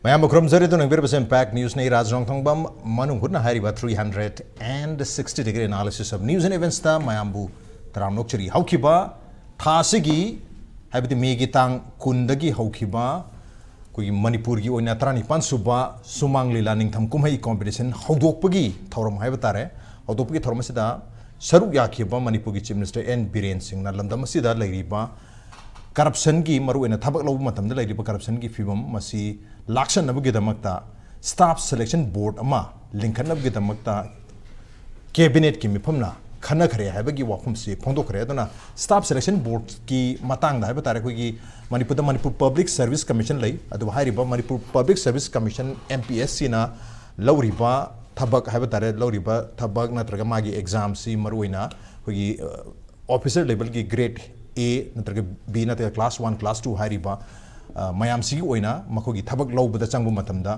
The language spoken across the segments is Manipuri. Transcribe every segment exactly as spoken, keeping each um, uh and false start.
ꯃꯌꯥꯝꯕꯨ ꯈꯨꯔꯨꯝꯖꯔꯤ꯫ ꯑꯗꯨꯅ ꯌꯦꯡꯕꯤꯔꯤꯕꯁꯤ Impact News ꯅꯤ, ꯔꯥꯖ ꯔꯣꯡꯊꯣꯡꯕꯝ꯫ ꯃꯅꯨꯡ ꯍꯨꯠꯅ ꯍꯥꯏꯔꯤꯕ three hundred and sixty degree analysis of news and events ꯇ ꯃꯌꯥꯝꯕꯨ ꯇꯔꯥꯝꯅ ꯑꯣꯛꯆꯔꯤ꯫ ꯍꯧꯈꯤꯕ ꯊꯥ ꯑꯁꯤꯒꯤ, ꯍꯥꯏꯕꯗꯤ ꯃꯦꯒꯤ ꯇꯥꯡ ꯀꯨꯟꯗꯒꯤ ꯍꯧꯈꯤꯕ ꯑꯩꯈꯣꯏꯒꯤ ꯃꯅꯤꯄꯨꯔꯒꯤ ꯑꯣꯏꯅ ꯇꯔꯥꯅꯤꯄꯥꯟ ꯁꯨꯕ ꯁꯨꯃꯥꯡ ꯂꯤꯂꯥ ꯅꯤꯡꯊꯝ ꯀꯨꯝꯍꯩ competition ꯍꯧꯗꯣꯛꯄꯒꯤ ꯊꯧꯔꯝ ꯍꯥꯏꯕ ꯇꯥꯔꯦ꯫ ꯍꯧꯗꯣꯛꯄꯒꯤ ꯊꯧꯔꯝ ꯑꯁꯤꯗ ꯁꯔꯨꯛ ꯌꯥꯈꯤꯕ ꯃꯅꯤꯄꯨꯔꯒꯤ Chief Minister ꯑꯦꯟ ꯕꯤꯔꯦꯟ ꯁꯤꯡꯅ ꯂꯝꯗꯝ ꯑꯁꯤꯗ ꯂꯩꯔꯤꯕ corruption ꯒꯤ, ꯃꯔꯨꯑꯣꯏꯅ ꯊꯕꯛ ꯂꯧꯕ ꯃꯇꯝꯗ ꯂꯩꯔꯤꯕ corruption ꯒꯤ ꯐꯤꯕꯝ, ꯃꯁꯤ ꯂꯥꯛꯁꯟꯅꯕꯒꯤꯗꯃꯛꯇ staff selection board ꯑꯃ ꯂꯤꯡꯈꯠꯅꯕꯒꯤꯗꯃꯛꯇ cabinet ꯀꯤ ꯃꯤꯐꯝꯅ ꯈꯟꯅꯈ꯭ꯔꯦ ꯍꯥꯏꯕꯒꯤ ꯋꯥꯐꯝꯁꯤ ꯐꯣꯡꯗꯣꯛꯈ꯭ꯔꯦ꯫ ꯑꯗꯨꯅ staff selection board ꯀꯤ ꯃꯇꯥꯡꯗ ꯍꯥꯏꯕ ꯇꯥꯔꯦ, ꯑꯩꯈꯣꯏꯒꯤ ꯃꯅꯤꯄꯨꯔꯗ Manipur Public Service Commission ꯂꯩ꯫ ꯑꯗꯨꯕꯨ ꯍꯥꯏꯔꯤꯕ Manipur Public Service Commission, M P S C ꯅ ꯂꯧꯔꯤꯕ ꯊꯕꯛ ꯍꯥꯏꯕ ꯇꯥꯔꯦ, ꯂꯧꯔꯤꯕ ꯊꯕꯛ ꯅꯠꯇ꯭ꯔꯒ ꯃꯥꯒꯤ exam ꯁꯤ ꯃꯔꯨꯑꯣꯏꯅ ꯑꯩꯈꯣꯏꯒꯤ, ꯑ, officer level ꯒꯤ grade A ꯅꯠꯇ꯭ꯔꯒ B ꯅꯠꯇ꯭ꯔꯒ class one, class two ꯍꯥꯏꯔꯤꯕ, ꯑ, ꯃꯌꯥꯝꯁꯤꯒꯤ ꯑꯣꯏꯅ ꯃꯈꯣꯏꯒꯤ ꯊꯕꯛ ꯂꯧꯕꯗ ꯆꯪꯕ ꯃꯇꯝꯗ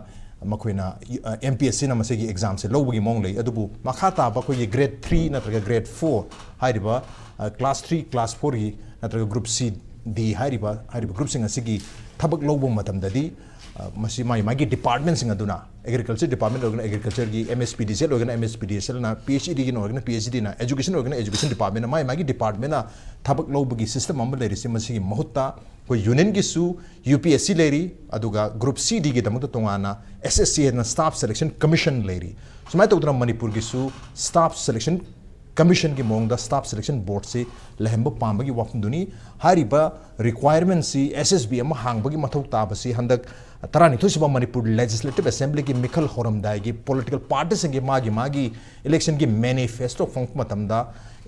ꯃꯈꯣꯏꯅ, ꯑ, M P S C ꯅ ꯃꯁꯤꯒꯤ exam ꯁꯦ ꯂꯧꯕꯒꯤ ꯃꯑꯣꯡ ꯂꯩ꯫ ꯑꯗꯨꯕꯨ ꯃꯈꯥ ꯇꯥꯕ ꯑꯩꯈꯣꯏꯒꯤ grade three ꯅꯠꯇ꯭ꯔꯒ grade four ꯍꯥꯏꯔꯤꯕ, ꯑ, class three, class four ꯒꯤ ꯅꯠꯇ꯭ꯔꯒ group C, D ꯍꯥꯏꯔꯤꯕ, ꯍꯥꯏꯔꯤꯕ group ꯁꯤꯡ ꯑꯁꯤꯒꯤ ꯊꯕꯛ ꯂꯧꯕ ꯃꯇꯝꯗꯗꯤ, ꯑ, ꯃꯁꯤ ꯃꯥꯒꯤ, ꯃꯥꯒꯤ department ꯁꯤꯡ ꯑꯗꯨꯅ, Agriculture Department ꯑꯣꯏꯔꯒꯅ Agriculture ꯒꯤ, M S P D C L ꯑꯣꯏꯔꯒꯅ M S P D C L ꯅ, P H E D ꯒꯤꯅ ꯑꯣꯏꯔꯒꯅ P H E D ꯅ, Education ꯑꯣꯏꯔꯒꯅ Education Department ꯅ, ꯃꯥꯒꯤ, ꯃꯥꯒꯤ department ꯅ ꯊꯕꯛ ꯂꯧꯕꯒꯤ system ꯑꯃ ꯂꯩꯔꯤꯁꯤ, ꯃꯁꯤꯒꯤ ꯃꯍꯨꯠꯇ ꯑꯩꯈꯣꯏ union ꯒꯤꯁꯨ U P S C ꯂꯩꯔꯤ, ꯑꯗꯨꯒ group C D ꯒꯤꯗꯃꯛꯇ ꯇꯣꯉꯥꯟꯅ S S C ꯍꯥꯏꯅ Staff Selection Commission ꯂꯩꯔꯤ꯫ ꯁꯨꯃꯥꯏꯅ ꯇꯧꯗꯅ ꯃꯅꯤꯄꯨꯔꯒꯤꯁꯨ Staff Selection Commission ꯒꯤ ꯃꯑꯣꯡꯗ Staff Selection Board ꯁꯤ ꯂꯩꯍꯟꯕ ꯄꯥꯝꯕꯒꯤ ꯋꯥꯐꯝꯗꯨꯅꯤ꯫ ꯍꯥꯏꯔꯤꯕ requirement ꯁꯤ S S B ꯑꯃ ꯍꯥꯡꯕꯒꯤ ꯃꯊꯧ ꯇꯥꯕꯁꯤ ꯍꯟꯗꯛ ꯇꯔꯥꯅꯤꯊꯣꯏ ꯁꯨꯕ ꯃꯅꯤꯄꯨꯔ Legislative Assembly ꯒꯤ ꯃꯤꯈꯜ ꯍꯧꯔꯝꯗꯥꯏꯒꯤ political party ꯁꯤꯡꯒꯤ ꯃꯥꯒꯤ ꯃꯥꯒꯤ election ꯒꯤ manifesto ꯐꯣꯡꯉꯛꯄ ꯃꯇꯝꯗ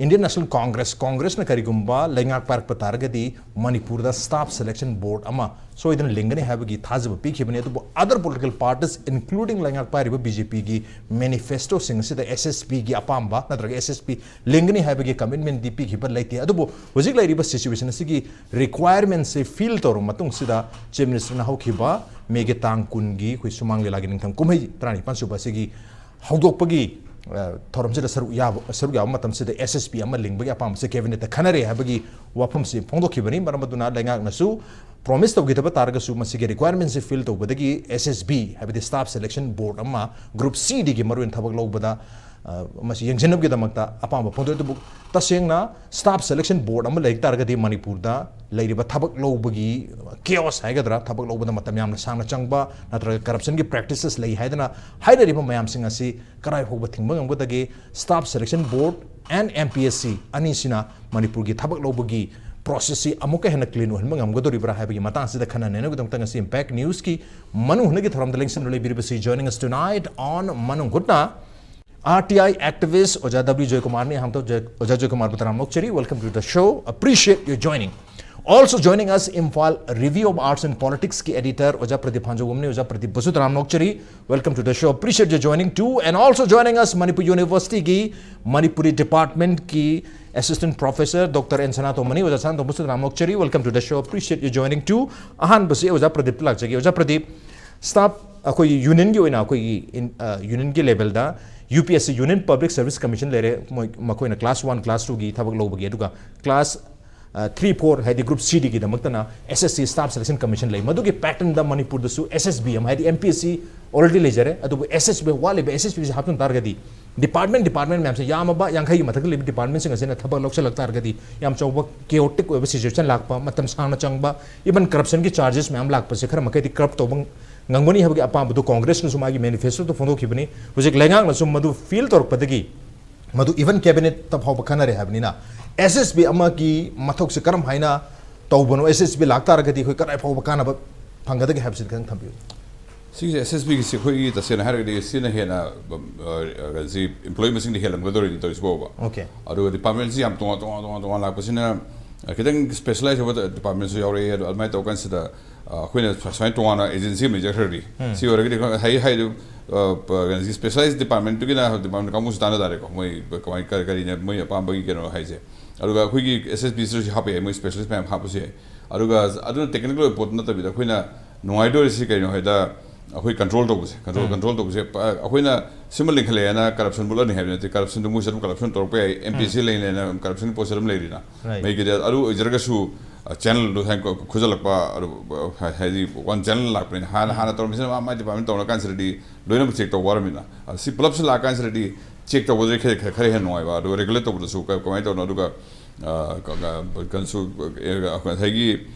Indian National Congress, Congress ꯅ ꯀꯔꯤꯒꯨꯝꯕ ꯂꯩꯉꯥꯛ ꯄꯥꯏꯔꯛꯄ ꯇꯥꯔꯒꯗꯤ ꯃꯅꯤꯄꯨꯔꯗ Staff Selection Board ꯑꯃ ꯁꯣꯏꯗꯅ ꯂꯤꯡꯒꯅꯤ ꯍꯥꯏꯕꯒꯤ ꯊꯥꯖꯕ ꯄꯤꯈꯤꯕꯅꯤ꯫ ꯑꯗꯨꯕꯨ other political parties, including ꯂꯩꯉꯥꯛ ꯄꯥꯏꯔꯤꯕ B J P ꯒꯤ manifesto ꯁꯤꯡ ꯑꯁꯤꯗ S S B ꯒꯤ ꯑꯄꯥꯝꯕ ꯅꯠꯇ꯭ꯔꯒ S S B ꯂꯤꯡꯒꯅꯤ ꯍꯥꯏꯕꯒꯤ commitment ꯗꯤ ꯄꯤꯈꯤꯕ ꯂꯩꯇꯦ꯫ ꯑꯗꯨꯕꯨ ꯍꯧꯖꯤꯛ ꯂꯩꯔꯤꯕ situation ꯑꯁꯤꯒꯤ requirement ꯁꯦ fill ꯇꯧꯔꯕ ꯃꯇꯨꯡꯁꯤꯗ Chief Minister ꯅ ꯍꯧꯈꯤꯕ ꯃꯦꯒꯤ ꯇꯥꯡ ꯀꯨꯟꯒꯤ ꯑꯩꯈꯣꯏ ꯁꯨꯃꯥꯡ ꯂꯤꯂꯥꯒꯤ ꯅꯤꯡꯊꯝ ꯀꯨꯝꯍꯩ ꯇꯔꯥꯅꯤꯄꯥꯟ ꯁꯨꯕ ꯑꯁꯤꯒꯤ ꯍꯧꯗꯣꯛꯄꯒꯤ ꯑ, ꯊꯧꯔꯝꯁꯤꯗ ꯁꯔꯨꯛ ꯌꯥꯕ, ꯁꯔꯨꯛ ꯌꯥꯕ ꯃꯇꯝꯁꯤꯗ S S B ꯑꯃ ꯂꯤꯡꯕꯒꯤ ꯑꯄꯥꯝꯕꯁꯦ cabinet ꯇ ꯈꯟꯅꯔꯦ ꯍꯥꯏꯕꯒꯤ ꯋꯥꯐꯝꯁꯤ ꯐꯣꯡꯗꯣꯛꯈꯤꯕꯅꯤ꯫ ꯃꯔꯝ ꯑꯗꯨꯅ ꯂꯩꯉꯥꯛꯅꯁꯨ promise ꯇꯧꯈꯤꯗꯕ ꯇꯥꯔꯒꯁꯨ ꯃꯁꯤꯒꯤ requirement ꯁꯤ fill ꯇꯧꯕꯗꯒꯤ S S B, ꯍꯥꯏꯕꯗꯤ Staff Selection Board ꯑꯃ Group C ꯗꯒꯤ ꯃꯔꯨꯑꯣꯏꯅ ꯊꯕꯛ ꯂꯧꯕꯗ, ꯑ, ꯃꯁꯤ ꯌꯦꯡꯁꯤꯟꯅꯕꯒꯤꯗꯃꯛꯇ ꯑꯄꯥꯝꯕ ꯐꯣꯡꯗꯣꯛꯏ꯫ ꯑꯗꯨꯕꯨ ꯇꯁꯦꯡꯅ Staff Selection Board ꯑꯃ ꯂꯩ ꯇꯥꯔꯒꯗꯤ ꯃꯅꯤꯄꯨꯔꯗ ꯂꯩꯔꯤꯕ ꯊꯕꯛ ꯂꯧꯕꯒꯤ chaos ꯍꯥꯏꯒꯗ꯭ꯔꯥ, ꯊꯕꯛ ꯂꯧꯕꯗ ꯃꯇꯝ ꯌꯥꯝꯅ ꯁꯥꯡꯅ ꯆꯪꯕ ꯅꯠꯇ꯭ꯔꯒ corruption ꯒꯤ practices ꯂꯩ ꯍꯥꯏꯗꯅ ꯍꯥꯏꯅꯔꯤꯕ ꯃꯌꯥꯝꯁꯤꯡ ꯑꯁꯤ ꯀꯗꯥꯏ ꯐꯥꯎꯕ ꯊꯤꯡꯕ ꯉꯝꯒꯗꯒꯦ? Staff Selection Board and M P S C ꯑꯅꯤꯁꯤꯅ ꯃꯅꯤꯄꯨꯔꯒꯤ ꯊꯕꯛ ꯂꯧꯕꯒꯤ process ꯁꯤ ꯑꯃꯨꯛꯀ ꯍꯦꯟꯅ clean ꯑꯣꯏꯍꯟꯕ ꯉꯝꯒꯗꯧꯔꯤꯕ꯭ꯔꯥ ꯍꯥꯏꯕꯒꯤ ꯃꯇꯥꯡꯁꯤꯗ ꯈꯟꯅ ꯅꯩꯅꯕꯒꯤꯗꯃꯛꯇ ꯉꯁꯤ Impact News ꯀꯤ ꯃꯅꯨꯡ ꯍꯨꯠꯅꯒꯤ ꯊꯧꯔꯝꯗ ꯂꯦꯡꯁꯤꯟꯗꯨꯅ ꯂꯩꯕꯤꯔꯤꯕꯁꯤ, joining us tonight on ꯃꯅꯨꯡ ꯍꯨꯠꯅ, R T I activist ꯑꯣꯖꯥ W ꯖꯣꯏꯀꯨꯃꯥꯔꯅꯤ꯫ ꯑꯍꯥꯟꯕꯗ ꯑꯣꯖꯥ, ꯑꯣꯖꯥ ꯖꯣꯏꯀꯨꯃꯥꯔꯕꯨ ꯇꯔꯥꯝꯅ ꯑꯣꯛꯆꯔꯤ꯫ Welcome to the show. Appreciate your joining. Also joining us, Imphal Review of Arts and Politics ꯀꯤ editor ꯑꯣꯖꯥ ꯄ꯭ꯔꯗꯤꯞ ꯐꯥꯟꯖꯧꯕꯝꯅꯤ꯫ ꯑꯣꯖꯥ ꯄ꯭ꯔꯗꯤꯞꯄꯨꯁꯨ ꯇꯔꯥꯝꯅ ꯑꯣꯛꯆꯔꯤ꯫ Welcome to the show. Appreciate your joining too. And also joining us, Manipur University ꯒꯤ Manipuri Department ꯀꯤ Assistant Professor Doctor N ꯁꯅꯥꯇꯣꯝꯕꯅꯤ꯫ ꯑꯣꯖꯥ ꯁꯅꯥꯇꯣꯝꯕꯁꯨ ꯇꯔꯥꯝꯅ ꯑꯣꯛꯆꯔꯤ꯫ Welcome to the show. Appreciate your joining too. ꯑꯍꯥꯟꯕꯁꯤ ꯑꯣꯖꯥ ꯄ꯭ꯔꯗꯤꯞꯇ ꯂꯥꯛꯆꯒꯦ꯫ ꯑꯣꯖꯥ ꯄ꯭ꯔꯗꯤꯞ, staff ꯑꯩꯈꯣꯏꯒꯤ unionꯒꯤ ꯑꯣꯏꯅ ꯑꯩꯈꯣꯏꯒꯤ in-, ꯑ, unionꯒꯤ levelꯗ U P S C, Union Public Service Commission ꯂꯩꯔꯦ꯫ ꯃꯣꯏ, ꯃꯈꯣꯏꯅ class one, class twoꯒꯤ ꯊꯕꯛ ꯂꯧꯕꯒꯤ, ꯑꯗꯨꯒ class, ꯑ, three, four, ꯍꯥꯏꯗꯤ Group C ꯗꯒꯤꯗꯃꯛꯇꯅ S S C, Staff Selection Commission ꯂꯩ꯫ ꯃꯗꯨꯒꯤ patternꯗ ꯃꯅꯤꯄꯨꯔꯗꯁꯨ S S B ꯑꯃ, ꯍꯥꯏꯗꯤ M P S C already ꯂꯩꯖꯔꯦ, ꯑꯗꯨꯕꯨ S S B, ꯋꯥꯠꯂꯤꯕ S S Bꯁꯤ ꯍꯥꯞꯆꯤꯟ ꯇꯥꯔꯒꯗꯤ department, department ꯃꯌꯥꯝꯁꯦ ꯌꯥꯝꯃꯕ, ꯌꯥꯡꯈꯩꯒꯤ ꯃꯊꯛꯇ ꯂꯩꯕ departmentꯁꯤꯡ ꯑꯁꯤꯅ ꯊꯕꯛ ꯂꯧꯁꯤꯜꯂꯛ ꯇꯥꯔꯒꯗꯤ ꯌꯥꯝ ꯆꯥꯎꯕ chaotic ꯑꯣꯏꯕ situation ꯂꯥꯛꯄ, ꯃꯇꯝ ꯁꯥꯡꯅ ꯆꯪꯕ, even corruptionꯒꯤ charges ꯃꯌꯥꯝ ꯂꯥꯛꯄꯁꯦ ꯈꯔ ꯃꯈꯩꯗꯤ curb ꯇꯧꯕ ꯉꯝꯒꯅꯤ ꯍꯥꯏꯕꯒꯤ ꯑꯄꯥꯝꯕꯗꯨ Congressꯅꯁꯨ ꯃꯥꯒꯤ manifestoꯗ ꯐꯣꯡꯗꯣꯛꯈꯤꯕꯅꯤ꯫ ꯍꯧꯖꯤꯛ ꯂꯩꯉꯥꯛꯅꯁꯨ ꯃꯗꯨ feel ꯇꯧꯔꯛꯄꯗꯒꯤ ꯃꯗꯨ even cabinetꯇ ꯐꯥꯎꯕ ꯈꯟꯅꯔꯦ ꯍꯥꯏꯕꯅꯤꯅ, S S B ꯑꯃꯒꯤ ꯃꯊꯧꯁꯦ ꯀꯔꯝ ꯍꯥꯏꯅ ꯇꯧꯕꯅꯣ, S S B ꯂꯥꯛꯇꯥꯔꯒꯗꯤ ꯑꯩꯈꯣꯏ ꯀꯗꯥꯏ ꯐꯥꯎꯕ ꯀꯥꯟꯅꯕ ꯐꯪꯒꯗꯒꯦ ꯍꯥꯏꯕꯁꯤꯗꯤ ꯈꯤꯇꯪ ꯊꯝꯕꯤꯌꯨ꯫ ꯁꯤꯒꯤꯁꯦ S S Bꯒꯤꯁꯤ ꯑꯩꯈꯣꯏꯒꯤ ꯇꯁꯦꯡꯅ ꯍꯥꯏꯔꯒꯗꯤ ꯁꯤꯅ ꯍꯦꯟꯅ, ꯑ, ꯁꯤ employee ꯃꯁꯤꯡꯗꯤ ꯍꯦꯜꯂꯝꯒꯗꯧꯔꯤꯅꯤ ꯇꯧꯔꯤꯁꯤꯕꯣꯕ꯫ Okay. ꯑꯗꯨꯒ departmentꯁꯤ ꯌꯥꯝ ꯇꯣꯉꯥꯟ ꯇꯣꯉꯥꯟ ꯇꯣꯉꯥꯟ ꯇꯣꯉꯥꯟ ꯂꯥꯛꯄꯁꯤꯅ, ꯑ, ꯈꯤꯇꯪ specialize ꯑꯣꯏꯕ departmentꯁꯨ ꯌꯥꯎꯔꯛꯑꯦ꯫ ꯑꯗꯣ ꯑꯗꯨꯃꯥꯏꯅ ꯇꯧꯔ ꯀꯥꯟꯁꯤꯗ, ꯑ, ꯑꯩꯈꯣꯏꯅ ꯁꯨꯃꯥꯏꯅ ꯇꯣꯉꯥꯟꯅ agency ꯑꯃ ꯂꯩꯖꯈ꯭ꯔꯗꯤ, ꯁꯤ ꯑꯣꯏꯔꯒꯗꯤ ꯑꯩꯈꯣꯏ ꯍꯥꯏ ꯍꯥꯏꯗꯨ, ꯑ, ꯄ-, ꯀꯩꯅꯣꯁꯤ specialized departmentꯇꯨꯒꯤꯅ department ꯀꯥꯡꯕꯨꯁꯨ ꯇꯥꯟꯅ ꯇꯥꯔꯦꯀꯣ, ꯃꯣꯏ ꯀꯃꯥꯏ ꯀꯔꯤ ꯀꯔꯤꯅ ꯃꯣꯏ ꯑꯄꯥꯝꯕꯒꯤ ꯀꯩꯅꯣ ꯍꯥꯏꯁꯦ꯫ ꯑꯗꯨꯒ ꯑꯩꯈꯣꯏꯒꯤ S S Bꯁꯤꯗꯁꯨ ꯍꯥꯞꯄ ꯌꯥꯏ, ꯃꯣꯏ specialist ꯃꯌꯥꯝ ꯍꯥꯞꯄꯁꯨ ꯌꯥꯏ꯫ ꯑꯗꯨꯒ ꯑꯗꯨꯅ technical ꯑꯣꯏꯕ ꯄꯣꯠ ꯅꯠꯇꯕꯤꯗ ꯑꯩꯈꯣꯏꯅ ꯅꯨꯡꯉꯥꯏꯗꯣꯔꯤꯁꯤ ꯀꯩꯅꯣ ꯍꯥꯏꯗ, ꯑꯩꯈꯣꯏ ꯀꯟꯇ꯭ꯔꯣꯜ ꯇꯧꯕꯁꯦ, ꯀꯟꯇ꯭ꯔꯣꯜ ꯀꯟꯇ꯭ꯔꯣꯜ ꯇꯧꯕꯁꯦ, ꯄ- ꯑꯩꯈꯣꯏꯅ ꯁꯤꯃ ꯂꯤꯡꯈꯠꯂꯛꯑꯦꯅ ꯀꯔꯞꯁꯟ ꯃꯨꯠꯂꯅꯤ ꯍꯥꯏꯕ ꯅꯠꯇꯦ꯫ ꯀꯔꯞꯁꯟꯗꯨ ꯃꯣꯏꯁꯨ ꯑꯗꯨꯝ ꯀꯔꯞꯁꯟ ꯇꯧꯔꯛꯄ ꯌꯥꯏ꯫ ꯑꯦꯝ ꯄꯤ ꯑꯦꯁ ꯁꯤ ꯂꯩꯅ ꯂꯩꯅ ꯀꯔꯞꯁꯟꯒꯤ ꯄꯣꯠꯁꯦ ꯑꯗꯨꯝ ꯂꯩꯔꯤꯅ꯫ Right. ꯃꯩꯒꯤꯗꯤ ꯑꯗꯨ ꯑꯣꯏꯖꯔꯒꯁꯨ, ꯆꯦꯅꯦꯜꯗꯨ ꯈꯨꯖꯜꯂꯛꯄ, ꯑꯗꯨ, ꯍꯥꯏꯗꯤ ꯋꯥꯟ ꯆꯦꯅꯦꯜ ꯂꯥꯛꯄꯅꯤꯅ, ꯍꯥꯟꯅ ꯍꯥꯟꯅ ꯇꯧꯔꯝꯃꯤꯁꯤꯅ ꯃꯥ ꯃꯥꯏ ꯗꯤꯄꯥꯔꯠꯃꯦꯟ ꯇꯧꯅ ꯀꯥꯟꯁꯤꯗꯗꯤ ꯂꯣꯏꯅꯃꯛ ꯆꯦꯛ ꯇꯧꯕ ꯋꯥꯔꯝꯃꯤꯅ꯫ ꯑꯗ ꯁꯤ ꯄꯨꯂꯞꯁꯤ ꯂꯥꯛꯑꯀꯥꯟꯁꯤꯗꯗꯤ ꯆꯦꯛ ꯇꯧꯕꯗꯗꯤ ꯈꯔ ꯈꯔ ꯈꯔ ꯍꯦꯟꯅ ꯅꯨꯡꯉꯥꯏꯕ, ꯑꯗꯨꯒ ꯔꯤꯒꯨꯂꯦꯠ ꯇꯧꯕꯗꯁꯨ ꯀ- ꯀꯃꯥꯏꯅ ꯇꯧꯅꯣ, ꯑꯗꯨꯒ ꯑ, ꯀ- ꯀ- ꯀꯩꯅꯣꯁꯨ, ꯑ, ꯉꯁꯥꯏꯒꯤ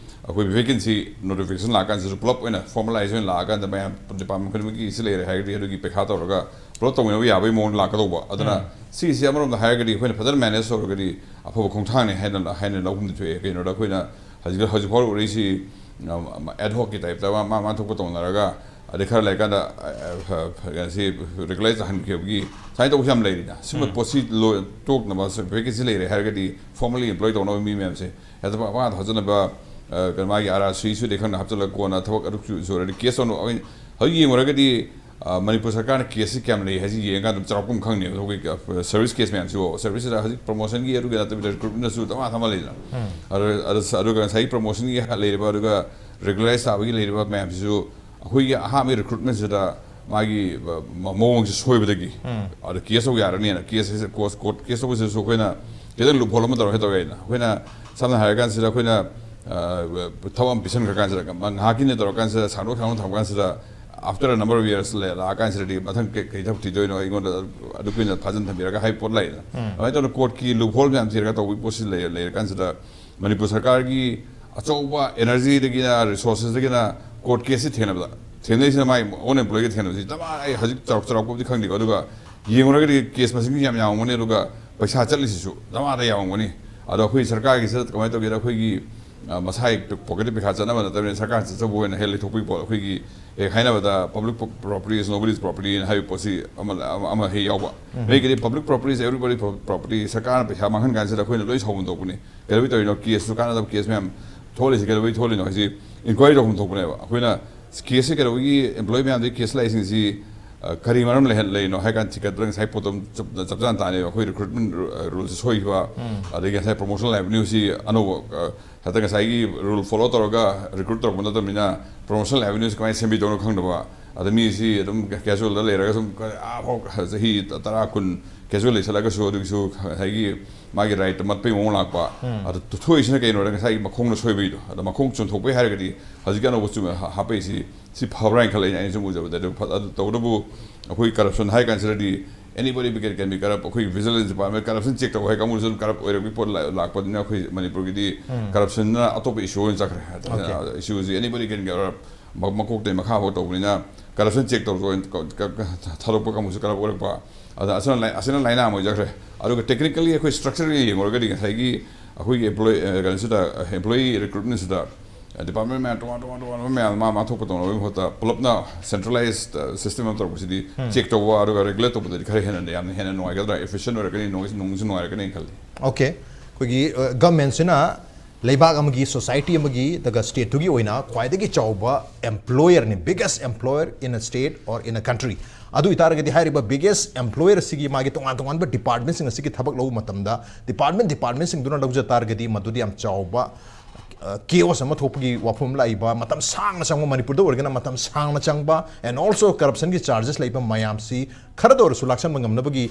ꯑꯩꯈꯣꯏ ꯚꯦꯀꯦꯟꯁꯤ ꯅꯣꯇꯤꯐꯤꯀꯦꯁꯟ ꯂꯥꯛꯑꯀꯥꯟꯗꯁꯨ ꯄꯨꯂꯞ ꯑꯣꯏꯅ ꯐꯣꯔꯃꯦꯂꯥꯏꯖ ꯑꯣꯏꯅ ꯂꯥꯛꯑꯀꯥꯟꯗ ꯃꯌꯥꯝ ꯗꯤꯄꯥꯔꯠꯃꯦꯟ ꯈꯨꯗꯤꯡꯃꯛꯀꯤ ꯁꯤ ꯂꯩꯔꯦ ꯍꯥꯏꯔꯒꯗꯤ ꯑꯗꯨꯒꯤ ꯄꯩꯈꯥ ꯇꯧꯔꯒ ꯄꯨꯂꯞ ꯇꯧꯃꯤꯟꯅꯕ ꯌꯥꯕꯒꯤ ꯃꯑꯣꯡꯗ ꯂꯥꯛꯀꯗꯧꯕ꯫ ꯑꯗꯨꯅ ꯁꯤꯁꯦ ꯑꯃꯔꯣꯝꯗ ꯍꯥꯏꯔꯒꯗꯤ ꯑꯩꯈꯣꯏꯅ ꯐꯖꯅ ꯃꯦꯅꯦꯖ ꯇꯧꯔꯒꯗꯤ ꯑꯐꯕ ꯈꯣꯡꯊꯥꯡꯅꯤ ꯍꯥꯏꯅ ꯍꯥꯏꯅ ꯂꯧꯐꯝꯗꯤ ꯊꯣꯛꯑꯦ꯫ ꯀꯩꯅꯣꯗ ꯑꯩꯈꯣꯏꯅ ꯍꯧꯖꯤꯛ ꯍꯧꯖꯤꯛ ꯐꯥꯎ ꯎꯔꯤꯁꯤ ꯑꯦꯗ ꯍꯣꯛꯀꯤ ꯇꯥꯏꯞꯇ ꯃꯥ ꯃꯥ ꯃꯥ ꯊꯣꯛꯄ ꯇꯧꯅꯔꯒ, ꯑꯗꯩ ꯈꯔ ꯂꯩꯔꯀꯥꯟꯗ ꯁꯤ ꯔꯤꯒꯨꯂꯔ ꯆꯥꯍꯟꯈꯤꯕꯒꯤ ꯁꯨꯃꯥꯏꯅ ꯇꯧꯕꯁꯨ ꯌꯥꯝ ꯂꯩꯔꯤꯅ꯫ ꯁꯨꯝꯕ ꯄꯣꯠꯁꯤ ꯂꯣꯏ ꯇꯣꯛꯅꯕ, ꯚꯦꯀꯦꯟꯁꯤ ꯂꯩꯔꯦ ꯍꯥꯏꯔꯒꯗꯤ ꯐꯣꯔꯃꯦꯂꯤ ꯑꯦꯝꯄ꯭ꯂꯣꯏ ꯇꯧꯅꯕ ꯃꯤ ꯃꯌꯥꯝꯁꯦ ꯍꯦꯛꯇ ꯄ- ꯄꯪꯍꯥꯞꯇ ꯍꯥꯞꯆꯤꯜꯂꯕ, ꯑ, ꯀꯩꯅꯣ, ꯃꯥꯒꯤ ꯑꯥꯔ ꯑꯥꯔ ꯁꯤ ꯁꯨꯗꯦ ꯈꯪꯅ ꯍꯥꯞꯆꯤꯜꯂꯒ ꯀꯣꯟꯅ ꯊꯕꯛ ꯑꯗꯨ ꯁꯨ- ꯁꯨꯔꯗꯤ ꯀꯦꯁ ꯇꯧꯅ-, ꯍꯧꯖꯤꯛ ꯌꯦꯡꯉꯨꯔꯒꯗꯤ, ꯑ, ꯃꯅꯤꯄꯨꯔ ꯁꯔꯀꯥꯔꯅ ꯀꯦꯁꯁꯤ ꯀꯌꯥꯝ ꯂꯩ ꯍꯥꯏꯁꯤ ꯌꯦꯡꯉꯀꯥꯟꯗ ꯑꯗꯨꯝ ꯆꯥꯎꯔꯥꯛꯄ ꯑꯃ ꯈꯪꯅꯦꯕ꯫ ꯑꯩꯈꯣꯏꯒꯤ, ꯑ, ꯁꯔꯚꯤꯁ ꯀꯦꯁ ꯃꯌꯥꯝꯁꯤꯕꯨ, ꯁꯔꯚꯤꯁꯁꯤꯗ ꯍꯧꯖꯤꯛ ꯄ꯭ꯔꯃꯣꯁꯟꯒꯤ ꯑꯗꯨꯒꯤ ꯅꯠꯇꯕꯤꯗ ꯔꯤꯀ꯭ꯔꯨꯠꯃꯦꯟꯗꯁꯨ ꯗꯃꯥ ꯊꯝꯃ ꯂꯩꯗꯅ꯫ ꯑꯗꯨ, ꯑꯗꯨ, ꯑꯗꯨꯒ ꯉꯁꯥꯏꯒꯤ ꯄ꯭ꯔꯃꯣꯁꯟꯒꯤ ꯂꯩꯔꯤꯕ, ꯑꯗꯨꯒ ꯔꯤꯒꯨꯂꯔꯥꯏꯁ ꯇꯥꯕꯒꯤ ꯂꯩꯔꯤꯕ ꯃꯌꯥꯝꯁꯤꯁꯨ ꯑꯩꯈꯣꯏꯒꯤ ꯑꯍꯥꯟꯕꯒꯤ ꯔꯤꯀ꯭ꯔꯨꯠꯃꯦꯟꯁꯤꯗ ꯃꯥꯒꯤ, ꯑ, ꯃ-, ꯃꯑꯣꯡꯁꯦ ꯁꯣꯏꯕꯗꯒꯤ ꯑꯗ ꯀꯦꯁ ꯇꯧ ꯌꯥꯔꯅꯤꯅ, ꯀꯦꯁ ꯍꯥꯏꯁꯦ ꯀꯣꯔꯠ, ꯀꯣꯔꯠ ꯀꯦꯁ ꯇꯧꯕꯁꯤꯗꯁꯨ ꯑꯩꯈꯣꯏꯅ ꯈꯤꯇꯪ ꯂꯨꯞꯍꯣꯜ ꯑꯃ ꯇꯧꯔꯒ ꯇꯧ ꯌꯥꯏꯅ꯫ ꯑꯩꯈꯣꯏꯅ ꯁꯝꯅ ꯍꯥꯏꯔꯀꯥꯟꯁꯤꯗ ꯑꯩꯈꯣꯏꯅ, ꯑ, ꯊꯕꯛ ꯑꯃ ꯄꯤꯁꯟꯈ꯭ꯔꯀꯥꯟꯁꯤꯗ ꯉꯥꯏꯍꯥꯛꯀꯤꯅꯦ ꯇꯧꯔꯀꯥꯟꯁꯤꯗ ꯁꯥꯡꯗꯣꯛ ꯁꯥꯡꯗꯣꯛ ꯊꯝꯃꯀꯥꯟꯁꯤꯗ after a number of years ꯂꯥꯛꯑꯀꯥꯟꯁꯤꯗꯗꯤ ꯃꯊꯪ ꯀꯩ ꯀꯩ ꯊꯕꯛ ꯊꯤꯗꯣꯏꯅꯣ, ꯑꯩꯉꯣꯟꯗ ꯑꯗꯨ ꯀꯨꯏꯅ ꯐꯥꯖꯤꯟ ꯊꯝꯕꯤꯔꯒ ꯍꯥꯏꯕ ꯄꯣꯠ ꯂꯩꯗꯅ꯫ ꯑꯗꯨꯃꯥꯏꯅ ꯇꯧꯗꯅ ꯀꯣꯔꯠꯀꯤ ꯂꯨꯞꯍꯣꯜ ꯃꯌꯥꯝ ꯊꯤꯔꯒ ꯇꯧꯕꯒꯤ ꯄꯣꯠꯁꯤ ꯂꯩ-, ꯂꯩꯔꯀꯥꯟꯁꯤꯗ ꯃꯅꯤꯄꯨꯔ ꯁꯔꯀꯥꯔꯒꯤ ꯑꯆꯧꯕ ꯑꯦꯅꯔꯖꯤꯗꯒꯤꯅ ꯔꯤꯁꯣꯔꯁꯦꯁꯇꯒꯤꯅ ꯀꯣꯔꯠ ꯀꯦꯁꯁꯤ ꯊꯦꯡꯅꯕꯗ, ꯊꯦꯡꯅꯩꯁꯤꯅ ꯃꯥꯏ ꯑꯣꯟ ꯑꯦꯝꯄ꯭ꯂꯣꯏꯒꯤ ꯊꯦꯡꯅꯕꯁꯤ ꯆꯞ ꯃꯥꯟꯅꯩ꯫ ꯍꯧꯖꯤꯛ ꯆꯥꯎꯔꯥꯛ ꯆꯥꯎꯔꯥꯛꯄꯕꯨꯗꯤ ꯈꯪꯗꯦꯀꯣ, ꯑꯗꯨꯒ ꯌꯦꯡꯉꯨꯔꯒꯗꯤ ꯀꯦꯁ ꯃꯁꯤꯡꯁꯤ ꯌꯥꯝ ꯌꯥꯝꯃꯝꯒꯅꯤ, ꯑꯗꯨꯒ ꯄꯩꯁꯥ ꯆꯠꯂꯤꯁꯤꯁꯨ ꯆꯞ ꯃꯥꯟꯅ ꯌꯥꯝꯃꯝꯒꯅꯤ꯫ ꯑꯗꯣ ꯑꯩꯈꯣꯏ ꯁꯔꯀꯥꯔꯒꯤꯁꯤꯗ ꯀꯃꯥꯏꯅ ꯇꯧꯒꯦꯗ, ꯑꯩꯈꯣꯏꯒꯤ, ꯑ, ꯃꯁꯥꯒꯤ ꯄꯣꯀꯦꯠꯇ ꯄꯩꯁꯥ ꯆꯠꯅꯕ ꯅꯠꯇꯕꯅꯤꯅ ꯁꯔꯀꯥꯔ ꯆꯠꯆꯕ ꯑꯣꯏꯅ ꯍꯦꯛ ꯂꯩꯊꯣꯛꯄꯒꯤ ꯄꯣꯠ, ꯑꯩꯈꯣꯏꯒꯤ ꯍꯦꯛ ꯍꯥꯏꯅꯕꯗ public property is nobody's property ꯍꯥꯏꯕ ꯄꯣꯠꯁꯤ ꯑꯃ, ꯑꯃ, ꯑꯃ ꯍꯦꯛ ꯌꯥꯎꯕ꯫ ꯃꯤꯒꯤꯗꯤ public property is everybody property, ꯁꯔꯀꯥꯔꯅ ꯄꯩꯁꯥ ꯃꯥꯡꯍꯟ ꯀꯥꯟꯁꯤꯗ ꯑꯩꯈꯣꯏꯅ ꯂꯣꯏ ꯁꯥꯎꯐꯝ ꯊꯣꯛꯄꯅꯤ꯫ ꯀꯩꯗꯧꯕꯩ ꯇꯧꯔꯤꯅꯣ? ꯀꯦꯁꯁꯨ ꯀꯥꯟꯅꯗꯕ ꯀꯦꯁ ꯃꯌꯥꯝ ꯊꯣꯛꯍꯜꯂꯤꯁꯤ ꯀꯩꯗꯧꯕꯩ ꯊꯣꯛꯍꯜꯂꯤꯅꯣ ꯍꯥꯏꯁꯤ ꯏꯟꯀ꯭ꯋꯥꯏꯔꯤ ꯇꯧꯐꯝ ꯊꯣꯛꯄꯅꯦꯕ꯫ ꯑꯩꯈꯣꯏꯅ ꯀꯦꯁꯁꯦ ꯀꯩꯗꯧꯕꯒꯤ ꯑꯦꯝꯄ꯭ꯂꯣꯌꯤ ꯃꯌꯥꯝꯗꯒꯤ ꯀꯦꯁ ꯂꯥꯛꯏꯁꯤꯡꯁꯤ, ꯑ, ꯀꯔꯤ ꯃꯔꯝ ꯂꯩꯍꯟ-, ꯂꯩꯔꯤꯅꯣ ꯍꯥꯏ ꯀꯥꯟꯗ ꯊꯤꯒꯠꯄꯗ ꯉꯁꯥꯏ ꯄꯣꯠꯇꯣ ꯆꯞ, ꯆꯞ ꯆꯥꯅ ꯇꯥꯅꯦꯕ꯫ ꯑꯩꯈꯣꯏ ꯔꯤꯀ꯭ꯔꯨꯠꯃꯦꯟ ꯔꯨ-, ꯑ, ꯔꯨꯜꯁꯦ ꯁꯣꯏꯈꯤꯕ, ꯑꯗꯒꯤ ꯉꯁꯥꯏ ꯄ꯭ꯔꯣꯃꯣꯁꯅꯦꯜ ꯑꯦꯚꯦꯅ꯭ꯌꯨꯁꯤ ꯑꯅꯧꯕ, ꯑ, ꯍꯦꯛꯇ ꯉꯁꯥꯏꯒꯤ ꯔꯨꯜ ꯐꯣꯂꯣ ꯇꯧꯔꯒ ꯔꯤꯀ꯭ꯔꯨꯠ ꯇꯧꯔꯛꯄ ꯅꯠꯇꯕꯅꯤꯅ ꯄ꯭ꯔꯣꯃꯣꯁꯅꯦꯜ ꯑꯦꯚꯦꯅ꯭ꯌꯨꯁꯤ ꯀꯃꯥꯏꯅ ꯁꯦꯝꯕꯤꯗꯧꯅꯣ ꯈꯪꯗꯕ, ꯑꯗ ꯃꯤꯁꯤ ꯑꯗꯨꯝ casual ꯗ ꯂꯩꯔꯒ ꯁꯨꯝ ꯑꯥꯐꯥꯎ ꯆꯍꯤ ꯇꯔꯥ ꯀꯨꯟ casual ꯂꯩꯁꯜꯂꯒꯁꯨ ꯑꯗꯨꯒꯤꯁꯨ ꯉꯁꯥꯏꯒꯤ ꯃꯥꯒꯤ right ꯇ ꯃꯠꯄꯒꯤ ꯃꯑꯣꯡ ꯂꯥꯛꯄ꯫ ꯑꯗ ꯊꯣꯛꯏꯁꯤꯅ ꯀꯩꯅꯣꯗ ꯉꯁꯥꯏꯒꯤ ꯃꯈꯣꯡꯅ ꯁꯣꯏꯕꯩꯗꯣ꯫ ꯑꯗ ꯃꯈꯣꯡ ꯆꯨꯝꯊꯣꯛꯄꯩ ꯍꯥꯏꯔꯒꯗꯤ ꯍꯧꯖꯤꯛꯀꯤ ꯑꯅꯧꯕ ꯆꯨꯝ-, ꯍꯥ-, ꯍꯥꯞꯄꯛꯏꯁꯤ ꯁꯤ ꯐꯕ꯭ꯔꯥ ꯍꯥꯏꯅ ꯈꯜꯂꯦ ꯑꯩꯅ, ꯑꯩꯅ ꯁꯨꯝ ꯎꯖꯕꯗ꯫ ꯑꯗꯨ ꯐ-, ꯑꯗꯨ ꯇꯧꯕꯇꯕꯨ ꯑꯩꯈꯣꯏ corruption high ꯀꯥꯟꯁꯤꯗꯗꯤ anybody can, can be corrupt꯫ ꯑꯩꯈꯣꯏ vigilance department corruption check ꯇꯧꯕ ꯍꯥꯏ ꯀꯥꯡꯕꯨꯁꯨ ꯑꯗꯨꯝ corrupt ꯑꯣꯏꯔꯛꯄꯒꯤ ꯄꯣꯠ ꯂꯥ-, ꯂꯥꯛꯄꯅꯤꯅ ꯑꯩꯈꯣꯏ ꯃꯅꯤꯄꯨꯔꯒꯤꯗꯤ corruption ꯅ ꯑꯇꯣꯞꯄ issue ꯑꯣꯏꯅ ꯆꯠꯈ꯭ꯔꯦ꯫ Okay. Issue ꯁꯤ anybody can corrupt꯫ ꯃ-, ꯃꯀꯣꯛꯇꯩ ꯃꯈꯥ ꯐꯥꯎ ꯇꯧꯕꯅꯤꯅ corruption check ꯇꯧꯔꯁꯨ ꯀ-, ꯀ-, ꯀ-, ꯊꯥꯗꯣꯛꯄ ꯀꯥꯡꯕꯨꯁꯨ corrupt ꯑꯣꯏꯔꯛꯄ꯫ ꯑꯗ ꯑꯁꯤꯅ ꯂꯥꯏ-, ꯑꯁꯤꯅ ꯂꯥꯏꯅꯥ ꯑꯃ ꯑꯣꯏꯖꯈ꯭ꯔꯦ꯫ ꯑꯗꯨꯒ technically ꯑꯩꯈꯣꯏ structure ꯌꯦꯡꯉꯨꯔꯒꯗꯤ ꯉꯁꯥꯏꯒꯤ ꯑꯩꯈꯣꯏꯒꯤ employee, ꯑ, ꯀꯩꯅꯣꯁꯤꯗ, employee recruitment ꯁꯤꯗ department ꯃꯌꯥꯝ ꯇꯣꯉꯥꯟ ꯇꯣꯉꯥꯟ ꯇꯣꯉꯥꯟꯕ ꯃꯌꯥꯝ ꯃꯥ ꯃꯥ ꯊꯣꯛꯄ ꯇꯧꯅꯕꯒꯤ ꯃꯍꯨꯠꯇ ꯄꯨꯂꯞꯅ centralized, ꯑ, system ꯑꯃ ꯇꯧꯔꯛꯄꯁꯤꯗꯤ check ꯇꯧꯕ ꯑꯗꯨꯒ regulate ꯇꯧꯕꯗꯗꯤ ꯈꯔ ꯍꯦꯟꯅ ꯌꯥꯝꯅ ꯍꯦꯟꯅ ꯅꯨꯡꯉꯥꯏꯒꯗ꯭ꯔꯥ, efficient ꯑꯣꯏꯔꯛꯀꯅꯤ, ꯅꯨꯡꯁꯨ ꯅꯨꯡꯁꯨ ꯅꯨꯡꯉꯥꯏꯔꯛꯀꯅꯤ ꯈꯜꯂꯤ꯫ Okay. ꯑꯩꯈꯣꯏꯒꯤ, ꯑ, government ꯁꯤꯅ ꯂꯩꯕꯥꯛ ꯑꯃꯒꯤ, society ꯑꯃꯒꯤ, ꯑꯗꯨꯒ state ꯇꯨꯒꯤ ꯑꯣꯏꯅ ꯈ꯭ꯋꯥꯏꯗꯒꯤ ꯆꯥꯎꯕ employer ꯅꯤ, biggest employer in a state or in a country꯫ ꯑꯗꯨ ꯑꯣꯏꯇꯥꯔꯒꯗꯤ ꯍꯥꯏꯔꯤꯕ biggest employer ꯑꯁꯤꯒꯤ ꯃꯥꯒꯤ ꯇꯣꯉꯥꯟ ꯇꯣꯉꯥꯟꯕ department ꯁꯤꯡ ꯑꯁꯤꯒꯤ ꯊꯕꯛ ꯂꯧꯕ ꯃꯇꯝꯗ department, department ꯁꯤꯡꯗꯨꯅ ꯂꯧꯖ ꯇꯥꯔꯒꯗꯤ ꯃꯗꯨꯗꯤ ꯌꯥꯝ ꯆꯥꯎꯕ, ꯑ, chaos ꯑꯃ ꯊꯣꯛꯄꯒꯤ ꯋꯥꯐꯝ ꯑꯃ ꯂꯥꯛꯏꯕ, ꯃꯇꯝ ꯁꯥꯡꯅ ꯆꯪꯕ, ꯃꯅꯤꯄꯨꯔꯗ ꯑꯣꯏꯔꯒꯅ ꯃꯇꯝ ꯁꯥꯡꯅ ꯆꯪꯕ, and also corruption ꯒꯤ charges ꯂꯩꯕ ꯃꯌꯥꯝꯁꯤ ꯈꯔꯗ ꯑꯣꯏꯔꯁꯨ ꯂꯥꯛꯁꯟꯕ ꯉꯝꯅꯕꯒꯤ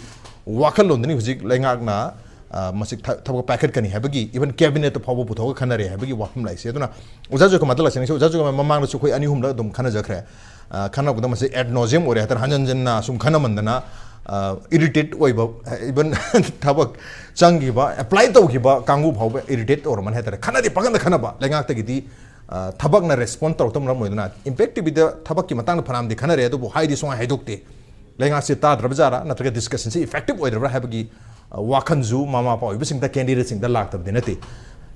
ꯋꯥꯈꯜꯂꯣꯟꯗꯅꯤ ꯍꯧꯖꯤꯛ ꯂꯩꯉꯥꯛꯅ, ꯑ, ꯃꯁꯤ ꯊ-, ꯊꯕꯛ ꯄꯥꯏꯈꯠꯀꯅꯤ ꯍꯥꯏꯕꯒꯤ, even cabinet ꯐꯥꯎꯕ ꯄꯨꯊꯣꯛꯑꯒ ꯈꯟꯅꯔꯦ ꯍꯥꯏꯕꯒꯤ ꯋꯥꯐꯝ ꯂꯥꯛꯏꯁꯦ꯫ ꯑꯗꯨꯅ ꯑꯣꯖꯥ ꯖꯣꯏꯀꯨꯃꯥꯔꯗ ꯂꯥꯛꯆꯅꯤꯡꯁꯤ꯫ ꯑꯣꯖꯥ ꯖꯣꯏꯀꯨꯃꯥꯔ, ꯃꯃꯥꯡꯗꯁꯨ ꯑꯩꯈꯣꯏ ꯑꯅꯤ ꯑꯍꯨꯝꯂꯛ ꯑꯗꯨꯝ ꯈꯟꯅꯖꯈ꯭ꯔꯦ꯫ ꯑ, ꯈꯟꯅꯕꯗ ꯃꯁꯤ ad nauseam ꯑꯣꯏꯔꯦ ꯍꯥꯏꯇꯥꯔꯦ, ꯍꯟꯖꯟ ꯍꯟꯖꯟꯅ ꯁꯨꯝ ꯈꯟꯅꯃꯟꯗꯅ, ꯑ, irritate ꯑꯣꯏꯕ, even ꯊꯕꯛ ꯆꯪꯈꯤꯕ, apply ꯇꯧꯈꯤꯕ ꯀꯥꯡꯕꯨ ꯐꯥꯎꯕ irritate ꯇꯧꯔꯝꯃꯅꯤ ꯍꯥꯏꯇꯥꯔꯦ꯫ ꯈꯟꯅꯗꯤ ꯄꯪꯈꯟꯗ ꯈꯟꯅꯕ, ꯂꯩꯉꯥꯛꯇꯒꯤꯗꯤ, ꯑ, ꯊꯕꯛꯅ respond ꯇꯧꯔꯛꯇꯕ ꯃꯔꯝ ꯑꯣꯏꯗꯨꯅ꯫ Impact ꯇꯤ ꯚꯤꯗ ꯊꯕꯛꯀꯤ ꯃꯇꯥꯡꯗ ꯐꯅꯌꯥꯝꯗꯤ ꯈꯟꯅꯔꯦ, ꯑꯗꯨꯕꯨ ꯍꯥꯏꯗꯤ ꯁꯨꯡꯍꯥꯏ ꯍꯥꯏꯗꯣꯛꯇꯦ꯫ ꯂꯩꯉꯥꯛꯁꯤ ꯇꯥꯗ꯭ꯔꯕ ꯖꯥꯠꯂꯥ, ꯅꯠꯇ꯭ꯔꯒ discussion ꯁꯤ effective ꯑꯣꯏꯗ꯭ꯔꯕ꯭ꯔꯥ ꯍꯥꯏꯕꯒꯤ, ꯑ, ꯋꯥꯈꯜꯁꯨ ꯃꯃꯥ ꯃꯄꯥ ꯑꯣꯏꯕꯁꯤꯡꯗ, candidate ꯁꯤꯡꯗ ꯂꯥꯛꯇꯕꯗꯤ ꯅꯠꯇꯦ꯫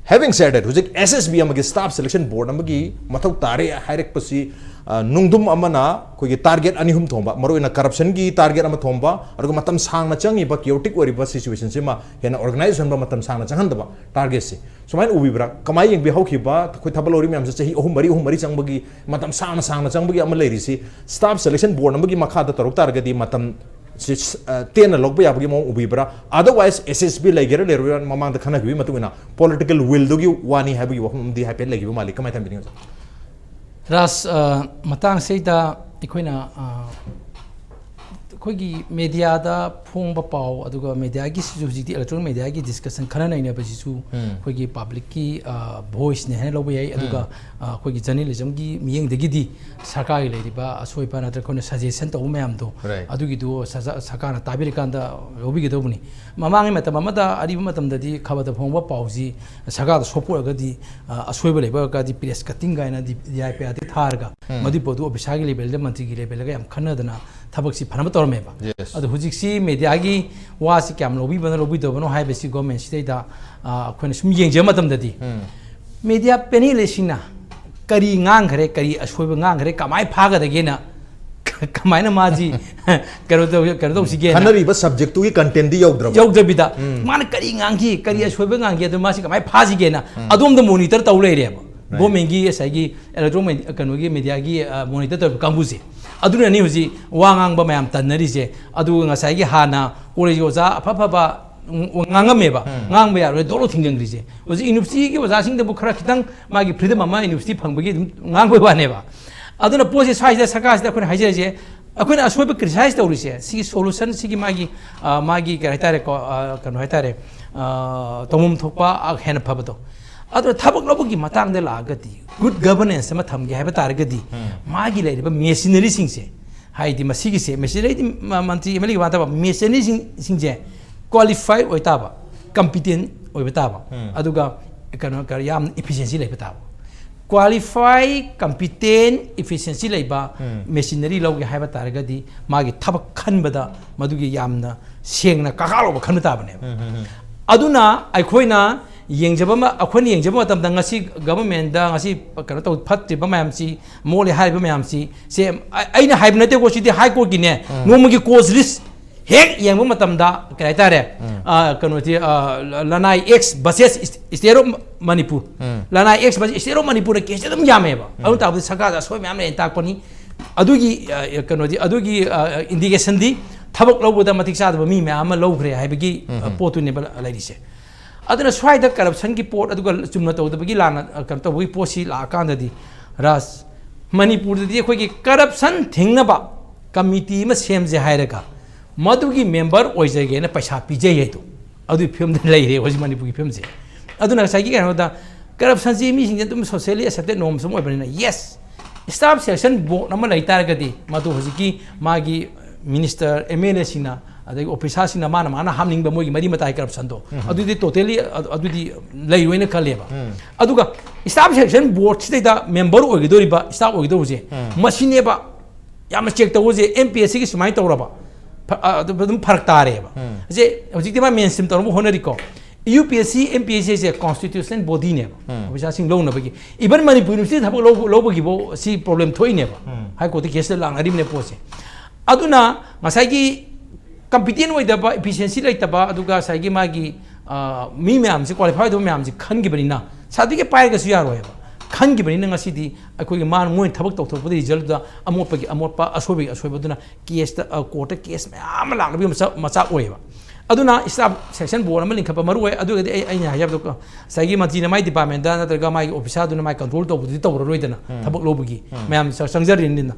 Having said that, ꯍꯧꯖꯤꯛ S S B ꯑꯃꯒꯤ staff selection board ꯑꯃꯒꯤ ꯃꯊꯧ ꯇꯥꯔꯦ ꯍꯥꯏꯔꯛꯄꯁꯤ, ꯑ, ꯅꯨꯡꯗꯨꯝ ꯑꯃꯅ ꯑꯩꯈꯣꯏꯒꯤ target ꯑꯅꯤ ꯑꯍꯨꯝ ꯊꯣꯝꯕ, ꯃꯔꯨꯑꯣꯏꯅ corruption ꯒꯤ target ꯑꯃ ꯊꯣꯝꯕ, ꯑꯗꯨꯒ ꯃꯇꯝ ꯁꯥꯡꯅ ꯆꯪꯉꯤꯕ chaotic ꯑꯣꯏꯔꯤꯕ situation ꯁꯤꯃ ꯍꯦꯟꯅ organize ꯑꯣꯏꯍꯟꯕ, ꯃꯇꯝ ꯁꯥꯡꯅ ꯆꯪꯍꯟꯗꯕ target ꯁꯤ꯫ ꯁꯨꯃꯥꯏꯅ ꯎꯕꯤꯕ꯭ꯔꯥ? ꯀꯃꯥꯏꯅ ꯌꯦꯡꯕꯤꯍꯧꯈꯤꯕ? ꯑꯩꯈꯣꯏ ꯊꯕꯛ ꯂꯧꯔꯤ ꯃꯌꯥꯝꯁꯦ ꯆꯍꯤ ꯑꯍꯨꯝ ꯃꯔꯤ, ꯑꯍꯨꯝ ꯃꯔꯤ ꯆꯪꯕꯒꯤ, ꯃꯇꯝ ꯁꯥꯡꯅ ꯁꯥꯡꯅ ꯆꯪꯕꯒꯤ ꯑꯃ ꯂꯩꯔꯤꯁꯤ, staff selection board ꯑꯃꯒꯤ ꯃꯈꯥꯗ ꯇꯧꯔꯛ ꯇꯥꯔꯒꯗꯤ ꯃꯇꯝ ꯁꯤ, ꯑ, ꯇꯦꯟꯅ ꯂꯧꯕ ꯌꯥꯕꯒꯤ ꯃꯑꯣꯡ ꯎꯕꯤꯕ꯭ꯔꯥ? Otherwise, S S B ꯂꯩꯒꯦꯔꯥ ꯂꯩꯔꯣꯏꯔꯥ, ꯃꯃꯥꯡꯗ ꯈꯟꯅꯈꯤꯕꯒꯤ ꯃꯇꯨꯡ ꯏꯟꯅ political will ꯗꯨꯒꯤ ꯋꯥꯅꯤ ꯍꯥꯏꯕꯒꯤ ꯋꯥꯐꯝ ꯑꯃꯗꯤ ꯍꯥꯏꯐꯦꯠ ꯂꯩꯈꯤꯕ ꯃꯥꯜꯂꯤ꯫ ꯀꯃꯥꯏꯅ ꯊꯝꯕꯤꯅꯤꯡꯉꯤ? ꯔꯥꯖ, ꯑ, ꯃꯇꯥꯡꯁꯤꯗ ꯑꯩꯈꯣꯏꯅ ꯑ, ꯑꯩꯈꯣꯏꯒꯤ ꯃꯦꯗꯤꯌꯥꯗ ꯐꯣꯡꯕ ꯄꯥꯎ, ꯑꯗꯨꯒ ꯃꯦꯗꯤꯌꯥꯒꯤꯁꯤꯁꯨ ꯍꯧꯖꯤꯛꯇꯤ ꯏꯂꯦꯛꯇ꯭ꯔꯣꯅꯤꯛ ꯃꯦꯗꯤꯌꯥꯒꯤ ꯗꯤꯁꯀꯁꯟ, ꯈꯟꯅ ꯅꯩꯅꯕꯁꯤꯁꯨ ꯎꯝ. ꯑꯩꯈꯣꯏꯒꯤ ꯄꯕ꯭ꯂꯤꯛꯀꯤ ꯚꯣꯏꯁꯅꯦ ꯍꯥꯏꯅ ꯂꯧꯕ ꯌꯥꯏ꯫ ꯑꯗꯨꯒ ꯑ, ꯑꯩꯈꯣꯏꯒꯤ ꯖꯔꯅꯦꯂꯤꯖꯝꯒꯤ ꯃꯤꯠꯌꯦꯡꯗꯒꯤꯗꯤ ꯁꯔꯀꯥꯔꯒꯤ ꯂꯩꯔꯤꯕ ꯑꯁꯣꯏꯕ ꯅꯠꯇ꯭ꯔꯒ ꯑꯩꯈꯣꯏꯅ ꯁꯖꯦꯁꯟ ꯇꯧꯕ ꯃꯌꯥꯝꯗꯣ, Right. ꯑꯗꯨꯒꯤꯗꯨ ꯁꯖ- ꯁꯔꯀꯥꯔꯅ ꯇꯥꯕꯤꯔꯀꯥꯟꯗ ꯂꯧꯕꯤꯒꯗꯧꯕꯅꯤ꯫ ꯃꯃꯥꯡꯒꯤ ꯃꯇꯝ ꯑꯃꯗ, ꯑꯔꯤꯕ ꯃꯇꯝꯗꯗꯤ ꯈꯕꯔꯗ ꯐꯣꯡꯕ ꯄꯥꯎꯁꯤ ꯁꯔꯀꯥꯔꯗ ꯁꯣꯛꯄ ꯑꯣꯏꯔꯒꯗꯤ, ꯑ, ꯑꯁꯣꯏꯕ ꯂꯩꯕ ꯑꯣꯏꯔꯒꯗꯤ ꯄ꯭ꯔꯦꯁ ꯀꯠꯇꯤꯡ ꯀꯥꯏꯅ ꯗꯤ ꯑꯥꯏ ꯄꯤ ꯑꯥꯔꯗꯤ ꯊꯥꯔꯒ, ꯎꯝ. ꯃꯗꯨꯒꯤ ꯄꯣꯠꯇꯨ ꯑꯣꯐꯤꯁꯥꯔꯒꯤ ꯂꯦꯕꯦꯜꯗ, ꯃꯟꯇ꯭ꯔꯤꯒꯤ ꯂꯦꯕꯦꯜꯗꯒ ꯌꯥꯝ ꯈꯟꯅꯗꯅ ꯊꯕꯛꯁꯤ ꯐꯅꯕ ꯇꯧꯔꯝꯃꯦꯕ꯫ Yes. ꯑꯗꯣ ꯍꯧꯖꯤꯛꯁꯤ ꯃꯦꯗꯤꯌꯥꯒꯤ ꯋꯥꯁꯤ ꯀꯌꯥꯝ ꯂꯧꯕꯤꯕꯅꯣ ꯂꯧꯕꯤꯗꯕꯅꯣ ꯍꯥꯏꯕꯁꯤ ꯒꯣꯔꯃꯦꯟꯁꯤꯗꯩꯗ, ꯑ, ꯑꯩꯈꯣꯏꯅ ꯁꯨꯝ ꯌꯦꯡꯖꯕ ꯃꯇꯝꯗꯗꯤ, ꯎꯝ. ꯃꯦꯗꯤꯌꯥ ꯄꯦꯅꯦꯜꯁꯤꯡꯅ ꯀꯔꯤ ꯉꯥꯡꯈ꯭ꯔꯦ, ꯀꯔꯤ ꯑꯁꯣꯏꯕ ꯉꯥꯡꯈ꯭ꯔꯦ, ꯀꯃꯥꯏꯅ ꯐꯥꯒꯗꯒꯦꯅ, ꯀꯃꯥꯏꯅ ꯃꯥꯁꯤ ꯀꯩꯅꯣ ꯇꯧ-, ꯀꯩꯅꯣ ꯇꯧꯁꯤꯒꯦꯅ꯫ ꯈꯟꯅꯔꯤꯕ ꯁꯕꯖꯦꯛꯇꯨꯒꯤ ꯀꯟꯇꯦꯟꯗꯤ ꯌꯧꯗ꯭ꯔꯕ? ꯌꯧꯗꯕꯤꯗ, ꯎꯝ. ꯃꯥꯅ ꯀꯔꯤ ꯉꯥꯡꯈꯤ, ꯀꯔꯤ ꯑꯁꯣꯏꯕ ꯉꯥꯡꯈꯤ, ꯑꯗꯨ ꯃꯥꯁꯤ ꯀꯃꯥꯏꯅ ꯐꯥꯁꯤꯒꯦꯅ ꯑꯗꯣꯝꯗ ꯃꯣꯅꯤꯇꯔ ꯇꯧ ꯂꯩꯔꯦꯕ꯫ Right. ꯒꯣꯔꯃꯦꯟꯒꯤ ꯉꯁꯥꯏꯒꯤ ꯏꯂꯦꯛꯇ꯭ꯔꯣꯅꯤꯛ ꯀꯩꯅꯣꯒꯤ ꯃꯦꯗꯤꯌꯥꯒꯤ, ꯑ, ꯃꯣꯅꯤꯇꯔ ꯇꯧꯔꯤꯕ ꯀꯥꯡꯕꯨꯁꯦ, ꯑꯗꯨꯅꯅꯤ ꯍꯧꯖꯤꯛ ꯋꯥ ꯉꯥꯡꯕ ꯃꯌꯥꯝ ꯇꯟꯅꯔꯤꯁꯦ꯫ ꯑꯗꯨꯒ ꯉꯁꯥꯏꯒꯤ ꯍꯥꯟꯅ ꯀꯣꯂꯦꯖ ꯑꯣꯖꯥ ꯑꯐ ꯑꯐꯕ ꯉꯥꯡꯉꯝꯃꯦꯕ, ꯎꯝ. ꯉꯥꯡꯕ ꯌꯥꯔꯣꯏ, ꯗꯣꯛꯂꯣ ꯊꯤꯡꯖꯤꯟꯈ꯭ꯔꯤꯁꯦ꯫ ꯍꯧꯖꯤꯛ ꯌꯨꯅꯤꯚꯔꯁꯤꯇꯤꯒꯤ ꯑꯣꯖꯥꯁꯤꯡꯗꯕꯨ ꯈꯔ ꯈꯤꯇꯪ ꯃꯥꯒꯤ ꯐ꯭ꯔꯤꯗꯝ ꯑꯃ ꯌꯨꯅꯤꯚꯔꯁꯤꯇꯤ ꯐꯪꯕꯒꯤ ꯑꯗꯨꯝ ꯉꯥꯡꯕꯒꯤ ꯋꯥꯅꯦꯕ꯫ ꯑꯗꯨꯅ ꯄꯣꯠꯁꯦ ꯁ꯭ꯋꯥꯏꯁꯤꯗ ꯁꯔꯀꯥꯔꯁꯤꯗ ꯑꯩꯈꯣꯏꯅ ꯍꯥꯏꯖꯔꯤꯁꯦ, ꯑꯩꯈꯣꯏꯅ ꯑꯁꯣꯏꯕ ꯀ꯭ꯔꯤꯇꯤꯁꯥꯏꯁ ꯇꯧꯔꯤꯁꯦ, ꯁꯤꯒꯤ ꯁꯣꯂꯨꯁꯟ, ꯁꯤꯒꯤ ꯃꯥꯒꯤ, ꯑ, ꯃꯥꯒꯤ ꯀꯩ ꯍꯥꯏꯇꯥꯔꯦꯀꯣ, ꯑ, ꯀꯩꯅꯣ ꯍꯥꯏꯇꯥꯔꯦ, ꯑ, ꯇꯧꯐꯝ ꯊꯣꯛꯄ, ꯑ, ꯍꯦꯟꯅ ꯐꯕꯗꯣ꯫ ꯑꯗꯨꯅ ꯊꯕꯛ ꯂꯧꯕꯒꯤ ꯃꯇꯥꯡꯗ ꯂꯥꯛꯑꯒꯗꯤ, ꯒꯨꯗ ꯒꯕꯔꯅꯦꯟꯁ ꯑꯃ ꯊꯝꯒꯦ ꯍꯥꯏꯕ ꯇꯥꯔꯒꯗꯤ, ꯎꯝ. ꯃꯥꯒꯤ ꯂꯩꯔꯤꯕ ꯃꯦꯁꯤꯅꯔꯤꯁꯤꯡꯁꯦ, ꯍꯥꯏꯗꯤ ꯃꯁꯤꯒꯤꯁꯦ, ꯃꯦꯁꯤꯅꯔꯤꯗꯤ ꯃ-, ꯃꯟꯇ꯭ꯔꯤ ꯑꯦꯝ ꯑꯦꯜ ꯑꯦꯒꯤ ꯋꯥ ꯅꯠꯇꯕ, ꯃꯦꯁꯤꯅꯔꯤꯁꯤꯡ, ꯁꯤꯡꯁꯦ ꯀ꯭ꯋꯥꯂꯤꯐꯥꯏ ꯑꯣꯏ ꯇꯥꯕ, ꯀꯝꯄꯤꯇꯦꯟ ꯑꯣꯏꯕ ꯇꯥꯕ, ꯎꯝ. ꯑꯗꯨꯒ ꯀꯩꯅꯣ, ꯀꯩꯅꯣ ꯌꯥꯝ ꯏꯐꯤꯁꯤꯌꯦꯟꯁꯤ ꯂꯩꯕ ꯇꯥꯕ꯫ ꯀ꯭ꯋꯥꯂꯤꯐꯥꯏ, ꯀꯝꯄꯤꯇꯦꯟ, ꯏꯐꯤꯁꯤꯌꯦꯟꯁꯤ ꯂꯩꯕ ꯎꯝ. ꯃꯦꯁꯤꯅꯔꯤ ꯂꯧꯒꯦ ꯍꯥꯏꯕ ꯇꯥꯔꯒꯗꯤ, ꯃꯥꯒꯤ ꯊꯕꯛ ꯈꯟꯕꯗ ꯃꯗꯨꯒꯤ ꯌꯥꯝꯅ ꯁꯦꯡꯅ ꯀꯥꯈꯥ ꯂꯧꯕ ꯈꯟꯕ ꯇꯥꯕꯅꯦꯕ꯫ ꯎꯝ, ꯎꯝ, ꯎꯝ. ꯑꯗꯨꯅ ꯑꯩꯈꯣꯏꯅ ꯌꯦꯡꯖꯕ ꯑꯃ, ꯑꯩꯈꯣꯏꯅ ꯌꯦꯡꯖꯕ ꯃꯇꯝꯗ ꯉꯁꯤ ꯒꯚꯔꯟꯃꯦꯟꯗ ꯉꯁꯤ ꯀꯩꯅꯣ ꯇꯧ, ꯐꯠꯇ꯭ꯔꯤꯕ ꯃꯌꯥꯝꯁꯤ, ꯃꯣꯠꯂꯤ ꯍꯥꯏꯔꯤꯕ ꯃꯌꯥꯝꯁꯤ, ꯁꯦ ꯑ-, ꯑꯩꯅ ꯍꯥꯏꯕ ꯅꯠꯇꯦꯀꯣ, ꯁꯤꯗꯤ ꯍꯥꯏ ꯀꯣꯔꯠꯀꯤꯅꯦ꯫ ꯎꯝ. ꯅꯣꯡꯃꯒꯤ ꯀꯣꯁ ꯂꯤꯁ ꯍꯦꯛ ꯌꯦꯡꯕ ꯃꯇꯝꯗ ꯀꯩ ꯍꯥꯏꯇꯥꯔꯦ, ꯎꯝ. ꯑ, ꯀꯩꯅꯣꯗꯤ, ꯑ, ꯂ-, ꯂꯅꯥꯏ ꯑꯦꯛꯁ ꯚꯔꯁꯦꯁ ꯏꯁ-, ꯏꯁꯇꯦꯠ ꯑꯣꯐ ꯃꯅꯤꯄꯨꯔ, ꯎꯝ. ꯂꯅꯥꯏ ꯑꯦꯛꯁ ꯚꯔꯁꯦꯁ ꯏꯁꯇꯦꯠ ꯑꯣꯐ ꯃꯅꯤꯄꯨꯔꯗ ꯀꯦꯁꯇꯤ ꯑꯗꯨꯝ ꯌꯥꯝꯃꯦꯕ꯫ ꯑꯗꯨ ꯇꯥꯕꯗꯤ ꯁꯔꯀꯥꯔꯗ ꯑꯁꯣꯏ ꯃꯌꯥꯝ ꯂꯩꯅ ꯇꯥꯛꯄꯅꯤ꯫ ꯑꯗꯨꯒꯤ, ꯑ, ꯀꯩꯅꯣꯗꯤ, ꯑꯗꯨꯒꯤ, ꯑ, ꯏꯟꯗꯤꯀꯦꯁꯟꯗꯤ ꯊꯕꯛ ꯂꯧꯕꯗ ꯃꯇꯤꯛ ꯆꯥꯗꯕ ꯃꯤ ꯃꯌꯥꯝ ꯑꯃ ꯂꯧꯈ꯭ꯔꯦ ꯍꯥꯏꯕꯒꯤ, ꯑ, ꯎꯝ. ꯄꯣꯠꯇꯨꯅꯦꯕ ꯂꯩꯔꯤꯁꯦ꯫ ꯑꯗꯨꯅ ꯁ꯭ꯋꯥꯏꯗ ꯀꯔꯞꯁꯟꯒꯤ ꯄꯣꯠ, ꯑꯗꯨꯒ ꯆꯨꯝꯅ ꯇꯧꯗꯕꯒꯤ, ꯂꯥꯟꯅ, ꯑ, ꯀꯩꯅꯣ ꯇꯧꯕꯒꯤ ꯄꯣꯠꯁꯤ ꯂꯥꯛꯑꯀꯥꯟꯗꯗꯤ, ꯔꯥꯖ, ꯃꯅꯤꯄꯨꯔꯗꯗꯤ ꯑꯩꯈꯣꯏꯒꯤ ꯀꯔꯞꯁꯟ ꯊꯤꯡꯅꯕ ꯀꯃꯤꯇꯤ ꯑꯃ ꯁꯦꯝꯁꯦ ꯍꯥꯏꯔꯒ ꯃꯗꯨꯒꯤ ꯃꯦꯝꯕꯔ ꯑꯣꯏꯖꯒꯦꯅ ꯄꯩꯁꯥ ꯄꯤꯖꯩ ꯍꯥꯏꯗꯣ, ꯑꯗꯨꯒꯤ ꯐꯤꯕꯝꯗ ꯂꯩꯔꯦ ꯍꯧꯖꯤꯛ ꯃꯅꯤꯄꯨꯔꯒꯤ ꯐꯤꯕꯝꯁꯦ꯫ ꯑꯗꯨꯅ ꯉꯁꯥꯏꯒꯤ ꯀꯩꯅꯣꯗ ꯀꯔꯞꯁꯟꯁꯤ ꯃꯤꯁꯤꯡꯁꯦ ꯑꯗꯨꯝ socially accepted norms ꯑꯃ ꯑꯣꯏꯕꯅꯤꯅ, yes, staff selection board ꯑꯃ ꯂꯩ ꯇꯥꯔꯒꯗꯤ ꯃꯗꯨ ꯍꯧꯖꯤꯛꯀꯤ ꯃꯥꯒꯤ ꯃꯤꯅꯤꯁꯇꯔ, ꯑꯦꯝ ꯑꯦꯜ ꯑꯦꯁꯤꯡꯅ, ꯑꯗꯒꯤ ꯑꯣꯐꯤꯁꯥꯔꯁꯤꯡꯅ ꯃꯥꯅ ꯃꯥꯅ ꯍꯥꯞꯅꯤꯡꯕ ꯃꯣꯏꯒꯤ ꯃꯔꯤ ꯃꯇꯥꯏ ꯀꯔꯞꯁꯟꯗꯣ, ꯑꯗꯨꯗꯤ ꯇꯣꯇꯦꯂꯤ ꯑꯗꯨꯗꯤ ꯂꯩꯔꯣꯏꯅ ꯈꯜꯂꯦꯕ꯫ ꯑꯗꯨꯒ staff selection boardꯁꯤꯗꯩꯗ ꯃꯦꯝꯕꯔ ꯑꯣꯏꯒꯗꯧꯔꯤꯕ, staff ꯑꯣꯏꯒꯗꯧꯕꯁꯦ, ꯃꯁꯤꯅꯦꯕ ꯌꯥꯝꯅ ꯆꯦꯛ ꯇꯧꯕꯁꯦ꯫ ꯑꯦꯝ ꯄꯤ ꯑꯦꯁ ꯁꯤꯒꯤ ꯁꯨꯃꯥꯏꯅ ꯇꯧꯔꯕ ꯐ-, ꯑ, ꯑꯗꯨ ꯑꯗꯨꯝ ꯐꯔꯛ ꯇꯥꯔꯦꯕ꯫ ꯁꯦ ꯍꯧꯖꯤꯛꯇꯤ ꯃꯥ ꯃꯦꯟ ꯁ꯭ꯇ꯭ꯔꯤꯝ ꯇꯧꯅꯕ ꯍꯣꯠꯅꯔꯤꯀꯣ꯫ U P S C, M P S ꯁꯤꯁꯦ constitutional bodyꯅꯦꯕ, ꯑꯣꯐꯤꯁꯥꯔꯁꯤꯡ ꯂꯧꯅꯕꯒꯤ꯫ Even ꯃꯅꯤꯄꯨꯔ ꯌꯨꯅꯤꯚꯔꯁꯤꯇꯤ ꯊꯕꯛ ꯂꯧꯕ, ꯂꯧꯕꯒꯤꯕꯨ ꯁꯤ ꯄ꯭ꯔꯣꯕ꯭ꯂꯦꯝ ꯊꯣꯛꯏꯅꯦꯕ꯫ ꯍꯥꯏ ꯀꯣꯔꯠꯇ ꯀꯦꯁꯇ ꯂꯥꯛꯅꯔꯤꯕꯅꯦ ꯄꯣꯠꯁꯦ꯫ ꯑꯗꯨꯅ ꯉꯁꯥꯏꯒꯤ competent ꯑꯣꯏꯗꯕ, efficiency ꯂꯩꯇꯕ, ꯑꯗꯨꯒ ꯉꯁꯥꯏꯒꯤ ꯃꯥꯒꯤ, ꯑ, ꯃꯤ ꯃꯌꯥꯝꯁꯤ, qualify ꯑꯣꯏꯗꯕ ꯃꯌꯥꯝꯁꯤ ꯈꯟꯈꯤꯕꯅꯤꯅ, certificate ꯄꯥꯏꯔꯒꯁꯨ ꯌꯥꯔꯣꯏꯕ꯫ ꯈꯟꯈꯤꯕꯅꯤꯅ ꯉꯁꯤꯗꯤ ꯑꯩꯈꯣꯏꯒꯤ ꯃꯥꯅ, ꯃꯣꯏꯅ ꯊꯕꯛ ꯇꯧꯊꯣꯛꯄꯗ resultꯗ ꯑꯃꯣꯠꯄꯒꯤ ꯑꯃꯣꯠꯄ, ꯑꯁꯣꯏꯕꯒꯤ ꯑꯁꯣꯏꯕ, ꯑꯗꯨꯅ ꯀꯦꯁꯇ, ꯑ, ꯀꯣꯔꯠꯇ ꯀꯦꯁ ꯃꯌꯥꯝ ꯑꯃ ꯂꯥꯛꯅꯕꯒꯤ ꯃꯆꯥꯛ, ꯃꯆꯥꯛ ꯑꯣꯏꯌꯦꯕ꯫ ꯑꯗꯨꯅ staff selection board ꯑꯃ ꯂꯤꯡꯈꯠꯄ ꯃꯔꯨ ꯑꯣꯏ꯫ ꯑꯗꯨꯒꯗꯤ ꯑꯩ, ꯑꯩꯅ ꯍꯥꯏꯖꯕꯗꯣ, ꯉꯁꯥꯏꯒꯤ ꯃꯟꯇ꯭ꯔꯤꯅ ꯃꯥꯏ departmentꯇ ꯅꯠꯇ꯭ꯔꯒ ꯃꯥꯒꯤ officerꯗꯨꯅ ꯃꯥꯏ control ꯇꯧꯕꯗꯨꯗꯤ ꯇꯧꯔꯔꯣꯏꯗꯅ, ꯊꯕꯛ ꯂꯧꯕꯒꯤ ꯃꯌꯥꯝ ꯆ-, ꯆꯪꯖꯔꯤꯅꯤꯅ꯫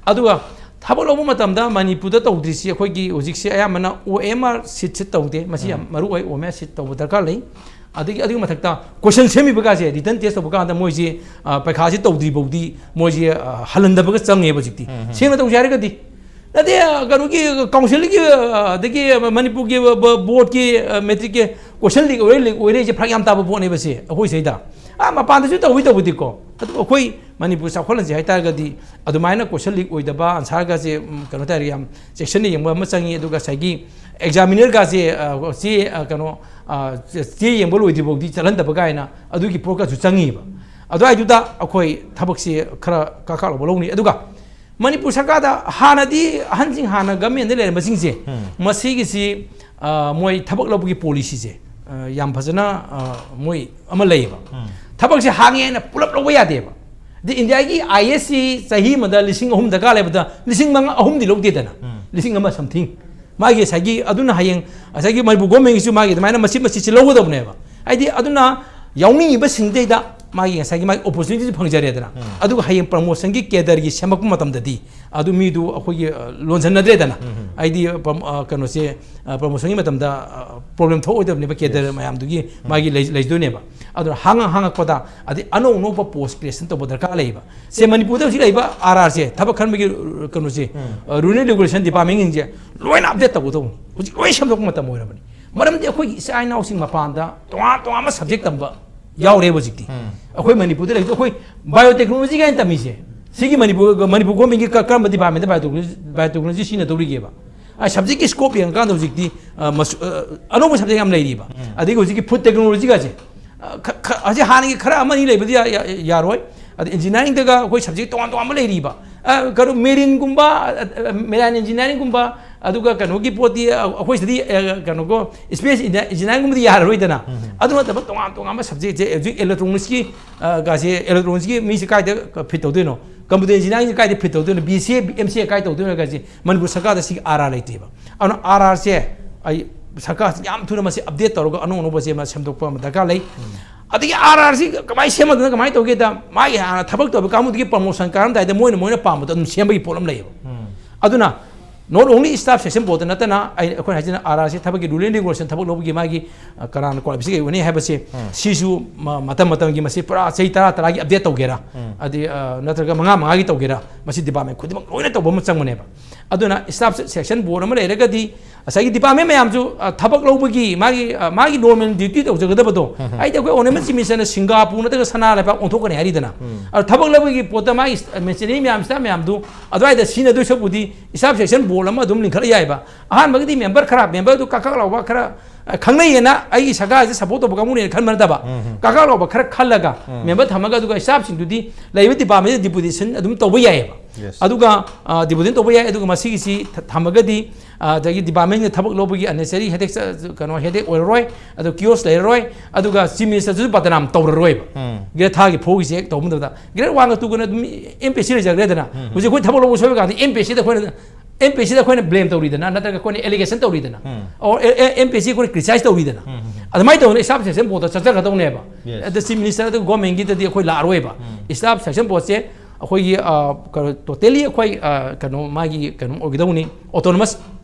ꯑꯗꯨꯒ ꯊꯕꯛ ꯂꯧꯕ ꯃꯇꯝꯗ ꯃꯅꯤꯄꯨꯔꯗ ꯇꯧꯗ꯭ꯔꯤꯁꯤ ꯑꯩꯈꯣꯏꯒꯤ ꯍꯧꯖꯤꯛꯁꯦ ꯑꯌꯥꯝꯕꯅ ꯑꯣ ꯑꯦꯝ ꯑꯥꯔ ꯁꯤꯠꯁꯦ ꯇꯧꯗꯦ꯫ ꯃꯁꯤ ꯌꯥꯝ ꯃꯔꯨ ꯑꯣꯏ, ꯑꯣ ꯑꯦꯝ ꯑꯥꯔ ꯁꯤꯠ ꯇꯧꯕ ꯗꯔꯀꯥꯔ ꯂꯩ꯫ ꯑꯗꯒꯤ ꯑꯗꯨꯒꯤ ꯃꯊꯛꯇ question ꯁꯦꯝꯃꯤꯕ ꯀꯥꯁꯦ, written test ꯇꯧꯕ ꯀꯥꯟꯗ ꯃꯣꯏꯁꯦ, ꯑ, ꯄꯩꯈꯥꯁꯦ ꯇꯧꯗ꯭ꯔꯤ ꯐꯥꯎꯗꯤ ꯃꯣꯏꯁꯦ, ꯑ, ꯍꯜꯍꯟꯗꯕꯒ ꯆꯪꯉꯦꯕ ꯍꯧꯖꯤꯛꯇꯤ꯫ ꯁꯦꯡꯅ ꯇꯧꯁꯦ ꯍꯥꯏꯔꯒꯗꯤ꯫ ꯅꯠꯇꯦ, ꯑ, ꯀꯩꯅꯣꯒꯤ, councilꯒꯤ, ꯑ, ꯑꯗꯒꯤ ꯃꯅꯤꯄꯨꯔꯒꯤ ꯕ-, boardꯀꯤ, ꯑ, matricꯀꯤ question leak ꯑꯣꯏꯔꯦ, leak ꯑꯣꯏꯔꯦꯁꯦ ꯐꯔꯛ ꯌꯥꯝ ꯇꯥꯕ ꯄꯣꯠꯅꯦꯕ ꯁꯦ ꯑꯩꯈꯣꯏ ꯁꯤꯗꯩꯗ꯫ ꯑ, ꯃꯄꯥꯟꯗꯁꯨ ꯇꯧꯏ ꯇꯧꯕꯗꯤꯀꯣ꯫ ꯑꯗꯨ ꯑꯩꯈꯣꯏ ꯃꯅꯤꯄꯨꯔ ꯆꯥꯎꯈꯠꯍꯟꯁꯦ ꯍꯥꯏ ꯇꯥꯔꯒꯗꯤ ꯑꯗꯨꯃꯥꯏꯅ question leak ꯑꯣꯏꯗꯕ, answerꯒꯁꯦ, ꯎꯝ, ꯀꯩꯅꯣ ꯇꯧꯔꯦ, ꯌꯥꯝ ꯆꯦꯛꯁꯤꯟꯅ ꯌꯦꯡꯕ ꯑꯃ ꯆꯪꯉꯤ꯫ ꯑꯗꯨꯒ ꯉꯁꯥꯏꯒꯤ examinerꯒꯁꯦ, ꯑ, ꯆꯦ, ꯑ, ꯀꯩꯅꯣ, ꯑ, ꯆꯦ ꯌꯦꯡꯕ ꯂꯣꯏꯗ꯭ꯔꯤ ꯐꯥꯎꯗꯤ ꯆꯠꯍꯟꯗꯕ ꯀꯥꯏꯅ ꯑꯗꯨꯒꯤ ꯄꯣꯠꯀꯁꯨ ꯆꯪꯉꯤꯕ꯫ ꯑꯗꯨꯋꯥꯏꯗꯨꯗ ꯑꯩꯈꯣꯏ ꯊꯕꯛꯁꯤ ꯈꯔ ꯀꯥꯈꯠꯂꯧꯕ ꯂꯧꯅꯤ꯫ ꯑꯗꯨꯒ ꯃꯅꯤꯄꯨꯔ ꯁꯔꯀꯥꯔꯗ ꯍꯥꯟꯅꯗꯤ ꯑꯍꯟꯁꯤꯡ, ꯍꯥꯟꯅ governmentꯗ ꯂꯩꯔꯝꯕꯁꯤꯡꯁꯦ, ꯃꯁꯤꯒꯤꯁꯤ, ꯑ, ꯃꯣꯏ ꯊꯕꯛ ꯂꯧꯕꯒꯤ policyꯁꯦ, ꯑ, ꯌꯥꯝ ꯐꯖꯅ, ꯑ, ꯃꯣꯏ ꯑꯃ ꯂꯩꯌꯦꯕ꯫ ꯊꯕꯛꯁꯦ ꯍꯥꯡꯉꯦ ꯍꯥꯏꯅ ꯄꯨꯂꯞ ꯂꯧꯕ ꯌꯥꯗꯦꯕ꯫ ꯑꯗꯩ ꯏꯟꯗꯤꯌꯥꯒꯤ ꯑꯥꯏ ꯑꯦꯁꯁꯤ ꯆꯍꯤ ꯑꯃꯗ ꯂꯤꯁꯤꯡ ꯑꯍꯨꯝ ꯗꯔꯀꯥꯔ ꯂꯩꯕꯗ ꯂꯤꯁꯤꯡ ꯃꯉꯥ, ꯑꯍꯨꯝꯗꯤ ꯂꯧꯗꯦꯗꯅ꯫ ꯂꯤꯁꯤꯡ ꯑꯃ something꯫ ꯃꯥꯒꯤ ꯉꯁꯥꯏꯒꯤ, ꯑꯗꯨꯅ ꯍꯌꯦꯡ ꯉꯁꯥꯏꯒꯤ ꯃꯅꯤꯄꯨꯔ governmentꯒꯤꯁꯨ ꯃꯥꯒꯤ ꯑꯗꯨꯃꯥꯏꯅ ꯃꯆꯤꯠ ꯃꯆꯤꯠꯁꯦ ꯂꯧꯒꯗꯕꯅꯦꯕ꯫ ꯍꯥꯏꯗꯤ ꯑꯗꯨꯅ ꯌꯥꯎꯅꯤꯡꯉꯤꯕꯁꯤꯡꯗꯩꯗ ꯃꯥꯒꯤ ꯉꯁꯥꯏꯒꯤ ꯃꯥꯒꯤ ꯑꯣꯄꯣꯔꯆꯨꯅꯤꯇꯤꯁꯨ ꯐꯪꯖꯔꯦꯗꯅ꯫ ꯑꯗꯨꯒ ꯍꯌꯦꯡ ꯄ꯭ꯔꯃꯣꯁꯟꯒꯤ ꯀꯦꯗꯔꯒꯤ ꯁꯦꯝꯃꯛꯄ ꯃꯇꯝꯗꯗꯤ ꯑꯗꯨ ꯃꯤꯗꯨ ꯑꯩꯈꯣꯏꯒꯤ, ꯑ, ꯂꯣꯟꯁꯤꯟꯅꯗ꯭ꯔꯦꯗꯅ꯫ ꯍꯥꯏꯗꯤ ꯄ꯭ꯔꯝ-, ꯑ, ꯀꯩꯅꯣꯁꯦ, ꯑ, ꯄ꯭ꯔꯃꯣꯁꯟꯒꯤ ꯃꯇꯝꯗ, ꯑ, ꯄ꯭ꯔꯣꯕ꯭ꯂꯦꯝ ꯊꯣꯛꯑꯣꯏꯗꯕꯅꯦꯕ, ꯀꯦꯗꯔ ꯃꯌꯥꯝꯗꯨꯒꯤ ꯃꯥꯒꯤ ꯂꯩ-, ꯂꯩꯖꯗꯣꯏꯅꯦꯕ꯫ ꯑꯗꯨꯅ ꯍꯥꯡꯉ-, ꯍꯥꯡꯉꯛꯄꯗ ꯑꯗꯩ ꯑꯅꯧ ꯑꯅꯧꯕ ꯄꯣꯁ ꯀ꯭ꯔꯤꯌꯦꯁꯟ ꯇꯧꯕ ꯗꯔꯀꯥꯔ ꯂꯩꯌꯦꯕ꯫ ꯁꯦ, ꯃꯅꯤꯄꯨꯔꯗ ꯍꯧꯖꯤꯛ ꯂꯩꯕ ꯑꯥꯔ ꯑꯥꯔꯁꯦ, ꯊꯕꯛ ꯈꯟꯕꯒꯤ, ꯑ, ꯀꯩꯅꯣꯁꯦ, ꯑ, ꯔꯨꯔꯦꯜ ꯔꯤꯒꯨꯂꯦꯁꯟ ꯗꯤꯄꯥꯔꯠꯃꯦꯟꯁꯤꯡꯁꯦ ꯂꯣꯏꯅ ꯑꯞꯗꯦꯠ ꯇꯧꯒꯗꯧꯕꯅꯤ꯫ ꯍꯧꯖꯤꯛ ꯂꯣꯏ ꯁꯦꯝꯗꯣꯛꯄ ꯃꯇꯝ ꯑꯣꯏꯔꯕꯅꯤ꯫ ꯃꯔꯝꯗꯤ ꯑꯩꯈꯣꯏꯒꯤ ꯏꯆꯥ ꯏꯅꯥꯎꯁꯤꯡ ꯃꯄꯥꯟꯗ ꯇꯣꯉꯥꯟ ꯇꯣꯉꯥꯟꯕ ꯁꯕꯖꯦꯛ ꯇꯝꯕ ꯌꯥꯎꯔꯦꯕ ꯍꯧꯖꯤꯛꯇꯤ꯫ ꯑꯩꯈꯣꯏ ꯃꯅꯤꯄꯨꯔꯗ ꯂꯩꯕꯗ ꯑꯩꯈꯣꯏ ꯕꯥꯏꯑꯣꯇꯦꯛꯅꯣꯂꯣꯖꯤ ꯀꯥꯏꯅ ꯇꯝꯃꯤꯁꯦ, ꯁꯤꯒꯤ ꯃꯅꯤꯄꯨꯔ, ꯃꯅꯤꯄꯨꯔ ꯒꯣꯔꯃꯦꯟꯒꯤ ꯀ-, ꯀꯔꯝꯕ ꯗꯤꯄꯥꯔꯠꯃꯦꯟꯗ ꯕꯥꯏꯑꯣꯇꯦꯛꯅꯣꯂꯣꯖꯤ, ꯕꯥꯏꯑꯣꯇꯦꯛꯅꯣꯂꯣꯖꯤ ꯁꯤꯖꯤꯟꯅꯗꯧꯔꯤꯒꯦꯕ? ꯑ, ꯁꯕꯖꯦꯛꯀꯤ ꯁ꯭ꯀꯣꯞ ꯌꯦꯡꯉꯀꯥꯟꯗ ꯍꯧꯖꯤꯛꯇꯤ, ꯑ, ꯃꯁꯨ-, ꯑ, ꯑꯅꯧꯕ ꯁꯕꯖꯦꯛ ꯌꯥꯝ ꯂꯩꯔꯤꯕ꯫ ꯑꯗꯒꯤ ꯍꯧꯖꯤꯛꯀꯤ ꯐꯨꯗ ꯇꯦꯛꯅꯣꯂꯣꯖꯤꯒꯁꯦ, ꯑ, ꯈ-, ꯈ-, ꯍꯧꯖꯤꯛ ꯍꯥꯟꯅꯒꯤ ꯈꯔ ꯑꯃ ꯑꯅꯤ ꯂꯩꯕꯗꯤ ꯌꯥ-, ꯌꯥ-, ꯌꯥꯔꯣꯏ꯫ ꯑꯗ ꯏꯟꯖꯤꯅꯤꯌꯥꯔꯤꯡꯗꯒ ꯑꯩꯈꯣꯏ ꯁꯕꯖꯦꯛ ꯇꯣꯉꯥꯟ ꯇꯣꯉꯥꯟꯕ ꯂꯩꯔꯤꯕ꯫ ꯑ, ꯀꯩꯅꯣ, ꯃꯦꯔꯤꯟꯒꯨꯝꯕ, ꯑ, ꯑ, ꯃꯦꯔꯥꯏꯟ ꯏꯟꯖꯤꯅꯤꯌꯥꯔꯤꯡꯒꯨꯝꯕ, ꯑꯗꯨꯒ ꯀꯩꯅꯣꯒꯤ ꯄꯣꯠꯇꯤ, ꯑ, ꯑꯩꯈꯣꯏ ꯁꯤꯗꯤ, ꯑ, ꯀꯩꯅꯣꯒꯣ, ꯁ꯭ꯄꯦꯁ ꯏꯟꯖꯤꯅꯤꯌꯥꯔꯤꯡꯒꯨꯝꯕꯗꯤ ꯌꯥꯔꯔꯣꯏꯗꯅ꯫ ꯑꯗꯨ ꯅꯠꯇꯕ ꯇꯣꯉꯥꯟ ꯇꯣꯉꯥꯟꯕ ꯁꯕꯖꯦꯛꯁꯦ ꯍꯧꯖꯤꯛ ꯏꯂꯦꯛꯇ꯭ꯔꯣꯅꯤꯛꯁꯀꯤ, ꯑ, ꯒꯥꯁꯦ, ꯏꯂꯦꯛꯇ꯭ꯔꯣꯅꯤꯛꯁꯀꯤ ꯃꯤꯁꯦ ꯀꯥꯏꯗ ꯐꯤꯠ ꯇꯧꯗꯣꯏꯅꯣ? ꯀꯝꯄ꯭ꯌꯨꯇꯔ ꯏꯟꯖꯤꯅꯤꯌꯥꯔꯤꯡꯁꯦ ꯀꯥꯏꯗ ꯐꯤꯠ ꯇꯧꯗꯣꯏꯅꯣ? ꯕꯤ ꯁꯤ ꯑꯦ, ꯑꯦꯝ ꯁꯤ ꯑꯦ ꯀꯥꯏ ꯇꯧꯗꯣꯏꯅꯣ ꯒꯥꯁꯦ ꯃꯅꯤꯄꯨꯔ ꯁꯔꯀꯥꯔꯗ ꯁꯤꯒꯤ ꯑꯥꯔ ꯑꯥꯔ ꯂꯩꯇꯦꯕ꯫ ꯑꯗꯨꯅ ꯑꯥꯔ ꯑꯥꯔꯁꯦ ꯑꯩ ꯁꯔꯀꯥꯔꯁꯤ ꯌꯥꯝ ꯊꯨꯅ ꯃꯁꯤ ꯑꯞꯗꯦꯠ ꯇꯧꯔꯒ ꯑꯅꯧ ꯑꯅꯧꯕꯁꯦ ꯑꯃ ꯁꯦꯝꯗꯣꯛꯄ ꯑꯃ ꯗꯔꯀꯥꯔ ꯂꯩ꯫ ꯑꯗꯒꯤ ꯑꯥꯔ ꯑꯥꯔꯁꯤ ꯀꯃꯥꯏꯅ ꯁꯦꯝꯃꯗꯣꯏꯅꯣ, ꯀꯃꯥꯏꯅ ꯇꯧꯒꯦꯗ, ꯃꯥꯒꯤ ꯍꯥꯟꯅ ꯊꯕꯛ ꯇꯧꯕ ꯀꯥꯡꯕꯨꯗꯨꯒꯤ ꯄ꯭ꯔꯃꯣꯁꯟ ꯀꯥꯔꯝꯗꯥꯏꯗ ꯃꯣꯏꯅ, ꯃꯣꯏꯅ ꯄꯥꯝꯕꯗꯣ ꯑꯗꯨꯝ ꯁꯦꯝꯕꯒꯤ ꯄꯣꯠ ꯑꯃ ꯂꯩꯌꯦꯕ꯫ ꯑꯗꯨꯅ not only staff selection board ꯅꯠꯇꯅ ꯑꯩ, ꯑꯩꯈꯣꯏꯅ ꯍꯥꯏꯁꯤꯅ ꯑꯥꯔ ꯑꯥꯔꯁꯤ ꯊꯕꯛꯀꯤ ꯔꯨꯜ ꯑꯦꯟ ꯔꯤꯒꯨꯂꯦꯁꯟ ꯊꯕꯛ ꯂꯧꯕꯒꯤ ꯃꯥꯒꯤ, ꯑ, ꯀꯅꯥꯅ ꯀ꯭ꯋꯥꯂꯤꯐꯤꯀꯦꯁꯟ ꯑꯣꯏꯅꯤ ꯍꯥꯏꯕꯁꯦ, ꯁꯤꯁꯨ ꯃ-, ꯃꯇꯝ ꯃꯇꯝꯒꯤ ꯃꯁꯤ ꯄꯨꯔꯥ ꯆꯍꯤ ꯇꯔꯥ ꯇꯔꯥꯒꯤ ꯑꯞꯗꯦꯠ ꯇꯧꯒꯦꯔꯥ, ꯑꯗꯩ, ꯑ, ꯅꯠꯇ꯭ꯔꯒ ꯃꯉꯥ ꯃꯉꯥꯒꯤ ꯇꯧꯒꯦꯔꯥ, ꯃꯁꯤ ꯗꯤꯄꯥꯔꯠꯃꯦꯟ ꯈꯨꯗꯤꯡꯃꯛ ꯂꯣꯏꯅ ꯇꯧꯕ ꯑꯃ ꯆꯪꯕꯅꯦꯕ꯫ ꯑꯗꯨꯅ staff selection board ꯑꯃ ꯂꯩꯔꯒꯗꯤ ꯉꯁꯥꯏꯒꯤ ꯗꯤꯄꯥꯔꯠꯃꯦꯟ ꯃꯌꯥꯝꯁꯨ, ꯑ, ꯊꯕꯛ ꯂꯧꯕꯒꯤ ꯃꯥꯒꯤ, ꯑ, ꯃꯥꯒꯤ ꯅꯣꯔꯃꯦꯜ ꯗ꯭ꯌꯨꯇꯤ ꯇꯧꯖꯒꯗꯕꯗꯣ, ꯍꯥꯏꯗꯤ ꯑꯩꯈꯣꯏ ꯑꯣꯅꯔꯦꯕꯜ ꯆꯤꯐ ꯃꯤꯅꯤꯁꯇꯔꯅ ꯁꯤꯡꯒꯥꯄꯨꯔ ꯅꯠꯇ꯭ꯔꯒ ꯁꯅꯥ ꯂꯩꯕꯥꯛ ꯑꯣꯟꯊꯣꯛꯀꯅꯤ ꯍꯥꯏꯔꯤꯗꯅ꯫ ꯑꯗꯣ ꯊꯕꯛ ꯂꯧꯕꯒꯤ ꯄꯣꯠꯇ ꯃꯥꯒꯤ ꯃꯦꯆꯤꯅꯔꯤ ꯃꯌꯥꯝ, ꯁ꯭ꯇꯥꯐ ꯃꯌꯥꯝꯗꯨ ꯑꯗꯨꯋꯥꯏꯗ ꯁꯤꯖꯤꯟꯅꯗꯣꯏ ꯁꯔꯨꯛꯄꯨꯗꯤ staff selection board ꯑꯃ ꯑꯗꯨꯝ ꯂꯤꯡꯈꯠꯂ ꯌꯥꯏꯕ꯫ ꯑꯍꯥꯟꯕꯒꯤꯗꯤ ꯃꯦꯝꯕꯔ ꯈꯔ, ꯃꯦꯝꯕꯔꯗꯨ ꯀꯥꯀꯥ ꯂꯥꯎꯕ ꯈꯔ, ꯑ, ꯈꯪꯅꯩꯌꯦꯅ ꯑꯩꯒꯤ ꯁꯔꯀꯥꯔꯁꯦ ꯁꯞꯄꯣꯔꯠ ꯇꯧꯕ ꯀꯥꯡꯕꯨꯅꯦꯅ ꯈꯟꯕ ꯅꯠꯇꯕ, ꯀꯥꯀꯥ ꯂꯥꯎꯕ ꯈꯔ ꯈꯜꯂꯒ ꯃꯦꯝꯕꯔ ꯊꯝꯃꯒ, ꯑꯗꯨꯒ ꯁ꯭ꯇꯥꯐꯁꯤꯡꯗꯨꯗꯤ ꯂꯩꯔꯤꯕ ꯗꯤꯄꯥꯔꯠꯃꯦꯟꯁꯤꯗ ꯗꯤꯄꯨꯇꯦꯁꯟ ꯑꯗꯨꯝ ꯇꯧꯕ ꯌꯥꯏꯑꯕ꯫ ꯑꯗꯨꯒ, ꯑ, ꯗꯤꯄꯨꯇꯦꯁꯟ ꯇꯧꯕ ꯌꯥꯏ꯫ ꯑꯗꯨꯒ ꯃꯁꯤꯒꯤꯁꯤ ꯊ-, ꯊꯝꯃꯒꯗꯤ, ꯑ, ꯑꯗꯒꯤ ꯗꯤꯄꯥꯔꯠꯃꯦꯟꯒꯤ ꯊꯕꯛ ꯂꯧꯕꯒꯤ unnecessary headache ꯆ-, ꯀꯩꯅꯣ, headache ꯑꯣꯏꯔꯔꯣꯏ꯫ ꯑꯗꯣ ꯀꯤꯌꯣꯁ ꯂꯩꯔꯔꯣꯏ꯫ ꯑꯗꯨꯒ ꯆꯤꯐ ꯃꯤꯅꯤꯁꯇꯔꯗꯨꯁꯨ ꯕꯗꯅꯥꯝ ꯇꯧꯔꯔꯣꯏꯕ꯫ ꯒ꯭ꯔꯦꯠ ꯊꯥꯒꯤ ꯐꯣꯔꯒꯤꯁꯦ ꯍꯦꯛ ꯇꯧꯕ ꯃꯇꯝꯗ ꯒ꯭ꯔꯦꯠ ꯋꯥꯟꯒ ꯇꯨꯒꯅ ꯑꯗꯨꯝ ꯑꯦꯝ ꯄꯤ ꯑꯦꯁ ꯁꯤ ꯂꯩꯖꯈ꯭ꯔꯦꯗꯅ꯫ ꯍꯧꯖꯤꯛ ꯑꯩꯈꯣꯏ ꯊꯕꯛ ꯂꯧꯕ ꯁꯣꯏꯕ ꯀꯥꯟꯗ ꯑꯦꯝ ꯄꯤ ꯑꯦꯁ ꯁꯤꯗ ꯑꯩꯈꯣꯏꯅ, ꯑꯦꯝ ꯄꯤ ꯑꯦꯁ ꯁꯤꯗ ꯑꯩꯈꯣꯏꯅ ꯕ꯭ꯂꯦꯝ ꯇꯧꯔꯤꯗꯅ, ꯅꯠꯇ꯭ꯔꯒ ꯑꯩꯈꯣꯏꯅ allegation ꯇꯧꯔꯤꯗꯅ꯫ M P S C ꯑꯩꯈꯣꯏꯅ ꯀ꯭ꯔꯤꯇꯤꯁꯥꯏꯁ ꯇꯧꯔꯤꯗꯅ꯫ ꯑꯗꯨꯃꯥꯏꯅ ꯇꯧꯗꯅ staff selection boardꯇ ꯆꯠꯆꯒꯗꯧꯅꯦꯕ꯫ Yes. ꯑꯗ chief minister ꯑꯗꯨꯒ governmentꯀꯤꯗꯗꯤ ꯑꯩꯈꯣꯏ ꯂꯥꯛꯑꯔꯣꯏꯕ꯫ Staff selection boardꯁꯦ ꯑꯩꯈꯣꯏꯒꯤ ꯑ, ꯀꯩꯅꯣ, totally ꯑꯩꯈꯣꯏ ꯑ, ꯀꯩꯅꯣ, ꯃꯥꯒꯤ ꯀꯩꯅꯣ ꯑꯣꯏꯒꯗꯧꯅꯤ, autonomous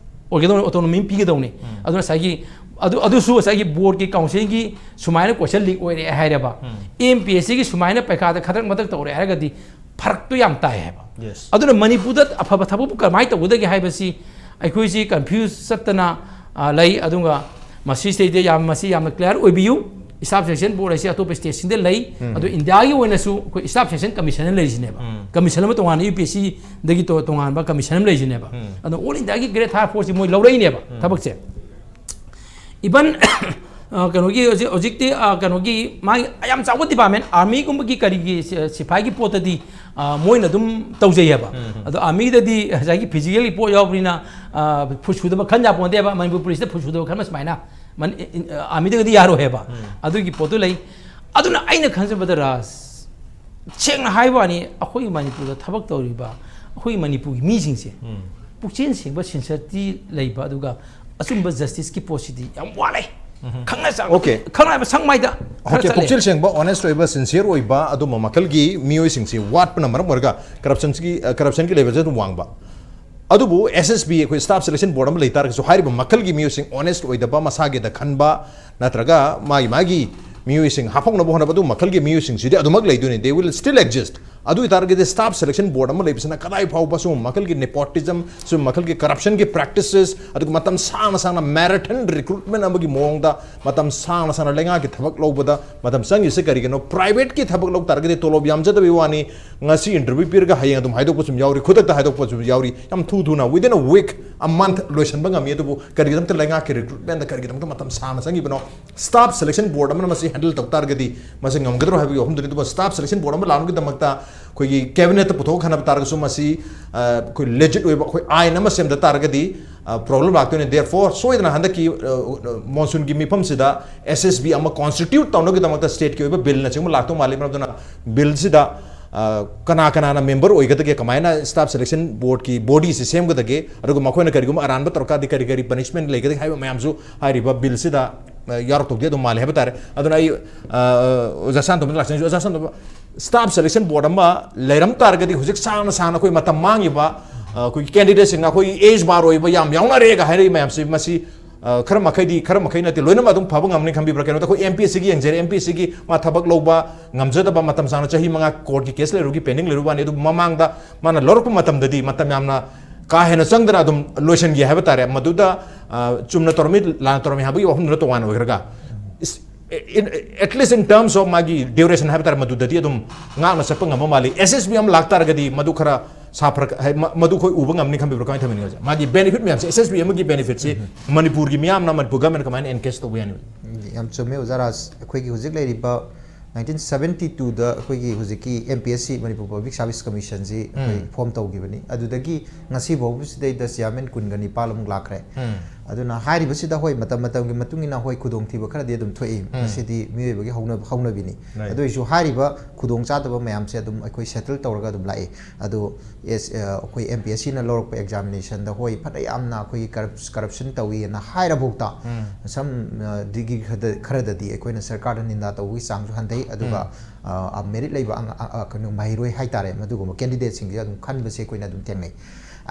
ꯑꯣꯏꯒꯗꯧꯅꯤ, autonomy ꯄꯤꯒꯗꯧꯅꯤ꯫ ꯑꯗꯨꯅ ꯉꯁꯥꯏꯒꯤ ꯑꯗꯨ ꯑꯗꯨꯁꯨ ꯉꯁꯥꯏꯒꯤ boardꯀꯤ councilꯒꯤ ꯁꯨꯃꯥꯏꯅ question leak ꯑꯣꯏꯔꯦ ꯍꯥꯏꯔꯕ, MPSCꯒꯤ ꯁꯨꯃꯥꯏꯅ ꯄꯩꯈꯥꯗ ꯈꯗ꯭ꯔꯛ ꯃꯗ꯭ꯔꯛ ꯇꯧꯔꯦ ꯍꯥꯏꯔꯒꯗꯤ ꯐꯔꯛꯇꯣ ꯌꯥꯝ ꯇꯥꯏ ꯍꯥꯏꯕ꯫ Yes. ꯑꯗꯨꯅ ꯃꯅꯤꯄꯨꯔꯗ ꯑꯐꯕ ꯊꯕꯛꯄꯨ ꯀꯃꯥꯏꯅ ꯇꯧꯒꯗꯒꯦ ꯍꯥꯏꯕꯁꯤ ꯑꯩꯈꯣꯏꯁꯤ confuse ꯆꯠꯇꯅ ꯑ, ꯂꯩ꯫ ꯑꯗꯨꯒ ꯃꯁꯤꯁꯤꯗꯩꯗ ꯌꯥꯝ, ꯃꯁꯤ ꯌꯥꯝꯅ clear ꯑꯣꯏꯕꯤꯌꯨ꯫ Staff selection board ꯍꯥꯏꯁꯤ ꯑꯇꯣꯞꯄ stateꯁꯤꯡꯗ ꯂꯩ꯫ ꯑꯗꯣ ꯏꯟꯗꯤꯌꯥꯒꯤ ꯑꯣꯏꯅꯁꯨ ꯑꯩꯈꯣꯏ staff selection commission ꯑꯃ ꯂꯩꯔꯤꯁꯤꯅꯦꯕ꯫ Commission ꯑꯃ ꯇꯣꯉꯥꯟꯅ UPSCꯗꯒꯤ ꯇꯣ-, ꯇꯣꯉꯥꯟꯕ commission ꯑꯃ ꯂꯩꯔꯤꯁꯤꯅꯦꯕ꯫ ꯑꯗꯣ all Indiaꯒꯤ grade three fourꯁꯤ ꯃꯣꯏ ꯂꯧꯔꯛꯏꯅꯦꯕ ꯊꯕꯛꯁꯦ꯫ Even ꯑ, ꯀꯩꯅꯣꯒꯤ ꯍꯧꯖꯤꯛ, ꯍꯧꯖꯤꯛꯇꯤ ꯑ, ꯀꯩꯅꯣꯒꯤ ꯃꯥꯒꯤ ꯌꯥꯝ ꯆꯥꯎꯕ department, armyꯒꯨꯝꯕꯒꯤ ꯀꯔꯤꯒꯤ ꯁꯤ-, ꯁꯤꯐꯥꯏꯒꯤ ꯄꯣꯠꯇꯗꯤ ꯑ, ꯃꯣꯏꯅ ꯑꯗꯨꯝ ꯇꯧꯖꯩꯌꯦꯕ꯫ ꯑꯗꯣ armyꯗꯗꯤ ꯉꯁꯥꯏꯒꯤ physicalꯒꯤ ꯄꯣꯠ ꯌꯥꯎꯕꯅꯤꯅ ꯑ, ꯐꯨꯠ ꯁꯨꯗꯕ ꯈꯟ ꯌꯥꯄꯣꯟꯇꯦꯕ꯫ ꯃꯅꯤꯄꯨꯔ policeꯇ ꯐꯨꯠ ꯁꯨꯗꯕ ꯈꯟꯕ ꯁꯨꯃꯥꯏꯅ ꯃꯅꯤ-, ꯏꯟ-, ꯑ, armyꯗꯒꯗꯤ ꯌꯥꯔꯣꯏ ꯍꯥꯏꯕ꯫ ꯑꯗꯨꯒꯤ ꯄꯣꯠꯇꯨ ꯂꯩ꯫ ꯑꯗꯨꯅ ꯑꯩꯅ ꯈꯟꯖꯕꯗ ꯔꯥꯖ, ꯁꯦꯡꯅ ꯍꯥꯏꯕ ꯋꯥꯅꯤ, ꯑꯩꯈꯣꯏꯒꯤ ꯃꯅꯤꯄꯨꯔꯗ ꯊꯕꯛ ꯇꯧꯔꯤꯕ ꯑꯩꯈꯣꯏꯒꯤ ꯃꯅꯤꯄꯨꯔꯒꯤ ꯃꯤꯁꯤꯡꯁꯦ ꯄꯨꯛꯆꯦꯜ ꯁꯦꯡꯕ, sincerity ꯂꯩꯕ, ꯑꯗꯨꯒ ꯑꯆꯨꯝꯕ justiceꯀꯤ ꯄꯣꯠꯁꯤꯗꯤ ꯌꯥꯝ ꯋꯥꯠꯂꯦ꯫ ꯈꯪꯅ ꯆꯥ-, Okay. ꯈꯪꯅ ꯍꯥꯏꯕ ꯁꯪ ꯃꯥꯏꯗ ꯈꯔ Okay, ꯆꯠꯂꯦ꯫ ꯄꯨꯛꯆꯦꯜ ꯁꯦꯡꯕ, honest ꯑꯣꯏꯕ, sincere ꯑꯣꯏꯕ ꯑꯗꯨꯝꯕ ꯃꯈꯜꯒꯤ ꯃꯤꯑꯣꯏꯁꯤꯡꯁꯤ ꯋꯥꯠꯄꯅ ꯃꯔꯝ ꯑꯣꯏꯔꯒ corruptionꯒꯤ, ꯑ, corruptionꯒꯤ levelꯁꯦ ꯑꯗꯨꯝ ꯋꯥꯡꯕ꯫ ꯑꯗꯨꯕꯨ SSB, ꯑꯩꯈꯣꯏ staff selection board ꯑꯃ ꯂꯩ ꯇꯥꯔꯒꯁꯨ ꯍꯥꯏꯔꯤꯕ ꯃꯈꯜꯒꯤ ꯃꯤꯑꯣꯏꯁꯤꯡ honest ꯑꯣꯏꯗꯕ, ꯃꯁꯥꯒꯤꯗ ꯈꯟꯕ ꯅꯠꯇ꯭ꯔꯒ ꯃꯥꯒꯤ ꯃꯥꯒꯤ ꯃꯤꯑꯣꯏꯁꯤꯡ ꯍꯥꯞꯍꯧꯅꯕ ꯍꯣꯠꯅꯕ ꯑꯗꯨ ꯃꯈꯜꯒꯤ ꯃꯤꯑꯣꯏꯁꯤꯡꯁꯤꯗꯤ ꯑꯗꯨꯃꯛ ꯂꯩꯗꯣꯏꯅꯤ, they will still exist꯫ ꯑꯗꯨ ꯑꯣꯏꯇꯥꯔꯒꯗꯤ staff selection board ꯑꯃ ꯂꯩꯕꯁꯤꯅ ꯀꯗꯥꯏ ꯐꯥꯎꯕ ꯁꯨꯝꯕ ꯃꯈꯜꯒꯤ nepotism, ꯁꯨꯝꯕ ꯃꯈꯜꯒꯤ corruptionꯒꯤ practices, ꯑꯗꯨꯒ ꯃꯇꯝ ꯁꯥꯡꯅ ꯁꯥꯡꯅ marathon recruitment ꯑꯃꯒꯤ ꯃꯑꯣꯡꯗ ꯃꯇꯝ ꯁꯥꯡꯅ ꯁꯥꯡꯅ ꯂꯩꯉꯥꯛꯀꯤ ꯊꯕꯛ ꯂꯧꯕꯗ ꯃꯇꯝ ꯆꯪꯉꯤꯁꯦ ꯀꯔꯤꯒꯤꯅꯣ? Privateꯀꯤ ꯊꯕꯛ ꯂꯧ ꯇꯥꯔꯒꯗꯤ ꯇꯣꯂꯣꯞ ꯌꯥꯝꯖꯗꯕꯩ ꯋꯥꯅꯤ, ꯉꯁꯤ interview ꯄꯤꯔꯒ ꯍꯌꯦꯡ ꯑꯗꯨꯝ ꯍꯥꯏꯗꯣꯛꯄꯁꯨ ꯌꯥꯎꯔꯤ, ꯈꯨꯗꯛꯇ ꯍꯥꯏꯗꯣꯛꯄꯁꯨ ꯌꯥꯎꯔꯤ, ꯌꯥꯝ ꯊꯨ ꯊꯨꯅ, within a week, a month ꯂꯣꯏꯁꯤꯟꯕ ꯉꯝꯃꯤ꯫ ꯑꯗꯨꯕꯨ ꯀꯔꯤꯒꯤꯗꯃꯛꯇ ꯂꯩꯉꯥꯛꯀꯤ recruitmentꯗ ꯀꯔꯤꯒꯤꯗꯃꯛꯇ ꯃꯇꯝ ꯁꯥꯡꯅ ꯆꯪꯉꯤꯕꯅꯣ? Staff selection board ꯑꯃꯅ ꯃꯁꯤ handle ꯇꯧ ꯇꯥꯔꯒꯗꯤ ꯃꯁꯤ ꯉꯝꯒꯗ꯭ꯔꯣ ꯍꯥꯏꯕꯒꯤ ꯋꯥꯐꯝꯗꯨꯅꯤ꯫ ꯑꯗꯨꯕꯨ staff selection board ꯑꯃ ꯂꯥꯛꯅꯕꯒꯤꯗꯃꯛꯇ ꯑꯩꯈꯣꯏꯒꯤ cabinetꯇ ꯄꯨꯊꯣꯛꯈꯟꯅꯕ ꯇꯥꯔꯒꯁꯨ ꯃꯁꯤ, ꯑ, ꯑꯩꯈꯣꯏ legit ꯑꯣꯏꯕ ꯑꯩꯈꯣꯏ ꯑꯥꯏꯟ ꯑꯃ ꯁꯦꯝꯗ ꯇꯥꯔꯒꯗꯤ, ꯑ, problem ꯂꯥꯛꯇꯣꯏꯅꯤ꯫ Therefore, ꯁꯣꯏꯗꯅ ꯍꯟꯗꯛꯀꯤ, ꯑ, monsoonꯒꯤ ꯃꯤꯐꯝꯁꯤꯗ SSB ꯑꯃ constitute ꯇꯧꯅꯕꯒꯤꯗꯃꯛꯇ stateꯀꯤ ꯑꯣꯏꯕ billꯅꯆꯤꯡꯕ ꯂꯥꯛꯇꯧ ꯃꯥꯜꯂꯤ꯫ ꯃꯔꯝ ꯑꯗꯨꯅ billꯁꯤꯗ, ꯑ, ꯀꯅꯥ ꯀꯅꯥꯅ member ꯑꯣꯏꯒꯗꯒꯦ, ꯀꯃꯥꯏꯅ staff selection boardꯀꯤ bodyꯁꯤ ꯁꯦꯝꯒꯗꯒꯦ, ꯑꯗꯨꯒ ꯃꯈꯣꯏꯅ ꯀꯔꯤꯒꯨꯝꯕ ꯑꯔꯥꯟꯕ ꯇꯧꯔꯀꯥꯟꯗꯤ ꯀꯔꯤ ꯀꯔꯤ punishment ꯂꯩꯒꯗꯒꯦ ꯍꯥꯏꯕ ꯃꯌꯥꯝꯁꯨ ꯍꯥꯏꯔꯤꯕ billꯁꯤꯗ ꯌꯥꯎꯔꯛꯇꯧꯗꯤ ꯑꯗꯨꯝ ꯃꯥꯜꯂꯦ ꯍꯥꯏꯕ ꯇꯥꯔꯦ꯫ ꯑꯗꯨꯅ ꯑꯩ ꯑ, ꯑꯣꯖꯥ ꯁꯥꯟꯇꯣꯝꯕꯗ ꯂꯥꯛꯆꯅꯤꯡꯁꯤ꯫ ꯑꯣꯖꯥ ꯁꯥꯟꯇꯣꯝꯕ, ꯁ꯭ꯇꯥꯐ ꯁꯦꯂꯦꯛꯁꯟ ꯕꯣꯔꯗ ꯑꯃ ꯂꯩꯔꯝ ꯇꯥꯔꯒꯗꯤ ꯍꯧꯖꯤꯛ ꯁꯥꯡꯅ ꯁꯥꯡꯅ ꯑꯩꯈꯣꯏ ꯃꯇꯝ ꯃꯥꯡꯉꯤꯕ, ꯑ, ꯑꯩꯈꯣꯏꯒꯤ ꯀꯦꯟꯗꯤꯗꯦꯠꯁꯤꯡꯅ ꯑꯩꯈꯣꯏꯒꯤ ꯑꯦꯖ ꯕꯥꯔ ꯑꯣꯏꯕ ꯌꯥꯝ ꯌꯥꯎꯅꯔꯦꯒ ꯍꯥꯏꯔꯛꯏ ꯃꯌꯥꯝꯁꯤ, ꯃꯁꯤ, ꯑ, ꯈꯔ ꯃꯈꯩꯗꯤ, ꯈꯔ ꯃꯈꯩ ꯅꯠꯇꯦ, ꯂꯣꯏꯅꯃꯛ ꯑꯗꯨꯝ ꯐꯕ ꯉꯝꯅꯤ ꯈꯟꯕꯤꯕ꯭ꯔꯥ? ꯀꯩꯅꯣꯗ ꯑꯩꯈꯣꯏ ꯑꯦꯝ ꯄꯤ ꯑꯦꯁ ꯁꯤꯒꯤ ꯌꯦꯡꯖꯔꯦ, ꯑꯦꯝ ꯄꯤ ꯑꯦꯁ ꯁꯤꯒꯤ ꯃꯥ ꯊꯕꯛ ꯂꯧꯕ ꯉꯝꯖꯗꯕ, ꯃꯇꯝ ꯁꯥꯡꯅ ꯆꯍꯤ ꯃꯉꯥ ꯀꯣꯔꯠꯀꯤ ꯀꯦꯁ ꯂꯩꯔꯨꯕꯒꯤ ꯄꯦꯟꯗꯤꯡ ꯂꯩꯔꯨꯕ ꯋꯥꯅꯤ꯫ ꯑꯗꯨꯕꯨ ꯃꯃꯥꯡꯗ ꯃꯥꯅ ꯂꯧꯔꯛꯄ ꯃꯇꯝꯗꯗꯤ ꯃꯇꯝ ꯌꯥꯝꯅ ꯀꯥ ꯍꯦꯟꯅ ꯆꯪꯗꯅ ꯑꯗꯨꯝ ꯂꯣꯏꯁꯤꯟꯈꯤ ꯍꯥꯏꯕ ꯇꯥꯔꯦ꯫ ꯃꯗꯨꯗ, ꯑ, ꯆꯨꯝꯅ ꯇꯧꯔꯝꯃꯤ, ꯂꯥꯟꯅ ꯇꯧꯔꯝꯃꯤ ꯍꯥꯏꯕꯒꯤ ꯋꯥꯐꯝꯗꯨꯅ ꯇꯣꯉꯥꯟꯅ ꯑꯣꯏꯈ꯭ꯔꯒ, is-, in, at least in terms of ꯃꯥꯒꯤ duration ꯍꯥꯏꯕ ꯇꯥꯔꯦ, ꯃꯗꯨꯗꯗꯤ ꯑꯗꯨꯝ ꯉꯥꯛꯅ ꯆꯠꯄ ꯉꯝꯕ ꯃꯥꯜꯂꯤ꯫ ꯑꯦꯁ ꯑꯦꯁ ꯕꯤ ꯑꯃ ꯂꯥꯛꯇꯥꯔꯒꯗꯤ ꯃꯗꯨ ꯈꯔ ꯁꯥꯐꯔ-, ꯍꯥꯏ-, ꯃ-, ꯃꯗꯨ ꯑꯩꯈꯣꯏ ꯎꯕ ꯉꯝꯅꯤ ꯈꯟꯕꯤꯕ꯭ꯔꯥ? ꯀꯃꯥꯏꯅ ꯊꯝꯕꯤꯅꯤꯡꯉꯤ ꯑꯣꯖꯥ? ꯃꯥꯒꯤ ꯕꯦꯅꯤꯐꯤꯠ ꯃꯌꯥꯝꯁꯦ, ꯑꯦꯁ ꯑꯦꯁ ꯕꯤ ꯑꯃꯒꯤ ꯕꯦꯅꯤꯐꯤꯠꯁꯤ ꯃꯅꯤꯄꯨꯔꯒꯤ ꯃꯤꯌꯥꯝꯅ, ꯃꯅꯤꯄꯨꯔ ꯒꯃꯦꯟꯅ ꯀꯃꯥꯏꯅ ꯑꯦꯟꯀꯦꯖ ꯇꯧꯕ ꯌꯥꯅꯤ? ꯌꯥꯝ ꯆꯨꯝꯃꯦ ꯑꯣꯖꯥ ꯔꯥꯖ꯫ ꯑꯩꯈꯣꯏꯒꯤ ꯍꯧꯖꯤꯛ ꯂꯩꯔꯤꯕ ꯅꯥꯏꯟꯇꯤꯟ ꯁꯕꯦꯟꯇꯤ ꯇꯨꯗ ꯑꯩꯈꯣꯏꯒꯤ ꯍꯧꯖꯤꯛꯀꯤ M P S C, Manipur public service ꯀꯃꯤꯁꯟꯁꯤ ꯑꯩꯈꯣꯏ ꯎꯝ꯫ ꯐꯣꯝ ꯇꯧꯈꯤꯕꯅꯤ꯫ ꯑꯗꯨꯗꯒꯤ ꯉꯁꯤ ꯐꯥꯎꯕꯁꯤꯗꯩꯗ ꯆꯤꯌꯥꯔꯃꯦꯟ ꯀꯨꯟꯒ ꯅꯤꯄꯥꯜ ꯑꯃꯨꯛ ꯂꯥꯛꯈ꯭ꯔꯦ꯫ ꯎꯝ꯫ ꯑꯗꯨꯅ ꯍꯥꯏꯔꯤꯕꯁꯤꯗ ꯍꯣꯏ, ꯃꯇꯝ ꯃꯇꯝꯒꯤ ꯃꯇꯨꯡ ꯏꯟꯅ ꯍꯣꯏ, ꯈꯨꯗꯣꯡꯊꯤꯕ ꯈꯔꯗꯤ ꯑꯗꯨꯝ ꯊꯣꯛꯏ꯫ ꯎꯝ꯫ ꯃꯁꯤꯗꯤ ꯃꯤꯑꯣꯏꯕꯒꯤ ꯍꯧꯅ-, ꯍꯧꯅꯕꯤꯅꯤ꯫ Right꯫ ꯑꯗꯨ ꯑꯣꯏꯔꯁꯨ ꯍꯥꯏꯔꯤꯕ ꯈꯨꯗꯣꯡꯆꯥꯗꯕ ꯃꯌꯥꯝꯁꯦ ꯑꯗꯨꯝ ꯑꯩꯈꯣꯏ ꯁꯦꯇꯜ ꯇꯧꯔꯒ ꯑꯗꯨꯝ ꯂꯥꯛꯏ꯫ ꯑꯗꯨ ꯑꯦꯁ-, ꯑ, ꯑꯩꯈꯣꯏ ꯑꯦꯝ ꯄꯤ ꯑꯦꯁ ꯁꯤꯅ ꯂꯧꯔꯛꯄ ꯑꯦꯛꯖꯥꯃꯤꯅꯦꯁꯟꯗ ꯍꯣꯏ, ꯐꯅ ꯌꯥꯝꯅ ꯑꯩꯈꯣꯏꯒꯤ ꯀꯔꯞ-, ꯀꯔꯞꯁꯟ ꯇꯧꯏꯅ ꯍꯥꯏꯔꯐꯥꯎꯗ, ꯎꯝ꯫ ꯁꯝ, ꯑ, ꯗꯤꯒ꯭ꯔꯤ ꯈꯔꯗ-, ꯈꯔꯗꯗꯤ ꯑꯩꯈꯣꯏꯅ ꯁꯔꯀꯥꯔꯗ ꯅꯤꯟꯗꯥ ꯇꯧꯕꯒꯤ ꯆꯥꯡꯁꯨ ꯍꯟꯊꯩ꯫ ꯑꯗꯨꯒ, ꯎꯝ꯫ ꯑ, ꯑ, ꯃꯦꯔꯤꯠ ꯂꯩꯕ ꯑꯉ-, ꯑ, ꯑ, ꯀꯩꯅꯣ, ꯃꯍꯩꯔꯣꯏ ꯍꯥꯏꯇꯥꯔꯦ, ꯃꯗꯨꯒꯨꯝꯕ ꯀꯦꯟꯗꯤꯗꯦꯠꯁꯤꯡꯁꯦ ꯑꯗꯨꯝ ꯈꯟꯕꯁꯦ ꯑꯩꯈꯣꯏꯅ ꯑꯗꯨꯝ ꯊꯦꯡꯅꯩ꯫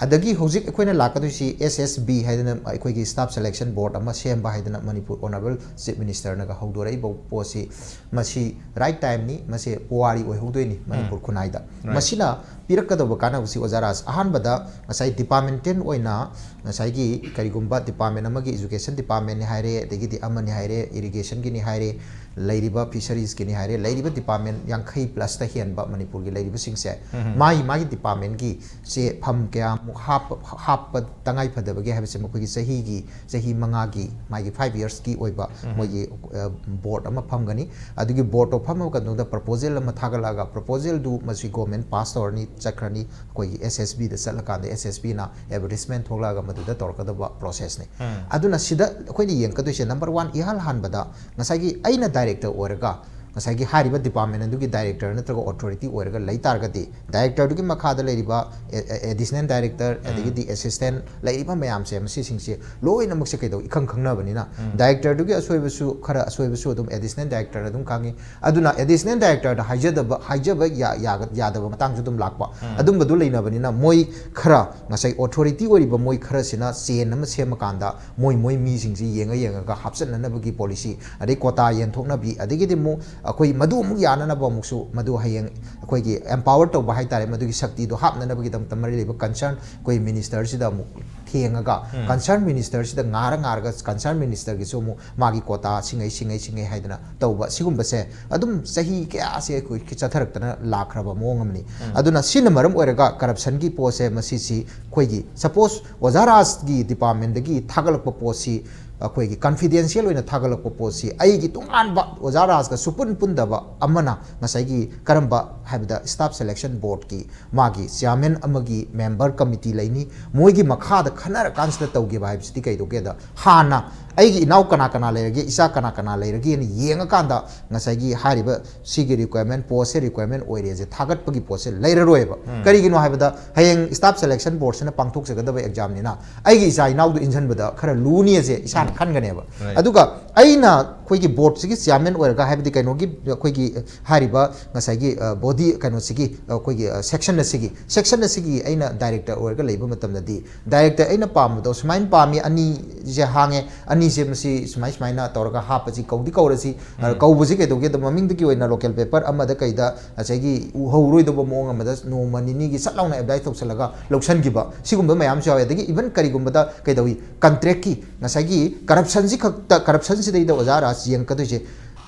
ꯑꯗꯒꯤ ꯍꯧꯖꯤꯛ ꯑꯩꯈꯣꯏꯅ ꯂꯥꯛꯀꯗꯣꯏꯁꯤ ꯑꯦꯁ ꯑꯦꯁ ꯕꯤ ꯍꯥꯏꯗꯅ ꯑꯩꯈꯣꯏꯒꯤ ꯁ꯭ꯇꯥꯐ ꯁꯦꯂꯦꯛꯁꯟ ꯕꯣꯔꯗ ꯑꯃ ꯁꯦꯝꯕ ꯍꯥꯏꯗꯅ ꯃꯅꯤꯄꯨꯔ ꯑꯣꯅꯔꯦꯕꯜ ꯆꯤꯐ ꯃꯤꯅꯤꯁꯇꯔꯅꯒ ꯍꯧꯗꯣꯔꯛꯏꯕ ꯄꯣꯠꯁꯤ, ꯃꯁꯤ ꯔꯥꯏꯠ ꯇꯥꯏꯝꯅꯤ, ꯃꯁꯤ ꯄꯨꯋꯥꯔꯤ ꯑꯣꯏꯍꯧꯗꯣꯏꯅꯤ ꯃꯅꯤꯄꯨꯔ ꯎꯝ꯫ ꯈꯨꯟꯅꯥꯏꯗ꯫ Right꯫ ꯃꯁꯤꯅ ꯄꯤꯔꯛꯀꯗꯧꯕ ꯀꯥꯟꯅꯕꯁꯤ ꯑꯣꯖꯥ ꯔꯥꯖ, ꯑꯍꯥꯟꯕꯗ ꯉꯁꯥꯏ ꯗꯤꯄꯥꯔꯠꯃꯦꯟꯇꯦꯜ ꯑꯣꯏꯅ ꯉꯁꯥꯏꯒꯤ ꯀꯔꯤꯒꯨꯝꯕ ꯗꯤꯄꯥꯔꯠꯃꯦꯟ ꯑꯃꯒꯤ, ꯏꯖꯨꯀꯦꯁꯟ ꯗꯤꯄꯥꯔꯠꯃꯦꯟꯅꯤ ꯍꯥꯏꯔꯦ, ꯑꯗꯒꯤꯗꯤ ꯑꯃꯅꯤ ꯍꯥꯏꯔꯦ, ꯏꯔꯤꯒꯦꯁꯟꯒꯤꯅꯤ ꯍꯥꯏꯔꯦ, ꯂꯩꯔꯤꯕ ꯐꯤꯁꯔꯤꯁꯀꯤꯅꯤ ꯍꯥꯏꯔꯦ, ꯂꯩꯔꯤꯕ ꯗꯤꯄꯥꯔꯠꯃꯦꯟ ꯌꯥꯡꯈꯩ ꯄ꯭ꯂꯁꯇ ꯍꯦꯟꯕ ꯃꯅꯤꯄꯨꯔꯒꯤ ꯂꯩꯔꯤꯕꯁꯤꯡꯁꯦ, ꯎꯝ꯫ ꯃꯥꯒꯤ, ꯃꯥꯒꯤ ꯗꯤꯄꯥꯔꯠꯃꯦꯟꯒꯤ ꯁꯦ ꯐꯝ ꯀꯌꯥꯃꯨꯛ ꯍꯥꯞꯄ, ꯍꯥꯞꯄ ꯇꯉꯥꯏ ꯐꯗꯕꯒꯦ ꯍꯥꯏꯕꯁꯦ ꯃꯈꯣꯏꯒꯤ ꯆꯍꯤꯒꯤ, ꯆꯍꯤ ꯃꯉꯥꯒꯤ, ꯃꯥꯒꯤ ꯐꯥꯏꯚ ꯌꯔꯁꯀꯤ ꯑꯣꯏꯕ ꯎꯝ꯫ ꯃꯣꯏꯒꯤ, ꯑ, ꯕꯣꯔꯗ ꯑꯃ ꯐꯝꯒꯅꯤ꯫ ꯑꯗꯨꯒꯤ ꯕꯣꯔꯗꯇꯣ ꯐꯝꯃꯕ ꯃꯇꯨꯡꯗ ꯄ꯭ꯔꯄꯣꯖꯦꯜ ꯑꯃ ꯊꯥꯒꯠꯂꯛꯑꯒ, ꯄ꯭ꯔꯄꯣꯖꯦꯜꯗꯨ ꯃꯁꯤ ꯒꯣꯔꯃꯦꯟ ꯄꯥꯁ ꯇꯧꯔꯅꯤ, ꯆꯠꯈ꯭ꯔꯅꯤ, ꯑꯩꯈꯣꯏꯒꯤ ꯑꯦꯁ ꯑꯦꯁ ꯕꯤꯗ ꯆꯠꯂꯀꯥꯟꯗ ꯑꯦꯁ ꯑꯦꯁ ꯕꯤꯅ ꯑꯦꯗꯚꯔꯇꯤꯁꯃꯦꯟ ꯊꯣꯛꯂꯛꯑꯒ ꯃꯗꯨꯗ ꯇꯧꯔꯛꯀꯗꯕ ꯄ꯭ꯔꯣꯁꯦꯁꯅꯤ꯫ ꯎꯝ꯫ ꯑꯗꯨꯅ ꯁꯤꯗ ꯑꯩꯈꯣꯏꯅ ꯌꯦꯡꯉꯛꯀꯗꯣꯏꯁꯦ, ꯅꯝꯕꯔ ꯋꯥꯟ, ꯏꯍꯥꯟ ꯍꯥꯟꯕꯗ ꯉꯁꯥꯏꯒꯤ ꯑꯩꯅ ꯗꯥꯏꯔꯦꯛꯇꯔ ꯑꯣꯏꯔꯒ ꯉꯁꯥꯏꯒꯤ ꯍꯥꯏꯔꯤꯕ ꯗꯤꯄꯥꯔꯠꯃꯦꯟ ꯑꯗꯨꯒꯤ ꯗꯥꯏꯔꯦꯛꯇꯔ ꯅꯠꯇ꯭ꯔꯒ ꯑꯣꯊꯣꯔꯤꯇꯤ ꯑꯣꯏꯔꯒ ꯂꯩ ꯇꯥꯔꯒꯗꯤ, ꯗꯥꯏꯔꯦꯛꯇꯔꯗꯨꯒꯤ ꯃꯈꯥꯗ ꯂꯩꯔꯤꯕ ꯑꯦ-, ꯑꯦ-, ꯑꯦꯗꯤꯁꯅꯦꯜ ꯗꯥꯏꯔꯦꯛꯇꯔ, ꯑꯗꯒꯤꯗꯤ ꯑꯦꯁꯤꯁꯇꯦꯟ ꯂꯩꯔꯤꯕ ꯃꯌꯥꯝꯁꯦ, ꯃꯁꯤꯁꯤꯡꯁꯦ ꯂꯣꯏꯅꯃꯛꯁꯦ ꯀꯩꯗꯧ, ꯏꯈꯪ ꯈꯪꯅꯕꯅꯤꯅ, ꯗꯥꯏꯔꯦꯛꯇꯔꯗꯨꯒꯤ ꯑꯁꯣꯏꯕꯁꯨ, ꯈꯔ ꯑꯁꯣꯏꯕꯁꯨ ꯑꯗꯨꯝ ꯑꯦꯗꯤꯁꯅꯦꯜ ꯗꯥꯏꯔꯦꯛꯇꯔꯅ ꯑꯗꯨꯝ ꯈꯪꯉꯤ꯫ ꯑꯗꯨꯅ ꯑꯦꯗꯤꯁꯅꯦꯜ ꯗꯥꯏꯔꯦꯛꯇꯔꯗ ꯍꯥꯏꯖꯗꯕ, ꯍꯥꯏꯖꯕ ꯌꯥ-, ꯌꯥꯒ-, ꯌꯥꯗꯕ ꯃꯇꯥꯡꯁꯨ ꯑꯗꯨꯝ ꯂꯥꯛꯄ꯫ ꯑꯗꯨꯝꯕꯗꯨ ꯂꯩꯅꯕꯅꯤꯅ, ꯃꯣꯏ ꯈꯔ, ꯉꯁꯥꯏ ꯑꯣꯊꯣꯔꯤꯇꯤ ꯑꯣꯏꯔꯤꯕ ꯃꯣꯏ ꯈꯔꯁꯤꯅ ꯆꯦꯟ ꯑꯃ ꯁꯦꯝꯃꯀꯥꯟꯗ, ꯃꯣꯏ, ꯃꯣꯏ ꯃꯤꯁꯤꯡꯁꯤ ꯌꯦꯡꯉ ꯌꯦꯡꯉꯒ ꯍꯥꯞꯆꯟꯅꯅꯕꯒꯤ ꯄꯣꯂꯤꯁꯤ, ꯑꯗꯩ ꯀꯣꯇꯥ ꯌꯦꯟꯊꯣꯛꯅꯕꯤ, ꯑꯗꯒꯤꯗꯤ ꯑꯃꯨꯛ ꯑꯩꯈꯣꯏ ꯃꯗꯨ ꯑꯃꯨꯛ ꯌꯥꯅꯅꯕ ꯑꯃꯨꯛꯁꯨ, ꯃꯗꯨ ꯍꯌꯦꯡ ꯑꯩꯈꯣꯏꯒꯤ ꯑꯦꯝꯄꯥꯋꯔ ꯇꯧꯕ ꯍꯥꯏꯇꯥꯔꯦ, ꯃꯗꯨꯒꯤ ꯁꯛꯇꯤꯗꯣ ꯍꯥꯞꯅꯅꯕꯒꯤꯗꯃꯛꯇ ꯃꯔꯤ ꯂꯩꯕ ꯀꯟꯁꯔꯟ ꯑꯩꯈꯣꯏ ꯃꯤꯅꯤꯁꯇꯔꯁꯤꯗ ꯑꯃꯨꯛ ꯊꯦꯡꯉꯒ, ꯀꯟꯁꯔꯟ ꯃꯤꯅꯤꯁꯇꯔꯁꯤꯗ ꯉꯥꯔ ꯉꯥꯔꯒ ꯀꯟꯁꯔꯟ ꯃꯤꯅꯤꯁꯇꯔꯒꯤꯁꯨ ꯑꯃꯨꯛ ꯃꯥꯒꯤ ꯀꯣꯇꯥ ꯁꯤꯡꯉꯩ, ꯁꯤꯡꯉꯩ, ꯁꯤꯡꯉꯩ ꯍꯥꯏꯗꯅ ꯇꯧꯕ, ꯁꯤꯒꯨꯝꯕꯁꯦ ꯑꯗꯨꯝ ꯆꯍꯤ ꯀꯌꯥꯁꯦ ꯑꯩꯈꯣꯏ ꯆꯠꯊꯔꯛꯇꯅ ꯂꯥꯛꯈ꯭ꯔꯕ ꯃꯑꯣꯡ ꯑꯃꯅꯤ꯫ ꯑꯗꯨꯅ ꯁꯤꯅ ꯃꯔꯝ ꯑꯣꯏꯔꯒ ꯀꯔꯞꯁꯟꯒꯤ ꯄꯣꯠꯁꯦ ꯃꯁꯤꯁꯤ ꯑꯩꯈꯣꯏꯒꯤ, ꯁꯄꯣꯁ, ꯑꯣꯖꯥ ꯔꯥꯖꯒꯤ ꯗꯤꯄꯥꯔꯠꯃꯦꯟꯗꯒꯤ ꯊꯥꯒꯠꯂꯛꯄ ꯄꯣꯠꯁꯤ, ꯑꯩꯈꯣꯏꯒꯤ ꯀꯟꯐꯤꯗꯦꯟꯁꯤꯌꯦꯜ ꯑꯣꯏꯅ ꯊꯥꯒꯠꯂꯛꯄ ꯄꯣꯠꯁꯤ, ꯑꯩꯒꯤ ꯇꯣꯉꯥꯟꯕ ꯑꯣꯖꯥ ꯔꯥꯖꯒ ꯁꯨꯄꯨꯟ ꯄꯨꯟꯗꯕ ꯑꯃꯅ ꯉꯁꯥꯏꯒꯤ ꯀꯔꯝꯕ ꯍꯥꯏꯕꯗ ꯁ꯭ꯇꯥꯐ ꯁꯦꯂꯦꯛꯁꯟ ꯕꯣꯔꯗꯀꯤ ꯃꯥꯒꯤ ꯆꯤꯌꯥꯔꯃꯦꯟ ꯑꯃꯒꯤ ꯃꯦꯝꯕꯔ ꯀꯃꯤꯇꯤ ꯂꯩꯅꯤ, ꯃꯣꯏꯒꯤ ꯃꯈꯥꯗ ꯈꯟꯅꯔꯀꯥꯟꯁꯤꯗ ꯇꯧꯈꯤꯕ ꯍꯥꯏꯕꯁꯤꯗꯤ ꯀꯩꯗꯧꯒꯦꯗ, ꯍꯥꯟꯅ ꯑꯩꯒꯤ ꯏꯅꯥꯎ ꯀꯅꯥ ꯀꯅꯥ ꯂꯩꯔꯒꯦ, ꯏꯆꯥ ꯀꯅꯥ ꯀꯅꯥ ꯂꯩꯔꯒꯦꯅ ꯌꯦꯡꯉꯀꯥꯟꯗ ꯉꯁꯥꯏꯒꯤ ꯍꯥꯏꯔꯤꯕ ꯁꯤꯒꯤ ꯔꯤꯀ꯭ꯋꯥꯌꯔꯃꯦꯟ, ꯄꯣꯁꯁꯦ ꯔꯤꯀ꯭ꯋꯥꯌꯔꯃꯦꯟ ꯑꯣꯏꯔꯦꯁꯦ ꯊꯥꯒꯠꯄꯒꯤ ꯄꯣꯠꯁꯦ ꯂꯩꯔꯔꯣꯏꯕ꯫ ꯀꯔꯤꯒꯤꯅꯣ ꯍꯥꯏꯕꯗ, ꯍꯌꯦꯡ ꯁ꯭ꯇꯥꯐ ꯁꯦꯂꯦꯛꯁꯟ ꯕꯣꯔꯗꯁꯤꯅ ꯄꯥꯡꯊꯣꯛꯆꯒꯗꯕ ꯑꯦꯛꯖꯥꯝꯅꯤꯅ ꯑꯩꯒꯤ ꯏꯆꯥ ꯏꯅꯥꯎꯗꯨ ꯏꯟꯁꯤꯟꯕꯗ ꯈꯔ ꯂꯨꯅꯤ ꯑꯁꯦ ꯏꯁꯥꯅ ꯈꯟꯒꯅꯦꯕ꯫ ꯑꯗꯨꯒ ꯑꯩꯅ ꯑꯩꯈꯣꯏꯒꯤ ꯕꯣꯔꯗꯁꯤꯒꯤ ꯆꯤꯌꯥꯔꯃꯦꯟ ꯑꯣꯏꯔꯒ, ꯍꯥꯏꯕꯗꯤ ꯀꯩꯅꯣꯒꯤ, ꯑꯩꯈꯣꯏꯒꯤ ꯍꯥꯏꯔꯤꯕ ꯉꯁꯥꯏꯒꯤ, ꯑ, ꯕꯣꯗꯤ ꯀꯩꯅꯣꯁꯤꯒꯤ, ꯑꯩꯈꯣꯏꯒꯤ, ꯑ, ꯁꯦꯛꯁꯟ ꯑꯁꯤꯒꯤ, ꯁꯦꯛꯁꯟ ꯑꯁꯤꯒꯤ ꯑꯩꯅ ꯗꯥꯏꯔꯦꯛꯇꯔ ꯑꯣꯏꯔꯒ ꯂꯩꯕ ꯃꯇꯝꯗꯗꯤ, ꯗꯥꯏꯔꯦꯛꯇꯔ ꯑꯩꯅ ꯄꯥꯝꯕꯗꯣ ꯁꯨꯃꯥꯏꯅ ꯄꯥꯝꯃꯤ, ꯑꯅꯤꯁꯦ ꯍꯥꯡꯉꯦ, ꯑꯅꯤꯁꯦ ꯃꯁꯤ ꯁꯨꯃꯥꯏ ꯁꯨꯃꯥꯏꯅ ꯇꯧꯔꯒ ꯍꯥꯞꯄꯁꯤ, ꯀꯧꯗꯤ ꯀꯧꯔꯁꯤ, ꯑ, ꯀꯧꯕꯁꯤ ꯀꯩꯗꯧꯒꯦꯗ, ꯃꯃꯤꯡꯗꯒꯤ ꯑꯣꯏꯅ ꯂꯣꯀꯦꯜ ꯄꯦꯄꯔ ꯑꯃꯗ ꯀꯩꯗ ꯉꯁꯥꯏꯒꯤ ꯎꯍꯧꯔꯣꯏꯗꯕ ꯃꯑꯣꯡ ꯑꯃꯗ ꯅꯣꯡꯃ ꯅꯤꯅꯤꯒꯤ ꯁꯠ ꯂꯥꯎꯅ ꯑꯦꯗꯚꯔꯇꯥꯏꯁ ꯇꯧꯁꯜꯂꯒ ꯂꯧꯁꯤꯟꯈꯤꯕ, ꯁꯤꯒꯨꯝꯕ ꯃꯌꯥꯝꯁꯨ ꯌꯥꯎꯋꯦ꯫ ꯑꯗꯒꯤ ꯏꯚꯟ ꯀꯔꯤꯒꯨꯝꯕꯗ ꯀꯩꯗꯧꯏ, ꯀꯟꯇ꯭ꯔꯦꯛꯀꯤ ꯉꯁꯥꯏꯒꯤ ꯀꯔꯞꯁꯟꯁꯤ ꯈꯛꯇ, ꯀꯔꯞꯁꯟꯁꯤꯗꯩꯗ ꯑꯣꯖꯥ ꯔꯥꯖ ꯌꯦꯡꯉꯛꯀꯗꯣꯏꯁꯦ꯫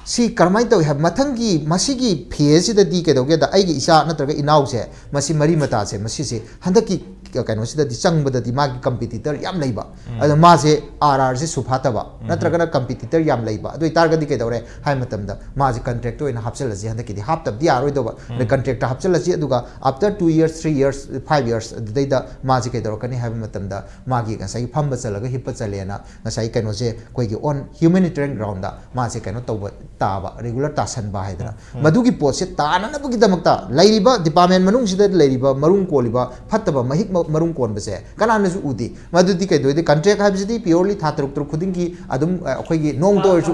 ꯁꯤ ꯀꯔꯝꯍꯥꯏꯅ ꯇꯧꯏ ꯍꯥꯏꯕ, ꯃꯊꯪꯒꯤ ꯃꯁꯤꯒꯤ ꯐꯦꯁꯁꯤꯗꯗꯤ ꯀꯩꯗꯧꯒꯦꯗ, ꯑꯩꯒꯤ ꯏꯆꯥ ꯅꯠꯇ꯭ꯔꯒ ꯏꯅꯥꯎꯁꯦ, ꯃꯁꯤ ꯃꯔꯤ ꯃꯇꯥꯁꯦ, ꯃꯁꯤꯁꯦ ꯍꯟꯗꯛꯀꯤ ꯀꯩꯅꯣꯁꯤꯗꯗꯤ ꯆꯪꯕꯗꯗꯤ ꯃꯥꯒꯤ ꯀꯝꯄꯤꯇꯤꯇꯔ ꯌꯥꯝ ꯂꯩꯕ, ꯑꯗꯣ ꯃꯥꯁꯦ ꯑꯥꯔ ꯑꯥꯔꯁꯦ ꯁꯨꯐꯥꯠꯇꯕ, ꯅꯠꯇ꯭ꯔꯒꯅ ꯀꯝꯄꯤꯇꯤꯇꯔ ꯌꯥꯝ ꯂꯩꯕ, ꯑꯗꯨ ꯑꯣꯏꯇꯥꯔꯒꯗꯤ ꯀꯩꯗꯧꯔꯦ ꯍꯥꯏ ꯃꯇꯝꯗ ꯃꯥꯁꯦ ꯀꯟꯇ꯭ꯔꯦꯛꯇ ꯑꯣꯏꯅ ꯍꯥꯞꯆꯤꯜꯂꯁꯤ, ꯍꯟꯗꯛꯀꯤꯗꯤ ꯍꯥꯞꯇꯕꯗꯤ ꯌꯥꯔꯣꯏꯗꯧꯕ, ꯑꯗ ꯀꯟꯇ꯭ꯔꯦꯛꯇ ꯍꯥꯞꯆꯤꯜꯂꯁꯤ, ꯑꯗꯨꯒ after two years, three years, five years ꯑꯗꯨꯗꯩꯗ ꯃꯥꯁꯦ ꯀꯩꯗꯧꯔꯛꯀꯅꯤ ꯍꯥꯏꯕ ꯃꯇꯝꯗ ꯃꯥꯒꯤ ꯉꯁꯥꯏꯒꯤ ꯐꯝꯕ ꯆꯠꯂꯒ ꯍꯤꯞꯄ ꯆꯠꯂꯦꯅ ꯉꯁꯥꯏ ꯀꯩꯅꯣꯁꯦ ꯑꯩꯈꯣꯏꯒꯤ on humanitarian groundꯗ ꯃꯥꯁꯦ ꯀꯩꯅꯣ ꯇꯧꯕ ꯇꯥꯕ, ꯔꯤꯒꯨꯂꯔ ꯇꯥꯁꯟꯕ ꯍꯥꯏꯗꯅ, ꯃꯗꯨꯒꯤ ꯄꯣꯠꯁꯦ ꯇꯥꯅꯅꯕꯒꯤꯗꯃꯛꯇ ꯂꯩꯔꯤꯕ ꯗꯤꯄꯥꯔꯠꯃꯦꯟ ꯃꯅꯨꯡꯁꯤꯗ ꯂꯩꯔꯤꯕ ꯃꯔꯨꯝ ꯀꯣꯜꯂꯤꯕ ꯐꯠꯇꯕ ꯃꯍꯤꯛ ꯃ- ꯃꯔꯨꯝ ꯀꯣꯟꯕꯁꯦ ꯀꯅꯥꯅꯁꯨ ꯎꯗꯦ꯫ ꯃꯗꯨꯗꯤ ꯀꯩꯗꯧꯗꯦ, ꯀꯟꯇ꯭ꯔꯦꯛ ꯍꯥꯏꯕꯁꯤꯗꯤ purely ꯊꯥ ꯇꯔꯨꯛ ꯇꯔꯨꯛ ꯈꯨꯗꯤꯡꯒꯤ ꯑꯗꯨꯝ ꯑ, ꯑꯩꯈꯣꯏꯒꯤ ꯅꯣꯡꯃꯇ ꯑꯣꯏꯔꯁꯨ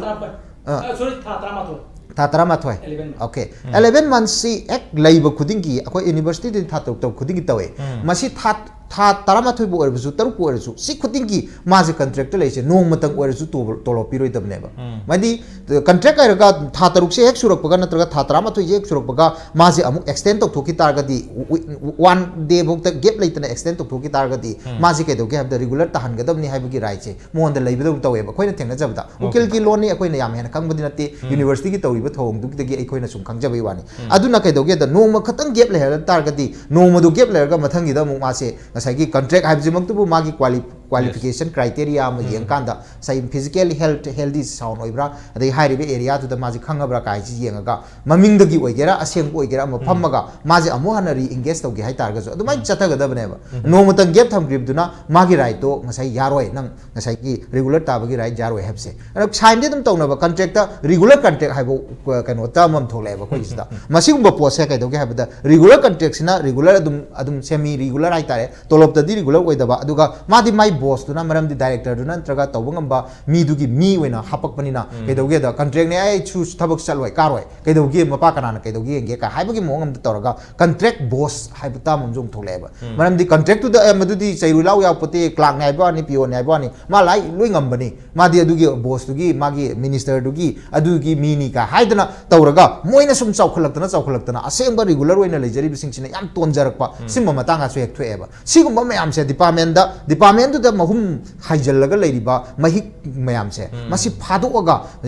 ꯑ, ꯁꯣꯔꯤ, ꯊꯥ ꯇꯔꯥꯃꯥꯊꯣꯏ꯫ ꯊꯥ ꯇꯔꯥꯃꯥꯊꯣꯏ꯫ ꯑꯣꯀꯦ꯫ eleven monthsꯁꯤ ꯍꯦꯛ ꯂꯩꯕ ꯈꯨꯗꯤꯡꯒꯤ ꯑꯩꯈꯣꯏ ꯌꯨꯅꯤꯚꯔꯁꯤꯇꯤꯗꯗꯤ ꯊꯥ ꯇꯔꯨꯛ ꯇꯔꯨꯛ ꯈꯨꯗꯤꯡꯒꯤ ꯇꯧꯋꯦ꯫ ꯃꯁꯤ ꯊꯥ ꯊꯥ ꯇꯔꯥꯃꯥꯊꯣꯏꯕꯨ ꯑꯣꯏꯔꯕꯁꯨ, ꯇꯔꯨꯛꯄꯨ ꯑꯣꯏꯔꯁꯨ, ꯁꯤ ꯈꯨꯗꯤꯡꯒꯤ ꯃꯥꯁꯦ ꯀꯟꯇ꯭ꯔꯦꯛꯇ ꯂꯩꯔꯤꯁꯦ ꯅꯣꯡꯃꯇꯪ ꯑꯣꯏꯔꯁꯨ ꯇꯣꯂꯣꯞ ꯇꯣꯂꯣꯞ ꯄꯤꯔꯣꯏꯗꯕꯅꯦꯕ꯫ ꯍꯥꯏꯗꯤ ꯀꯟꯇ꯭ꯔꯦꯛ ꯍꯥꯏꯔꯒ ꯊꯥ ꯇꯔꯨꯛꯁꯦ ꯍꯦꯛ ꯁꯨꯔꯛꯄꯒ ꯅꯠꯇ꯭ꯔꯒ ꯊꯥ ꯇꯔꯥꯃꯥꯊꯣꯏꯁꯦ ꯍꯦꯛ ꯁꯨꯔꯛꯄꯒ ꯃꯥꯁꯦ ꯑꯃꯨꯛ ꯑꯦꯛꯁꯇꯦꯟ ꯇꯧꯊꯣꯛꯈꯤ ꯇꯥꯔꯒꯗꯤ, ꯋꯤ- ꯋꯥꯟ ꯗꯦ ꯐꯥꯎꯗ ꯒꯦꯞ ꯂꯩꯇꯅ ꯑꯦꯛꯁꯇꯦꯟ ꯇꯧꯊꯣꯛꯈꯤ ꯇꯥꯔꯒꯗꯤ ꯃꯥꯁꯦ ꯀꯩꯗꯧꯒꯦ ꯍꯥꯏꯕꯗ ꯔꯤꯒꯨꯂꯔ ꯇꯥꯍꯟꯒꯗꯕꯅꯤ ꯍꯥꯏꯕꯒꯤ ꯔꯥꯏꯠꯁꯦ ꯃꯉꯣꯟꯗ ꯂꯩꯕꯗꯧꯅ ꯇꯧꯋꯦꯕ꯫ ꯑꯩꯈꯣꯏꯅ ꯊꯦꯡꯅꯖꯕꯗ, ꯎꯀꯤꯜꯒꯤ ꯂꯣꯟꯅꯤ, ꯑꯩꯈꯣꯏꯅ ꯌꯥꯝ ꯍꯦꯟꯅ ꯈꯪꯕꯗꯤ ꯅꯠꯇꯦ, ꯌꯨꯅꯤꯚꯔꯁꯤꯇꯤꯒꯤ ꯇꯧꯔꯤꯕ ꯊꯧꯑꯣꯡꯗꯨꯗꯒꯤ ꯑꯩꯈꯣꯏꯅ ꯁꯨꯝ ꯈꯪꯖꯕꯩ ꯋꯥꯅꯤ꯫ ꯑꯗꯨꯅ ꯀꯩꯗꯧꯒꯦꯗ, ꯅꯣꯡꯃ ꯈꯛꯇꯪ ꯒꯦꯞ ꯂꯩꯍꯜꯂ ꯇꯥꯔꯒꯗꯤ ꯅꯣꯡꯃꯗꯣ ꯒꯦꯞ ꯂꯩꯔꯒ ꯃꯊꯪꯒꯤꯗ ꯑꯃꯨꯛ ꯃꯥꯁꯦ ꯉꯁꯥꯏꯒꯤ ꯀꯟꯇ꯭ꯔꯦꯛ ꯍꯥꯏꯕꯁꯤꯃꯛꯇꯕꯨ ꯃꯥꯒꯤ ꯀ꯭ꯋꯥꯂꯤ- ꯀ꯭ꯋꯥꯂꯤꯐꯤꯀꯦꯁꯟ ꯀ꯭ꯔꯥꯏꯇꯦꯔꯤꯌꯥ ꯑꯃ ꯌꯦꯡꯀꯥꯟꯗ ꯉꯁꯥꯏ ꯐꯤꯖꯤꯀꯦꯜꯂꯤ ꯍꯦꯜꯠ ꯍꯦꯜꯗꯤ ꯁꯥꯎꯟ ꯑꯣꯏꯕ꯭ꯔꯥ, ꯑꯗꯩ ꯍꯥꯏꯔꯤꯕ ꯑꯦꯔꯤꯌꯥꯗꯨꯗ ꯃꯥꯁꯦ ꯈꯪꯉꯕ꯭ꯔꯥ ꯀꯥꯏꯁꯤ ꯌꯦꯡꯉꯒ, ꯃꯃꯤꯡꯗꯒꯤ ꯑꯣꯏꯒꯦꯔꯥ ꯑꯁꯦꯡꯕ ꯑꯣꯏꯒꯦꯔꯥ ꯑꯃ ꯐꯝꯃꯒ ꯃꯥꯁꯦ ꯑꯃꯨꯛ ꯍꯟꯅ ꯔꯤ ꯑꯦꯡꯒꯦꯖ ꯇꯧꯒꯦ ꯍꯥꯏꯇꯥꯔꯒꯁꯨ ꯑꯗꯨꯃꯥꯏꯅ ꯆꯠꯊꯒꯗꯕꯅꯦꯕ꯫ ꯅꯣꯡꯃꯇꯪ ꯒꯦꯞ ꯊꯝꯈ꯭ꯔꯤꯕꯗꯨꯅ ꯃꯥꯒꯤ ꯔꯥꯏꯠꯇꯣ ꯉꯁꯥꯏ ꯌꯥꯔꯣꯏ, ꯅꯪ ꯉꯁꯥꯏꯒꯤ ꯔꯤꯒꯨꯂꯔ ꯇꯥꯕꯒꯤ ꯔꯥꯏꯠ ꯌꯥꯔꯣꯏ ꯍꯥꯏꯕꯁꯦ꯫ ꯑꯗꯣ ꯁꯥꯏꯟꯗꯤ ꯑꯗꯨꯝ ꯇꯧꯅꯕ, ꯀꯟꯇ꯭ꯔꯦꯛꯇ ꯔꯤꯒꯨꯂꯔ ꯀꯟꯇ꯭ꯔꯦꯛ ꯍꯥꯏꯕ, ꯑ, ꯀꯩꯅꯣ ꯇꯔꯝ ꯑꯃ ꯊꯣꯛꯂꯛꯑꯦꯕ ꯑꯩꯈꯣꯏꯒꯤꯁꯤꯗ꯫ ꯃꯁꯤꯒꯨꯝꯕ ꯄꯣꯠꯁꯦ ꯀꯩꯗꯧꯒꯦ ꯍꯥꯏꯕꯗ, ꯔꯤꯒꯨꯂꯔ ꯀꯟꯇ꯭ꯔꯦꯛꯁꯤꯅ ꯔꯤꯒꯨꯂꯔ ꯑꯗꯨꯝ ꯑꯗꯨꯝ ꯁꯦꯃꯤ ꯔꯤꯒꯨꯂꯔ ꯍꯥꯏꯇꯥꯔꯦ, ꯇꯣꯂꯣꯞꯇꯗꯤ ꯔꯤꯒꯨꯂꯔ ꯑꯣꯏꯗꯕ, ꯑꯗꯨꯒ ꯃꯥꯗꯤ ꯃꯥꯏ ꯕꯣꯁꯇꯨꯅ, ꯃꯔꯝꯗꯤ ꯗꯥꯏꯔꯦꯛꯇꯔꯗꯨꯅ ꯅꯠꯇ꯭ꯔꯒ ꯇꯧꯕ ꯉꯝꯕ ꯃꯤꯗꯨꯒꯤ ꯃꯤ ꯑꯣꯏꯅ ꯍꯥꯄꯛꯄꯅꯤꯅ, ꯀꯩꯗꯧꯒꯦꯗ, ꯀꯟꯇ꯭ꯔꯦꯛꯅꯦ, ꯑꯩ ꯁꯨ ꯊꯕꯛ ꯆꯠꯂꯣꯏ, ꯀꯥꯔꯣꯏ, ꯀꯩꯗꯧꯒꯦ, ꯃꯄꯥ ꯀꯅꯥꯅ ꯀꯩꯗꯧꯒꯦ ꯌꯦꯡꯒꯦ ꯀꯥꯏ ꯍꯥꯏꯕꯒꯤ ꯃꯑꯣꯡ ꯑꯃꯗ ꯇꯧꯔꯒ ꯀꯟꯇ꯭ꯔꯦꯛ ꯕꯣꯁ ꯍꯥꯏꯕ ꯇꯔꯝ ꯑꯃꯁꯨ ꯑꯃꯨꯛ ꯊꯣꯛꯂꯛꯑꯦꯕ꯫ ꯃꯔꯝꯗꯤ ꯀꯟꯇ꯭ꯔꯦꯛꯇꯨꯗ, "ꯑꯦ, ꯃꯗꯨꯗꯤ ꯆꯩꯔꯨ ꯂꯥꯎ ꯌꯥꯎꯄꯣꯠꯇꯦ, ꯀ꯭ꯂꯥꯔꯛꯅꯦ ꯍꯥꯏꯕ ꯋꯥꯅꯤ, ꯄꯤꯑꯣꯟꯅꯦ ꯍꯥꯏꯕ ꯋꯥꯅꯤ, ꯃꯥ ꯂꯥꯏ ꯂꯣꯏ ꯉꯝꯕꯅꯤ, ꯃꯥꯗꯤ ꯑꯗꯨꯒꯤ ꯕꯣꯁꯇꯨꯒꯤ, ꯃꯥꯒꯤ ꯃꯤꯅꯤꯁꯇꯔꯗꯨꯒꯤ ꯑꯗꯨꯒꯤ ꯃꯤꯅꯤ" ꯀꯥꯏ ꯍꯥꯏꯗꯅ ꯇꯧꯔꯒ ꯃꯣꯏꯅ ꯁꯨꯝ ꯆꯥꯎꯈꯠꯂꯛꯇꯅ ꯆꯥꯎꯈꯠꯂꯛꯇꯅ ꯑꯁꯦꯡꯕ ꯔꯤꯒꯨꯂꯔ ꯑꯣꯏꯅ ꯂꯩꯖꯔꯤꯕꯁꯤꯡꯁꯤꯅ ꯌꯥꯝ ꯇꯣꯟꯖꯔꯛꯄ, ꯁꯤꯒꯨꯝꯕ ꯃꯇꯥꯡꯒꯁꯨ ꯍꯦꯛ ꯊꯣꯛꯑꯦꯕ꯫ ꯁꯤꯒꯨꯝꯕ ꯃꯌꯥꯝꯁꯦ ꯗꯤꯄꯥꯔꯠꯃꯦꯟꯗ, ꯗꯤꯄꯥꯔꯠꯃꯦꯟꯗꯨꯗ ꯃꯍꯨꯝ ꯍꯥꯏꯖꯤꯜꯂꯒ ꯂꯩꯔꯤꯕ ꯃꯍꯤꯛ ꯃꯌꯥꯝꯁꯦ, ꯃꯁꯤ ꯐꯥꯗꯣꯛꯑꯒ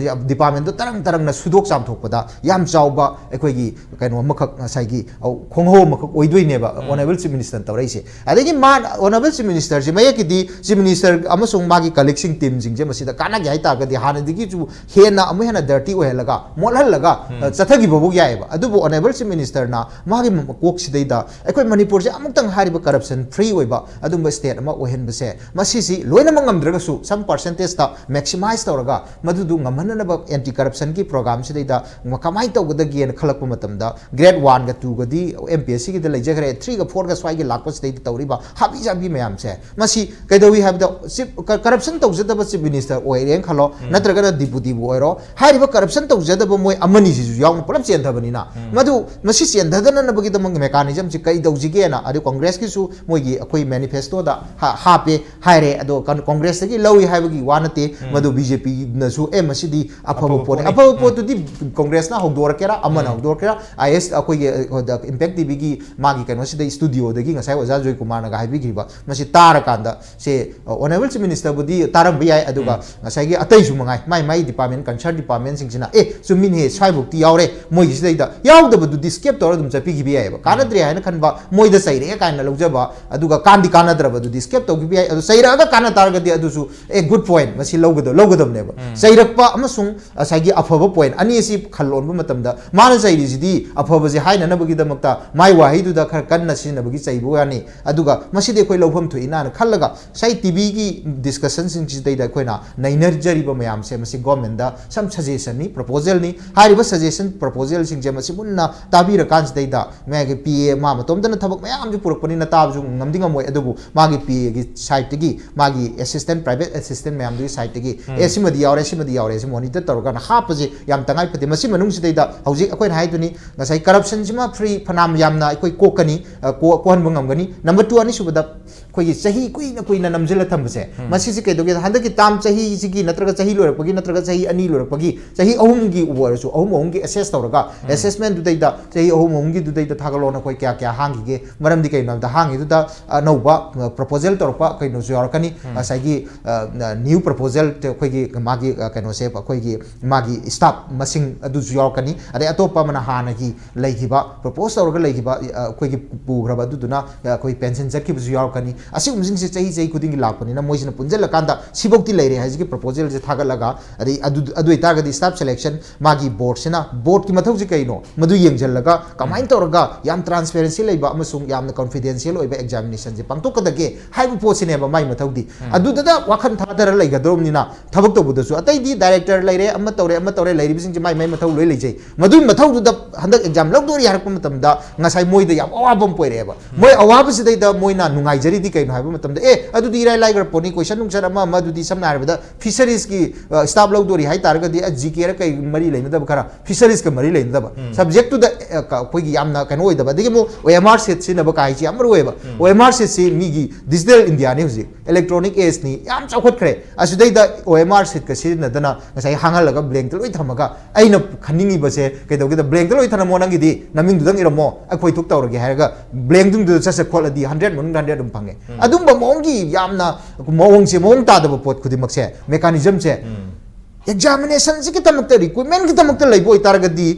ꯗꯤꯄꯥꯔꯠꯃꯦꯟꯗꯣ ꯇꯔꯪ ꯇꯔꯪꯅ ꯁꯨꯗꯣꯛ ꯆꯥꯝꯊꯣꯛꯄꯗ ꯌꯥꯝ ꯆꯥꯎꯕ ꯑꯩꯈꯣꯏꯒꯤ ꯀꯩꯅꯣ ꯑꯃꯈꯛ, ꯉꯁꯥꯏꯒꯤ ꯈꯣꯡꯍꯧ ꯑꯃꯈꯛ ꯑꯣꯏꯗꯣꯏꯅꯦꯕ ꯑꯣꯅꯔꯦꯕꯜ ꯆꯤꯐ ꯃꯤꯅꯤꯁꯇꯔꯅ ꯇꯧꯔꯛꯏꯁꯦ꯫ ꯑꯗꯒꯤ ꯃꯥ ꯑꯣꯅꯔꯦꯕꯜ ꯆꯤꯐ ꯃꯤꯅꯤꯁꯇꯔꯁꯦ, ꯃꯌꯦꯛꯀꯤꯗꯤ ꯆꯤꯐ ꯃꯤꯅꯤꯁꯇꯔ ꯑꯃꯁꯨꯡ ꯃꯥꯒꯤ ꯀꯂꯤꯛꯁꯤꯡ, ꯇꯤꯝꯁꯤꯡꯁꯦ ꯃꯁꯤꯗ ꯀꯥꯟꯅꯒꯦ ꯍꯥꯏ ꯇꯥꯔꯒꯗꯤ ꯍꯥꯟꯅꯗꯒꯤꯁꯨ ꯍꯦꯟꯅ ꯑꯃꯨꯛ ꯍꯦꯟꯅ ꯗꯔꯇꯤ ꯑꯣꯏꯍꯜꯂꯒ, ꯃꯣꯠꯍꯜꯂꯒ, ꯆꯠꯊꯈꯤꯕꯐꯥꯎ ꯌꯥꯏꯑꯕ꯫ ꯑꯗꯨꯕꯨ ꯑꯣꯅꯔꯦꯕꯜ ꯆꯤꯐ ꯃꯤꯅꯤꯁꯇꯔꯅ ꯃꯥꯒꯤ ꯃꯀꯣꯛꯁꯤꯗꯩꯗ ꯑꯩꯈꯣꯏ ꯃꯅꯤꯄꯨꯔꯁꯦ ꯑꯃꯨꯛꯇꯪ ꯍꯥꯏꯔꯤꯕ ꯀꯔꯞꯁꯟ ꯐ꯭ꯔꯤ ꯑꯣꯏꯕ ꯑꯗꯨꯝꯕ ꯁ꯭ꯇꯦꯠ ꯑꯃ ꯑꯣꯏꯍꯟꯕꯁꯦ, ꯃꯁꯤꯁꯤ ꯂꯣꯏꯅꯃꯛ ꯉꯝꯗ꯭ꯔꯒꯁꯨ some percentageꯇ maximize ꯇꯧꯔꯒ ꯃꯗꯨꯗꯨ ꯉꯝꯍꯟꯅꯅꯕ ꯑꯦꯟꯇꯤ ꯀꯔꯞꯁꯟꯒꯤ ꯄ꯭ꯔꯣꯒ꯭ꯔꯥꯝꯁꯤꯗꯩꯗ ꯀꯃꯥꯏꯅ ꯇꯧꯒꯗꯒꯦꯅ ꯈꯜꯂꯛꯄ ꯃꯇꯝꯗ, ꯒ꯭ꯔꯦꯗ ꯋꯥꯟꯒ ꯇꯨꯒꯗꯤ ꯑꯦꯝ ꯄꯤ ꯑꯦꯁ ꯁꯤꯒꯤꯗ ꯂꯩꯖꯈ꯭ꯔꯦ, ꯊ꯭ꯔꯤꯒ ꯐꯣꯔꯒ ꯁ꯭ꯋꯥꯏꯒꯤ ꯂꯥꯛꯄꯁꯤꯗꯩꯗ ꯇꯧꯔꯤꯕ ꯍꯥꯕꯤ ꯖꯥꯕꯤ ꯃꯌꯥꯝꯁꯦ, ꯃꯁꯤ ꯀꯩꯗꯧꯏ ꯍꯥꯏꯕꯗ, ꯆꯤꯐ ꯀ-, ꯀꯔꯞꯁꯟ ꯇꯧꯖꯗꯕ ꯆꯤꯐ ꯃꯤꯅꯤꯁꯇꯔ ꯑꯣꯏꯔꯦꯅ ꯈꯜꯂꯣ, ꯅꯠꯇ꯭ꯔꯒꯅ ꯗꯤꯄꯨꯇꯤꯕꯨ ꯑꯣꯏꯔꯣ, ꯍꯥꯏꯔꯤꯕ ꯀꯔꯞꯁꯟ ꯇꯧꯖꯗꯕ ꯃꯣꯏ ꯑꯃꯅꯤꯁꯤꯁꯨ ꯌꯥꯎꯅ ꯄꯨꯂꯞ ꯆꯦꯟꯊꯕꯅꯤꯅ, ꯃꯗꯨ ꯃꯁꯤ ꯆꯦꯟꯊꯗꯅꯅꯕꯒꯤꯗꯃꯛ ꯃꯦꯀꯥꯅꯤꯖꯝꯁꯤ ꯀꯩ ꯇꯧꯁꯤꯒꯦꯅ ꯑꯗꯨ ꯀꯣꯡꯒ꯭ꯔꯦꯁꯀꯤꯁꯨ ꯃꯣꯏꯒꯤ ꯑꯩꯈꯣꯏ ꯃꯦꯅꯤꯐꯦꯁꯇꯣꯗ ꯍꯥ-, ꯍꯥꯞꯄꯦ ꯍꯥꯏꯔꯦ꯫ ꯑꯗꯣ ꯀꯟ-, ꯀꯣꯡꯒ꯭ꯔꯦꯁꯇꯒꯤ ꯂꯧꯏ ꯍꯥꯏꯕꯒꯤ ꯋꯥ ꯅꯠꯇꯦ, ꯃꯗꯨ ꯕꯤ ꯖꯦ ꯄꯤꯅꯁꯨ, "ꯑꯦ, ꯃꯁꯤꯗꯤ ꯑꯐꯕ ꯑꯐꯕ ꯄꯣꯠꯅꯤ"꯫ ꯄꯣꯠꯅꯤ꯫ ꯑꯐꯕ ꯄꯣꯠꯇꯨꯗꯤ ꯀꯣꯡꯒ꯭ꯔꯦꯁꯅ ꯍꯧꯗꯣꯔꯛꯀꯦꯔꯥ, ꯑꯃꯅ ꯍꯧꯗꯣꯔꯛꯀꯦꯔꯥ, ꯑꯥꯏ ꯑꯦꯁ ꯑꯩꯈꯣꯏꯒꯤ, ꯑ, ꯏꯝꯄꯦꯛ ꯇꯤ ꯚꯤꯒꯤ ꯃꯥꯒꯤ ꯀꯩꯅꯣꯁꯤꯗ ꯁ꯭ꯇꯨꯗꯤꯑꯣꯗꯒꯤ ꯉꯁꯥꯏ ꯑꯣꯖꯥ ꯖꯣꯏꯀꯨꯃꯥꯔꯅꯒ ꯍꯥꯏꯕꯤꯈꯤꯕ, ꯃꯁꯤ ꯇꯥꯔꯀꯥꯟꯗ ꯁꯦ, ꯑ, ꯑꯣꯅꯔꯦꯕꯜ ꯆꯤꯐ ꯃꯤꯅꯤꯁꯇꯔꯕꯨꯗꯤ ꯇꯥꯔꯝꯕ ꯌꯥꯏ, ꯑꯗꯨꯒ ꯉꯁꯥꯏꯒꯤ ꯑꯇꯩꯁꯨ ꯃꯉꯥꯏ, ꯃꯥꯏ ꯃꯥꯏ ꯗꯤꯄꯥꯔꯠꯃꯦꯟ, ꯀꯟꯁꯔꯟ ꯗꯤꯄꯥꯔꯠꯃꯦꯟꯁꯤꯡꯁꯤꯅ, "ꯑꯦ, ꯆꯨꯝꯃꯤꯅꯦꯍꯦ, ꯁ꯭ꯋꯥꯏꯐꯧꯛꯇꯤ ꯌꯥꯎꯔꯦ, ꯃꯣꯏꯒꯤꯁꯤꯗꯩꯗ ꯌꯥꯎꯗꯕꯗꯨꯗꯤ ꯁ꯭ꯀꯦꯞ ꯇꯧꯔ ꯑꯗꯨꯝ ꯆꯠꯄꯤꯈꯤꯕ ꯌꯥꯏꯑꯕ, ꯀꯥꯟꯅꯗ꯭ꯔꯦ ꯍꯥꯏꯅ ꯈꯟꯕ, ꯃꯣꯏꯗ ꯆꯩꯔꯛꯑꯦ ꯀꯥꯏꯅ ꯂꯧꯖꯕ, ꯑꯗꯨꯒ ꯀꯥꯟꯗꯤ ꯀꯥꯟꯅꯗ꯭ꯔꯕꯗꯨꯗꯤ ꯁ꯭ꯀꯦꯞ ꯇꯧꯈꯤꯕ ꯌꯥꯏ꯫ ꯑꯗꯨ ꯆꯩꯔꯛꯑꯒ ꯀꯥꯟꯅ ꯇꯥꯔꯒꯗꯤ ꯑꯗꯨꯁꯨ, ꯑꯦ, ꯒꯨꯗ ꯄꯣꯏꯟ, ꯃꯁꯤ ꯂꯧꯒꯗ-, ꯂꯧꯒꯗꯕꯅꯦꯕ꯫ ꯆꯩꯔꯛꯄ ꯑꯃꯁꯨꯡ ꯉꯁꯥꯏꯒꯤ ꯑꯐꯕ ꯄꯣꯏꯟ ꯑꯅꯤ ꯑꯁꯤ ꯈꯜꯂꯣꯟꯕ ꯃꯇꯝꯗ, ꯃꯥꯅ ꯆꯩꯔꯤꯁꯤꯗꯤ ꯑꯐꯕꯁꯦ ꯍꯥꯏꯅꯅꯕꯒꯤꯗꯃꯛꯇ ꯃꯥꯏ ꯋꯥꯍꯩꯗꯨꯗ ꯈꯔ ꯀꯟꯅ ꯁꯤꯖꯤꯟꯅꯕꯒꯤ ꯆꯩꯕ ꯋꯥꯅꯤ, ꯑꯗꯨꯒ ꯃꯁꯤꯗꯤ ꯑꯩꯈꯣꯏ ꯂꯧꯐꯝ ꯊꯣꯛꯏꯅ ꯈꯜꯂꯒ ꯉꯁꯥꯏ ꯇꯤ ꯚꯤꯒꯤ ꯗꯤꯁꯀꯁꯟꯁꯤꯡꯁꯤꯗꯩꯗ ꯑꯩꯈꯣꯏꯅ ꯅꯩꯅꯖꯔꯤꯕ ꯃꯌꯥꯝꯁꯦ, ꯃꯁꯤ ꯒꯣꯔꯃꯦꯟꯗ ꯁꯝ ꯁꯖꯦꯁꯟꯅꯤ, ꯄ꯭ꯔꯄꯣꯖꯦꯜꯅꯤ꯫ ꯍꯥꯏꯔꯤꯕ ꯁꯖꯦꯁꯟ, ꯄ꯭ꯔꯄꯣꯖꯦꯜꯁꯤꯡꯁꯦ ꯃꯁꯤ ꯃꯨꯟꯅ ꯇꯥꯕꯤꯔꯀꯥꯟꯁꯤꯗꯩꯗ, ꯃꯥꯒꯤ ꯄꯤ ꯑꯦ ꯃꯥ ꯃꯇꯣꯝꯇꯅ ꯊꯕꯛ ꯃꯌꯥꯝꯁꯨ ꯄꯨꯔꯛꯄꯅꯤꯅ ꯇꯥꯕꯁꯨ ꯉꯝꯗꯤ ꯉꯝꯃꯣꯏ, ꯑꯗꯨꯕꯨ ꯃꯥꯒꯤ ꯄꯤ ꯑꯦꯒꯤ ꯁꯥꯏꯠꯇꯒꯤ, ꯃꯥꯒꯤ ꯑꯦꯁꯤꯁꯇꯦꯟ, ꯄ꯭ꯔꯥꯏꯚꯦꯠ ꯑꯦꯁꯤꯁꯇꯦꯟ ꯃꯌꯥꯝꯗꯨꯒꯤ ꯁꯥꯏꯠꯇꯒꯤ, "ꯑꯦ, ꯁꯤꯃꯗꯤ ꯌꯥꯎꯔꯦ, ꯁꯤꯃꯗꯤ ꯌꯥꯎꯔꯦ", ꯁꯤ ꯃꯣꯅꯤꯇꯔ ꯇꯧꯔꯀꯥꯟꯗ ꯍꯥꯞꯄꯁꯦ ꯌꯥꯝ ꯇꯉꯥꯏ ꯐꯗꯦ꯫ ꯃꯁꯤ ꯃꯅꯨꯡꯁꯤꯗꯩꯗ ꯍꯧꯖꯤꯛ ꯑꯩꯈꯣꯏꯅ ꯍꯥꯏꯗꯨꯅꯤ, ꯉꯁꯥꯏ ꯀꯔꯞꯁꯟꯁꯤꯃ ꯐ꯭ꯔꯤ ꯐꯅꯌꯥꯝ ꯌꯥꯝꯅ ꯑꯩꯈꯣꯏ ꯀꯣꯛꯀꯅꯤ, ꯑ, ꯀꯣ-, ꯀꯣꯛꯍꯟꯕ ꯉꯝꯒꯅꯤ꯫ ꯅꯝꯕꯔ ꯇꯨ, ꯑꯅꯤꯁꯨꯕꯗ, ꯑꯩꯈꯣꯏꯒꯤ ꯆꯍꯤ ꯀꯨꯏꯅ ꯀꯨꯏꯅ ꯅꯝꯁꯤꯜꯂ ꯊꯝꯕꯁꯦ, ꯃꯁꯤꯁꯤ ꯀꯩꯗꯧꯒꯦꯗ, ꯍꯟꯗꯛꯀꯤ ꯇꯥꯝ ꯆꯍꯤꯁꯤꯒꯤ ꯅꯠꯇ꯭ꯔꯒ ꯆꯍꯤ ꯂꯣꯏꯔꯛꯄꯒꯤ ꯅꯠꯇ꯭ꯔꯒ ꯆꯍꯤ ꯑꯅꯤ ꯂꯣꯏꯔꯛꯄꯒꯤ, ꯆꯍꯤ ꯑꯍꯨꯝꯒꯤ ꯑꯣꯏꯔꯁꯨ, ꯑꯍꯨꯝ ꯑꯍꯨꯝꯒꯤ ꯑꯦꯁꯦꯁ ꯇꯧꯔꯒ, ꯑꯦꯁꯦꯁꯃꯦꯟꯗꯨꯗꯩꯗ ꯆꯍꯤ ꯑꯍꯨꯝ ꯑꯍꯨꯝꯒꯤꯗꯨꯗꯩꯗ ꯊꯥꯒꯠꯂꯣꯅ ꯑꯩꯈꯣꯏ ꯀꯌꯥ ꯀꯌꯥ ꯍꯥꯡꯈꯤꯒꯦ? ꯃꯔꯝꯗꯤ ꯀꯩꯅꯣ ꯍꯥꯏꯕꯗ, ꯍꯥꯡꯉꯤꯗꯨꯗ ꯑꯅꯧꯕ, ꯑ, ꯄ꯭ꯔꯄꯣꯖꯦꯜ ꯇꯧꯔꯛꯄ ꯀꯩꯅꯣꯁꯨ ꯌꯥꯎꯔꯛꯀꯅꯤ꯫ ꯉꯁꯥꯏꯒꯤ new proposal ꯑꯩꯈꯣꯏꯒꯤ ꯃꯥꯒꯤ ꯀꯩꯅꯣꯁꯦ ꯑꯩꯈꯣꯏꯒꯤ ꯃꯥꯒꯤ staff ꯃꯁꯤꯡ ꯑꯗꯨꯁꯨ ꯌꯥꯎꯔꯛꯀꯅꯤ꯫ ꯑꯗꯩ ꯑꯇꯣꯞꯄ ꯑꯃꯅ ꯍꯥꯟꯅꯒꯤ ꯂꯩꯈꯤꯕ, propose ꯇꯧꯔꯒ ꯂꯩꯈꯤꯕ ꯑꯩꯈꯣꯏꯒꯤ ꯄꯨꯈ꯭ꯔꯕ ꯑꯗꯨꯗꯨꯅ ꯑꯩꯈꯣꯏ pension ꯆꯠꯈꯤꯕꯁꯨ ꯌꯥꯎꯔꯛꯀꯅꯤ꯫ ꯑꯁꯤꯒꯨꯝꯕꯁꯤꯡꯁꯦ ꯆꯍꯤ ꯆꯍꯤ ꯈꯨꯗꯤꯡꯒꯤ ꯂꯥꯛꯄꯅꯤꯅ ꯃꯣꯏꯁꯤꯅ ꯄꯨꯟꯁꯤꯜꯂꯀꯥꯟꯗ ꯁꯤꯐꯧꯇꯤ ꯂꯩꯔꯦ ꯍꯥꯏꯁꯤꯒꯤ proposalꯁꯦ ꯊꯥꯒꯠꯂꯒ, ꯑꯗꯩ ꯑꯗꯨ ꯑꯗꯨ ꯑꯣꯏꯇꯥꯔꯒꯗꯤ staff selection ꯃꯥꯒꯤ boardꯁꯤꯅ, boardꯀꯤ ꯃꯊꯧꯁꯤ ꯀꯩꯅꯣ ꯃꯗꯨ ꯌꯦꯡꯁꯤꯜꯂꯒ ꯀꯃꯥꯏꯅ ꯇꯧꯔꯒ ꯌꯥꯝ transparency ꯂꯩꯕ ꯑꯃꯁꯨꯡ ꯌꯥꯝꯅ confidential ꯑꯣꯏꯕ examinationꯁꯦ ꯄꯥꯡꯊꯣꯛꯀꯗꯒꯦ ꯍꯥꯏꯕ ꯄꯣꯠꯁꯤꯅꯦꯕ ꯃꯥꯏ ꯃꯊꯧꯗꯤ꯫ ꯑꯗꯨꯗ ꯋꯥꯈꯜ ꯊꯥꯗꯔ ꯂꯩꯒꯗꯧꯔꯕꯅꯤꯅ ꯊꯕꯛ ꯇꯧꯕꯗꯁꯨ ꯑꯇꯩꯗꯤ director ꯂꯩꯔꯦ, ꯑꯃ ꯇꯧꯔꯦ, ꯑꯃ ꯇꯧꯔꯦ, ꯂꯩꯔꯤꯕꯁꯤꯡꯁꯦ ꯃꯥꯏ ꯃꯥꯏ ꯃꯊꯧ ꯂꯣꯏ ꯂꯩꯖꯩ꯫ ꯃꯗꯨꯒꯤ ꯃꯊꯧꯗꯨꯗ ꯍꯟꯗꯛ exam ꯂꯧꯗꯣꯔꯤ ꯍꯥꯏꯔꯛꯄ ꯃꯇꯝꯗ ꯉꯁꯥꯏ ꯃꯣꯏꯗ ꯌꯥꯝ ꯑꯋꯥꯕ ꯑꯃ ꯄꯣꯏꯔꯛꯑꯦꯕ꯫ ꯃꯣꯏ ꯑꯋꯥꯕꯁꯤꯗꯩꯗ ꯃꯣꯏꯅ ꯅꯨꯡꯉꯥꯏꯖꯔꯤꯗꯤ ꯀꯩꯅꯣ ꯍꯥꯏꯕ ꯃꯇꯝꯗ, ꯑꯦ, ꯑꯗꯨꯗꯤ ꯏꯔꯥꯏ ꯂꯥꯏꯈ꯭ꯔ ꯄꯣꯠꯅꯤ, question ꯅꯨꯡꯁꯟ ꯑꯃ ꯑꯃ, ꯑꯗꯨꯗꯤ ꯁꯝꯅ ꯍꯥꯏꯔꯕꯗ fisheries ꯀꯤ staff ꯂꯧꯗꯣꯔꯤ ꯍꯥꯏꯇꯥꯔꯒꯗꯤ, ꯑ, GK ꯔ ꯀꯩ ꯃꯔꯤ ꯂꯩꯅꯗꯕ ꯈꯔ, fisheries ꯀ ꯃꯔꯤ ꯂꯩꯅꯗꯕ subject ꯇꯨꯗ ꯑꯩꯈꯣꯏꯒꯤ ꯌꯥꯝꯅ ꯀꯩꯅꯣ ꯑꯣꯏꯗꯕ꯫ ꯑꯗꯒꯤ ꯑꯃꯨꯛ OMR sheet ꯁꯤꯖꯤꯟꯅꯕ ꯀꯥꯏꯁꯤ ꯌꯥꯝ ꯃꯔꯨ ꯑꯣꯏꯌꯦꯕ꯫ OMR sheet ꯁꯤ ꯃꯤꯒꯤ digital India ꯅꯤ ꯍꯧꯖꯤꯛ, electronic age ꯅꯤ, ꯌꯥꯝ ꯆꯥꯎꯈꯠꯈ꯭ꯔꯦ꯫ ꯑꯁꯤꯗꯩꯗ OMR sheet ꯀ ꯁꯤꯖꯤꯟꯅꯗꯅ ꯉꯁꯥꯏ ꯍꯥꯡꯍꯜꯂꯒ blank ꯇ ꯂꯣꯏ ꯊꯝꯃꯒ, ꯑꯩꯅ ꯈꯟꯅꯤꯡꯉꯤꯕꯁꯦ ꯀꯩꯗꯧꯒꯦꯗ, blank ꯇ ꯂꯣꯏ ꯊꯝꯃꯣ, ꯅꯪꯒꯤꯗꯤ ꯅꯃꯤꯡꯗꯨꯗꯪ ꯏꯔꯝꯃꯣ, ꯑꯩꯈꯣꯏ ꯊꯣꯛ ꯇꯧꯔꯒꯦ ꯍꯥꯏꯔꯒ blank ꯇꯨꯗ ꯆꯠꯁꯦ ꯈꯣꯠꯂꯗꯤ hundred ꯃꯅꯨꯡꯗ hundred ꯑꯗꯨꯝ ꯐꯪꯉꯦ꯫ ꯑꯗꯨꯝꯕ ꯃꯑꯣꯡꯒꯤ ꯌꯥꯝꯅ ꯃꯑꯣꯡꯁꯦ, ꯃꯑꯣꯡ ꯇꯥꯗꯕ ꯄꯣꯠ ꯈꯨꯗꯤꯡꯃꯛꯁꯦ, mechanism ꯁꯦ, examination ꯁꯤꯒꯤꯗꯃꯛꯇ, recruitment ꯀꯤꯗꯃꯛꯇ ꯂꯩꯕ ꯑꯣꯏꯇꯥꯔꯒꯗꯤ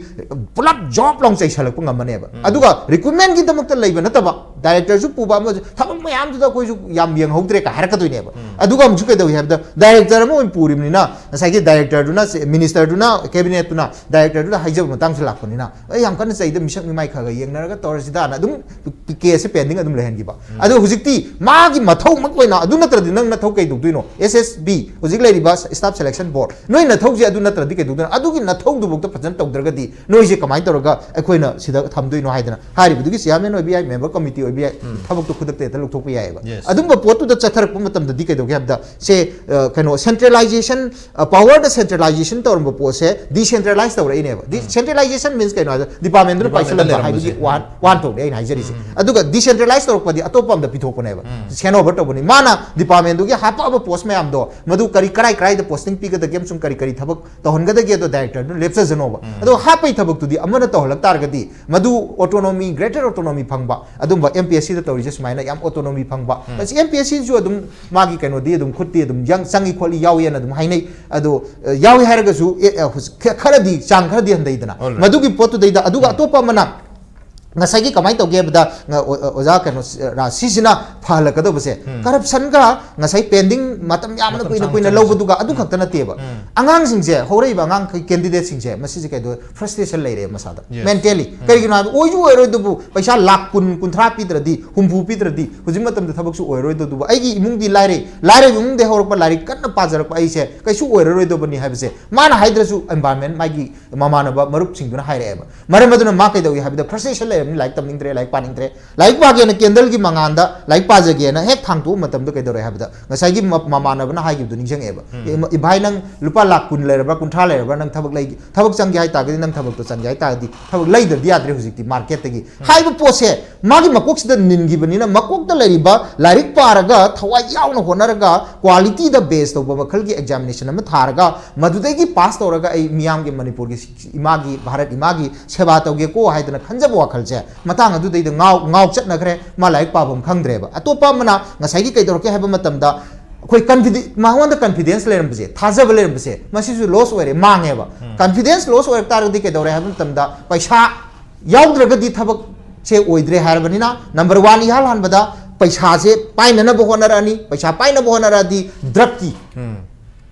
ꯄꯨꯂꯞ ꯖꯣꯕ ꯂꯥꯎ ꯆꯩꯁꯜꯂꯛꯄ ꯉꯝꯃꯅꯦꯕ꯫ ꯑꯗꯨꯒ recruitment ꯀꯤꯗꯃꯛꯇ ꯂꯩꯕ ꯅꯠꯇꯕ, director ꯁꯨ ꯄꯨꯕ ꯑꯃꯁꯨ, ꯊꯕꯛ ꯃꯌꯥꯝꯗꯨꯗ ꯑꯩꯈꯣꯏꯁꯨ ꯌꯥꯝ ꯌꯦꯡꯍꯧꯗ꯭ꯔꯦ ꯀꯥꯏ ꯍꯥꯏꯔꯛꯀꯗꯣꯏꯅꯦꯕ꯫ ꯑꯗꯨꯒ ꯑꯃꯨꯛꯁꯨ ꯀꯩꯗꯧꯏ ꯍꯥꯏꯕꯗ, director ꯑꯃ ꯑꯣꯏꯅ ꯄꯨꯔꯤꯕꯅꯤꯅ ꯉꯁꯥꯏꯒꯤ director ꯗꯨꯅ, minister ꯗꯨꯅ, cabinet ꯇꯨꯅ director ꯗꯨꯗ ꯍꯥꯏꯖꯕ ꯃꯇꯥꯡꯁꯨ ꯂꯥꯛꯄꯅꯤꯅ, ꯑꯩ ꯌꯥꯝ ꯀꯟꯅ ꯆꯩꯗ, ꯃꯤꯁꯛ ꯃꯤꯃꯥꯏ ꯈꯔ ꯈꯔ ꯌꯦꯡꯅꯔꯒ ꯇꯧꯔꯁꯤꯗꯥꯅ ꯑꯗꯨꯝ case ꯁꯦ pending ꯑꯗꯨꯝ ꯂꯩꯍꯟꯈꯤꯕ꯫ ꯑꯗꯣ ꯍꯧꯖꯤꯛꯇꯤ ꯃꯥꯒꯤ ꯃꯊꯧꯃꯛ ꯑꯣꯏꯅ, ꯑꯗꯨ ꯅꯠꯇ꯭ꯔꯗꯤ ꯅꯪ ꯅꯊꯧ ꯀꯩ ꯇꯧꯗꯣꯏꯅꯣ? S S B, ꯍꯧꯖꯤꯛ ꯂꯩꯔꯤꯕ staff selection board, ꯅꯣꯏ ꯅꯊꯧꯁꯦ ꯑꯗꯨ ꯅꯠꯇ꯭ꯔꯗꯤ ꯀꯩ ꯇꯧꯗꯣꯏꯅꯣ? ꯑꯗꯨꯒꯤ ꯅꯊꯧꯗꯨꯐꯥꯎꯗ ꯐꯖꯅ ꯇꯧꯗ꯭ꯔꯒꯗꯤ ꯅꯣꯏꯁꯦ ꯀꯃꯥꯏꯅ ꯇꯧꯔꯒ ꯑꯩꯈꯣꯏꯅ ꯁꯤꯗ ꯊꯝꯗꯣꯏꯅꯣ ꯍꯥꯏꯗꯅ ꯍꯥꯏꯔꯤꯕꯗꯨꯒꯤ chairman ꯑꯣꯏꯕ ꯌꯥꯏ, member committee ꯑꯣꯏꯕ ꯌꯥꯏ, ꯊꯕꯛꯇꯣ ꯈꯨꯗꯛꯇ ꯍꯦꯛꯇ ꯂꯧꯊꯣꯛꯄ ꯌꯥꯏꯑꯕ꯫ Yes. ꯑꯗꯨꯝꯕ ꯄꯣꯠꯇꯨꯗ ꯆꯠꯊꯔꯛꯄ ꯃꯇꯝꯗꯗꯤ ꯀꯩꯗꯧꯒꯦ ꯍꯥꯏꯕꯗ, ꯁꯦ, ꯑ, ꯀꯩꯅꯣ, centralization, ꯑ, power ꯗ centralization ꯇꯧꯔꯝꯕ ꯄꯣꯠꯁꯦ decentralize ꯇꯧꯔꯛꯏꯅꯦꯕ꯫ Decentralization means ꯀꯩꯅꯣ ꯍꯥꯏꯕꯗ, department ꯗꯨꯅ ꯄꯥꯏꯁꯜꯂꯝꯕ ꯍꯥꯏꯕꯒꯤ ꯋꯥꯟ, ꯋꯥꯟ ꯊꯣꯛꯅꯦ ꯑꯩꯅ ꯍꯥꯏꯖꯔꯤꯁꯦ꯫ ꯑꯗꯨꯒ decentralize ꯇꯧꯔꯛꯄꯗꯤ ꯑꯇꯣꯞꯄ ꯑꯃꯗ ꯄꯤꯊꯣꯛꯄꯅꯦꯕ꯫ Hand over ꯇꯧꯕꯅꯤ꯫ ꯃꯥꯅ department ꯗꯨꯒꯤ ꯍꯥꯞꯄꯛꯑꯕ post ꯃꯌꯥꯝꯗꯣ, ꯃꯗꯨ ꯀꯔꯤ, ꯀꯔꯥꯏ ꯀꯔꯥꯏꯗ posting ꯄꯤꯒꯗꯒꯦ ꯑꯃꯁꯨꯡ ꯀꯔꯤ ꯀꯔꯤ ꯊꯕꯛ ꯇꯧꯍꯟꯒꯗꯒꯦꯗꯣ director ꯗꯨꯅ ꯂꯦꯞꯆꯖꯅꯣꯕ꯫ ꯑꯗꯣ ꯍꯥꯞꯄꯩ ꯊꯕꯛꯇꯨꯗꯤ ꯑꯃꯅ ꯇꯧꯍꯜꯂꯛ ꯇꯥꯔꯒꯗꯤ ꯃꯗꯨ autonomy, greater autonomy ꯐꯪꯕ ꯑꯗꯨꯝꯕ ꯑꯦꯝ ꯄꯤ ꯑꯦꯁ ꯁꯤꯗ ꯇꯧꯔꯤꯁꯦ ꯁꯨꯃꯥꯏꯅ ꯌꯥꯝ autonomy ꯐꯪꯕ꯫ ꯎꯝ꯫ ꯃꯁꯤ ꯑꯦꯝ ꯄꯤ ꯑꯦꯁ ꯁꯤꯁꯨ ꯑꯗꯨꯝ ꯃꯥꯒꯤ ꯀꯩꯅꯣꯗꯤ ꯑꯗꯨꯝ ꯈꯨꯠꯇꯤ ꯑꯗꯨꯝ ꯌꯥꯡ-, ꯆꯪꯉꯤ ꯈꯣꯠꯂꯤ ꯌꯥꯎꯏꯅ ꯑꯗꯨꯝ ꯍꯥꯏꯅꯩ꯫ ꯑꯗꯣ, ꯑ, ꯌꯥꯎꯏ ꯍꯥꯏꯔꯒꯁꯨ, ꯑꯦ, ꯑ, ꯍꯧꯖꯤꯛ ꯈ-, ꯈꯔꯗꯤ, ꯆꯥꯡ ꯈꯔꯗꯤ ꯍꯟꯊꯩꯗꯅ꯫ Alright. ꯃꯗꯨꯒꯤ ꯄꯣꯠꯇꯨꯗꯩꯗ, ꯑꯗꯨꯒ ꯎꯝ꯫ ꯑꯇꯣꯞꯄ ꯑꯃꯅ ꯉꯁꯥꯏꯒꯤ ꯀꯃꯥꯏꯅ ꯇꯧꯒꯦ ꯍꯥꯏꯕꯗ, ꯉ-, ꯑꯣ-, ꯑꯣ-, ꯑꯣꯖꯥ ꯀꯩꯅꯣ, ꯁꯤ-, ꯔꯥꯖ, ꯁꯤꯁꯤꯅ ꯐꯍꯜꯂꯛꯀꯗꯧꯕꯁꯦ, ꯎꯝ꯫ Corruption ꯒ ꯉꯁꯥꯏ pending ꯃꯇꯝ ꯌꯥꯝꯅ ꯃꯇꯝ ꯀꯨꯏꯅ ꯁꯥꯡꯅ ꯀꯨꯏꯅ ꯆꯪꯕꯁꯦ꯫ ꯂꯧꯕꯗꯨꯒ ꯑꯗꯨ ꯎꯝ꯫ ꯈꯛꯇ ꯅꯠꯇꯦꯕ꯫ ꯎꯝ꯫ ꯑꯉꯥꯡꯁꯤꯡꯁꯦ, ꯍꯧꯔꯛꯏꯕ ꯑꯉꯥꯡꯈꯩ, candidate ꯁꯤꯡꯁꯦ, ꯃꯁꯤꯁꯦ ꯀꯩꯗꯧ, frustration ꯂꯩꯔꯦ ꯃꯁꯥꯗ꯫ Yes. Mentally꯫ ꯎꯝ꯫ ꯀꯔꯤꯒꯤꯅꯣ ꯍꯥꯏꯕ, ꯑꯣꯏꯁꯨ ꯑꯣꯏꯔꯣꯏꯗꯕꯨ, ꯄꯩꯁꯥ ꯂꯥꯈ ꯀꯨꯟ, ꯀꯨꯟꯊ꯭ꯔꯥ ꯄꯤꯗ꯭ꯔꯗꯤ, ꯍꯨꯝꯐꯨ ꯄꯤꯗ꯭ꯔꯗꯤ, ꯍꯧꯖꯤꯛ ꯃꯇꯝꯗ ꯊꯕꯛꯁꯨ ꯑꯣꯏꯔꯣꯏꯗꯕꯨ, ꯑꯩꯒꯤ ꯏꯃꯨꯡꯗꯤ ꯂꯥꯏꯔꯩ, ꯂꯥꯏꯔꯕ ꯏꯃꯨꯡꯗꯒꯤ ꯍꯧꯔꯛꯄ, ꯂꯥꯏꯔꯤꯛ ꯀꯟꯅ ꯄꯥꯖꯔꯛꯄ ꯑꯩꯁꯦ ꯀꯩꯁꯨ ꯑꯣꯏꯔꯔꯣꯏꯗꯕꯅꯤ ꯍꯥꯏꯕꯁꯦ ꯃꯥꯅ ꯍꯥꯏꯗ꯭ꯔꯁꯨ environment, ꯃꯥꯒꯤ ꯃꯃꯥꯟꯅꯕ ꯃꯔꯨꯞꯁꯤꯡꯗꯨꯅ ꯍꯥꯏꯔꯛꯑꯦꯕ꯫ ꯃꯔꯝ ꯑꯗꯨꯅ ꯃꯥ ꯀꯩꯗꯧꯏ ꯍꯥꯏꯕꯗ, frustration ꯂꯩꯔꯕꯅꯤꯅ ꯂꯥꯏꯔꯤꯛ ꯇꯝꯅꯤꯡꯗ꯭ꯔꯦ, ꯂꯥꯏꯔꯤꯛ ꯄꯥꯅꯤꯡꯗ꯭ꯔꯦ꯫ ꯂꯥꯏꯔꯤꯛ ꯄꯥꯒꯦꯅ candle ꯒꯤ ꯃꯉꯥꯟꯗ ꯂꯥꯏꯔꯤꯛ ꯄꯥꯖꯒꯦꯅ ꯍꯦꯛ ꯊꯥꯡꯇꯣꯛꯄ ꯃꯇꯝꯗ ꯀꯩꯗꯧꯔꯦ ꯍꯥꯏꯕꯗ, ꯉꯁꯥꯏꯒꯤ ꯃ-, ꯃꯃꯥꯟꯅꯕꯅ ꯍꯥꯏꯈꯤꯕꯗꯨ ꯅꯤꯡꯁꯤꯡꯉꯛꯑꯦꯕ꯫ ꯎꯝ꯫ "ꯑꯦ, ꯏꯃ-, ꯏ ꯚꯥꯏ, ꯅꯪ ꯂꯨꯄꯥ ꯂꯥꯈ ꯀꯨꯟ ꯂꯩꯔꯕ꯭ꯔꯥ, ꯀꯨꯟꯊ꯭ꯔꯥ ꯂꯩꯔꯕ꯭ꯔꯥ, ꯅꯪ ꯊꯕꯛ ꯂꯩꯒꯦ, ꯊꯕꯛ ꯆꯪꯒꯦ ꯍꯥꯏꯇꯥꯔꯒꯗꯤ, ꯅꯪ ꯊꯕꯛꯇꯣ ꯆꯪꯒꯦ ꯍꯥꯏꯇꯥꯔꯒꯗꯤ ꯊꯕꯛ ꯂꯩꯗꯕꯗꯤ ꯌꯥꯗ꯭ꯔꯦ ꯍꯧꯖꯤꯛꯇꯤ market ꯇꯒꯤ" ꯎꯝ꯫ ꯍꯥꯏꯕ ꯄꯣꯠꯁꯦ ꯃꯥꯒꯤ ꯃꯀꯣꯛꯁꯤꯗ ꯅꯤꯟꯈꯤꯕꯅꯤꯅ, ꯃꯀꯣꯛꯇ ꯂꯩꯔꯤꯕ ꯂꯥꯏꯔꯤꯛ ꯄꯥꯔꯒ, ꯊꯋꯥꯏ ꯌꯥꯎꯅ ꯍꯣꯠꯅꯔꯒ, quality ꯗ base ꯇꯧꯕ ꯃꯈꯜꯒꯤ examination ꯑꯃ ꯊꯥꯔꯒ, ꯃꯗꯨꯗꯒꯤ pass ꯇꯧꯔꯒ ꯑꯩ ꯃꯤꯌꯥꯝꯒꯤ, ꯃꯅꯤꯄꯨꯔꯒꯤ ꯏꯃꯥꯒꯤ, ꯚꯥꯔꯠ ꯏꯃꯥꯒꯤ ꯁꯦꯕꯥ ꯇꯧꯒꯦꯀꯣ ꯍꯥꯏꯗꯅ ꯈꯟꯖꯕ ꯋꯥꯈꯜꯁꯦ ꯃꯇꯥꯡ ꯑꯗꯨꯗꯩꯗ ꯉꯥꯎ-, ꯉꯥꯎ ꯆꯠꯅꯈ꯭ꯔꯦ꯫ ꯃꯥ ꯂꯥꯏꯔꯤꯛ ꯄꯥꯐꯝ ꯈꯪꯗ꯭ꯔꯦꯕ꯫ ꯑꯇꯣꯞꯄ ꯑꯃꯅ ꯉꯁꯥꯏꯒꯤ ꯀꯩꯗꯧꯔꯛꯀꯦ ꯍꯥꯏꯕ ꯃꯇꯝꯗ, ꯑꯩꯈꯣꯏ confide-, ꯃꯉꯣꯟꯗ confidence ꯂꯩꯔꯝꯕꯁꯦ, ꯊꯥꯖꯕ ꯂꯩꯔꯝꯕꯁꯦ, ꯃꯁꯤꯁꯨ loss ꯑꯣꯏꯔꯦ, ꯃꯥꯡꯉꯦꯕ꯫ ꯎꯝ꯫ Confidence loss ꯑꯣꯏꯔꯛ ꯇꯥꯔꯒꯗꯤ ꯀꯩꯗꯧꯔꯦ ꯍꯥꯏꯕ ꯃꯇꯝꯗ, ꯄꯩꯁꯥ ꯌꯥꯎꯗ꯭ꯔꯒꯗꯤ ꯊꯕꯛꯁꯦ ꯑꯣꯏꯗ꯭ꯔꯦ ꯍꯥꯏꯔꯕꯅꯤꯅ, number one, ꯏꯍꯥꯟ ꯍꯥꯟꯕꯗ ꯄꯩꯁꯥꯁꯦ ꯄꯥꯏꯅꯅꯕ ꯍꯣꯠꯅꯔꯛꯑꯅꯤ꯫ ꯄꯩꯁꯥ ꯄꯥꯏꯅꯕ ꯍꯣꯠꯅꯔꯛꯑꯗꯤ drug ꯀꯤ, ꯎꯝ꯫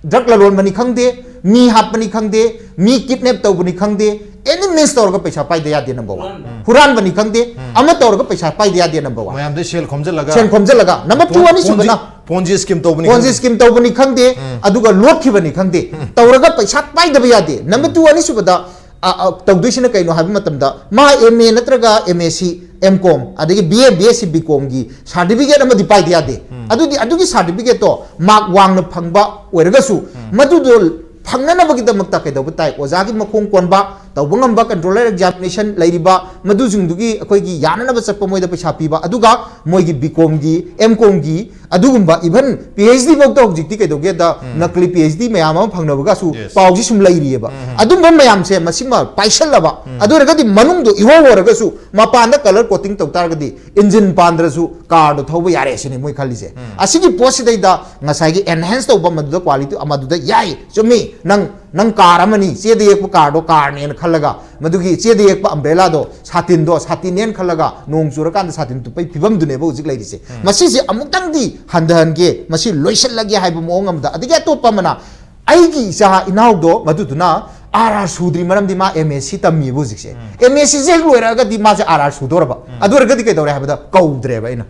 Drug ꯂꯂꯣꯟꯕꯅꯤ ꯈꯪꯗꯦ, ꯃꯤ ꯍꯥꯠꯄꯅꯤ ꯈꯪꯗꯦ, ꯃꯤ kidnap ꯇꯧꯕꯅꯤ ꯈꯪꯗꯦ, any means ꯇꯧꯔꯒ ꯄꯩꯁꯥ ꯄꯥꯏꯗ ꯌꯥꯗꯦ, number one꯫ ꯍꯨꯔꯥꯟꯕ꯫ ꯍꯨꯔꯥꯟꯕꯅꯤ ꯈꯪꯗꯦ, ꯎꯝ꯫ ꯑꯃ ꯇꯧꯔꯒ ꯄꯩꯁꯥ ꯄꯥꯏꯗ ꯌꯥꯗꯦ, number one꯫ ꯃꯌꯥꯝꯗꯩ ꯁꯦꯜ ꯈꯣꯝꯖꯤꯜꯂꯒ ꯁꯦꯜ ꯈꯣꯝꯖꯤꯜꯂꯒ꯫ Number two, ꯄꯣꯟ-, ꯑꯅꯤꯁꯨꯕꯅ ꯄꯣꯟꯖꯤ, ꯄꯣꯟꯖꯤ scheme ꯇꯧꯕꯅꯤ ꯄꯣꯟꯖꯤ ꯈꯪꯗꯦ꯫ Scheme ꯇꯧꯕꯅꯤ ꯈꯪꯗꯦ, ꯎꯝ꯫ ꯑꯗꯨꯒ ꯂꯣꯠꯈꯤꯕꯅꯤ ꯈꯪꯗꯦ, ꯎꯝ꯫ ꯇꯧꯔꯒ ꯄꯩꯁꯥ ꯄꯥꯏꯗꯕ ꯌꯥꯗꯦ꯫ Number two, ꯑꯅꯤꯁꯨꯕꯗ, ꯑ, ꯑ, ꯇꯧꯗꯣꯏꯁꯤꯅ ꯀꯩꯅꯣ ꯍꯥꯏꯕ ꯃꯇꯝꯗ, ꯃꯥ M A ꯅꯠꯇ꯭ꯔꯒ M S C, M Com, ꯑꯗꯒꯤ B A, B S C, B Com ꯒꯤ certificate ꯑꯃꯗꯤ ꯄꯥꯏꯗ ꯌꯥꯗꯦ꯫ ꯎꯝ꯫ ꯑꯗꯨꯗꯤ ꯑꯗꯨꯒꯤ certificate ꯇꯣ mark ꯋꯥꯡꯅ ꯐꯪꯕ ꯑꯣꯏꯔꯒꯁꯨ, ꯎꯝ꯫ ꯃꯗꯨꯗꯣ ꯐꯪꯅꯅꯕꯒꯤꯗꯃꯛꯇ ꯀꯩꯗꯧꯕ ꯇꯥꯏ? ꯑꯣꯖꯥꯒꯤ ꯃꯈꯣꯡ ꯀꯣꯟꯕ, ꯇꯧꯕ ꯉꯝꯕ controller examination ꯂꯩꯔꯤꯕ ꯃꯗꯨꯁꯤꯡꯗꯨꯒꯤ ꯑꯩꯈꯣꯏꯒꯤ ꯌꯥꯅꯅꯕ ꯆꯠꯄ ꯃꯣꯏꯗ ꯄꯩꯁꯥ ꯄꯤꯕ, ꯑꯗꯨꯒ ꯃꯣꯏꯒꯤ B.Com ꯒꯤ, M.Com ꯒꯤ, ꯑꯗꯨꯒꯨꯝꯕ even Ph.D ꯐꯥꯎꯗ ꯍꯧꯖꯤꯛꯇꯤ ꯀꯩꯗꯧꯒꯦꯗ ꯅꯀꯂꯤ Ph.D ꯃꯌꯥꯝ ꯑꯃ ꯐꯪꯅꯕꯒꯁꯨ ꯄꯥꯎꯁꯤ ꯁꯨꯝ ꯂꯩꯔꯤꯑꯕ꯫ ꯑꯗꯨꯝꯕ ꯃꯌꯥꯝꯁꯦ ꯃꯁꯤꯃ ꯄꯥꯏꯁꯜꯂꯕ, ꯑꯗꯨ ꯑꯣꯏꯔꯒꯗꯤ ꯃꯅꯨꯡꯗꯣ ꯏꯍꯣ ꯍꯣꯔꯒꯁꯨ ꯃꯄꯥꯟꯗ colour coating ꯇꯧ ꯇꯥꯔꯒꯗꯤ engine ꯄꯥꯟꯗ꯭ꯔꯁꯨ car ꯗꯣ ꯊꯧꯕ ꯌꯥꯔꯦ ꯁꯤꯅꯤ ꯃꯣꯏ ꯈꯜꯂꯤꯁꯦ꯫ ꯑꯁꯤꯒꯤ ꯄꯣꯠꯁꯤꯗꯩꯗ ꯉꯁꯥꯏꯒꯤ enhance ꯇꯧꯕ ꯃꯗꯨꯗ quality ꯃꯗꯨꯗ ꯌꯥꯏ, ꯆꯨꯝꯃꯤ, ꯅꯪ ꯅꯪ car ꯑꯃꯅꯤ, ꯆꯦꯗ ꯌꯦꯛꯄ car ꯗꯣ car ꯅꯦꯅ ꯈꯜꯂꯒ, ꯃꯗꯨꯒꯤ ꯆꯦꯗ ꯌꯦꯛꯄ umbrella ꯗꯣ ꯁꯥꯇꯤꯟꯗꯣ ꯁꯥꯇꯤꯟꯅꯦꯅ ꯈꯜꯂꯒ ꯅꯣꯡ ꯆꯨꯔꯀꯥꯟꯗ ꯁꯥꯇꯤꯟ ꯇꯨꯞꯄꯩ ꯐꯤꯕꯝꯗꯨꯅꯦꯕ ꯍꯧꯖꯤꯛ ꯂꯩꯔꯤꯁꯦ꯫ ꯃꯁꯤꯁꯦ ꯑꯃꯨꯛꯇꯪꯗꯤ ꯍꯟꯊꯍꯟꯒꯦ, ꯃꯁꯤ ꯂꯣꯏꯁꯤꯜꯂꯒꯦ ꯍꯥꯏꯕ ꯃꯑꯣꯡ ꯑꯃꯗ꯫ ꯑꯗꯒꯤ ꯑꯇꯣꯞꯄ ꯑꯃꯅ, ꯑꯩꯒꯤ ꯏꯆꯥ ꯏꯅꯥꯎꯗꯣ ꯃꯗꯨꯗꯨꯅ R R ꯁꯨꯗ꯭ꯔꯤ, ꯃꯔꯝꯗꯤ ꯃꯥ M.Sc ꯇꯝꯃꯤꯕ ꯍꯧꯖꯤꯛꯁꯦ꯫ M.Sc ꯁꯦ ꯍꯦꯛ ꯂꯣꯏꯔꯛꯑꯒꯗꯤ ꯃꯥꯁꯦ R R ꯁꯨꯗꯧꯔꯕ꯫ ꯑꯗꯨ ꯑꯣꯏꯔꯒꯗꯤ ꯀꯩꯗꯧꯔꯦ ꯍꯥꯏꯕꯗ ꯀꯧꯗ꯭ꯔꯦꯕ ꯑꯩꯅ꯫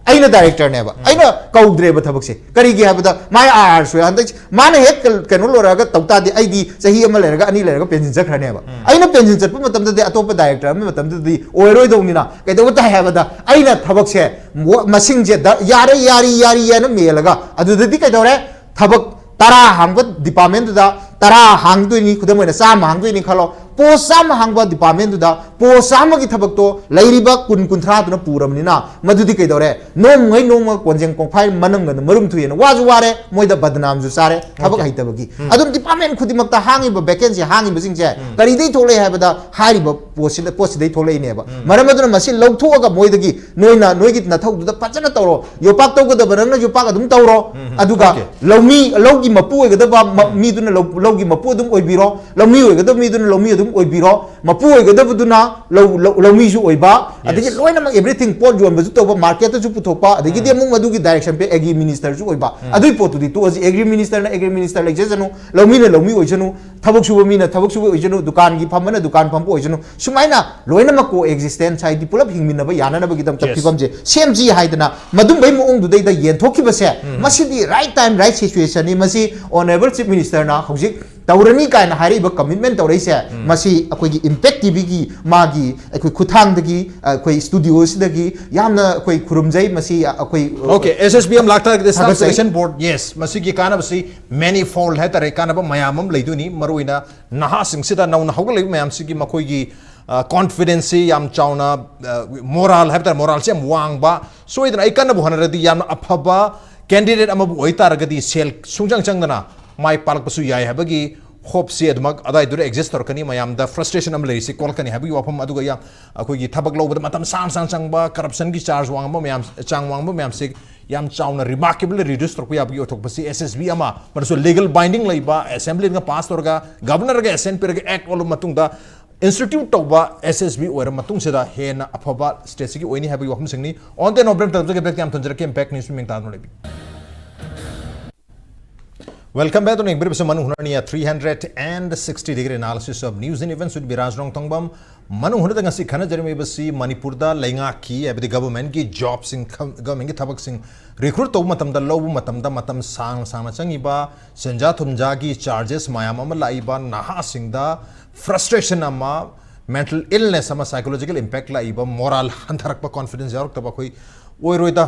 ꯑꯩꯅ director ꯅꯦꯕ, ꯑꯩꯅ ꯀꯧꯗ꯭ꯔꯦꯕ ꯊꯕꯛꯁꯦ꯫ ꯀꯔꯤꯒꯤ ꯍꯥꯏꯕꯗ ꯃꯥꯏ R R ꯁꯨꯔꯦ, ꯍꯟꯗꯛ ꯃꯥꯅ ꯍꯦꯛ ꯀꯩꯅꯣ ꯂꯣꯏꯔꯛꯑꯒ ꯇꯧ ꯇꯥꯔꯗꯤ ꯑꯩꯗꯤ ꯆꯍꯤ ꯑꯃ ꯂꯩꯔꯒ, ꯑꯅꯤ ꯂꯩꯔꯒ pension ꯆꯠꯈ꯭ꯔꯅꯦꯕ꯫ ꯑꯩꯅ pension ꯆꯠꯄ ꯃꯇꯝꯗꯗꯤ ꯑꯇꯣꯞꯄ director ꯑꯃꯒꯤ ꯃꯇꯝꯗꯗꯤ ꯑꯣꯏꯔꯣꯏꯗꯧꯅꯤꯅ꯫ ꯀꯩꯗꯧꯕ ꯇꯥꯏ ꯍꯥꯏꯕꯗ ꯑꯩꯅ ꯊꯕꯛꯁꯦ ꯃꯣ-, ꯃꯁꯤꯡꯁꯦ ꯗ-, ꯌꯥꯔꯦ, ꯌꯥꯔꯤ, ꯌꯥꯔꯤ ꯍꯥꯏꯅ ꯃꯦꯜꯂꯒ ꯑꯗꯨꯗꯗꯤ ꯀꯩꯗꯧꯔꯦ? ꯊꯕꯛ ꯇꯔꯥ ꯍꯥꯡꯕ department ꯗꯨꯗ ꯇꯔꯥ ꯍꯥꯡꯗꯣꯏꯅꯤ, ꯈꯨꯗꯝ ꯑꯣꯏꯅ ꯆꯥꯝꯃ ꯍꯥꯡꯗꯣꯏꯅꯤ ꯈꯜꯂꯣ꯫ Post ꯆꯥꯝꯃ ꯍꯥꯡꯕ department ꯗꯨꯗ post ꯆꯥꯝꯃꯒꯤ ꯊꯕꯛꯇꯣ ꯂꯩꯔꯤꯕ ꯀꯨꯟ, ꯀꯨꯟꯊ꯭ꯔꯥꯗꯨꯅ ꯄꯨꯔꯕꯅꯤꯅ ꯃꯗꯨꯗꯤ ꯀꯩꯗꯧꯔꯦ? ꯅꯣꯡꯃꯉꯩ ꯅꯣꯡꯃ ꯀꯣꯟꯖꯦꯡ ꯀꯣꯡꯐꯥꯏ ꯃꯅꯝꯒꯅ ꯃꯔꯨꯝ ꯊꯨꯏꯑꯅ ꯋꯥꯁꯨ ꯋꯥꯔꯦ, ꯃꯣꯏꯗ ꯕꯗꯅꯥꯝꯁꯨ ꯆꯥꯔꯦ, ꯊꯕꯛ ꯍꯩꯇꯕꯒꯤ꯫ ꯑꯗꯨꯝ department ꯈꯨꯗꯤꯡꯃꯛꯇ ꯍꯥꯡꯉꯤꯕ vacancy ꯍꯥꯡꯉꯤꯕꯁꯤꯡꯁꯦ ꯀꯔꯤꯗꯩ ꯊꯣꯛꯂꯛꯏ ꯍꯥꯏꯕꯗ ꯍꯥꯏꯔꯤꯕ ꯄꯣꯠꯁꯤꯗ, ꯄꯣꯠꯁꯤꯗꯩ ꯊꯣꯛꯂꯛꯏꯅꯦꯕ꯫ ꯃꯔꯝ ꯑꯗꯨꯅ ꯃꯁꯤ ꯂꯧꯊꯣꯛꯑꯒ ꯃꯣꯏꯗꯒꯤ ꯅꯣꯏꯅ ꯅꯣꯏꯒꯤ ꯅꯊꯧꯗꯨꯗ ꯐꯖꯅ ꯇꯧꯔꯣ, ꯌꯣꯄꯥꯛ ꯇꯧꯒꯗꯕ ꯅꯪꯅ ꯌꯣꯄꯥꯛ ꯑꯗꯨꯝ ꯇꯧꯔꯣ, ꯑꯗꯨꯒ ꯂꯧꯃꯤ, ꯂꯧꯒꯤ ꯃꯄꯨ ꯑꯣꯏꯒꯗꯕ ꯃ-, ꯃꯤꯗꯨꯅ ꯂꯧ-, ꯂꯧꯒꯤ ꯃꯄꯨ ꯑꯗꯨꯝ ꯑꯣꯏꯕꯤꯔꯣ, ꯂꯧꯃꯤ ꯑꯣꯏꯒꯗꯕ ꯃꯤꯗꯨꯅ ꯂꯧꯃꯤ ꯑꯗꯨꯝ ꯑꯣꯏꯕꯤꯔꯣ, ꯃꯄꯨ ꯑꯣꯏꯒꯗꯕꯗꯨꯅ ꯂꯧ-, ꯂꯧ-, ꯂꯧꯃꯤꯁꯨ ꯑꯣꯏꯕ, ꯑꯗꯒꯤ ꯂꯣꯏꯅꯃꯛ everything, ꯄꯣꯠ ꯌꯣꯟꯕꯁꯨ ꯇꯧꯕ, market ꯇꯁꯨ ꯄꯨꯊꯣꯛꯄ, ꯑꯗꯒꯤꯗꯤ ꯑꯃꯨꯛ ꯃꯗꯨꯒꯤ direction ꯄꯤ, agri minister ꯁꯨ ꯑꯣꯏꯕ꯫ ꯑꯗꯨꯏ ꯄꯣꯠꯇꯨꯗꯤ ꯇꯣꯛꯑꯁꯤ, agri minister ꯅ agri minister ꯂꯩꯖꯁꯅꯨ, ꯂꯧꯃꯤꯅ ꯂꯧꯃꯤ ꯑꯣꯏꯁꯅꯨ, ꯊꯕꯛ ꯁꯨꯕ ꯃꯤꯅ ꯊꯕꯛ ꯁꯨꯕ ꯑꯣꯏꯁꯅꯨ, ꯗꯨꯀꯥꯟꯒꯤ ꯐꯝꯕꯅ ꯗꯨꯀꯥꯟ ꯐꯝꯕ ꯑꯣꯏꯁꯅꯨ, ꯁꯨꯃꯥꯏꯅ ꯂꯣꯏꯅꯃꯛ co-existence ꯍꯥꯏꯗꯤ ꯄꯨꯂꯞ ꯍꯤꯡꯃꯤꯟꯅꯕ ꯌꯥꯅꯅꯕꯒꯤꯗꯃꯛꯇ ꯐꯤꯕꯝꯁꯦ ꯁꯦꯝꯁꯤ ꯍꯥꯏꯗꯅ ꯃꯗꯨꯝꯕꯩ ꯃꯑꯣꯡꯗꯨꯗꯩꯗ ꯌꯦꯟꯊꯣꯛꯈꯤꯕꯁꯦ, ꯃꯁꯤꯗꯤ right time, right situation ꯅꯤ꯫ ꯃꯁꯤ Honourable Chief Minister ꯅ ꯍꯧꯖꯤꯛ ꯇꯧꯔꯅꯤ ꯀꯥꯏꯅ ꯍꯥꯏꯔꯛꯏꯕ ꯀꯃꯤꯠꯃꯦꯟ ꯇꯧꯔꯛꯏꯁꯦ, ꯃꯁꯤ ꯑꯩꯈꯣꯏꯒꯤ ꯏꯝꯄꯦꯛ ꯇꯤꯚꯤꯒꯤ ꯃꯥꯒꯤ ꯑꯩꯈꯣꯏ ꯈꯨꯠꯊꯥꯡꯗꯒꯤ, ꯑꯩꯈꯣꯏ ꯁ꯭ꯇꯨꯗꯤꯑꯣꯁꯤꯗꯒꯤ ꯌꯥꯝꯅ ꯑꯩꯈꯣꯏ ꯈꯨꯔꯨꯝꯖꯩ꯫ ꯃꯁꯤ ꯑꯩꯈꯣꯏ ꯑꯣꯀꯦ, ꯑꯦꯁ ꯑꯦꯁ ꯕꯤ ꯑꯃ ꯂꯥꯛꯇꯥꯔꯒꯗꯤ ꯁ꯭ꯇꯥꯐ ꯊꯥꯒꯠꯆꯩ꯫ ꯁꯦꯂꯦꯛꯁꯟ ꯕꯣꯔꯗ, ꯌꯦꯁ, ꯃꯁꯤꯒꯤ ꯀꯥꯟꯅꯕꯁꯤ ꯃꯦꯅꯤꯐꯣꯜꯗ ꯍꯥꯏꯇꯥꯔꯦ, ꯀꯥꯟꯅꯕ ꯃꯌꯥꯝ ꯑꯃ ꯂꯩꯗꯣꯏꯅꯤ꯫ ꯃꯔꯨꯑꯣꯏꯅ ꯅꯍꯥꯁꯤꯡꯁꯤꯗ, ꯅꯧꯅ ꯍꯧꯒꯠꯂꯛꯏꯕ ꯃꯌꯥꯝꯁꯤꯒꯤ ꯃꯈꯣꯏꯒꯤ ꯀꯣꯟꯐꯤꯗꯦꯟꯁꯁꯤ ꯌꯥꯝ ꯆꯥꯎꯅ, ꯃꯣꯔꯥꯜ ꯍꯥꯏꯕ ꯇꯥꯔꯦ, ꯃꯣꯔꯥꯜꯁꯤ ꯌꯥꯝ ꯋꯥꯡꯕ, ꯁꯣꯏꯗꯅ ꯑꯩ ꯀꯟꯅꯕꯨ ꯍꯣꯠꯅꯔꯗꯤ ꯌꯥꯝꯅ ꯑꯐꯕ ꯀꯦꯟꯗꯤꯗꯦꯠ ꯑꯃꯕꯨ ꯑꯣꯏꯇꯥꯔꯒꯗꯤ ꯁꯦꯜ ꯁꯨꯡꯆꯪ ꯆꯪꯗꯅ ꯃꯥꯏ ꯄꯥꯛꯂꯛꯄꯁꯨ ꯌꯥꯏ ꯍꯥꯏꯕꯒꯤ ꯍꯣꯞꯁꯤ ꯑꯗꯨꯃꯛ ꯑꯗꯥꯏꯗꯨꯗ ꯑꯦꯛꯖꯤꯁ ꯇꯧꯔꯛꯀꯅꯤ꯫ ꯃꯌꯥꯝꯗ ꯐ꯭ꯔꯁꯇ꯭ꯔꯦꯁꯟ ꯑꯃ ꯂꯩꯔꯤꯁꯤ ꯀꯣꯛꯂꯛꯀꯅꯤ ꯍꯥꯏꯕꯒꯤ ꯋꯥꯐꯝ, ꯑꯗꯨꯒ ꯌꯥꯝ ꯑꯩꯈꯣꯏꯒꯤ ꯊꯕꯛ ꯂꯧꯕꯗ ꯃꯇꯝ ꯁꯥꯡ ꯁꯥꯡ ꯆꯪꯕ, ꯀꯔꯞꯁꯟꯒꯤ ꯆꯥꯔꯖ ꯋꯥꯡꯕ ꯃꯌꯥꯝ, ꯆꯥꯡ ꯋꯥꯡꯕ ꯃꯌꯥꯝꯁꯤ ꯌꯥꯝ ꯆꯥꯎꯅ ꯔꯤꯃꯥꯔꯀꯦꯕꯜ ꯔꯤꯗ꯭ꯌꯨꯁ ꯇꯧꯔꯛꯄ ꯌꯥꯕꯒꯤ ꯑꯣꯏꯊꯣꯛꯄꯁꯤ ꯑꯦꯁ ꯑꯦꯁ ꯕꯤ ꯑꯃ, ꯃꯗꯨꯁꯨ ꯂꯤꯒꯜ ꯕꯥꯏꯟꯗꯤꯡ ꯂꯩꯕ, ꯑꯦꯁꯦꯝꯕ꯭ꯂꯤꯅ ꯄꯥꯁ ꯇꯧꯔꯒ, ꯒꯚꯔꯅꯔꯒ ꯑꯦꯁꯦꯟ ꯄꯤꯔꯒ ꯑꯦꯛ ꯑꯣꯜꯂꯕ ꯃꯇꯨꯡꯗ ꯏꯟꯁꯇꯤꯇ꯭ꯌꯨꯠ ꯇꯧꯕ ꯑꯦꯁ ꯑꯦꯁ ꯕꯤ ꯑꯣꯏꯔ ꯃꯇꯨꯡꯁꯤꯗ ꯍꯦꯟꯅ ꯑꯐꯕ ꯁ꯭ꯇꯦꯠꯁꯤꯒꯤ ꯑꯣꯏꯅꯤ ꯍꯥꯏꯕꯒꯤ ꯋꯥꯐꯝꯁꯤꯡꯅꯤ꯫ On the note, ꯕ꯭ꯔꯦꯛ ꯇꯧꯖꯒꯦ, ꯕ꯭ꯔꯦꯛ ꯌꯥꯝ ꯊꯝꯖꯔꯛꯀꯦ, ꯏꯝꯄꯦꯛ ꯅ꯭ꯌꯨꯁ ꯃꯤꯡ ꯇꯥꯗꯨꯅ ꯂꯩꯕꯤꯌꯨ꯫ ꯋꯦꯜꯀꯝ ꯕꯦꯛ ꯇꯨ ꯌꯦꯡꯕꯤꯔꯤꯕꯁꯤ ꯃꯅꯨꯡ ꯍꯨꯠꯅ ꯅꯤꯌꯥ three hundred and sixty degree analysis of news and events with ꯕꯤꯔꯥꯖ ꯔꯣꯡꯊꯣꯡꯕꯝ꯫ ꯃꯅꯨꯡ ꯍꯨꯠꯅꯗ ꯉꯁꯤ ꯈꯟꯅꯖꯔꯝꯃꯤꯕꯁꯤ ꯃꯅꯤꯄꯨꯔꯗ ꯂꯩꯉꯥꯛꯀꯤ ꯍꯥꯏꯕꯗꯤ ꯒꯚꯔꯟꯃꯦꯟꯠꯀꯤ ꯖꯣꯕꯁꯤꯡ, ꯈ-, ꯒꯚꯔꯟꯃꯦꯟꯠꯀꯤ ꯊꯕꯛꯁꯤꯡ ꯔꯤꯀ꯭ꯔꯨꯠ ꯇꯧꯕ ꯃꯇꯝꯗ, ꯂꯧꯕ ꯃꯇꯝꯗ ꯃꯇꯝ ꯁꯥꯡꯅ ꯁꯥꯡꯅ ꯆꯪꯉꯤꯕ, ꯁꯦꯟꯖꯥ ꯊꯨꯝꯖꯥꯒꯤ ꯆꯥꯔꯖꯦꯁ ꯃꯌꯥꯝ ꯑꯃ ꯂꯥꯛꯏꯕ, ꯅꯍꯥꯁꯤꯡꯗ ꯐ꯭ꯔꯁꯇ꯭ꯔꯦꯁꯟ ꯑꯃ, ꯃꯦꯟꯇꯦꯜ ꯏꯜꯅꯦꯁ ꯑꯃ, ꯁꯥꯏꯀꯣꯂꯣꯖꯤꯀꯦꯜ ꯏꯝꯄꯦꯛ ꯂꯥꯛꯏꯕ, ꯃꯣꯔꯥꯜ ꯍꯟꯊꯔꯛꯄ, ꯀꯣꯟꯐꯤꯗꯦꯟꯁ ꯌꯥꯎꯔꯛꯇꯕ, ꯑꯩꯈꯣꯏ ꯑꯣꯏꯔꯣꯏꯗ,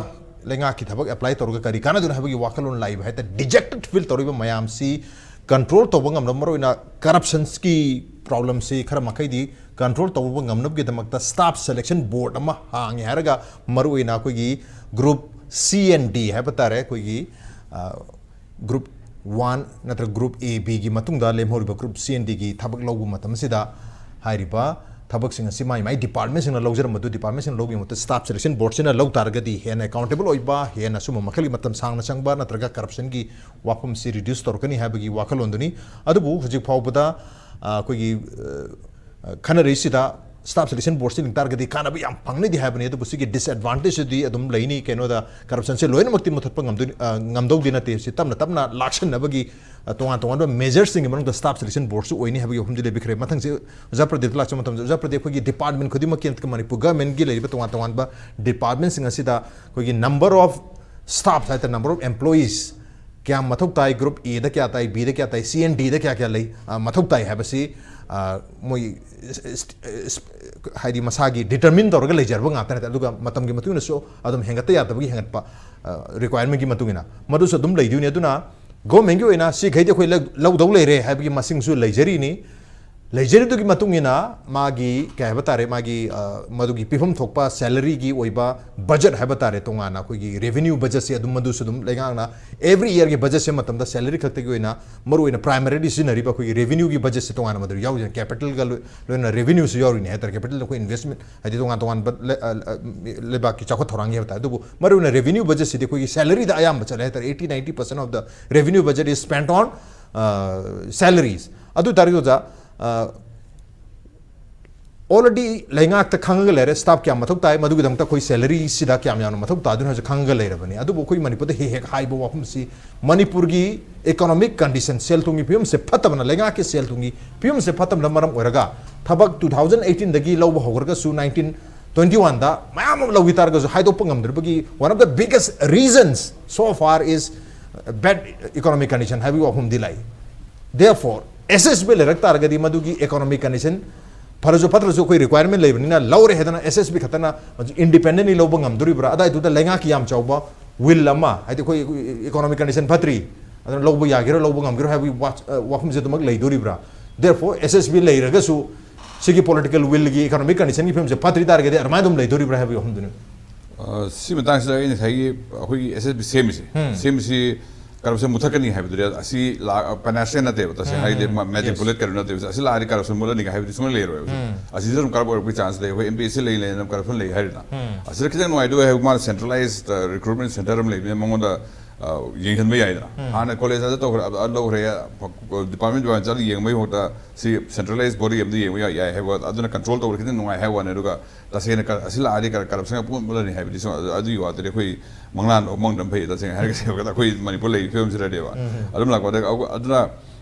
ꯂꯩꯉꯥꯛꯀꯤ ꯊꯕꯛ ꯑꯦꯄ꯭ꯂꯥꯏ ꯇꯧꯔꯒ ꯀꯔꯤ ꯀꯥꯟꯅꯗꯣꯏꯅꯣ ꯍꯥꯏꯕꯒꯤ ꯋꯥꯈꯜꯂꯣꯟ ꯂꯥꯛꯏꯕ ꯍꯥꯏ ꯇꯥꯔꯦ, ꯗꯤꯖꯦꯛꯇꯦꯗ ꯐꯤꯜ ꯇꯧꯔꯤꯕ ꯃꯌꯥꯝꯁꯤ ꯀꯟꯇ꯭ꯔꯣꯜ ꯇꯧꯕ ꯉꯝꯅꯕ, ꯃꯔꯨꯑꯣꯏꯅ ꯀꯔꯞꯁꯟꯁꯀꯤ ꯄ꯭ꯔꯣꯕ꯭ꯂꯦꯝꯁꯤ ꯈꯔ ꯃꯈꯩꯗꯤ ꯀꯟꯇ꯭ꯔꯣꯜ ꯇꯧꯕ ꯉꯝꯅꯕꯒꯤꯗꯃꯛꯇ ꯁ꯭ꯇꯥꯐ ꯁꯦꯂꯦꯛꯁꯟ ꯕꯣꯔꯗ ꯑꯃ ꯍꯥꯡꯉꯦ ꯍꯥꯏꯔꯒ, ꯃꯔꯨꯑꯣꯏꯅ ꯑꯩꯈꯣꯏꯒꯤ ꯒ꯭ꯔꯨꯞ ꯁꯤ ꯑꯦꯟ ꯗꯤ ꯍꯥꯏꯕ ꯇꯥꯔꯦ, ꯑꯩꯈꯣꯏꯒꯤ, ꯑ, ꯒ꯭ꯔꯨꯞ ꯋꯥꯟ ꯅꯠꯇ꯭ꯔꯒ ꯒ꯭ꯔꯨꯞ ꯑꯦ ꯕꯤꯒꯤ ꯃꯇꯨꯡꯗ ꯂꯦꯝꯍꯧꯔꯤꯕ ꯒ꯭ꯔꯨꯞ ꯁꯤ ꯑꯦꯟ ꯗꯤꯒꯤ ꯊꯕꯛ ꯂꯧꯕ ꯃꯇꯝꯁꯤꯗ ꯍꯥꯏꯔꯤꯕ ꯊꯕꯛꯁꯤꯡ ꯑꯁꯤ ꯃꯥꯏ ꯃꯥꯏ ꯗꯤꯄꯥꯔꯠꯃꯦꯟꯁꯤꯡꯅ ꯂꯧꯖꯔꯝꯕꯗꯨ ꯗꯤꯄꯥꯔꯠꯃꯦꯟꯁꯤꯡꯅ ꯂꯧꯕꯒꯤ ꯃꯍꯨꯠꯇ ꯁ꯭ꯇꯥꯐ ꯁꯦꯂꯦꯛꯁꯟ ꯕꯣꯔꯗꯁꯤꯅ ꯂꯧ ꯇꯥꯔꯒꯗꯤ ꯍꯦꯟꯅ ꯑꯦꯀꯥꯎꯟꯇꯦꯕꯜ ꯑꯣꯏꯕ, ꯍꯦꯟꯅ ꯁꯨꯝꯕ ꯃꯈꯜꯒꯤ ꯃꯇꯝ ꯁꯥꯡꯅ ꯆꯪꯕ ꯅꯠꯇ꯭ꯔꯒ ꯀꯔꯞꯁꯟꯒꯤ ꯋꯥꯐꯝꯁꯤ ꯔꯤꯗ꯭ꯌꯨꯁ ꯇꯧꯔꯛꯀꯅꯤ ꯍꯥꯏꯕꯒꯤ ꯋꯥꯈꯜꯂꯣꯟꯗꯨꯅꯤ꯫ ꯑꯗꯨꯕꯨ ꯍꯧꯖꯤꯛ ꯐꯥꯎꯕꯗ, ꯑ, ꯑꯩꯈꯣꯏꯒꯤ, ꯑ, ꯈꯟꯅꯔꯤꯁꯤꯗ ꯁ꯭ꯇꯥꯐ ꯁꯦꯂꯦꯛꯁꯟ ꯕꯣꯔꯗꯁꯤ ꯂꯤꯡ ꯇꯥꯔꯒꯗꯤ ꯀꯥꯟꯅꯕ ꯌꯥꯝ ꯐꯪꯅꯤꯗꯤ ꯍꯥꯏꯕꯅꯤ, ꯑꯗꯨꯕꯨ ꯁꯤꯒꯤ ꯗꯤꯁꯑꯦꯗꯚꯥꯟꯇꯦꯖꯇꯨꯗꯤ ꯑꯗꯨꯝ ꯂꯩꯅꯤ꯫ ꯀꯩꯅꯣꯗ, ꯀꯔꯞꯁꯟꯁꯦ ꯂꯣꯏꯅꯃꯛꯇꯤ ꯃꯨꯊꯠꯄ ꯉꯝꯗꯣꯏ-, ꯑ, ꯉꯝꯗꯧꯗꯤ ꯅꯠꯇꯦ꯫ ꯁꯤ ꯇꯞꯅ ꯇꯞꯅ ꯂꯥꯛꯁꯟꯅꯕꯒꯤ, ꯑ, ꯇꯣꯉꯥꯟ ꯇꯣꯉꯥꯟꯕ ꯃꯦꯖꯔꯁꯤꯡꯒꯤ ꯃꯅꯨꯡꯗ ꯁ꯭ꯇꯥꯐ ꯁꯦꯂꯦꯛꯁꯟ ꯕꯣꯔꯗꯁꯨ ꯑꯣꯏꯅꯤ ꯍꯥꯏꯕꯒꯤ ꯋꯥꯐꯝꯗꯤ ꯂꯩꯕꯤꯈ꯭ꯔꯦ꯫ ꯃꯊꯪꯁꯤ ꯑꯣꯖꯥ ꯄ꯭ꯔꯗꯤꯞꯇ ꯂꯥꯛꯆꯕ ꯃꯇꯝꯗ, ꯑꯣꯖꯥ ꯄ꯭ꯔꯗꯤꯞ, ꯑꯩꯈꯣꯏꯒꯤ ꯗꯤꯄꯥꯔꯠꯃꯦꯟ ꯈꯨꯗꯤꯡꯃꯛꯀꯤ ꯅꯠꯇ꯭ꯔꯒ ꯃꯅꯤꯄꯨꯔ ꯒꯚꯔꯟꯃꯦꯟꯠꯀꯤ ꯂꯩꯔꯤꯕ ꯇꯣꯉꯥꯟ ꯇꯣꯉꯥꯟꯕ ꯗꯤꯄꯥꯔꯠꯃꯦꯟꯁꯤꯡ ꯑꯁꯤꯗ ꯑꯩꯈꯣꯏꯒꯤ number of staff ꯍꯥꯏ ꯇꯥꯔꯦ, number of employees ꯀꯌꯥꯝ ꯃꯊꯧ ꯇꯥꯏ, group A ꯗ ꯀꯌꯥ ꯇꯥꯏ, B ꯗ ꯀꯌꯥ ꯇꯥꯏ, C and D ꯗ ꯀꯌꯥ ꯀꯌꯥ ꯂꯩ, ꯑ, ꯃꯊꯧ ꯇꯥꯏ ꯍꯥꯏꯕꯁꯤ, ꯑ, ꯃꯣꯏ ꯏꯁ-, ꯏꯁ-, ꯏꯁ-, ꯍꯥꯏꯗꯤ ꯃꯁꯥꯒꯤ determine ꯇꯧꯔꯒ ꯂꯩꯖꯔꯕ ꯉꯥꯛꯇ ꯅꯠꯇꯦ꯫ ꯑꯗꯨꯒ ꯃꯇꯝꯒꯤ ꯃꯇꯨꯡ ꯏꯟꯅꯁꯨ ꯑꯗꯨꯝ ꯍꯦꯟꯒꯠꯇ ꯌꯥꯗꯕꯒꯤ ꯍꯦꯟꯒꯠꯄ, ꯑ, requirement ꯀꯤ ꯃꯇꯨꯡ ꯏꯟꯅ ꯃꯗꯨꯁꯨ ꯑꯗꯨꯝ ꯂꯩꯗꯣꯏꯅꯤ꯫ ꯑꯗꯨꯅ government ꯀꯤ ꯑꯣꯏꯅ ꯁꯤꯈꯩꯗꯤ ꯑꯩꯈꯣꯏ ꯂꯧ-, ꯂꯧꯗꯧ ꯂꯩꯔꯦ ꯍꯥꯏꯕꯒꯤ ꯃꯁꯤꯡꯁꯨ ꯂꯩꯖꯔꯤꯅꯤ꯫ ꯂꯩꯖꯔꯤꯗꯨꯒꯤ ꯃꯇꯨꯡ ꯏꯟꯅ ꯃꯥꯒꯤ ꯀꯩ ꯍꯥꯏꯕ ꯇꯥꯔꯦ, ꯃꯥꯒꯤ, ꯑ, ꯃꯗꯨꯒꯤ ꯄꯤꯐꯝ ꯊꯣꯛꯄ salary ꯒꯤ ꯑꯣꯏꯕ budget ꯍꯥꯏꯕ ꯇꯥꯔꯦ, ꯇꯣꯉꯥꯟꯅ ꯑꯩꯈꯣꯏꯒꯤ revenue budget ꯁꯦ ꯑꯗꯨꯝ, ꯃꯗꯨꯁꯨ ꯑꯗꯨꯝ ꯂꯩꯉꯥꯛꯅ every year ꯒꯤ budget ꯁꯦꯝꯕ ꯃꯇꯝꯗ salary ꯈꯛꯇꯒꯤ ꯑꯣꯏꯅ ꯃꯔꯨꯑꯣꯏꯅ primarily ꯁꯤꯖꯤꯟꯅꯔꯤꯕ ꯑꯩꯈꯣꯏꯒꯤ revenue ꯒꯤ budget ꯁꯦ ꯇꯣꯉꯥꯟꯅ ꯃꯗꯨ ꯌꯥꯎꯔꯤꯁꯦ꯫ Capital ꯒ ꯂꯣꯏ-, ꯂꯣꯏꯅꯅ revenue ꯁꯨ ꯌꯥꯎꯔꯤꯅꯦ ꯍꯥꯏ ꯇꯥꯔꯦ꯫ Capital ꯗ ꯑꯩꯈꯣꯏ investment ꯍꯥꯏꯗꯤ ꯇꯣꯉꯥꯟ ꯇꯣꯉꯥꯟꯕ ꯂꯩ-, ꯑ, ꯑ, ꯂꯩꯕꯥꯛꯀꯤ ꯆꯥꯎꯈꯠ ꯊꯧꯔꯥꯡꯒꯤ ꯍꯥꯏꯕ ꯇꯥꯔꯦ꯫ ꯑꯗꯨꯕꯨ ꯃꯔꯨꯑꯣꯏꯅ revenue budget ꯁꯤꯗꯤ ꯑꯩꯈꯣꯏꯒꯤ salary ꯗ ꯑꯌꯥꯝꯕ ꯆꯠꯂꯦ ꯍꯥꯏ ꯇꯥꯔꯦ꯫ Eighty ninety percent of the revenue budget is spent on, ꯑ, salaries꯫ ꯑꯗꯨ ꯑꯣꯏ ꯇꯥꯔꯒꯗꯤ ꯑꯣꯖꯥ, ꯑ, already ꯂꯩꯉꯥꯛꯇ ꯈꯪꯉꯒ ꯂꯩꯔꯦ staff ꯀꯌꯥꯝ ꯃꯊꯧ ꯇꯥꯏ, ꯃꯗꯨꯒꯤꯗꯃꯛꯇ ꯑꯩꯈꯣꯏ salary ꯁꯤꯗ ꯀꯌꯥꯝ ꯌꯥꯝꯅ ꯃꯊꯧ ꯇꯥꯗꯣꯏꯅꯣ ꯍꯥꯏꯕꯁꯦ ꯈꯪꯉꯒ ꯂꯩꯔꯕꯅꯤ꯫ ꯑꯗꯨꯕꯨ ꯑꯩꯈꯣꯏ ꯃꯅꯤꯄꯨꯔꯗ ꯍꯦꯛ ꯍꯦꯛ ꯍꯥꯏꯕ ꯋꯥꯐꯝꯁꯤ ꯃꯅꯤꯄꯨꯔꯒꯤ economic condition, ꯁꯦꯜ ꯊꯨꯝꯒꯤ ꯐꯤꯕꯝꯁꯦ ꯐꯠꯇꯕꯅ, ꯂꯩꯉꯥꯛꯀꯤ ꯁꯦꯜ ꯊꯨꯝꯒꯤ ꯐꯤꯕꯝꯁꯦ ꯐꯠꯇꯕꯅ ꯃꯔꯝ ꯑꯣꯏꯔꯒ ꯊꯕꯛ two thousand eighteen ꯗꯒꯤ ꯂꯧꯕ ꯍꯧꯈ꯭ꯔꯒꯁꯨ nineteen twenty one ꯗ ꯃꯌꯥꯝ ꯑꯃ ꯂꯧꯈꯤ ꯇꯥꯔꯒꯁꯨ ꯍꯥꯏꯗꯣꯛꯄ ꯉꯝꯗ꯭ꯔꯤꯕꯒꯤ one of the biggest reasons so far is bad economic condition ꯍꯥꯏꯕꯒꯤ ꯋꯥꯐꯝꯗꯤ ꯂꯩ꯫ Therefore, S S B ꯂꯩꯔꯛ ꯇꯥꯔꯒꯗꯤ ꯃꯗꯨꯒꯤ economic condition ꯐꯔꯁꯨ ꯐꯠꯇ꯭ꯔꯁꯨ ꯑꯩꯈꯣꯏ requirement ꯂꯩꯕꯅꯤꯅ ꯂꯧꯔꯦ ꯍꯥꯏꯗꯅ S S B ꯈꯛꯇꯅ independently ꯂꯧꯕ ꯉꯝꯗꯣꯔꯤꯕ꯭ꯔꯥ? ꯑꯗꯥꯏꯗꯨꯗ ꯂꯩꯉꯥꯛꯀꯤ ꯌꯥꯝ ꯆꯥꯎꯕ will ꯑꯃ, ꯍꯥꯏꯗꯤ ꯑꯩꯈꯣꯏ economic condition ꯐꯠꯇ꯭ꯔꯤ, ꯑꯗꯨꯅ ꯂꯧꯕ ꯌꯥꯒꯦꯔꯣ ꯂꯧꯕ ꯉꯝꯒꯦꯔꯣ ꯍꯥꯏꯕꯒꯤ ꯋꯥ-, ꯑ, ꯋꯥꯐꯝꯁꯦ ꯑꯗꯨꯃꯛ ꯂꯩꯗꯣꯔꯤꯕ꯭ꯔꯥ? Therefore, S S B ꯂꯩꯔꯒꯁꯨ ꯁꯤꯒꯤ political will ꯒꯤ economic condition ꯒꯤ ꯐꯤꯕꯝꯁꯦ ꯐꯠꯇ꯭ꯔꯤ ꯇꯥꯔꯒꯗꯤ ꯑꯗꯨꯃꯥꯏꯅ ꯑꯗꯨꯝ ꯂꯩꯗꯣꯔꯤꯕ꯭ꯔꯥ ꯍꯥꯏꯕꯒꯤ ꯋꯥꯐꯝꯗꯨꯅꯤ꯫ ꯑ, ꯁꯤ ꯃꯇꯥꯡꯁꯤꯗ ꯑꯩ ꯉꯁꯥꯏꯒꯤ ꯑꯩꯈꯣꯏꯒꯤ S S B ꯁꯦꯝꯃꯤꯁꯦ, ꯎꯝ꯫ ꯁꯦꯝꯃꯤꯁꯤ corruption ꯃꯨꯊꯠꯀꯅꯤ ꯍꯥꯏꯕꯗꯨꯗꯤ ꯑꯁꯤ ꯂꯥꯛ-, panacea ꯅꯠꯇꯦꯕ, ꯇꯁꯦꯡꯅ ꯎꯝ, ꯍꯥꯏꯗꯤ ꯎꯝ, ꯃꯥ-, magic yes꯫ bullet ꯀꯩꯅꯣ ꯅꯠꯇꯦꯕ꯫ ꯑꯁꯤ ꯂꯥꯛꯑꯗꯤ corruption ꯃꯨꯠꯂꯅꯤ ꯍꯥꯏꯕꯗꯤ ꯁꯨꯡꯂꯩ ꯂꯩꯔꯣꯏꯕ꯫ ꯎꯝ꯫ ꯑꯁꯤꯗ ꯑꯗꯨꯝ corrupt ꯑꯣꯏꯔꯛꯄꯒꯤ chance ꯂꯩ꯫ ꯑꯩꯈꯣꯏ M P S ꯁꯤ ꯂꯩ ꯂꯩꯅ ꯑꯗꯨꯝ corruption ꯂꯩ ꯍꯥꯏꯔꯤꯅ꯫ ꯎꯝ꯫ ꯑꯁꯤꯗ ꯈꯤꯇꯪ ꯅꯨꯡꯉꯥꯏꯇꯕ ꯍꯥꯏꯕꯨ ꯃꯥꯅ centralized, ꯑ, recruitment centre ꯑꯃ ꯂꯩꯕꯅꯤꯅ ꯃꯉꯣꯟꯗ, ꯑ, ꯌꯦꯡꯁꯤꯟꯕ ꯌꯥꯏꯗꯅ꯫ ꯎꯝ꯫ ꯍꯥꯟꯅ college ꯑꯗ ꯇꯧꯈ꯭ꯔꯦ, ꯑꯗ ꯂꯧꯈ꯭ꯔꯦ, department department ꯆꯠꯂ ꯌꯦꯡꯕꯒꯤ ꯃꯍꯨꯠꯇ ꯁꯤ centralized body ꯑꯃꯗ ꯌꯦꯡꯕ ꯌꯥꯏ, ꯌꯥꯏ ꯍꯥꯏꯕ, ꯑꯗꯨꯅ control ꯇꯧꯕꯗ ꯈꯤꯇꯪ ꯅꯨꯡꯉꯥꯏ ꯍꯥꯏꯕ ꯋꯥꯅꯤ꯫ ꯑꯗꯨꯒ ꯇꯁꯦꯡꯅ ꯀ-, ꯑꯁꯤ ꯂꯥꯛꯑꯗꯤ ꯀ-, corruption ꯄꯨꯡꯃꯨꯠ ꯃꯨꯠꯂꯅꯤ ꯍꯥꯏꯕꯗꯤ ꯁꯨꯝ ꯑꯗꯨ-, ꯑꯗꯨꯒꯤ ꯋꯥꯗꯨꯗꯤ ꯑꯩꯈꯣꯏ ꯃꯪꯂꯥꯟ ꯃꯪꯗꯝ ꯐꯩ, ꯇꯁꯦꯡꯅ ꯍꯥꯏꯔꯒꯗꯤ ꯑꯩꯈꯣꯏ ꯃꯅꯤꯄꯨꯔ ꯂꯩꯔꯤꯕ ꯐꯤꯕꯝꯁꯤꯗꯗꯤꯕ꯫ ꯎꯝ꯫ ꯑꯗꯨꯝ ꯂꯥꯛꯄꯗ ꯑꯗꯨ-, ꯑꯗꯨꯅ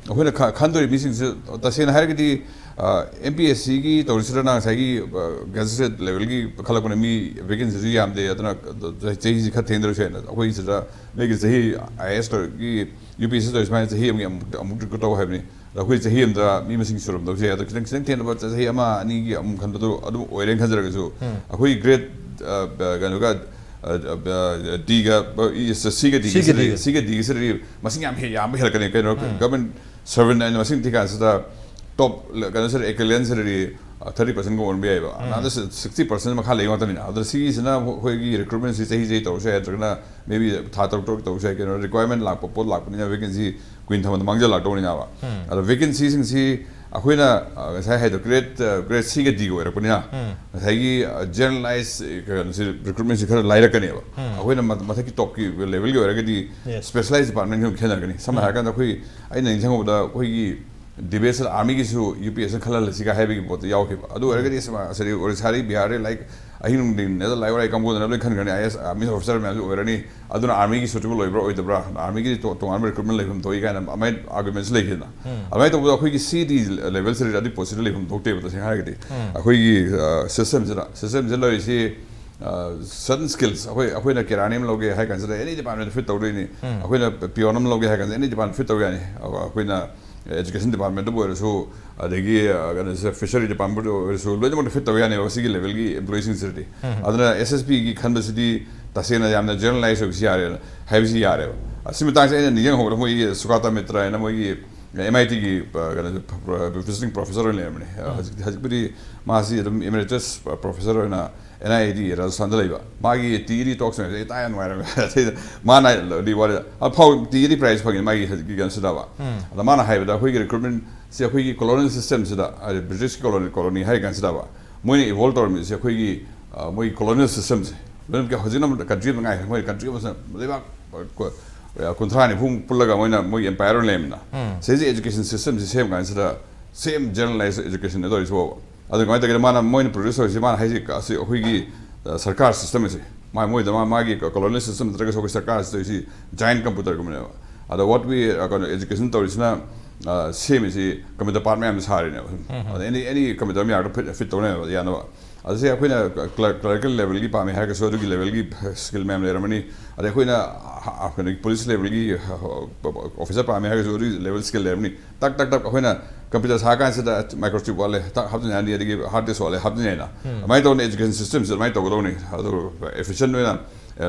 ꯑꯩꯈꯣꯏꯅ ꯈ- ꯈꯟꯗꯣꯔꯤꯕ ꯃꯤꯁꯤꯡꯁꯤ ꯇꯁꯦꯡꯅ ꯍꯥꯏꯔꯒꯗꯤ, ꯑꯦꯝ ꯄꯤ ꯑꯦꯁ ꯁꯤꯒꯤ ꯇꯧꯔꯤꯁꯤꯗꯅ ꯉꯁꯥꯏꯒꯤ ꯒ꯭ꯔꯦꯖꯨꯑꯦꯠ ꯂꯦꯚꯦꯜꯒꯤ ꯈꯜꯂꯛꯄꯅ ꯃꯤ ꯚꯦꯀꯦꯟꯁꯤꯁꯨ ꯌꯥꯝꯗꯦ, ꯑꯗꯨꯅ ꯆꯍꯤꯁꯤ ꯈꯔ ꯊꯦꯡꯗꯔꯁꯨ ꯌꯥꯏꯅ꯫ ꯑꯩꯈꯣꯏꯁꯤꯗ ꯃꯤꯒꯤ ꯆꯍꯤ ꯑꯥꯏ ꯑꯦꯁ ꯇꯧꯔꯒꯤ ꯌꯨ ꯄꯤ ꯑꯦꯁ ꯁꯤ ꯇꯧꯔꯤ ꯁꯨꯃꯥꯏꯅ ꯆꯍꯤ ꯑꯃꯒꯤ ꯑꯃꯨꯛ ꯑꯃꯨꯛ ꯔꯤꯀ꯭ꯔꯨꯠ ꯇꯧ ꯍꯥꯏꯕꯅꯤ꯫ ꯑꯗꯣ ꯑꯩꯈꯣꯏ ꯆꯍꯤ ꯑꯃꯗ ꯃꯤ ꯃꯁꯤꯡ ꯁꯨꯔꯝꯗꯕꯁꯨ ꯌꯥꯏ꯫ ꯑꯗꯣ ꯈꯤꯇꯪ ꯈꯤꯇꯪ ꯊꯦꯡꯅꯕ ꯆꯍꯤ ꯑꯃ ꯑꯅꯤꯒꯤ ꯑꯃꯨꯛ ꯈꯟꯕꯗꯣ ꯑꯗꯨꯝ ꯑꯣꯏꯔꯦꯅ ꯈꯟꯖꯔꯒꯁꯨ, ꯑꯩꯈꯣꯏ ꯒ꯭ꯔꯦꯠ ꯀꯩꯅꯣꯒ ꯗꯤꯒ ꯁꯤꯒ ꯗꯤꯒ ꯁꯤꯒ ꯁꯤꯒ ꯗꯤꯒ ꯗꯤꯒ ꯁꯤꯗꯤ ꯃꯁꯤꯡ ꯌꯥꯝ ꯍꯦ- ꯌꯥꯝꯕ ꯍꯦꯜꯂꯛꯀꯅꯤ꯫ ꯀꯩꯅꯣ, ꯒꯚꯔꯟꯃꯦꯟꯠ ꯁꯔꯚꯦꯟꯠ ꯍꯥꯏꯅ ꯃꯁꯤꯡ ꯊꯤꯀꯥꯟꯁꯤꯗ ꯇꯣꯞ ꯀꯩꯅꯣ ꯁꯤꯗ ꯑꯦꯀꯂꯦꯟ ꯁꯤꯗꯗꯤ ꯊꯥꯔꯇꯤ ꯄꯥꯔꯁꯦꯟꯒ ꯑꯣꯟꯕ ꯌꯥꯏꯕ꯫ ꯑꯅꯥꯗ ꯁꯤꯛꯁꯇꯤ ꯄꯥꯔꯁꯦꯟ ꯃꯈꯥ ꯂꯩ ꯉꯥꯛꯇꯅꯤꯅ꯫ ꯑꯗꯨꯅ ꯁꯤꯒꯤꯁꯤꯅ ꯑꯩꯈꯣꯏꯒꯤ ꯔꯤꯀ꯭ꯔꯨꯠꯃꯦꯟꯁꯤ ꯆꯍꯤ ꯆꯍꯤ ꯇꯧꯔꯁꯨ ꯌꯥꯏ, ꯅꯠꯇ꯭ꯔꯒꯅ maybe ꯊꯥ ꯇꯔꯨꯛ ꯇꯔꯨꯛ ꯇꯧꯔꯁꯨ ꯌꯥꯏ꯫ ꯀꯩꯅꯣ, ꯔꯤꯀ꯭ꯋꯥꯏꯔꯃꯦꯟꯠ ꯂꯥꯛꯄ ꯄꯣꯠ ꯂꯥꯛꯄꯅꯤꯅ ꯚꯦꯀꯦꯟꯁꯤ ꯀꯨꯏꯅ ꯊꯝꯕꯗ ꯃꯥꯡꯖꯜꯂꯛꯇꯧꯅꯤꯅꯕ꯫ ꯑꯗꯣ ꯚꯦꯀꯦꯟꯁꯤꯁꯤꯡꯁꯤ ꯑꯩꯈꯣꯏꯅ, ꯑ, ꯉꯁꯥꯏ ꯍꯥꯏꯗꯣ ꯒ꯭ꯔꯦꯠ, ꯑ, ꯒ꯭ꯔꯦꯠ ꯁꯤꯒ ꯗꯤꯒ ꯑꯣꯏꯔꯛꯄꯅꯤꯅ ꯉꯁꯥꯏꯒꯤ ꯖꯦꯅꯔꯦꯂꯥꯏꯁ ꯀꯩꯅꯣꯁꯤ, ꯔꯤꯀ꯭ꯔꯨꯠꯃꯦꯟꯁꯤ ꯈꯔ ꯂꯥꯏꯔꯛꯀꯅꯦꯕ꯫ ꯑꯩꯈꯣꯏꯅ ꯃ- ꯃꯊꯛꯀꯤ ꯇꯣꯞꯀꯤ ꯂꯦꯚꯦꯜꯒꯤ ꯑꯣꯏꯔꯒꯗꯤ ꯁ꯭ꯄꯦꯁꯦꯂꯥꯏꯁ ꯗꯤꯄꯥꯔꯠꯃꯦꯟ ꯈꯔ ꯈꯦꯠꯅꯔꯛꯀꯅꯤ꯫ ꯁꯝꯅ ꯍꯥꯏꯔꯀꯥꯟꯗ ꯑꯩꯈꯣꯏ, ꯑꯩꯅ ꯅꯤꯡꯁꯤꯡꯍꯧꯕꯗ ꯑꯩꯈꯣꯏꯒꯤ ꯗꯤꯕꯦꯠꯁꯤꯗ ꯑꯥꯔꯃꯤꯒꯤꯁꯨ ꯌꯨ ꯄꯤ ꯑꯦꯁ ꯈꯜꯍꯜꯂꯁꯤꯒ ꯍꯥꯏꯕꯒꯤ ꯄꯣꯠꯇꯣ ꯌꯥꯎꯈꯤꯕ꯫ ꯑꯗꯨ ꯑꯣꯏꯔꯒꯗꯤ ꯁꯤꯗꯤ ꯑꯣꯔꯤꯁꯥꯗꯤ ꯕꯤꯍꯥꯔꯗꯤ ꯂꯥꯏꯔꯤꯛ ꯑꯍꯤꯡ ꯅꯨꯡꯊꯤꯟ ꯅꯦꯗ ꯂꯥꯏꯋꯥꯏ ꯀꯥꯡꯕꯨꯗꯅ ꯂꯣꯏ ꯈꯟꯈ꯭ꯔꯅꯤ, ꯑꯥꯏ ꯑꯦꯁ, ꯑꯥꯔꯃꯤ ꯑꯣꯐꯤꯁꯥꯔ ꯃꯌꯥꯝꯁꯨ ꯑꯣꯏꯔꯅꯤ꯫ ꯑꯗꯨꯅ ꯑꯥꯔꯃꯤꯒꯤ ꯁꯨꯇꯦꯕꯜ ꯑꯣꯏꯕ꯭ꯔꯥ ꯑꯣꯏꯗꯕ꯭ꯔꯥ, ꯑꯥꯔꯃꯤꯒꯤꯗꯤ ꯇꯣ- ꯇꯣꯉꯥꯟꯕ ꯔꯤꯀ꯭ꯔꯨꯠꯃꯦꯟ ꯂꯩꯐꯝ ꯊꯣꯛꯏ ꯀꯥꯏꯅ ꯑꯗꯨꯃꯥꯏꯅ ꯑꯥꯔꯒꯨꯃꯦꯟꯠꯁ ꯂꯩꯈꯤꯗꯅ꯫ ꯑꯗꯨꯃꯥꯏꯅ ꯇꯧꯕꯗ ꯑꯩꯈꯣꯏꯒꯤ ꯁꯤ ꯗꯤ ꯂꯦꯚꯦꯜꯁꯤꯗꯗꯤ ꯑꯗꯨꯒꯤ ꯄꯣꯠꯁꯤꯗ ꯂꯩꯐꯝ ꯊꯣꯛꯇꯦꯕ꯫ ꯇꯁꯦꯡꯅ ꯍꯥꯏꯔꯒꯗꯤ ꯑꯩꯈꯣꯏꯒꯤ ꯁꯤꯁꯇꯦꯝꯁꯤꯗ, ꯁꯤꯁꯇꯦꯝꯁꯤꯗ ꯂꯩꯔꯤꯁꯤ ꯁꯔꯇꯟ ꯁ꯭ꯀꯤꯜꯁ, ꯑꯩꯈꯣꯏ, ꯑꯩꯈꯣꯏꯅ ꯀꯦꯔꯥꯅꯤ ꯑꯃ ꯂꯧꯒꯦ ꯍꯥꯏ ꯀꯥꯟꯁꯤꯗ ꯑꯦꯅꯤ ꯗꯤꯄꯥꯔꯠꯃꯦꯟꯠ ꯐꯤꯠ ꯇꯧꯗꯣꯏꯅꯤ꯫ ꯑꯩꯈꯣꯏꯅ ꯄꯤꯌꯣꯟ ꯑꯃ ꯂꯧꯒꯦ ꯍꯥꯏ ꯀꯥꯟꯁꯤꯗ ꯑꯦꯅꯤ ꯗꯤꯄꯥꯔꯠꯃꯦꯟꯠ ꯐꯤꯠ ꯇꯧ ꯌꯥꯅꯤ꯫ ꯑꯩꯈꯣꯏꯅ ꯑꯦꯖꯨꯀꯦꯁꯟ ꯗꯤꯄꯥꯔꯠꯃꯦꯟꯠꯇꯕꯨ ꯑꯣꯏꯔꯁꯨ, ꯑꯗꯒꯤ, ꯑ, ꯀꯩꯅꯣꯁꯦ, ꯐꯤꯁꯔꯤ ꯗꯤꯄꯥꯔꯠꯃꯦꯟꯠꯇꯕꯨ ꯑꯣꯏꯔꯁꯨ, ꯂꯣꯏꯅꯃꯛꯇ ꯐꯤꯠ ꯇꯧ ꯌꯥꯅꯦꯕ ꯁꯤꯒꯤ ꯂꯦꯚꯦꯜꯒꯤ ꯑꯦꯝꯄ꯭ꯂꯣꯌꯤꯁꯤꯡꯁꯤꯗꯗꯤ꯫ ꯑꯗꯨꯅ ꯑꯦꯁ ꯑꯦꯁ ꯄꯤꯒꯤ ꯈꯟꯕꯁꯤꯗꯤ ꯇꯁꯦꯡꯅ ꯌꯥꯝꯅ ꯖꯦꯅꯔꯦꯂꯥꯏꯁ ꯑꯣꯏꯕꯁꯤ ꯌꯥꯔꯦ ꯍꯥꯏꯕꯁꯤ ꯌꯥꯔꯦꯕ꯫ ꯑ, ꯁꯤ ꯃꯇꯥꯡꯁꯦ ꯑꯩꯅ ꯅꯤꯡꯁꯤꯡꯍꯧꯕꯗ ꯃꯣꯏꯒꯤ ꯁꯨꯀꯥꯇꯥ ꯃꯤꯇ꯭ꯔ ꯍꯥꯏꯅ ꯃꯣꯏꯒꯤ ꯑꯦꯝ ꯑꯥꯏ ꯇꯤꯒꯤ, ꯑ, ꯀꯩꯅꯣ, ꯚꯤꯖꯤꯇꯤꯡ ꯄ꯭ꯔꯣꯐꯦꯁꯔ ꯑꯣꯏꯅ ꯂꯩꯔꯝꯕꯅꯦ꯫ ꯑ, ꯍꯧꯖꯤꯛ, ꯍꯧꯖꯤꯛꯄꯨꯗꯤ ꯃꯥꯁꯤ ꯑꯗꯨꯝ ꯏꯃꯦꯔꯤꯇꯁ ꯄ꯭ꯔꯣꯐꯦꯁꯔ ꯑꯣꯏꯅ ꯑꯦꯟ ꯑꯥꯏ ꯗꯤ ꯔꯥꯖꯁꯊꯥꯟꯗ ꯂꯩꯕ꯫ ꯃꯥꯒꯤ ꯇꯤ ꯏ ꯗꯤ ꯇꯣꯛꯁ ꯃꯌꯥꯝꯁꯦ ꯑꯩ ꯇꯥ ꯌꯥꯝ ꯅꯨꯡꯉꯥꯏꯔꯝꯃꯦ꯫ ꯑꯗꯩꯗ ꯃꯥꯅ ꯗꯤ ꯋꯥꯔꯤꯗ ꯑꯐꯥꯎ ꯇꯤ ꯏ ꯗꯤ ꯄ꯭ꯔꯥꯏꯖ ꯐꯪꯉꯤ ꯃꯥꯒꯤ ꯍꯧꯖꯤꯛꯀꯤ ꯀꯩꯅꯣꯁꯤꯗꯕ꯫ ꯑꯗ ꯃꯥꯅ ꯍꯥꯏꯕꯗ ꯑꯩꯈꯣꯏꯒꯤ ꯔꯤꯀ꯭ꯔꯨꯠꯃꯦꯟꯁꯦ ꯑꯩꯈꯣꯏꯒꯤ ꯀꯣꯂꯣꯅꯤꯌꯦꯜ ꯁꯤꯁꯇꯦꯝꯁꯤꯗ, ꯍꯥꯏꯗꯤ ꯕ꯭ꯔꯤꯇꯤꯁꯀꯤ ꯀꯣꯂꯣꯅꯤ, ꯀꯣꯂꯣꯅꯤ ꯍꯥꯏꯔꯤ ꯀꯥꯟꯁꯤꯗꯕ, ꯃꯣꯏꯅ ꯏꯚꯣꯜꯕ ꯇꯧꯔꯝꯃꯤꯁꯦ ꯑꯩꯈꯣꯏꯒꯤ, ꯑ, ꯃꯣꯏ ꯀꯣꯂꯣꯅꯤꯌꯦꯜ ꯁꯤꯁꯇꯦꯝꯁꯦ ꯂꯣꯏꯅꯃꯛ ꯍꯧꯖꯤꯛꯅ ꯑꯃꯨꯛ ꯀꯟꯇ꯭ꯔꯤ ꯑꯃ ꯉꯥꯏꯔꯦ꯫ ꯃꯣꯏ ꯀꯟꯇ꯭ꯔꯤ ꯑꯃꯁꯤꯅ ꯂꯩꯕꯥꯛ, ꯑ, ꯀꯨ-, ꯑ, ꯀꯨꯟꯊ꯭ꯔꯥ ꯅꯤꯐꯨꯃꯨꯛ ꯄꯨꯜꯂꯒ ꯃꯣꯏꯅ ꯃꯣꯏꯒꯤ ꯑꯦꯝꯄꯥꯌꯔ ꯑꯣꯏꯅ ꯂꯩꯔꯝꯃꯤꯅ꯫ ꯁꯤꯁꯦ ꯑꯦꯖꯨꯀꯦꯁꯟ ꯁꯤꯁꯇꯦꯝꯁꯦ ꯁꯦꯝ ꯀꯥꯟꯁꯤꯗ ꯁꯦꯝ ꯖꯦꯅꯔꯦꯂꯥꯏꯁ ꯑꯦꯖꯨꯀꯦꯁꯟ ꯇꯧꯔꯤꯁꯤꯕꯣꯕ꯫ ꯑꯗꯨ ꯀꯃꯥꯏꯅ ꯇꯧꯒꯦꯗ, ꯃꯥꯅ, ꯃꯣꯏꯅ ꯄ꯭ꯔꯣꯗ꯭ꯌꯨꯁ ꯇꯧꯔꯤꯁꯤ, ꯃꯥꯅ ꯍꯥꯏꯁꯤ ꯑꯁꯤ ꯑꯩꯈꯣꯏꯒꯤ, ꯑ, ꯁꯔꯀꯥꯔ ꯁꯤꯁꯇꯦꯝ ꯑꯁꯤ, ꯃꯥ-, ꯃꯣꯏꯗ ꯃꯥ-, ꯃꯥꯒꯤ ꯀꯣꯂꯣꯅꯤꯌꯦꯜ ꯁꯤꯁꯇꯦꯝ ꯅꯠꯇ꯭ꯔꯒꯁꯨ ꯑꯩꯈꯣꯏ ꯁꯔꯀꯥꯔ ꯁꯤꯁꯇꯦꯝ ꯑꯁꯤ ꯖꯥꯏꯟꯠ ꯀꯝꯄ꯭ꯌꯨꯇꯔꯒꯨꯝꯕꯅꯦꯕ꯫ ꯑꯗ what we, ꯑ, ꯀꯩꯅꯣ, ꯑꯦꯖꯨꯀꯦꯁꯟ ꯇꯧꯔꯤꯁꯤꯅ, ꯁꯦꯝꯃꯤꯁꯤ ꯀꯝꯄ꯭ꯌꯨꯇꯔ ꯄꯥꯔꯠ ꯃꯌꯥꯝ ꯁꯥꯔꯤꯅꯦꯕ꯫ ꯑꯗ ꯑꯦꯅꯤ ꯑꯦꯅꯤ ꯀꯝꯄ꯭ꯌꯨꯇꯔ ꯑꯃ ꯌꯥꯔꯒ ꯐꯤꯠ ꯇꯧꯅꯦꯕ ꯌꯥꯅꯕ꯫ ꯑꯗ ꯁꯤ ꯑꯩꯈꯣꯏꯅ ꯀ꯭ꯂꯔꯀꯦꯜ ꯂꯦꯚꯦꯜꯒꯤ ꯄꯥꯝꯃꯦ ꯍꯥꯏꯔꯒꯁꯨ ꯑꯗꯨꯒꯤ ꯂꯦꯚꯦꯜꯒꯤ ꯁ꯭ꯀꯤꯜ ꯃꯌꯥꯝ ꯂꯩꯔꯝꯃꯅꯤ꯫ ꯑꯗꯩ ꯑꯩꯈꯣꯏꯅ ꯀꯩꯅꯣ ꯄꯨꯂꯤꯁ ꯂꯦꯚꯦꯜꯒꯤ ꯑꯣꯐꯤꯁꯔ ꯄꯥꯝꯃꯦ ꯍꯥꯏꯔꯒꯁꯨ ꯑꯗꯨꯒꯤ ꯂꯦꯚꯦꯜ ꯁ꯭ꯀꯤꯜ ꯂꯩꯔꯝꯃꯅꯤ꯫ ꯇꯛ ꯇꯛ ꯇꯛ ꯑꯩꯈꯣꯏꯅ ꯀꯝꯄ꯭ꯌꯨꯇꯔ ꯁꯥꯔ ꯀꯥꯟꯁꯤꯗ ꯃꯥꯏꯀ꯭ꯔꯣꯆꯤꯞ ꯋꯥꯠꯂꯦ, ꯇꯛ ꯍꯥꯞꯆꯤꯟ ꯌꯥꯅꯤ, ꯑꯗꯒꯤ ꯍꯥꯔꯠ ꯗꯤꯁ ꯋꯥꯠꯂꯦ, ꯍꯥꯞꯆꯤꯟ ꯌꯥꯏꯅ꯫ ꯑꯗꯨꯃꯥꯏꯅ ꯇꯧꯗꯅ ꯏꯖꯨꯀꯦꯁꯟ ꯁꯤꯁꯇꯦꯝꯁꯤ ꯑꯗꯨꯃꯥꯏꯅ ꯇꯧꯒꯗꯧꯅꯤ꯫ ꯑꯗꯨ ꯏꯐꯤꯁꯤꯌꯦꯟ ꯑꯣꯏꯅ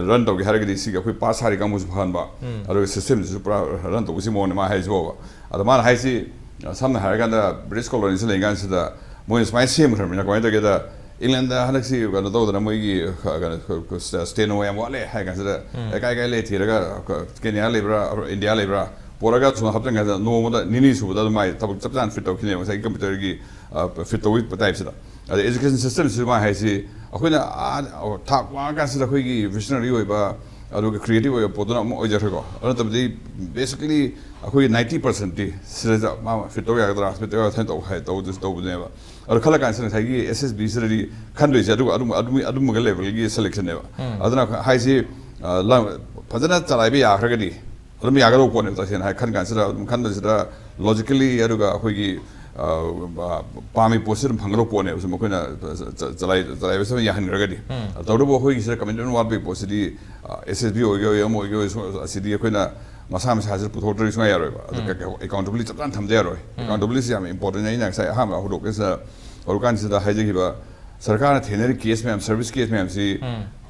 ꯔꯟ ꯇꯧꯒꯦ ꯍꯥꯏꯔꯒꯗꯤ ꯁꯤꯒꯤ ꯑꯩꯈꯣꯏ ꯄꯥꯁ ꯁꯥꯔꯤ ꯀꯥꯡꯕꯨꯁꯨ ꯐꯍꯟꯕ, ꯑꯗꯨꯒ ꯁꯤꯁꯇꯦꯝꯁꯤꯁꯨ ꯄꯨꯔꯥ ꯔꯟ ꯇꯧꯕꯁꯤ ꯃꯑꯣꯡꯅꯦ ꯃꯥ ꯍꯥꯏꯁꯤꯕꯣꯕ꯫ ꯑꯗꯣ ꯃꯥꯅ ꯍꯥꯏꯁꯤ, ꯁꯝꯅ ꯍꯥꯏꯔꯀꯥꯟꯗ ꯕ꯭ꯔꯤꯇꯤꯁ ꯀꯣꯂꯣꯅꯤꯁꯤ ꯂꯩꯔꯤꯀꯥꯟꯁꯤꯗ ꯃꯣꯏꯅ ꯁꯨꯃꯥꯏꯅ ꯁꯦꯝꯈ꯭ꯔꯕꯅꯤꯅ ꯀꯃꯥꯏꯅ ꯇꯧꯒꯦꯗ, ꯏꯪꯂꯦꯟꯗ ꯍꯟꯗꯛꯁꯤ ꯀꯩꯅꯣ ꯇꯧꯗꯅ ꯃꯣꯏꯒꯤ ꯀꯩꯅꯣ ꯁ꯭ꯇꯦꯅꯣ ꯌꯥꯝ ꯋꯥꯠꯂꯦ ꯍꯥꯏ ꯀꯥꯟꯁꯤꯗ, "ꯑꯦ, ꯀꯥꯏ ꯀꯥꯏ ꯂꯩ ꯊꯤꯔꯒ, ꯀꯦꯅꯤꯌꯥ ꯂꯩꯕ꯭ꯔꯥ, ꯏꯟꯗꯤꯌꯥ ꯂꯩꯕ꯭ꯔꯥ?" ꯄꯣꯔꯒ ꯁꯨꯝ ꯍꯥꯞꯆꯤꯟ ꯀꯥꯟꯁꯤꯗ ꯅꯣꯡꯃꯗ ꯅꯤꯅꯤ ꯁꯨꯕꯗ ꯑꯗꯨꯝ ꯃꯥꯏ ꯊꯕꯛ ꯆꯞ ꯆꯥꯅ ꯐꯤꯠ ꯇꯧꯈꯤꯅꯦꯕ ꯉꯁꯥꯏꯒꯤ ꯀꯝꯄ꯭ꯌꯨꯇꯔꯒꯤ ꯐꯤꯠ ꯇꯧꯕꯒꯤ ꯇꯥꯏꯞꯁꯤꯗ꯫ ꯑꯗꯩ ꯏꯖꯨꯀꯦꯁꯟ ꯁꯤꯁꯇꯦꯝꯁꯤꯁꯨ ꯃꯥ ꯍꯥꯏꯁꯤ ꯑꯩꯈꯣꯏꯅ ꯑꯥ ꯊꯥꯛ ꯋꯥꯡꯉꯀꯥꯟꯁꯤꯗ ꯑꯩꯈꯣꯏꯒꯤ ꯚꯤꯖꯅꯔꯤ ꯑꯣꯏꯕ ꯑꯗꯨꯒ ꯀ꯭ꯔꯤꯌꯦꯇꯤꯞ ꯑꯣꯏꯕ ꯄꯣꯠꯇꯨꯅ ꯑꯃ ꯑꯣꯏꯖꯈ꯭ꯔꯦꯀꯣ꯫ ꯑꯗꯨ ꯅꯠꯇꯕꯗꯤ ꯕꯦꯁꯤꯀꯂꯤ ꯑꯩꯈꯣꯏꯒꯤ ꯅꯥꯏꯟꯇꯤ ꯄꯥꯔꯁꯦꯟꯇꯤ ꯁꯤꯗ ꯃꯥ ꯐꯤꯠ ꯇꯧ ꯌꯥꯒꯗ꯭ꯔꯥ, ꯐꯤꯠ ꯇꯧ ꯌꯥꯒꯗ꯭ꯔꯥ ꯇꯧ-, ꯇꯧꯕꯗꯨꯅꯦꯕ꯫ ꯑꯗꯣ ꯈꯜꯂ ꯀꯥꯟꯁꯤꯗ ꯉꯁꯥꯏꯒꯤ ꯑꯦꯁ ꯑꯦꯁ ꯕꯤ ꯁꯤꯗꯗꯤ ꯈꯟꯗꯣꯏꯁꯦ ꯑꯗꯨꯒ ꯑꯗꯨꯝ-, ꯑꯗꯨꯝ-, ꯑꯗꯨꯝꯕꯒ ꯂꯦꯚꯦꯜꯒꯤ ꯁꯦꯂꯦꯛꯁꯟꯅꯦꯕ꯫ ꯑꯗꯨꯅ ꯍꯥꯏꯁꯤ, ꯑ, ꯂ-, ꯐꯖꯅ ꯆꯂꯥꯏꯕ ꯌꯥꯈ꯭ꯔꯒꯗꯤ ꯑꯗꯨꯝ ꯌꯥꯒꯗꯧꯕ ꯄꯣꯠꯅꯦꯕ꯫ ꯇꯁꯦꯡꯅ ꯍꯥꯏ ꯈꯟ ꯀꯥꯟꯁꯤꯗ ꯑꯗꯨꯝ ꯈꯟꯕꯁꯤꯗ ꯂꯣꯖꯤꯀꯦꯜꯂꯤ ꯑꯗꯨꯒ ꯑꯩꯈꯣꯏꯒꯤ, ꯑ, ꯑ, ꯄꯥꯝꯃꯤ ꯄꯣꯠꯁꯤ ꯑꯗꯨꯝ ꯐꯪꯒꯗꯧꯕ ꯄꯣꯠꯅꯦꯕ꯫ ꯁꯨꯝ ꯑꯩꯈꯣꯏꯅ ꯆ-, ꯆ-, ꯆꯂꯥꯏ-, ꯆꯂꯥꯏꯕꯁꯤ ꯑꯃ ꯌꯥꯍꯟꯈ꯭ꯔꯒꯗꯤ꯫ ꯇꯧꯕꯇꯕꯨ ꯑꯩꯈꯣꯏꯒꯤꯁꯤꯗ ꯀꯃꯤꯠꯃꯦꯟ ꯋꯥꯠꯄꯒꯤ ꯄꯣꯠꯁꯤꯗꯤ, ꯑ, ꯑꯦꯁ ꯑꯦꯁ ꯕꯤ ꯑꯣꯏꯒꯦ ꯑꯣꯏꯒꯦ ꯑꯃ ꯑꯣꯏꯒꯦ ꯑꯣꯏꯒꯦ ꯁꯨ-, ꯑꯁꯤꯗꯤ ꯑꯩꯈꯣꯏꯅ ꯃꯁꯥ ꯃꯁꯥꯁꯤꯗ ꯄꯨꯊꯣꯛꯇ꯭ꯔꯗꯤ ꯁꯨꯡꯌꯥ ꯌꯥꯔꯣꯏꯕ꯫ ꯑꯗꯨ ꯑꯦꯀꯥꯎꯟꯇꯦꯕꯤꯂꯤꯇꯤ ꯆꯞ ꯆꯥꯅ ꯊꯝꯗ ꯌꯥꯔꯣꯏ꯫ ꯑꯦꯀꯥꯎꯟꯇꯦꯕꯤꯂꯤꯇꯤꯁꯤ ꯌꯥꯝ ꯏꯝꯄꯣꯔꯇꯦꯟ꯫ ꯑꯩꯅ ꯉꯁꯥꯏ ꯑꯍꯥꯟꯕ ꯍꯧꯗꯣꯛꯄꯁꯤꯗ, ꯍꯧꯔꯀꯥꯟꯁꯤꯗ ꯍꯥꯏꯖꯈꯤꯕ ꯁꯔꯀꯥꯔꯅ ꯊꯦꯡꯅꯔꯤ ꯀꯦꯁ ꯃꯌꯥꯝ, ꯁꯔꯚꯤꯁ ꯀꯦꯁ ꯃꯌꯥꯝꯁꯤ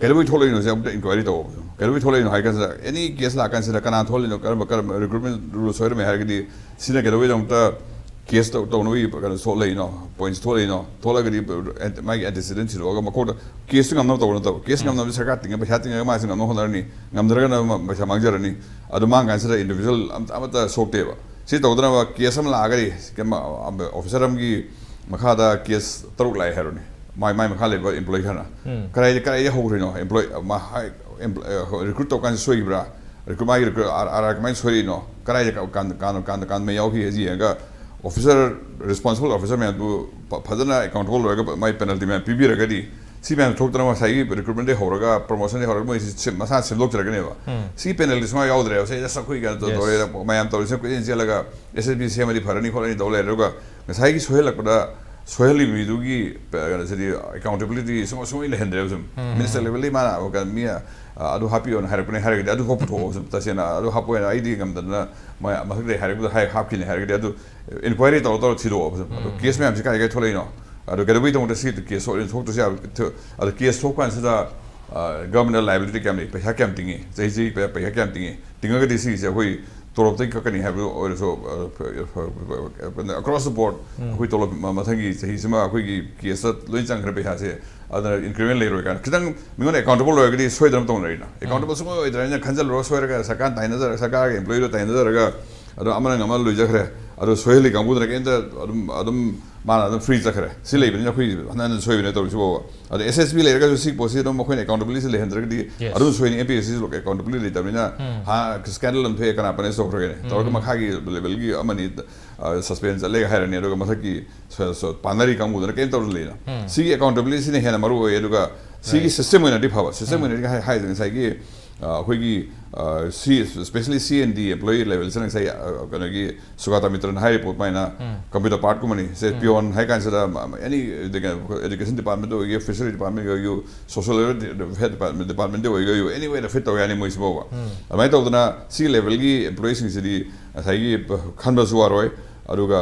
ꯀꯩꯗꯧꯕꯩ ꯊꯣꯛꯂꯛꯏꯅꯣꯁꯦ ꯑꯃꯨꯛꯇ ꯏꯟꯀ꯭ꯋꯥꯏꯔꯤ ꯇꯧꯕ꯫ ꯀꯩꯗꯧꯕꯩ ꯊꯣꯛꯂꯛꯏꯅꯣ ꯍꯥꯏ ꯀꯥꯟꯁꯤꯗ, ꯑꯦꯅꯤ ꯀꯦꯁ ꯂꯥꯛꯀꯥꯟꯁꯤꯗ ꯀꯅꯥ ꯊꯣꯛꯍꯜꯂꯤꯅꯣ, ꯀꯔꯝꯕ, ꯀꯔꯝꯕ ꯔꯤꯀ꯭ꯔꯨꯠꯃꯦꯟ ꯔꯨꯜ ꯁꯣꯏꯔꯝꯃꯦ ꯍꯥꯏꯔꯒꯗꯤ ꯁꯤꯅ ꯀꯩꯗꯧꯕꯩꯗꯃꯛꯇ ꯀꯦꯁ ꯇꯧ-, ꯇꯧꯅꯕꯒꯤ ꯀꯩꯅꯣ ꯊꯣꯛꯂꯛꯏꯅꯣ, ꯄꯣꯏꯟꯠꯁ ꯊꯣꯛꯂꯛꯏꯅꯣ, ꯊꯣꯛꯂꯒꯗꯤ ꯑꯦꯟ-, ꯃꯥꯒꯤ ꯑꯦꯟꯇꯤꯁꯤꯗꯦꯟꯠ ꯊꯤꯗꯣꯛꯑꯒ ꯃꯈꯣꯏꯗ ꯀꯦꯁꯇꯨ ꯉꯝꯅꯕ ꯇꯧꯕ ꯅꯠꯇꯕ꯫ ꯀꯦꯁ ꯉꯝꯅꯕꯗꯤ ꯁꯔꯀꯥꯔ ꯇꯤꯡꯉꯒ ꯄꯩꯁꯥ ꯇꯤꯡꯉꯒ ꯃꯥꯁꯨ ꯉꯝꯅꯕ ꯍꯣꯠꯅꯔꯅꯤ, ꯉꯝꯗ꯭ꯔꯒꯅ ꯃ-, ꯄꯩꯁꯥ ꯃꯥꯡꯖꯔꯅꯤ꯫ ꯑꯗꯨ ꯃꯥꯡ ꯀꯥꯟꯁꯤꯗ ꯏꯟꯗꯤꯕꯤꯖꯨꯋꯦꯜ ꯑꯃ-, ꯑꯃꯠꯇ ꯁꯣꯛꯇꯦꯕ꯫ ꯁꯤ ꯇꯧꯗꯅꯕ ꯀꯦꯁ ꯑꯃ ꯂꯥꯛꯑꯒꯗꯤ, ꯀꯩꯝ-, ꯑ-, ꯑ-, ꯑꯣꯐꯤꯁꯔ ꯑꯃꯒꯤ ꯃꯈꯥꯗ ꯀꯦꯁ ꯇꯔꯨꯛ ꯂꯥꯛꯑꯦ ꯍꯥꯏꯔꯣꯅꯦ꯫ ꯃꯥꯏ, ꯃꯥꯏ ꯃꯈꯥ ꯂꯩꯕ ꯑꯦꯝꯄ꯭ꯂꯣꯌꯤ ꯈꯔꯅ꯫ ꯀꯗꯥꯏꯗ, ꯀꯗꯥꯏꯗ ꯍꯧꯈ꯭ꯔꯤꯅꯣ? ꯑꯦꯝꯄ꯭ꯂꯣꯌꯤ, ꯃꯥ ꯍꯥꯏ-, ꯑꯦꯝꯄ꯭ꯂꯣ-, ꯑ, ꯔꯤꯀ꯭ꯔꯨꯠ ꯇꯧꯀꯥꯟꯗ ꯁꯣꯏꯈꯤꯕ꯭ꯔꯥ? ꯔꯤꯀ꯭ꯔꯨꯠ, ꯃꯥꯒꯤ ꯔꯤꯀ꯭ꯔꯨꯠ ꯑꯥꯔ, ꯑꯥꯔ ꯑꯥꯔ ꯀꯃꯥꯏꯅ ꯁꯣꯏꯔꯤꯅꯣ? ꯀꯗꯥꯏꯗ ꯀ-, ꯀꯥꯟ-, ꯀꯥꯟ-, ꯀꯥꯟ-, ꯀꯥꯟꯕ ꯌꯥꯎꯈꯤ? ꯌꯦꯡꯉꯒ ꯑꯣꯐꯤꯁꯔ, ꯔꯦꯁꯄꯣꯟꯁꯤꯕꯜ ꯑꯣꯐꯤꯁꯔ ꯃꯌꯥꯝꯗꯨ ꯐ-, ꯐꯖꯅ ꯑꯦꯀꯥꯎꯟꯇꯦꯕꯜ ꯑꯣꯏꯔꯒ ꯃꯥꯏ ꯄꯦꯅꯥꯜꯇꯤ ꯃꯌꯥꯝ ꯄꯤꯕꯤꯔꯒꯗꯤ ꯁꯤ ꯃꯌꯥꯝ ꯊꯣꯛꯇꯅ ꯉꯁꯥꯏꯒꯤ ꯔꯤꯀ꯭ꯔꯨꯠꯃꯦꯟꯗꯩ ꯍꯧꯔꯒ ꯄ꯭ꯔꯣꯃꯣꯁꯟꯗꯩ ꯍꯧꯔꯒ ꯃꯣꯏꯁꯤ ꯁꯦꯝ- ꯃꯁꯥꯅ ꯁꯦꯝꯗꯣꯛꯆꯔꯛꯀꯅꯦꯕ꯫ ꯁꯤ ꯄꯦꯅꯦꯜꯇꯤ ꯁꯨꯡꯌꯥꯎ ꯌꯥꯎꯗ꯭ꯔꯦꯕ꯫ ꯁꯤ ꯑꯁ ꯑꯩꯈꯣꯏ ꯀꯩꯅꯣ ꯇꯧ- Yes. ꯇꯧꯔꯦ, ꯃꯌꯥꯝ ꯇꯧꯔꯤꯁꯤꯅ ꯀꯣꯏꯆꯦꯟ ꯆꯦꯜꯂꯒ ꯑꯦꯁ ꯑꯦꯁ ꯕꯤ ꯁꯦꯝꯃꯗꯤ ꯐꯔꯅꯤ ꯈꯣꯠꯂꯅꯤ ꯇꯧ ꯂꯩꯔꯦ꯫ ꯑꯗꯨꯒ ꯉꯁꯥꯏꯒꯤ ꯁꯣꯏꯍꯜꯂꯛꯄꯗ ꯁꯣꯏꯍꯜꯂꯤꯕ ꯃꯤꯗꯨꯒꯤ ꯀꯩꯅꯣꯁꯤꯗꯤ ꯑꯦꯀꯥꯎꯟꯇꯦꯕꯤꯂꯤꯇꯤ ꯁꯨꯡ ꯁꯨꯡꯂꯩ ꯂꯩꯍꯟꯗ꯭ꯔꯦꯕ꯫ ꯁꯨꯝ ꯃꯤꯅꯤꯁꯇꯔ ꯂꯦꯚꯦꯜꯗꯒꯤ ꯃꯥꯅ ꯀꯩꯅꯣ ꯃꯤ ꯑ, ꯑꯗꯨ ꯍꯥꯞꯄꯤꯌꯣꯅ ꯍꯥꯏꯔꯛꯄꯅꯦ ꯍꯥꯏꯔꯒꯗꯤ ꯑꯗꯨ ꯐꯥꯎ ꯄꯨꯊꯣꯛꯑꯣ꯫ ꯁꯨꯝ ꯇꯁꯦꯡꯅ ꯑꯗꯨ ꯍꯥꯞꯄꯣ ꯍꯥꯏꯅ ꯑꯩꯗꯤ ꯉꯝꯗꯗꯅ ꯃꯣꯏ ꯃꯊꯛꯇꯩ ꯍꯥꯏꯔꯛꯄꯗ ꯍꯥꯏ ꯍꯥꯞꯈꯤꯅꯦ ꯍꯥꯏꯔꯒꯗꯤ ꯑꯗꯨ ꯏꯟꯀ꯭ꯋꯥꯏꯔꯤ ꯇꯧꯔ ꯇꯧꯔ ꯊꯤꯗꯣꯛꯑꯣ꯫ ꯁꯨꯝ ꯑꯗꯨ ꯀꯦꯁ ꯃꯌꯥꯝꯁꯤ ꯀꯥꯏ ꯀꯥꯏ ꯊꯣꯛꯂꯛꯏꯅꯣ? ꯑꯗꯨ ꯀꯩꯗꯧꯕꯩ ꯇꯧꯕꯗ ꯁꯤ ꯀꯦꯁ ꯊꯣꯛꯏꯅꯣ? ꯊꯣꯛꯇ꯭ꯔꯁꯨ ꯌꯥꯕ꯫ ꯊ- ꯑꯗꯨ ꯀꯦꯁ ꯊꯣꯛꯄ ꯀꯥꯟꯁꯤꯗ ꯒꯚꯔꯟꯃꯦꯟ ꯂꯥꯏꯕꯤꯂꯤꯇꯤ ꯀꯌꯥꯝ ꯂꯩ? ꯄꯩꯁꯥ ꯀꯌꯥꯝ ꯇꯤꯡꯉꯤ? ꯆꯍꯤ ꯆꯍꯤ ꯄꯩ- ꯄꯩꯁꯥ ꯀꯌꯥꯝ ꯇꯤꯡꯉꯤ? ꯇꯤꯡꯉꯒꯗꯤ ꯁꯤꯒꯤꯁꯦ ꯑꯩꯈꯣꯏ ꯇꯣꯂꯣꯞꯇꯒꯤ ꯀꯛꯀꯅꯤ ꯍꯥꯏꯕ ꯑꯣꯏꯔꯁꯨ, across the board ꯑꯩꯈꯣꯏ ꯇꯣꯂꯣꯞ ꯃ- ꯃꯊꯪꯒꯤ ꯆꯍꯤꯁꯤꯃ ꯑꯩꯈꯣꯏꯒꯤ ꯀꯦꯁꯇ ꯂꯣꯏ ꯆꯪꯈ꯭ꯔꯦ ꯄꯩꯁꯥꯁꯦ, ꯑꯗꯨꯅ ꯏꯟꯀ꯭ꯔꯤꯃꯦꯟ ꯂꯩꯔꯣꯏ ꯀꯥꯏꯅ ꯈꯤꯇꯪ ꯃꯤꯉꯣꯟꯗ ꯑꯦꯀꯥꯎꯟꯇꯦꯕꯜ ꯑꯣꯏꯔꯒꯗꯤ ꯁꯣꯏꯗꯅ ꯇꯧꯅꯔꯤꯅ꯫ ꯑꯦꯀꯥꯎꯟꯇꯦꯕꯜ ꯁꯨꯡꯑꯣꯏ ꯑꯣꯏꯗ꯭ꯔꯦ ꯍꯥꯏꯅ ꯈꯟꯖꯜꯂꯨꯔ ꯁꯣꯏꯔꯒ ꯁꯔꯀꯥꯔ ꯇꯥꯏꯅꯖꯔꯒ, ꯁꯔꯀꯥꯔꯒꯤ ꯑꯦꯝꯄ꯭ꯂꯣꯌꯤꯗꯣ ꯇꯥꯏꯅꯖꯔꯒ ꯑꯗꯣ ꯑꯃꯅ ꯉꯝꯃ ꯂꯣꯏꯖꯈ꯭ꯔꯦ꯫ ꯑꯗꯣ ꯁꯣꯏꯍꯜꯂꯤ ꯀꯥꯡꯕꯨꯗꯨꯅ ꯀꯩꯝꯇ ꯑꯗꯨꯝ ꯑꯗꯨꯝ ꯃꯥꯅ ꯑꯗꯨꯝ ꯐ꯭ꯔꯤ ꯆꯠꯈ꯭ꯔꯦ꯫ ꯁꯤ ꯂꯩꯕꯅꯤꯅ ꯑꯩꯈꯣꯏ ꯍꯟꯖꯟ ꯍꯟꯖꯟ ꯁꯣꯏꯕꯅꯦ ꯇꯧꯔꯤꯁꯤ ꯐꯥꯎꯕ꯫ ꯑꯗꯣ ꯑꯦꯁ ꯑꯦꯁ ꯕꯤ ꯂꯩꯔꯒꯁꯨ ꯁꯤ ꯄꯣꯠꯁꯤ ꯑꯗꯨꯝ ꯑꯩꯈꯣꯏꯅ ꯑꯦꯀꯥꯎꯟꯇꯦꯕꯤꯂꯤꯇꯤ ꯂꯩꯍꯟꯗ꯭ꯔꯒꯗꯤ Yes. ꯑꯗꯨꯝ ꯁꯣꯏꯅꯤ꯫ ꯑꯦꯝ ꯄꯤ ꯑꯦꯁ ꯁꯤꯁꯨ ꯑꯦꯀꯥꯎꯟꯇꯦꯕꯤꯂꯤꯇꯤ ꯂꯩꯇꯕꯅꯤꯅ ꯍꯥ, ꯁ꯭ꯀꯦꯟꯗꯜ ꯑꯃ ꯊꯣꯛꯑꯦ, ꯀꯅꯥ ꯄꯅꯤꯁ ꯇꯧꯈ꯭ꯔꯒꯦꯅꯦ ꯇꯧꯔꯒ ꯃꯈꯥꯒꯤ ꯂꯦꯚꯦꯜꯒꯤ ꯑꯃꯅꯤ ꯁꯁꯄꯦꯟ ꯆꯠꯂꯦꯒ ꯍꯥꯏꯔꯅꯤ, ꯑꯗꯨꯒ ꯃꯊꯛꯀꯤ ꯁ- ꯁ- ꯄꯥꯟꯅꯔꯤ ꯀꯥꯡꯕꯨꯗꯨꯅ ꯀꯩꯝ ꯇꯧꯗꯅ ꯂꯩꯅ꯫ ꯁꯤꯒꯤ ꯑꯦꯀꯥꯎꯟꯇꯦꯕꯤꯂꯤꯇꯤꯁꯤꯅ ꯍꯦꯟꯅ ꯃꯔꯨ ꯑꯣꯏ꯫ ꯑꯗꯨꯒ ꯁꯤꯒꯤ Right. ꯁꯤꯁꯇꯦꯝ ꯑꯣꯏꯅ ꯍꯥꯏ ꯍꯥꯏꯗꯤ ꯉꯁꯥꯏꯒꯤ ꯑ, ꯑꯩꯈꯣꯏꯒꯤ ꯁꯤ ꯁ꯭ꯄꯦꯁꯦꯜꯂꯤ ꯁꯤ ꯑꯦꯟ ꯗꯤ ꯑꯦꯝꯄ꯭ꯂꯣꯌꯤ ꯂꯦꯚꯦꯜꯁꯤꯅ ꯉꯁꯥꯏ ꯑ, ꯀꯩꯅꯣꯒꯤ ꯁꯨꯒꯥꯇꯥ ꯃꯤꯇ꯭ꯔꯅ ꯍꯥꯏꯔꯤꯕ ꯄꯣꯠ ꯑꯗꯨꯃꯥꯏꯅ ꯀꯝꯄ꯭ꯌꯨꯇꯔ ꯄꯥꯔꯠꯀꯨꯝꯕꯅꯤ꯫ ꯁꯦ ꯄꯤꯌꯣꯟ ꯍꯥꯏ ꯀꯥꯟꯁꯤꯗ ꯑꯦꯅꯤ ꯑꯦꯖꯨꯀꯦꯁꯟ ꯗꯤꯄꯥꯔꯠꯃꯦꯟꯗ ꯑꯣꯏꯒꯦ, ꯐꯤꯁꯔꯤ ꯗꯤꯄꯥꯔꯠꯃꯦꯟꯒꯤ ꯑꯣꯏꯒꯦ, ꯁꯣꯁꯤꯌꯦꯜ ꯋꯦꯜꯐꯤꯌꯔ ꯗꯤꯄꯥꯔꯠꯃꯦꯟꯗ ꯑꯣꯏꯒꯦ, ꯑꯦꯅꯤꯋꯦꯗ ꯐꯤꯠ ꯇꯧ ꯌꯥꯅꯤ ꯃꯣꯏꯁꯤꯐꯥꯎꯕ꯫ ꯑꯗꯨꯃꯥꯏꯅ ꯇꯧꯗꯅ ꯁꯤ ꯂꯦꯚꯦꯜꯒꯤ ꯑꯦꯝꯄ꯭ꯂꯣꯌꯤꯁꯤꯡꯁꯤꯗꯤ ꯉꯁꯥꯏꯒꯤ ꯈꯟꯕꯁꯨ ꯋꯥꯔꯣꯏ, ꯑꯗꯨꯒ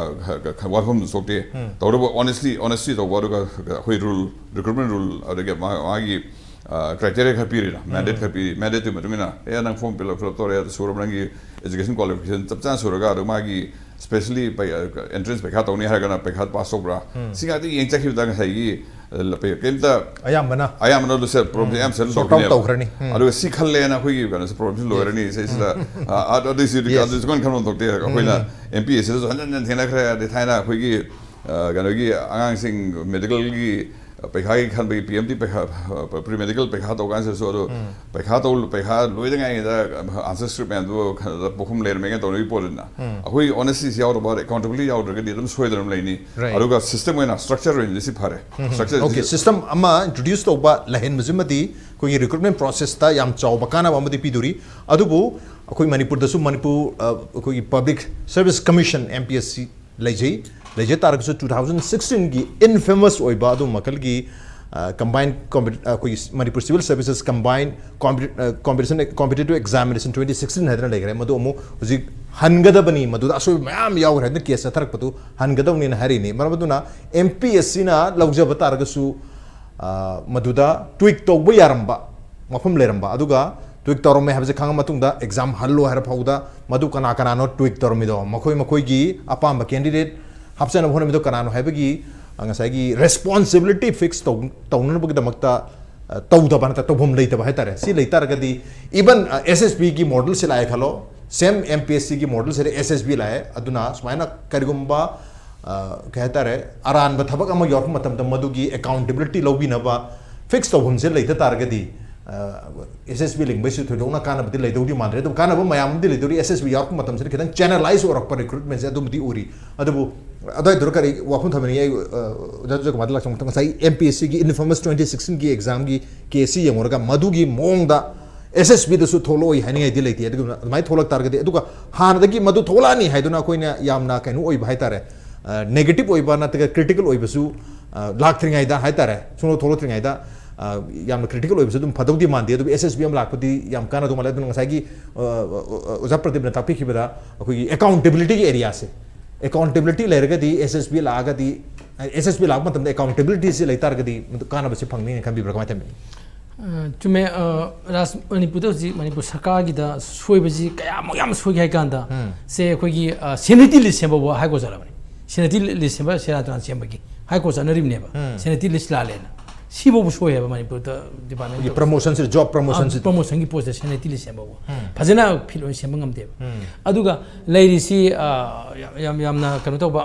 ꯋꯥꯐꯝꯁꯨ ꯊꯣꯛꯇꯦ꯫ ꯇꯧꯔꯒ ꯑꯣꯅꯦꯁꯂꯤ ꯑꯣꯅꯦꯁꯂꯤ ꯇꯧꯕ, ꯑꯗꯨꯒ ꯑꯩꯈꯣꯏ ꯔꯨꯜ, ꯔꯤꯀ꯭ꯔꯨꯠꯃꯦꯟ ꯔꯨꯜ, ꯑꯗꯨꯒ ꯃꯥ- ꯃꯥꯒꯤ ꯀ꯭ꯔꯥꯏꯇꯦꯔꯤꯌꯥ ꯈꯔ ꯄꯤꯔꯤꯅ, ꯃꯦꯟꯗꯦꯠ ꯈꯔ ꯄꯤꯔꯤ꯫ ꯃꯦꯟꯗꯦꯠꯇꯨꯒꯤ ꯃꯇꯨꯡ ꯏꯟꯅ ꯑꯦ ꯅꯪ form fill up fill up ꯇꯧꯔꯦ, ꯑꯗꯨ ꯁꯨꯔꯕ ꯅꯪꯒꯤ ꯑꯦꯖꯨꯀꯦꯁꯟ ꯀ꯭ꯋꯥꯂꯤꯐꯤꯀꯦꯁꯟ ꯆꯞ ꯆꯥꯅ ꯁꯨꯔꯒ, ꯑꯗꯨ ꯃꯥꯒꯤ ꯁ꯭ꯄꯦꯁꯦꯜꯂꯤ ꯑꯦꯟꯇ꯭ꯔꯦꯟꯁ ꯄꯩꯈꯥ ꯇꯧꯅꯤ ꯍꯥꯏꯔꯒꯅ ꯄꯩꯈꯥ ꯄꯥꯁ ꯇꯧꯕ꯭ꯔꯥ, ꯁꯤ ꯉꯥꯛꯇ ꯌꯦꯡ ꯆꯠꯈꯤꯕꯗ ꯉꯁꯥꯏꯒꯤ ꯑ, ꯂ- ꯄꯩ- ꯀꯩꯝꯇ ꯑꯌꯥꯝꯕꯅ ꯑꯌꯥꯝꯕꯅ ꯑꯗꯨ ꯁꯦ ꯄ꯭ꯔꯣꯕ꯭ꯂꯦꯝꯁꯦ ꯑꯌꯥꯝꯕ ꯁꯦ ꯁꯣꯔꯠ ꯑꯥꯎꯠ ꯂꯧꯊꯣꯛꯈꯤꯅꯦꯕ꯫ ꯇꯧꯈ꯭ꯔꯅꯤ꯫ ꯎꯝ꯫ ꯑꯗꯨꯒ ꯁꯤ ꯈꯜꯂꯦꯅ ꯑꯩꯈꯣꯏꯒꯤ ꯀꯩꯅꯣꯁꯦ ꯄ꯭ꯔꯣꯕ꯭ꯂꯦꯝꯁꯦ ꯂꯣꯏꯔꯅꯤ ꯁꯤꯁꯤꯗ꯫ ꯑ, ꯑ, ꯑꯗꯨꯏꯁꯨ Yes. ꯑꯗꯨꯁꯨ ꯀꯣꯟ ꯈꯟꯐꯝ ꯊꯣꯛꯇꯦ꯫ ꯑꯩꯈꯣꯏꯅ ꯑꯦꯝ ꯄꯤ ꯑꯦꯁ ꯁꯤꯗꯁꯨ ꯍꯟꯖꯟ ꯍꯟꯖꯟ ꯊꯦꯡꯅꯈ꯭ꯔꯦ꯫ ꯑꯗꯩ ꯊꯥꯏꯅ ꯑꯩꯈꯣꯏꯒꯤ ꯑ, ꯀꯩꯅꯣꯒꯤ ꯑꯉꯥꯡꯁꯤꯡ ꯃꯦꯗꯤꯀꯦꯜꯒꯤ ꯄꯩꯈꯥꯒꯤ ꯈꯟꯕꯒꯤ ꯄꯤ ꯑꯦꯝ ꯇꯤ ꯄꯩꯈꯥ, ꯄ꯭ꯔꯤ ꯃꯦꯗꯤꯀꯦꯜ ꯄꯩꯈꯥ ꯇꯧ ꯀꯥꯟꯁꯤꯗꯁꯨ ꯑꯗꯣ ꯄꯩꯈꯥ ꯇꯧ ꯄꯩꯈꯥ ꯂꯣꯏꯗꯉꯥꯏꯉꯩꯗ ꯑꯟꯁꯔ ꯁ꯭ꯀ꯭ꯔꯤꯞ ꯃꯌꯥꯝꯗꯨ ꯄꯣꯛꯐꯝ ꯂꯩꯔꯝꯃꯦꯅ ꯇꯧꯅꯕꯒꯤ ꯄꯣꯠꯅꯤꯅ ꯑꯩꯈꯣꯏ ꯑꯣꯅꯦꯁꯇꯤꯁꯤ ꯌꯥꯎꯗꯕ ꯑꯦꯀꯥꯎꯟꯇꯦꯕꯤꯂꯤꯇꯤ ꯌꯥꯎꯗ꯭ꯔꯒꯗꯤ ꯑꯗꯨꯝ ꯁꯣꯏꯗꯅ ꯂꯩꯅꯤ꯫ Right. ꯑꯗꯨꯒ ꯁꯤꯁꯇꯦꯝ ꯑꯣꯏꯅ ꯁ꯭ꯇ꯭ꯔꯛꯆꯔ ꯑꯣꯏꯅꯗꯤ ꯁꯤ ꯐꯔꯦ꯫ ꯁꯤꯁꯇꯦꯝ ꯑꯃ ꯏꯟꯇ꯭ꯔꯣꯗ꯭ꯌꯨꯁ ꯇꯧꯕ ꯂꯩꯍꯟꯕꯁꯤꯃꯗꯤ ꯑꯩꯈꯣꯏꯒꯤ ꯔꯤꯀ꯭ꯔꯨꯠꯃꯦꯟ ꯄ꯭ꯔꯣꯁꯦꯁꯇ ꯌꯥꯝ ꯆꯥꯎꯕ ꯀꯥꯟꯅꯕ ꯑꯃꯗꯤ ꯄꯤꯗꯣꯔꯤ꯫ ꯑꯗꯨꯕꯨ ꯑꯩꯈꯣꯏ ꯃꯅꯤꯄꯨꯔꯗꯁꯨ ꯃꯅꯤꯄꯨꯔ ꯑ, ꯑꯩꯈꯣꯏꯒꯤ public service commission, M P S C, ꯂꯩꯖꯩ꯫ ꯂꯩꯖ ꯇꯥꯔꯒꯁꯨ ꯇꯨ ꯊꯥꯎꯖꯟ ꯁꯤꯛꯁꯇꯤꯟꯒꯤ ꯏꯟꯐꯦꯃꯁ ꯑꯣꯏꯕ ꯑꯗꯨ ꯃꯈꯜꯒꯤ ꯀꯝꯕꯥꯏꯟ ꯑꯩꯈꯣꯏꯒꯤ Manipur civil services combine competition competitive examination twenty sixteen ꯍꯥꯏꯗꯅ ꯂꯩꯈ꯭ꯔꯦ꯫ ꯃꯗꯨ ꯑꯃꯨꯛ ꯍꯧꯖꯤꯛ ꯍꯟꯒꯗꯕꯅꯤ, ꯃꯗꯨꯗ ꯑꯁꯣꯏꯕ ꯃꯌꯥꯝ ꯌꯥꯎꯈ꯭ꯔꯦ ꯍꯥꯏꯗꯅ ꯀꯦꯁ ꯆꯠꯊꯔꯛꯄꯗꯨ ꯍꯟꯒꯗꯕꯅꯤꯅ ꯍꯥꯏꯔꯤꯅꯤ꯫ ꯃꯔꯝ ꯑꯗꯨꯅ ꯑꯦꯝ ꯄꯤ ꯑꯦꯁ ꯁꯤꯅ ꯂꯧꯖꯕ ꯇꯥꯔꯒꯁꯨ ꯃꯗꯨꯗ ꯇ꯭ꯋꯤꯛ ꯇꯧꯕ ꯌꯥꯔꯝꯕ ꯃꯐꯝ ꯂꯩꯔꯝꯕ, ꯑꯗꯨꯒ ꯇ꯭ꯋꯤꯛ ꯇꯧꯔꯝꯃꯦ ꯍꯥꯏꯕꯁꯦ ꯈꯪꯉ ꯃꯇꯨꯡꯗ ꯑꯦꯛꯖꯥꯝ ꯍꯜꯂꯣ ꯍꯥꯏꯔ ꯐꯥꯎꯗ ꯃꯗꯨ ꯀꯅꯥ ꯀꯅꯥꯅꯣ ꯇ꯭ꯋꯤꯛ ꯇꯧꯔꯝꯃꯤꯗꯣ? ꯃꯈꯣꯏ ꯃꯈꯣꯏꯒꯤ ꯑꯄꯥꯝꯕ ꯀꯦꯟꯗꯤꯗꯦꯠ ꯍꯥꯞꯆꯅꯕ ꯍꯣꯠꯅꯕꯗꯣ ꯀꯅꯥꯅꯣ ꯍꯥꯏꯕꯒꯤ ꯉꯁꯥꯏꯒꯤ ꯔꯦꯁꯄꯣꯟꯁꯤꯕꯤꯂꯤꯇꯤ ꯐꯤꯛꯁ ꯇꯧꯅꯅꯕꯒꯤꯗꯃꯛꯇ ꯇꯧꯗꯕ ꯅꯠꯇ꯭ꯔ ꯇꯧꯐꯝ ꯂꯩꯇꯕ ꯍꯥꯏꯇꯥꯔꯦ꯫ ꯁꯤ ꯂꯩꯇꯥꯔꯒꯗꯤ ꯏꯚꯟ ꯑꯦꯁ ꯑꯦꯁ ꯕꯤꯒꯤ ꯃꯣꯗꯦꯜꯁꯤ ꯂꯥꯛꯑꯦ ꯈꯜꯂꯣ, ꯁꯦꯝ ꯑꯦꯝ ꯄꯤ ꯑꯦꯁ ꯁꯤꯒꯤ ꯃꯣꯗꯦꯜꯁꯤꯗ ꯑꯦꯁ ꯑꯦꯁ ꯕꯤ ꯂꯥꯛꯑꯦ꯫ ꯑꯗꯨꯅ ꯁꯨꯃꯥꯏꯅ ꯀꯔꯤꯒꯨꯝꯕ ꯀꯩ ꯍꯥꯏꯇꯥꯔꯦ, ꯑꯔꯥꯟꯕ ꯊꯕꯛ ꯑꯃ ꯌꯥꯎꯔꯛꯄ ꯃꯇꯝꯗ ꯃꯗꯨꯒꯤ ꯑꯦꯀꯥꯎꯟꯇꯦꯕꯤꯂꯤꯇꯤ ꯂꯧꯕꯤꯅꯕ ꯐꯤꯛꯁ ꯇꯧꯐꯝꯁꯦ ꯂꯩꯇ ꯇꯥꯔꯒꯗꯤ ꯑꯦꯁ ꯑꯦꯁ ꯕꯤ ꯂꯤꯡꯕꯩꯁꯨ ꯊꯣꯏꯗꯣꯛꯅ ꯀꯥꯟꯅꯕꯗꯤ ꯂꯩꯗꯧꯗꯤ ꯃꯥꯟꯗ꯭ꯔꯦ꯫ ꯑꯗꯨꯕꯨ ꯀꯥꯟꯅꯕ ꯃꯌꯥꯝ ꯑꯃꯗꯤ ꯂꯩꯗꯧꯔꯤ꯫ ꯑꯦꯁ ꯑꯦꯁ ꯕꯤ ꯌꯥꯎꯔꯛꯄ ꯃꯇꯝꯁꯤꯗ ꯈꯤꯇꯪ ꯆꯦꯅꯦꯂꯥꯏꯁ ꯑꯣꯏꯔꯛꯄ ꯔꯤꯀ꯭ꯔꯨꯠꯃꯦꯟꯁꯦ ꯑꯗꯨꯃꯗꯤ ꯎꯔꯤ꯫ ꯑꯗꯨꯕꯨ ꯑꯗꯨꯋꯥꯏꯗꯨꯗ ꯀꯔꯤ ꯋꯥꯐꯝ ꯊꯝꯅꯤꯡꯉꯤ? ꯑꯩ ꯑꯣꯖꯥ ꯖꯣꯏꯀꯨꯃꯥꯔꯗ ꯂꯥꯛꯆ ꯃꯇꯝꯗ ꯉꯁꯥꯏ ꯑꯦꯝ ꯄꯤ ꯑꯦꯁ ꯁꯤꯒꯤ ꯏꯟꯐꯦꯃꯁ ꯇ꯭ꯋꯦꯟꯇꯤ ꯁꯤꯛꯁꯇꯤꯟꯒꯤ ꯑꯦꯛꯖꯥꯝꯒꯤ ꯀꯦꯁꯁꯤ ꯌꯦꯡꯉꯨꯔꯒ ꯃꯗꯨꯒꯤ ꯃꯑꯣꯡꯗ ꯑꯦꯁ ꯑꯦꯁ ꯕꯤꯗꯁꯨ ꯊꯣꯛꯂꯛꯑꯣꯏ ꯍꯥꯏꯅꯤꯡꯉꯥꯏꯗꯤ ꯂꯩꯇꯦ꯫ ꯑꯗꯨꯒ ꯑꯗꯨꯃꯥꯏꯅ ꯊꯣꯛꯂꯛ ꯇꯥꯔꯒꯗꯤ, ꯑꯗꯨꯒ ꯍꯥꯟꯅꯗꯒꯤ ꯃꯗꯨ ꯊꯣꯛꯂꯛꯑꯅꯤ ꯍꯥꯏꯗꯨꯅ ꯑꯩꯈꯣꯏꯅ ꯌꯥꯝꯅ ꯀꯩꯅꯣ ꯑꯣꯏꯕ ꯍꯥꯏꯇꯥꯔꯦ, ꯅꯦꯒꯦꯇꯤꯚ ꯑꯣꯏꯕ ꯅꯠꯇ꯭ꯔꯒ ꯀ꯭ꯔꯤꯇꯤꯀꯦꯜ ꯑꯣꯏꯕꯁꯨ ꯂꯥꯛꯇ꯭ꯔꯤꯉꯩꯗ ꯍꯥꯏꯇꯥꯔꯦ, ꯁꯨꯡꯂꯧ ꯊꯣꯛꯂꯛꯇ꯭ꯔꯤꯉꯩꯗ ꯌꯥꯝꯅ ꯀ꯭ꯔꯤꯇꯤꯀꯦꯜ ꯑꯣꯏꯕꯁꯨ ꯑꯗꯨꯝ ꯐꯗꯧꯗꯤ ꯃꯥꯟꯗꯦ꯫ ꯑꯗꯨꯕꯨ ꯑꯦꯁ ꯑꯦꯁ ꯕꯤ ꯑꯃ ꯂꯥꯛꯄꯗꯤ ꯌꯥꯝ ꯀꯥꯟꯅꯗꯧ ꯃꯥꯜꯂꯦ꯫ ꯑꯗꯨꯅ ꯉꯁꯥꯏꯒꯤ ꯑꯣꯖꯥ ꯄ꯭ꯔꯗꯤꯞꯅ ꯇꯥꯛꯄꯤꯈꯤꯕꯗ ꯑꯩꯈꯣꯏꯒꯤ ꯑꯦꯀꯥꯎꯟꯇꯦꯕꯤꯂꯤꯇꯤꯒꯤ ꯑꯦꯔꯤꯌꯥꯁꯦ, ꯑꯦꯀꯥꯎꯟꯇꯦꯕꯤꯂꯤꯇꯤ ꯂꯩꯔꯒꯗꯤ ꯑꯦꯁ ꯑꯦꯁ ꯕꯤ ꯂꯥꯛꯑꯒꯗꯤ, ꯑꯦꯁ ꯑꯦꯁ ꯕꯤ ꯂꯥꯛꯄ ꯃꯇꯝꯗ ꯑꯦꯀꯥꯎꯟꯇꯦꯕꯤꯂꯤꯇꯤꯁꯤ ꯂꯩ ꯇꯥꯔꯒꯗꯤ ꯃꯗꯨ ꯀꯥꯟꯅꯕꯁꯤ ꯐꯪꯅꯤꯅ ꯈꯟꯕꯤꯕ꯭ꯔꯥ? ꯀꯃꯥꯏꯅ ꯊꯝꯕꯤ? ꯆꯨꯝꯃꯦ꯫ ꯔꯥꯖ, ꯃꯅꯤꯄꯨꯔꯗ ꯍꯧꯖꯤꯛ ꯃꯅꯤꯄꯨꯔ ꯁꯔꯀꯥꯔꯒꯤꯗ ꯁꯣꯏꯕꯁꯤ ꯀꯌꯥꯃꯨꯛ ꯌꯥꯝ ꯁꯣꯏꯒꯦ ꯍꯥꯏ ꯀꯥꯟꯗ, ꯁꯦ ꯑꯩꯈꯣꯏꯒꯤ ꯁꯦꯅꯤꯇꯤ ꯂꯤꯁ ꯁꯦꯝꯕ ꯍꯥꯏ ꯀꯣꯔꯠ ꯆꯠꯂꯕꯅꯤ꯫ ꯁꯦꯅꯤꯇꯤ ꯂꯤꯁ ꯁꯦꯝꯕ ꯁꯦꯔꯥꯟ ꯇꯨꯔꯥꯟ ꯁꯦꯝꯕꯒꯤ ꯍꯥꯏ ꯀꯣꯔꯠ ꯆꯠꯅꯔꯤꯕꯅꯦꯕ꯫ ꯁꯦꯅꯤꯇꯤ ꯂꯤꯁ ꯂꯥꯜꯂꯦꯅ꯫ ꯁꯤꯐꯥꯎꯕ ꯁꯣꯏ ꯍꯥꯏꯕ ꯃꯅꯤꯄꯨꯔꯗ ꯗꯤꯄꯥꯔꯠꯃꯦꯟ ꯄ꯭ꯔꯃꯣꯁꯟꯁꯤ, ꯖꯣꯕ ꯄ꯭ꯔꯃꯣꯁꯟꯁꯤ꯫ ꯄ꯭ꯔꯃꯣꯁꯟꯒꯤ ꯄꯣꯁꯇ ꯁꯦꯅꯤꯇꯤ ꯂꯤꯁ ꯁꯦꯝꯕ ꯐꯖꯅ ꯐꯤꯠ ꯑꯣꯏꯅ ꯁꯦꯝꯕ ꯉꯝꯗꯦꯕ꯫ ꯑꯗꯨꯒ ꯂꯩꯔꯤꯁꯤ ꯌꯥꯝ ꯌꯥꯝꯅ ꯀꯩꯅꯣ ꯇꯧꯕ,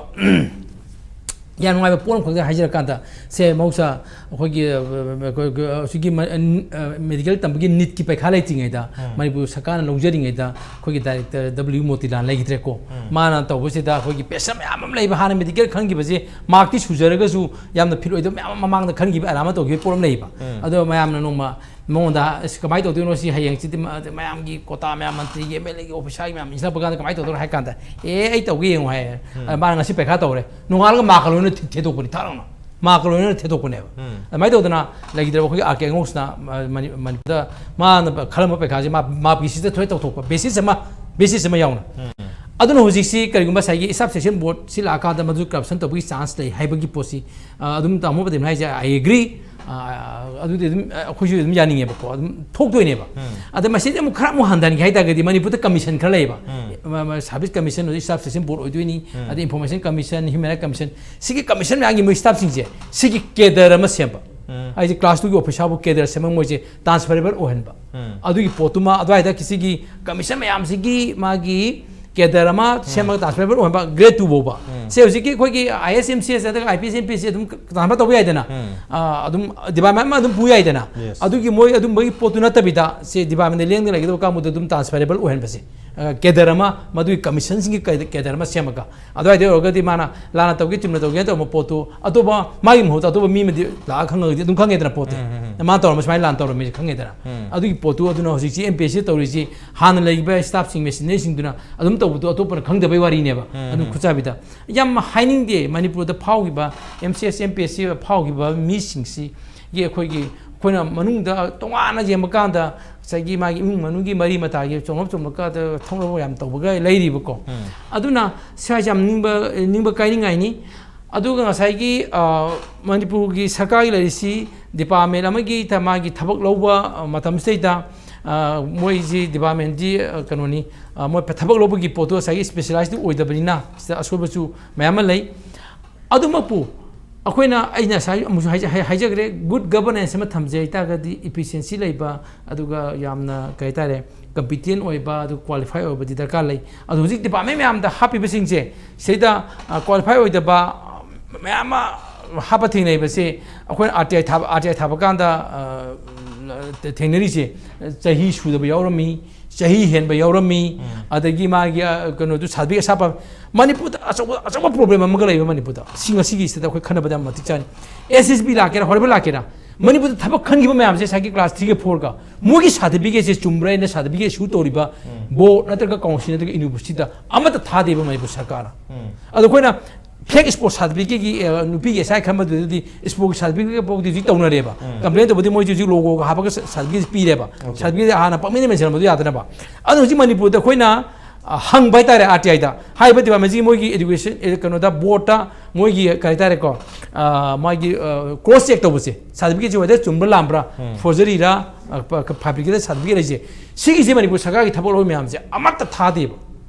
ꯌꯥꯝ ꯅꯨꯡꯉꯥꯏꯕ ꯄꯣꯠ ꯑꯃꯈꯛꯇ ꯍꯥꯏꯖꯔꯀꯥꯟꯗ, ꯁꯦ ꯃꯍꯧꯁꯥ ꯑꯩꯈꯣꯏꯒꯤ, ꯑ, ꯑ, ꯑ, ꯑ, ꯁꯤꯒꯤ ꯃ-, ꯑ, ꯑ, ꯃꯦꯗꯤꯀꯦꯜ ꯇꯝꯕꯒꯤ ꯅꯤꯠꯀꯤ ꯄꯩꯈꯥ ꯂꯩꯇ꯭ꯔꯤꯉꯩꯗ, ꯎꯝ꯫ ꯃꯅꯤꯄꯨꯔ ꯁꯔꯀꯥꯔꯅ ꯂꯧꯖꯔꯤꯉꯩꯗ, ꯑꯩꯈꯣꯏꯒꯤ ꯗꯥꯏꯔꯦꯛꯇꯔ ꯗꯕ꯭ꯂꯤꯌꯨ ꯃꯣꯇꯤꯂꯥꯜ ꯂꯩꯈꯤꯗ꯭ꯔꯦꯀꯣ꯫ ꯎꯝ꯫ ꯃꯥꯅ ꯇꯧꯕꯁꯤꯗ ꯑꯩꯈꯣꯏꯒꯤ ꯄ꯭ꯔꯦꯁꯔ ꯃꯌꯥꯝ ꯑꯃ ꯂꯩꯕ, ꯍꯥꯟꯅ ꯃꯦꯗꯤꯀꯦꯜ ꯈꯟꯈꯤꯕꯁꯦ ꯃꯥꯔꯛꯇꯤ ꯁꯨꯖꯔꯒꯁꯨ ꯌꯥꯝꯅ ꯐꯤꯠ ꯑꯣꯏꯗꯕ ꯃꯌꯥꯝ ꯑꯃ ꯃꯃꯥꯡꯗ ꯈꯟꯈꯤꯕ ꯑꯔꯥꯟꯕ ꯇꯧꯈꯤꯕ ꯄꯣꯠ ꯑꯃ ꯂꯩꯌꯦꯕ꯫ ꯎꯝ꯫ ꯑꯗꯣ ꯃꯌꯥꯝꯅ ꯅꯣꯡꯃ ꯃꯉꯣꯟꯗ, "ꯑꯁ, ꯀꯃꯥꯏꯅ ꯇꯧꯗꯣꯏꯅꯣ ꯁꯤ ꯍꯌꯦꯡꯁꯤꯗꯤ ꯃ-, ꯃꯌꯥꯝꯒꯤ ꯀꯣꯇꯥ ꯃꯌꯥꯝ, ꯃꯟꯇ꯭ꯔꯤꯒꯤ, ꯑꯦꯝ ꯑꯦꯜ ꯑꯦꯒꯤ ꯑꯣꯐꯤꯁꯥꯔꯒꯤ ꯃꯌꯥꯝ ꯏꯟꯁꯤꯜꯂꯛꯄ ꯀꯥꯟꯗ ꯀꯃꯥꯏꯅ ꯇꯧꯗꯣꯏꯅꯣ?" ꯍꯥꯏ ꯀꯥꯟꯗ, "ꯑꯦ, ꯑꯩ ꯇꯧꯒꯦ ꯌꯦꯡꯉꯨ" ꯍꯥꯏ꯫ ꯎꯝ꯫ ꯑ, ꯃꯥꯅ ꯉꯁꯤ ꯄꯩꯈꯥ ꯇꯧꯔꯦ, ꯅꯣꯡꯉꯥꯜꯂꯒ ꯃꯥꯔꯛꯀ ꯂꯣꯏꯅ ꯊꯦ-, ꯊꯦꯗꯣꯛꯄꯅꯤ, ꯊꯥꯔꯛꯅ ꯃꯥꯔꯛꯀ ꯂꯣꯏꯅ ꯊꯦꯗꯣꯛꯄꯅꯦꯕ꯫ ꯎꯝ꯫ ꯑꯗꯨꯃꯥꯏꯅ ꯇꯧꯗꯅ ꯂꯩꯈꯤꯗ꯭ꯔꯕ ꯑꯩꯈꯣꯏꯒꯤ ꯑꯥꯔ ꯀꯦ ꯑꯉꯧꯁꯤꯅ, ꯃ-, ꯃꯅꯤ-, ꯃꯅꯤꯄꯨꯔꯗ ꯃꯥꯅ ꯈꯜꯂꯝꯕ ꯄꯩꯈꯥꯁꯦ ꯃꯥ ꯃꯥꯔꯛ ꯕꯦꯁꯤꯁꯇ ꯊꯣꯏ ꯇꯧꯊꯣꯛꯄ, ꯕꯦꯁꯤꯁ ꯑꯃ, ꯕꯦꯁꯤꯁ ꯑꯃ ꯌꯥꯎꯅ꯫ ꯎꯝ꯫ ꯑꯗꯨꯅ ꯍꯧꯖꯤꯛꯁꯤ ꯀꯔꯤꯒꯨꯝꯕ ꯉꯁꯥꯏꯒꯤ staff selection board ꯁꯤ ꯂꯥꯛꯑꯀꯥꯟꯗ ꯃꯗꯨ corruption ꯇꯧꯕꯒꯤ chance ꯂꯩ ꯍꯥꯏꯕꯒꯤ ꯄꯣꯠꯁꯤ, ꯑ, ꯑꯗꯨꯝ ꯇꯥꯃꯣ ꯄꯗꯦꯝꯅ ꯍꯥꯏꯁꯦ, I agree꯫ ꯑ, ꯑꯗꯨꯗꯤ ꯑꯗꯨꯝ, ꯑ, ꯑꯩꯈꯣꯏꯁꯨ ꯑꯗꯨꯝ ꯌꯥꯅꯤꯡꯉꯦꯕꯀꯣ, ꯑꯗꯨꯝ ꯊꯣꯛꯇꯣꯏꯅꯦꯕ꯫ ꯎꯝ꯫ ꯑꯗ ꯃꯁꯤꯗꯤ ꯑꯃꯨꯛ ꯈꯔ ꯑꯃꯨꯛ ꯍꯟꯊꯍꯟꯒꯦ ꯍꯥꯏ ꯇꯥꯔꯒꯗꯤ ꯃꯅꯤꯄꯨꯔꯗ commission ꯈꯔ ꯂꯩꯌꯦꯕ꯫ ꯎꯝ꯫ ꯃ-, ꯃ-, service commission ꯑꯣꯏꯗꯣꯏ, staff selection board ꯑꯣꯏꯗꯣꯏꯅꯤ, ꯎꯝ꯫ ꯑꯗꯩ information commission, human rights commission꯫ ꯁꯤꯒꯤ commission ꯃꯌꯥꯝꯒꯤ ꯃꯣꯏ staffꯁꯤꯡꯁꯦ, ꯁꯤꯒꯤ cadre ꯑꯃ ꯁꯦꯝꯕ꯫ ꯎꯝ꯫ ꯍꯥꯏꯗꯤ class twoꯒꯤ officerꯕꯨ cadre ꯁꯦꯝꯃꯒ ꯃꯣꯏꯁꯦ transferable ꯑꯣꯏꯍꯟꯕ꯫ ꯎꯝ꯫ ꯑꯗꯨꯒꯤ ꯄꯣꯠꯇꯨꯃ ꯑꯗꯨꯋꯥꯏꯗ ꯁꯤꯒꯤ commission ꯃꯌꯥꯝꯁꯤꯒꯤ ꯃꯥꯒꯤ cadre ꯑꯃ ꯁꯦꯝꯃꯒ transferable ꯑꯣꯏꯍꯟꯕ, grade two ꯐꯥꯎꯕ꯫ ꯎꯝ꯫ ꯁꯦ ꯍꯧꯖꯤꯛꯀꯤ ꯑꯩꯈꯣꯏꯒꯤ I A S, M C S ꯅꯠꯇ꯭ꯔꯒ I P S, M P S ꯑꯗꯨꯝ transfer ꯇꯧꯕ ꯌꯥꯏꯗꯅ꯫ ꯎꯝ꯫ ꯑ, ꯑꯗꯨꯝ department ꯑꯃ ꯑꯗꯨꯝ ꯄꯨ ꯌꯥꯏꯗꯅ꯫ Yes꯫ ꯑꯗꯨꯒꯤ ꯃꯣꯏ ꯑꯗꯨꯝꯕꯒꯤ ꯄꯣꯠꯇꯨ ꯅꯠꯇꯕꯤꯗ, ꯁꯦ departmentꯗ ꯂꯦꯡꯗꯅ ꯂꯩꯒꯗꯕ ꯀꯥꯡꯕꯨꯗꯨ ꯑꯗꯨꯝ transferable ꯑꯣꯏꯍꯟꯕꯁꯦ꯫ ꯑ, cadre ꯑꯃ, ꯃꯗꯨꯒꯤ commissionꯁꯤꯡꯒꯤ cadre, cadre ꯑꯃ ꯁꯦꯝꯃꯒ꯫ ꯑꯗꯨꯋꯥꯏꯗ ꯑꯣꯏꯔꯒꯗꯤ ꯃꯥꯅ ꯂꯥꯟꯅ ꯇꯧꯒꯦ, ꯆꯨꯝꯅ ꯇꯧꯒꯦ ꯇꯧꯕ ꯄꯣꯠꯇꯨ ꯑꯇꯣꯞꯄ ꯃꯥꯒꯤ ꯃꯍꯨꯠꯇ ꯑꯇꯣꯞꯄ ꯃꯤ ꯑꯃꯗꯤ ꯂꯥꯛꯑ ꯈꯪꯉꯒꯗꯤ ꯑꯗꯨꯝ ꯈꯪꯉꯦꯗꯅ ꯄꯣꯠꯇꯤ꯫ ꯎꯝ, ꯎꯝ, ꯎꯝ꯫ ꯃꯥꯅ ꯇꯧꯔꯝꯕ ꯁꯨꯃꯥꯏꯅ ꯂꯥꯟꯅ ꯇꯧꯔꯝꯃꯤꯁꯦ ꯈꯪꯉꯦꯗꯅ꯫ ꯎꯝ꯫ ꯑꯗꯨꯒꯤ ꯄꯣꯠꯇꯨ ꯑꯗꯨꯅ ꯍꯧꯖꯤꯛꯁꯤ M P S ꯇꯧꯔꯤꯁꯤ ꯍꯥꯟꯅ ꯂꯩꯔꯤꯕ staffꯁꯤꯡ, machineryꯁꯤꯡꯗꯨꯅ ꯑꯗꯨꯝ ꯇꯧꯕꯗꯣ ꯑꯇꯣꯞꯄꯅ ꯈꯪꯗꯕꯩ ꯋꯥꯔꯤꯅꯦꯕ꯫ ꯎꯝ, ꯑꯗꯨꯝ ꯎꯝ꯫ ꯈꯨꯠꯆꯥꯕꯤꯗ ꯌꯥꯝ ꯍꯥꯏꯅꯤꯡꯗꯦ꯫ ꯃꯅꯤꯄꯨꯔꯗ ꯐꯥꯎꯈꯤꯕ M C S, M P S ꯐꯥꯎꯈꯤꯕ ꯃꯤꯁꯤꯡꯁꯤꯒꯤ ꯑꯩꯈꯣꯏꯒꯤ, ꯑꯩꯈꯣꯏꯅ ꯃꯅꯨꯡꯗ ꯇꯣꯉꯥꯟꯅ ꯌꯦꯡꯕ ꯀꯥꯟꯗ ꯉꯁꯥꯏꯒꯤ ꯃꯥꯒꯤ ꯏꯃꯨꯡ ꯃꯅꯨꯡꯒꯤ ꯃꯔꯤ ꯃꯇꯥꯒꯤ ꯆꯣꯡꯂꯞ ꯆꯣꯡꯂꯞꯀ ꯊꯧꯅꯕ ꯌꯥꯝ ꯇꯧꯕꯒ ꯂꯩꯔꯤꯕꯀꯣ꯫ ꯎꯝ꯫ ꯑꯗꯨꯅ ꯁꯤ ꯍꯥꯏꯁꯦ ꯌꯥꯝ ꯅꯤꯡꯕ, ꯅꯤꯡꯕ ꯀꯥꯏꯅꯤꯡꯉꯥꯏꯅꯤ꯫ ꯑꯗꯨꯒ ꯉꯁꯥꯏꯒꯤ, ꯑ, ꯃꯅꯤꯄꯨꯔꯒꯤ ꯁꯔꯀꯥꯔꯒꯤ ꯂꯩꯔꯤꯁꯤ department ꯑꯃꯒꯤ ꯊ-, ꯃꯥꯒꯤ ꯊꯕꯛ ꯂꯧꯕ, ꯑ, ꯃꯇꯝꯁꯤꯗꯩꯗ, ꯑ, ꯃꯣꯏꯁꯤ departmentꯗꯤ, ꯑ, ꯀꯩꯅꯣꯅꯤ, ꯑ, ꯃꯣꯏ ꯊꯕꯛ ꯂꯧꯕꯒꯤ ꯄꯣꯠꯇꯣ ꯉꯁꯥꯏꯒꯤ specializeꯗꯤ ꯑꯣꯏꯗꯕꯅꯤꯅ ꯁꯤꯗ ꯑꯁꯣꯏꯕꯁꯨ ꯃꯌꯥꯝ ꯑꯃ ꯂꯩ꯫ ꯑꯗꯨꯃꯛꯄꯨ ꯑꯩꯈꯣꯏꯅ, ꯑꯩꯅ ꯉꯁꯥꯏ ꯑꯃꯨꯛꯁꯨ ꯍꯥꯏꯖ-, ꯍꯥꯏ-, ꯍꯥꯏꯖꯈ꯭ꯔꯦ, good governance ꯑꯃ ꯊꯝꯖꯩ ꯍꯥꯏꯇꯥꯔꯒꯗꯤ efficiency ꯂꯩꯕ, ꯑꯗꯨꯒ ꯌꯥꯝꯅ ꯀꯩ ꯍꯥꯏꯇꯥꯔꯦ, competent ꯑꯣꯏꯕ, ꯑꯗꯨ qualify ꯑꯣꯏꯕꯗꯤ ꯗꯔꯀꯥꯔ ꯂꯩ꯫ ꯑꯗꯣ ꯍꯧꯖꯤꯛ department ꯃꯌꯥꯝꯗ ꯍꯥꯞꯄꯤꯕꯁꯤꯡꯁꯦ ꯁꯤꯗ, ꯑ, qualify ꯑꯣꯏꯗꯕ, ꯑ, ꯃꯌꯥꯝ ꯑꯃ ꯍꯥꯞꯄ ꯊꯦꯡꯅꯩꯕꯁꯦ, ꯑꯩꯈꯣꯏꯅ ꯑꯥꯔ ꯇꯤ ꯑꯥꯏ ꯊꯥꯕ, ꯑꯥꯔ ꯇꯤ ꯑꯥꯏ ꯊꯥꯕ ꯀꯥꯟꯗ, ꯑ, ꯊꯦꯡꯅꯔꯤꯁꯦ, ꯆꯍꯤ ꯁꯨꯗꯕ ꯌꯥꯎꯔꯝꯃꯤ, ꯆꯍꯤ ꯍꯦꯟꯕ ꯌꯥꯎꯔꯝꯃꯤ, ꯎꯝ꯫ ꯑꯗꯒꯤ ꯃꯥꯒꯤ, ꯑ, ꯀꯩꯅꯣꯗꯨ, ꯁꯥꯔꯇꯤꯐꯤꯀꯦꯠ ꯁꯥꯄ, ꯃꯅꯤꯄꯨꯔꯗ ꯑꯆꯧꯕ, ꯑꯆꯧꯕ ꯄ꯭ꯔꯣꯕ꯭ꯂꯦꯝ ꯑꯃꯒ ꯂꯩꯕ ꯃꯅꯤꯄꯨꯔꯗ꯫ ꯁꯤ ꯉꯁꯤꯒꯤ ꯁꯤꯗ ꯑꯩꯈꯣꯏ ꯈꯟꯅꯕꯗ ꯌꯥꯝ ꯃꯇꯤꯛ ꯆꯥꯅꯤ꯫ ꯑꯦꯁ ꯑꯦꯁ ꯕꯤ ꯂꯥꯛꯀꯦꯔꯥ, ꯍꯣꯔꯦꯟ ꯂꯥꯛꯀꯦꯔꯥ, ꯃꯅꯤꯄꯨꯔꯗ ꯊꯕꯛ ꯈꯟꯈꯤꯕ ꯃꯌꯥꯝꯁꯦ ꯉꯁꯥꯏꯒꯤ ꯀ꯭ꯂꯥꯁ ꯊ꯭ꯔꯤꯒ ꯐꯣꯔꯒ, ꯃꯣꯏꯒꯤ ꯁꯥꯔꯇꯤꯐꯤꯀꯦꯠꯁꯦ ꯆꯨꯝꯕ꯭ꯔꯥ ꯍꯥꯏꯅ ꯁꯥꯔꯇꯤꯐꯤꯀꯦꯠ ꯏꯁꯨ ꯇꯧꯔꯤꯕ ꯎꯝ꯫ ꯕꯣꯔꯗ ꯅꯠꯇ꯭ꯔꯒ ꯀꯥꯎꯟꯁꯤꯜ ꯅꯠꯇ꯭ꯔꯒ ꯌꯨꯅꯤꯚꯔꯁꯤꯇꯤꯗ ꯑꯃꯠꯇ ꯊꯥꯗꯦꯕ ꯃꯅꯤꯄꯨꯔ ꯁꯔꯀꯥꯔꯅ꯫ ꯎꯝ꯫ ꯑꯗꯣ ꯑꯩꯈꯣꯏꯅ ꯐꯦꯛ ꯁ꯭ꯄꯣꯔꯠ ꯁꯥꯔꯇꯤꯐꯤꯀꯦꯠꯀꯤ, ꯑ, ꯅꯨꯄꯤꯒꯤ ꯑꯦꯁ ꯑꯥꯏ ꯈꯟꯕꯗꯨꯗꯗꯤ ꯁ꯭ꯄꯣꯔꯠꯀꯤ ꯁꯥꯔꯇꯤꯐꯤꯀꯦꯠ ꯐꯥꯎꯗꯤ ꯍꯧꯖꯤꯛ ꯇꯧꯅꯔꯦꯕ꯫ ꯎꯝ꯫ ꯀꯝꯄ꯭ꯂꯦꯟ ꯇꯧꯕꯗꯤ ꯃꯣꯏꯁꯨ ꯍꯧꯖꯤꯛ ꯂꯣꯒꯣꯒ ꯍꯥꯞꯄꯒ ꯁꯥꯔꯇꯤꯐꯤꯀꯦꯠ ꯄꯤꯔꯦꯕ꯫ ꯑꯣꯀꯦ꯫ ꯁꯥꯔꯇꯤꯐꯤꯀꯦꯠ ꯍꯥꯟꯅ ꯄꯪꯃꯦꯟꯗ ꯃꯦꯟꯁꯤꯜꯂꯝꯕꯗꯣ ꯌꯥꯗꯅꯕ꯫ ꯑꯗꯣ ꯍꯧꯖꯤꯛ ꯃꯅꯤꯄꯨꯔꯗ ꯑꯩꯈꯣꯏꯅ, ꯑ, ꯍꯪꯕ ꯍꯥꯏꯇꯥꯔꯦ, ꯑꯥꯔ ꯇꯤ ꯑꯥꯏꯗ, ꯍꯥꯏꯔꯤꯕ ꯗꯤꯄꯥꯔꯠꯃꯦꯟꯁꯤꯒꯤ ꯃꯣꯏꯒꯤ ꯑꯦꯖꯨꯀꯦꯁꯟ, ꯑꯦ, ꯀꯩꯅꯣꯗ, ꯕꯣꯔꯗꯇ ꯃꯣꯏꯒꯤ ꯀꯔꯤ ꯍꯥꯏꯇꯥꯔꯦꯀꯣ, ꯑ, ꯃꯥꯒꯤ, ꯑ, ꯀ꯭ꯔꯣꯁ ꯆꯦꯛ ꯇꯧꯕꯁꯦ, ꯁꯥꯔꯇꯤꯐꯤꯀꯦꯠꯁꯦ whether ꯆꯨꯝꯕ꯭ꯔꯥ ꯂꯥꯟꯕ꯭ꯔꯥ, ꯎꯝ꯫ ꯐꯣꯔꯖꯔꯤꯔꯥ, ꯑ, ꯄ-, ꯀ-, ꯐꯦꯕ꯭ꯔꯤꯀꯦꯇꯦꯠ ꯁꯥꯔꯇꯤꯐꯤꯀꯦꯠ ꯍꯥꯏꯁꯦ, ꯁꯤꯒꯤꯁꯦ ꯃꯅꯤꯄꯨꯔ ꯁꯔꯀꯥꯔꯒꯤ ꯊꯕꯛ ꯂꯧꯔꯤ ꯃꯌꯥꯝꯁꯦ ꯑꯃꯠꯇ ꯊꯥꯗꯦꯕ꯫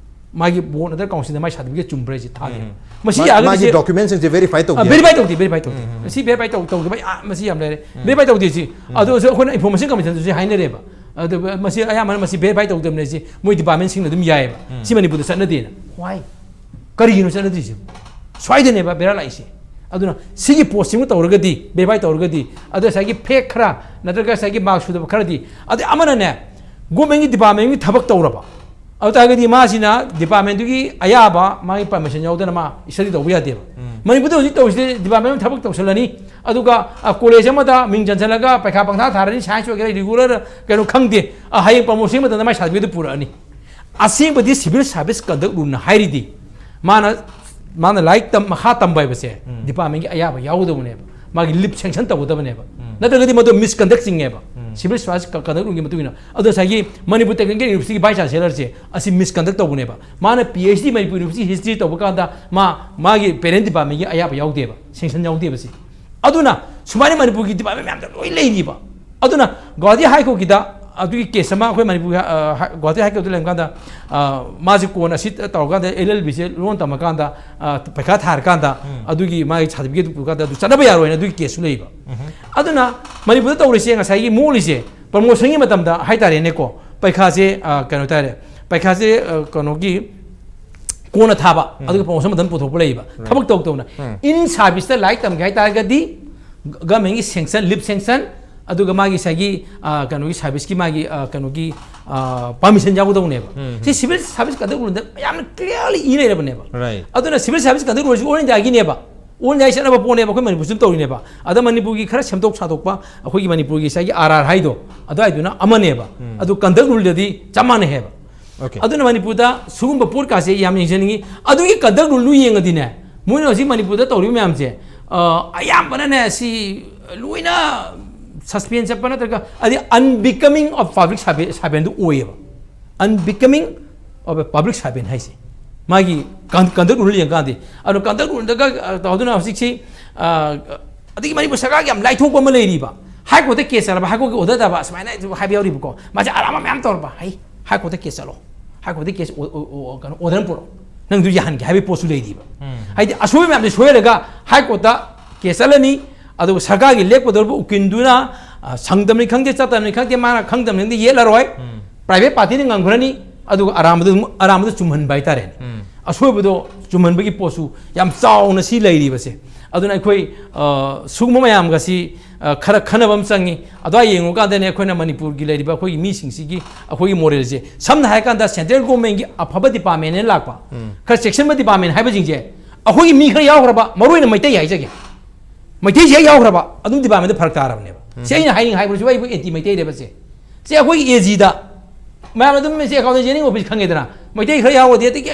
ꯃꯥꯒꯤ ꯕꯣꯔꯗ ꯅꯠꯇ꯭ꯔꯒ ꯀꯥꯎꯟꯁꯤꯜꯗ ꯃꯥꯒꯤ ꯁꯥꯔꯇꯤꯐꯤꯀꯦꯠ ꯆꯨꯝꯕ꯭ꯔꯥ ꯍꯥꯏꯁꯦ ꯊꯥꯗꯦꯕ꯫ ꯎꯝ꯫ ꯃꯁꯤ ꯃꯥ-, ꯌꯥꯔꯒꯗꯤ ꯃꯥꯒꯤ ꯁꯦ-, ꯗꯣꯀ꯭ꯌꯨꯃꯦꯟꯁꯤꯡꯁꯦ ꯚꯦꯔꯤꯐꯥꯏ ꯑ, ꯇꯧꯗꯦ꯫ ꯚꯦꯔꯤꯐꯥꯏ ꯇꯧꯗꯦ, ꯚꯦꯔꯤꯐꯥꯏ ꯇꯧꯗꯦ꯫ ꯎꯝ, ꯎꯝ, ꯎꯝ꯫ ꯃꯁꯤ ꯚꯦꯔꯤꯐꯥꯏ ꯇꯧ-, ꯇꯧꯗꯕ ꯌꯥꯝ, ꯃꯁꯤ ꯌꯥꯝ ꯂꯩꯔꯦ꯫ ꯎꯝ꯫ ꯚꯦꯔꯤꯐꯥꯏ ꯇꯧꯗꯦ ꯁꯤ꯫ ꯎꯝ꯫ ꯑꯗꯨ ꯑꯩꯈꯣꯏꯅ ꯏꯟꯐꯣꯔꯃꯦꯁꯟ ꯀꯃꯤꯁꯟꯗꯁꯨ ꯍꯥꯏꯅꯔꯦꯕ꯫ ꯑꯗꯨꯒ ꯃꯁꯤ ꯑꯌꯥꯝꯕꯅ ꯃꯁꯤ ꯚꯦꯔꯤꯐꯥꯏ ꯇꯧꯗꯕꯅꯦ ꯁꯤ ꯃꯣꯏ ꯗꯤꯄꯥꯔꯠꯃꯦꯟꯁꯤꯡꯅ ꯑꯗꯨꯝ ꯌꯥꯏꯑꯕ꯫ ꯎꯝ꯫ ꯁꯤ ꯃꯅꯤꯄꯨꯔꯗ ꯆꯠꯅꯗꯦꯅ꯫ Why? ꯀꯔꯤꯒꯤꯅꯣ ꯆꯠꯅꯗ꯭ꯔꯤꯁꯦ? ꯁ꯭ꯋꯥꯏꯗꯅꯦꯕ ꯕꯦꯔꯥ ꯂꯥꯛꯏꯁꯦ꯫ ꯑꯗꯨꯅ ꯁꯤꯒꯤ ꯄꯣꯠꯁꯤꯃ ꯇꯧꯔꯒꯗꯤ, ꯚꯦꯔꯤꯐꯥꯏ ꯇꯧꯔꯒꯗꯤ, ꯑꯗꯣ ꯉꯁꯥꯏꯒꯤ ꯐꯦꯛ ꯈꯔ ꯅꯠꯇ꯭ꯔꯒ ꯉꯁꯥꯏꯒꯤ ꯃꯥꯔꯛ ꯁꯨꯗꯕ ꯈꯔꯗꯤ, ꯑꯗꯩ ꯑꯃꯅꯅꯦ, ꯒꯣꯔꯃꯦꯟꯒꯤ ꯗꯤꯄꯥꯔꯠꯃꯦꯟꯒꯤ ꯊꯕꯛ ꯇꯧꯔꯕ, ꯑꯗꯨ ꯇꯥꯔꯒꯗꯤ ꯃꯥꯁꯤꯅ ꯗꯤꯄꯥꯔꯠꯃꯦꯟꯗꯨꯒꯤ ꯑꯌꯥꯕ ꯃꯥꯒꯤ ꯄꯔꯃꯤꯁꯟ ꯌꯥꯎꯗꯅ ꯃꯥ ꯁ꯭ꯇꯗꯤ ꯇꯧꯕ ꯌꯥꯗꯦꯕ꯫ ꯎꯝ꯫ ꯃꯅꯤꯄꯨꯔꯗ ꯍꯧꯖꯤꯛ ꯇꯧꯔꯤꯁꯤꯗꯤ ꯗꯤꯄꯥꯔꯠꯃꯦꯟ ꯑꯃ ꯊꯕꯛ ꯇꯧꯁꯜꯂꯅꯤ, ꯑꯗꯨꯒ, ꯑ, ꯀꯣꯂꯦꯖ ꯑꯃꯗ ꯃꯤꯡ ꯆꯟꯁꯜꯂꯒ ꯄꯩꯈꯥ ꯄꯪꯊꯥ ꯊꯥꯔꯅꯤ, ꯁꯥꯏꯟꯁ ꯑꯣꯏꯒꯦꯔꯥ, ꯔꯤꯒꯨꯂꯔ ꯀꯩꯅꯣ ꯈꯪꯗꯦ, ꯑ, ꯍꯌꯦꯡ ꯄ꯭ꯔꯃꯣꯁꯟꯒꯤ ꯃꯇꯝꯗ ꯃꯥꯏ ꯁꯥꯔꯇꯤꯐꯤꯀꯦꯠꯇꯨ ꯄꯨꯔꯛꯑꯅꯤ꯫ ꯑꯁꯦꯡꯕꯗꯤ ꯁꯤꯚꯤꯜ ꯁꯥꯔꯚꯤꯁ ꯀꯟꯗꯛ ꯔꯨꯜꯅ ꯍꯥꯏꯔꯤꯗꯤ, ꯃꯥꯅ, ꯃꯥꯅ ꯂꯥꯏꯔꯤꯛ ꯇꯝ-, ꯃꯈꯥ ꯇꯝꯕ ꯍꯥꯏꯕꯁꯦ ꯎꯝ꯫ ꯗꯤꯄꯥꯔꯠꯃꯦꯟꯒꯤ ꯑꯌꯥꯕ ꯌꯥꯎꯒꯗꯕꯅꯦꯕ, ꯃꯥꯒꯤ ꯂꯤꯞ ꯁꯦꯡꯁꯟ ꯇꯧꯒꯗꯕꯅꯦꯕ, ꯎꯝ꯫ ꯅꯠꯇ꯭ꯔꯒꯗꯤ ꯃꯗꯨ ꯃꯤꯁꯀꯟꯗꯛ ꯆꯤꯡꯉꯦꯕ꯫ ꯎꯝ꯫ ꯁꯤꯚꯤꯜ ꯁꯥꯔꯚꯤꯁ ꯀ-, ꯀꯟꯗꯛ ꯔꯨꯜꯒꯤ ꯃꯇꯨꯡ ꯏꯟꯅ꯫ ꯑꯗꯣ ꯉꯁꯥꯏꯒꯤ ꯃꯅꯤꯄꯨꯔ ꯇꯦꯛꯅꯤꯀꯦꯜ ꯌꯨꯅꯤꯚꯔꯁꯤꯇꯤꯒꯤ ꯚꯥꯏꯁ ꯆꯥꯟꯁꯦꯂꯔꯁꯦ ꯑꯁꯤ ꯃꯤꯁꯀꯟꯗꯛ ꯇꯧꯕꯅꯦꯕ꯫ ꯃꯥꯅ P H D Manipur university history ꯇꯧꯕ ꯀꯥꯟꯗ ꯃꯥ, ꯃꯥꯒꯤ ꯄꯦꯔꯦꯟ ꯗꯤꯄꯥꯔꯠꯃꯦꯟꯒꯤ ꯑꯌꯥꯕ ꯌꯥꯎꯗꯦꯕ, ꯁꯦꯡꯁꯟ ꯌꯥꯎꯗꯦꯕ ꯁꯤ꯫ ꯑꯗꯨꯅ ꯁꯨꯃꯥꯏꯅ ꯃꯅꯤꯄꯨꯔꯒꯤ ꯗꯤꯄꯥꯔꯠꯃꯦꯟ ꯃꯌꯥꯝꯗ ꯂꯣꯏ ꯂꯩꯔꯤꯕ꯫ ꯑꯗꯨꯅ ꯒꯨꯋꯥꯍꯥꯇꯤ ꯍꯥꯏ ꯀꯣꯔꯠꯀꯤꯗ ꯑꯗꯨꯒꯤ ꯀꯦꯁ ꯑꯃ ꯑꯩꯈꯣꯏ ꯃꯅꯤꯄꯨꯔꯒꯤ, ꯑ, ꯍꯥꯏ-, ꯒꯨꯋꯥꯍꯥꯇꯤ ꯍꯥꯏ ꯀꯣꯔꯠꯇ ꯂꯩꯔꯝꯀꯥꯟꯗ, ꯑ, ꯃꯥꯁꯦ ꯀꯣꯟꯅ ꯑꯁꯤ ꯇꯧꯔꯀꯥꯟꯗ ꯑꯦꯜ ꯑꯦꯜ ꯕꯤꯁꯦ ꯂꯣꯟ ꯇꯝꯃꯀꯥꯟꯗ, ꯑ, ꯄꯩꯈꯥ ꯊꯥꯔꯀꯥꯟꯗ ꯎꯝ꯫ ꯑꯗꯨꯒꯤ ꯃꯥꯒꯤ ꯁꯥꯔꯇꯤꯐꯤꯀꯦꯠ ꯄꯨꯔꯀꯥꯟꯗ ꯑꯗꯨ ꯆꯠꯅꯕ ꯌꯥꯔꯣꯏꯅ ꯑꯗꯨꯒꯤ ꯀꯦꯁꯁꯨ ꯂꯩꯕ꯫ ꯎꯝ꯫ ꯑꯗꯨꯅ ꯃꯅꯤꯄꯨꯔꯗ ꯇꯧꯔꯤꯁꯦ ꯉꯁꯥꯏꯒꯤ ꯃꯣꯠꯂꯤꯁꯦ ꯄ꯭ꯔꯃꯣꯁꯟꯒꯤ ꯃꯇꯝꯗ ꯍꯥꯏꯇꯥꯔꯦꯅꯦꯀꯣ, ꯄꯩꯈꯥꯁꯦ, ꯑ, ꯀꯩꯅꯣ ꯇꯥꯔꯦ, ꯄꯩꯈꯥꯁꯦ, ꯑ, ꯀꯩꯅꯣꯒꯤ ꯀꯣꯟꯅ ꯊꯥꯕ, ꯑꯗꯨꯒ ꯄ꯭ꯔꯣꯃꯣꯁꯟ ꯃꯇꯝ ꯄꯨꯊꯣꯛꯄ ꯂꯩꯌꯦꯕ꯫ ꯊꯕꯛ ꯇꯧ ꯇꯧꯅ ꯏꯟ ꯁꯥꯔꯚꯤꯁꯇ ꯂꯥꯏꯔꯤꯛ ꯇꯝꯒꯦ ꯍꯥꯏ ꯇꯥꯔꯒꯗꯤ ꯒꯃꯦꯟꯒꯤ ꯁꯦꯡꯁꯟ, ꯂꯤꯞ ꯁꯦꯡꯁꯟ, ꯑꯗꯨꯒ ꯃꯥꯒꯤ ꯉꯁꯥꯏꯒꯤ, ꯑ, ꯀꯩꯅꯣꯒꯤ ꯁꯥꯔꯚꯤꯁꯀꯤ ꯃꯥꯒꯤ, ꯑ, ꯀꯩꯅꯣꯒꯤ, ꯑ, ꯄꯥꯔꯃꯤꯁꯟ ꯌꯥꯎꯒꯗꯧꯅꯦꯕ꯫ ꯁꯤ ꯁꯤꯚꯤꯜ ꯁꯥꯔꯚꯤꯁ ꯀꯟꯗꯛ ꯔꯨꯜꯗ ꯌꯥꯝꯅ ꯀ꯭ꯂꯤꯌꯥꯔꯂꯤ ꯏ ꯂꯩꯔꯕꯅꯦꯕ꯫ Right. ꯑꯗꯨꯅ ꯁꯤꯚꯤꯜ ꯁꯥꯔꯚꯤꯁ ꯀꯟꯗꯛ ꯔꯨꯜꯁꯤ ꯑꯣꯜ ꯏꯟꯗꯤꯌꯥꯒꯤꯅꯦꯕ꯫ ꯑꯣꯜ ꯏꯟꯗꯤꯌꯥꯒꯤ ꯆꯠꯅꯕ ꯄꯣꯠꯅꯦꯕ, ꯑꯩꯈꯣꯏ ꯃꯅꯤꯄꯨꯔꯁꯨ ꯑꯗꯨꯝ ꯇꯧꯔꯤꯅꯦꯕ꯫ ꯑꯗ ꯃꯅꯤꯄꯨꯔꯒꯤ ꯈꯔ ꯁꯦꯝꯗꯣꯛ ꯁꯥꯗꯣꯛꯄ, ꯑꯩꯈꯣꯏꯒꯤ ꯃꯅꯤꯄꯨꯔꯒꯤ ꯉꯁꯥꯏꯒꯤ ꯑꯥꯔ ꯑꯥꯔ ꯍꯥꯏꯗꯣ, ꯑꯗꯨꯋꯥꯏꯗꯨꯅ ꯑꯃꯅꯦꯕ꯫ ꯑꯗꯨ ꯀꯟꯗꯛ ꯔꯨꯜꯗꯗꯤ ꯆꯞ ꯃꯥꯟꯅꯩ ꯍꯥꯏꯕ꯫ Okay. ꯑꯗꯨꯅ ꯃꯅꯤꯄꯨꯔꯗ ꯁꯤꯒꯨꯝꯕ ꯄꯣꯠꯀꯥꯁꯦ ꯌꯥꯝ ꯌꯦꯡꯖꯅꯤꯡꯉꯤ꯫ ꯑꯗꯨꯒꯤ ꯀꯟꯗꯛ ꯔꯨꯜꯗꯨ ꯌꯦꯡꯉꯗꯤꯅꯦ, ꯃꯣꯏꯅ ꯍꯧꯖꯤꯛ ꯃꯅꯤꯄꯨꯔꯗ ꯇꯧꯔꯤꯕ ꯃꯌꯥꯝꯁꯦ, ꯑ, ꯑꯌꯥꯝꯕꯅꯅꯦ ꯁꯤ ꯂꯣꯏꯅ ꯁꯁꯄꯦꯟ ꯆꯠꯄ ꯅꯠꯇ꯭ꯔꯒ ꯑꯗꯩ unbecoming of public servant, servantꯗꯨ ꯑꯣꯏꯌꯦꯕ꯫ Unbecoming of a public servant ꯍꯥꯏꯁꯦ ꯃꯥꯒꯤ ꯀꯟꯗꯛ ꯔꯨꯜ ꯌꯦꯡꯀꯥꯟꯗꯤ꯫ ꯑꯗꯣ ꯀꯟꯗꯛ ꯔꯨꯜꯗꯒ, ꯑ, ꯇꯧꯗꯨꯅ ꯍꯧꯖꯤꯛꯁꯤ, ꯑ, ꯑꯗꯒꯤ ꯃꯅꯤꯄꯨꯔ ꯁꯔꯀꯥꯔꯒꯤ ꯌꯥꯝ ꯂꯥꯏꯊꯣꯛꯄ ꯑꯃ ꯂꯩꯔꯤꯕ, ꯍꯥꯏ ꯀꯣꯔꯠꯇ ꯀꯦꯁ ꯆꯠꯂꯕ, ꯍꯥꯏ ꯀꯣꯔꯠꯀꯤ ꯑꯣꯔꯗꯔ ꯇꯥꯕ, ꯁꯨꯃꯥꯏꯅ ꯍꯥꯏꯕ ꯌꯥꯎꯔꯤꯕꯀꯣ꯫ ꯃꯥꯁꯦ ꯑꯔꯥꯟꯕ ꯃꯌꯥꯝ ꯇꯧꯔꯕ, ꯍꯩ, ꯍꯥꯏ ꯀꯣꯔꯠꯇ ꯀꯦꯁ ꯆꯠꯂꯣ, ꯍꯥꯏ ꯀꯣꯔꯠꯇ ꯀꯦꯁ, ꯑꯣ, ꯑꯣ, ꯑꯣ, ꯀꯩꯅꯣ, ꯑꯣꯔꯗꯔ ꯑꯃ ꯄꯨꯔꯛꯑꯣ, ꯅꯪꯗꯨ ꯌꯥꯍꯟꯒꯦ ꯍꯥꯏꯕꯒꯤ ꯄꯣꯠꯁꯨ ꯂꯩꯔꯤꯕ꯫ ꯍꯥꯏꯗꯤ ꯑꯁꯣꯏꯕ ꯃꯌꯥꯝꯁꯦ ꯁꯣꯏꯍꯜꯂꯒ ꯍꯥꯏ ꯀꯣꯔꯠꯇ ꯀꯦꯁ ꯆꯠꯂꯅꯤ, ꯑꯗꯨꯒ ꯁꯔꯀꯥꯔꯒꯤ ꯂꯦꯞꯀꯗꯧꯔꯤꯕ ꯎꯀꯤꯜꯗꯨꯅ, ꯑ, ꯁꯪꯗꯕꯅꯤ ꯈꯪꯗꯦ, ꯆꯠꯇꯕꯅꯤ ꯈꯪꯗꯦ, ꯃꯥꯅ ꯈꯪꯗꯕꯅꯤ ꯈꯪꯗꯦ ꯌꯦꯠꯂꯔꯣꯏ, ꯄ꯭ꯔꯥꯏꯚꯦꯠ ꯄꯥꯔꯇꯤꯅ ꯉꯝꯈ꯭ꯔꯅꯤ, ꯑꯗꯨꯒ ꯑꯔꯥꯟꯕꯗꯨ ꯑꯗꯨꯝ, ꯑꯔꯥꯟꯕꯗꯨ ꯆꯨꯝꯍꯟꯕ ꯍꯥꯏꯇꯥꯔꯦꯅꯦ꯫ ꯑꯁꯣꯏꯕꯗꯣ ꯆꯨꯝꯍꯟꯕꯒꯤ ꯄꯣꯠꯁꯨ ꯌꯥꯝ ꯆꯥꯎꯅ ꯁꯤ ꯂꯩꯔꯤꯕꯁꯦ꯫ ꯑꯗꯨꯅ ꯑꯩꯈꯣꯏ, ꯑ, ꯁꯤꯒꯨꯝꯕ ꯃꯌꯥꯝꯒꯁꯤ, ꯑ, ꯈꯔ ꯈꯟꯅꯕ ꯑꯃ ꯆꯪꯉꯤ꯫ ꯑꯗꯨꯋꯥꯏ ꯌꯦꯡꯉꯨꯀꯥꯟꯗꯅꯦ ꯑꯩꯈꯣꯏꯅ ꯃꯅꯤꯄꯨꯔꯒꯤ ꯂꯩꯔꯤꯕ ꯑꯩꯈꯣꯏꯒꯤ ꯃꯤꯁꯤꯡꯁꯤꯒꯤ ꯑꯩꯈꯣꯏꯒꯤ ꯃꯣꯔꯦꯜꯁꯦ, ꯁꯝꯅ ꯍꯥꯏꯔꯀꯥꯟꯗ ꯁꯦꯟꯇ꯭ꯔꯦꯜ ꯒꯣꯔꯃꯦꯟꯒꯤ ꯑꯐꯕ ꯗꯤꯄꯥꯔꯠꯃꯦꯟꯅ ꯂꯥꯛꯄ, ꯈꯔ ꯆꯦꯛꯁꯤꯟꯕ ꯗꯤꯄꯥꯔꯠꯃꯦꯟ ꯍꯥꯏꯕꯁꯤꯡꯁꯦ ꯑꯩꯈꯣꯏꯒꯤ ꯃꯤ ꯈꯔ ꯌꯥꯎꯈ꯭ꯔꯕ, ꯃꯔꯨ ꯑꯣꯏꯅ ꯃꯩꯇꯩ ꯍꯥꯏꯖꯒꯦ, ꯃꯩꯇꯩꯁꯦ ꯍꯦꯛ ꯌꯥꯎꯈ꯭ꯔꯕ ꯑꯗꯨꯝ ꯗꯤꯄꯥꯔꯠꯃꯦꯟꯗ ꯐꯔꯛ ꯇꯥꯔꯕꯅꯦꯕ꯫ ꯁꯤ ꯑꯩꯅ ꯍꯥꯏꯅꯤꯡ ꯍꯥꯏꯕꯁꯤꯕꯨ ꯑꯩꯕꯨ ꯑꯦꯟꯇꯤ ꯃꯩꯇꯩ ꯂꯩꯕꯁꯦ, ꯁꯤ ꯑꯩꯈꯣꯏꯒꯤ ꯑꯦ ꯖꯤꯗ ꯃꯌꯥꯝ ꯑꯗꯨꯝ ꯁꯤ ꯑꯦꯀꯥꯎꯟꯇꯦꯟꯁꯤ ꯑꯦꯅꯤ ꯑꯣꯐꯤꯁ ꯈꯪꯉꯦꯗꯅ, ꯃꯩꯇꯩ ꯈꯔ ꯌꯥꯎꯔꯗꯤ ꯑꯇꯩ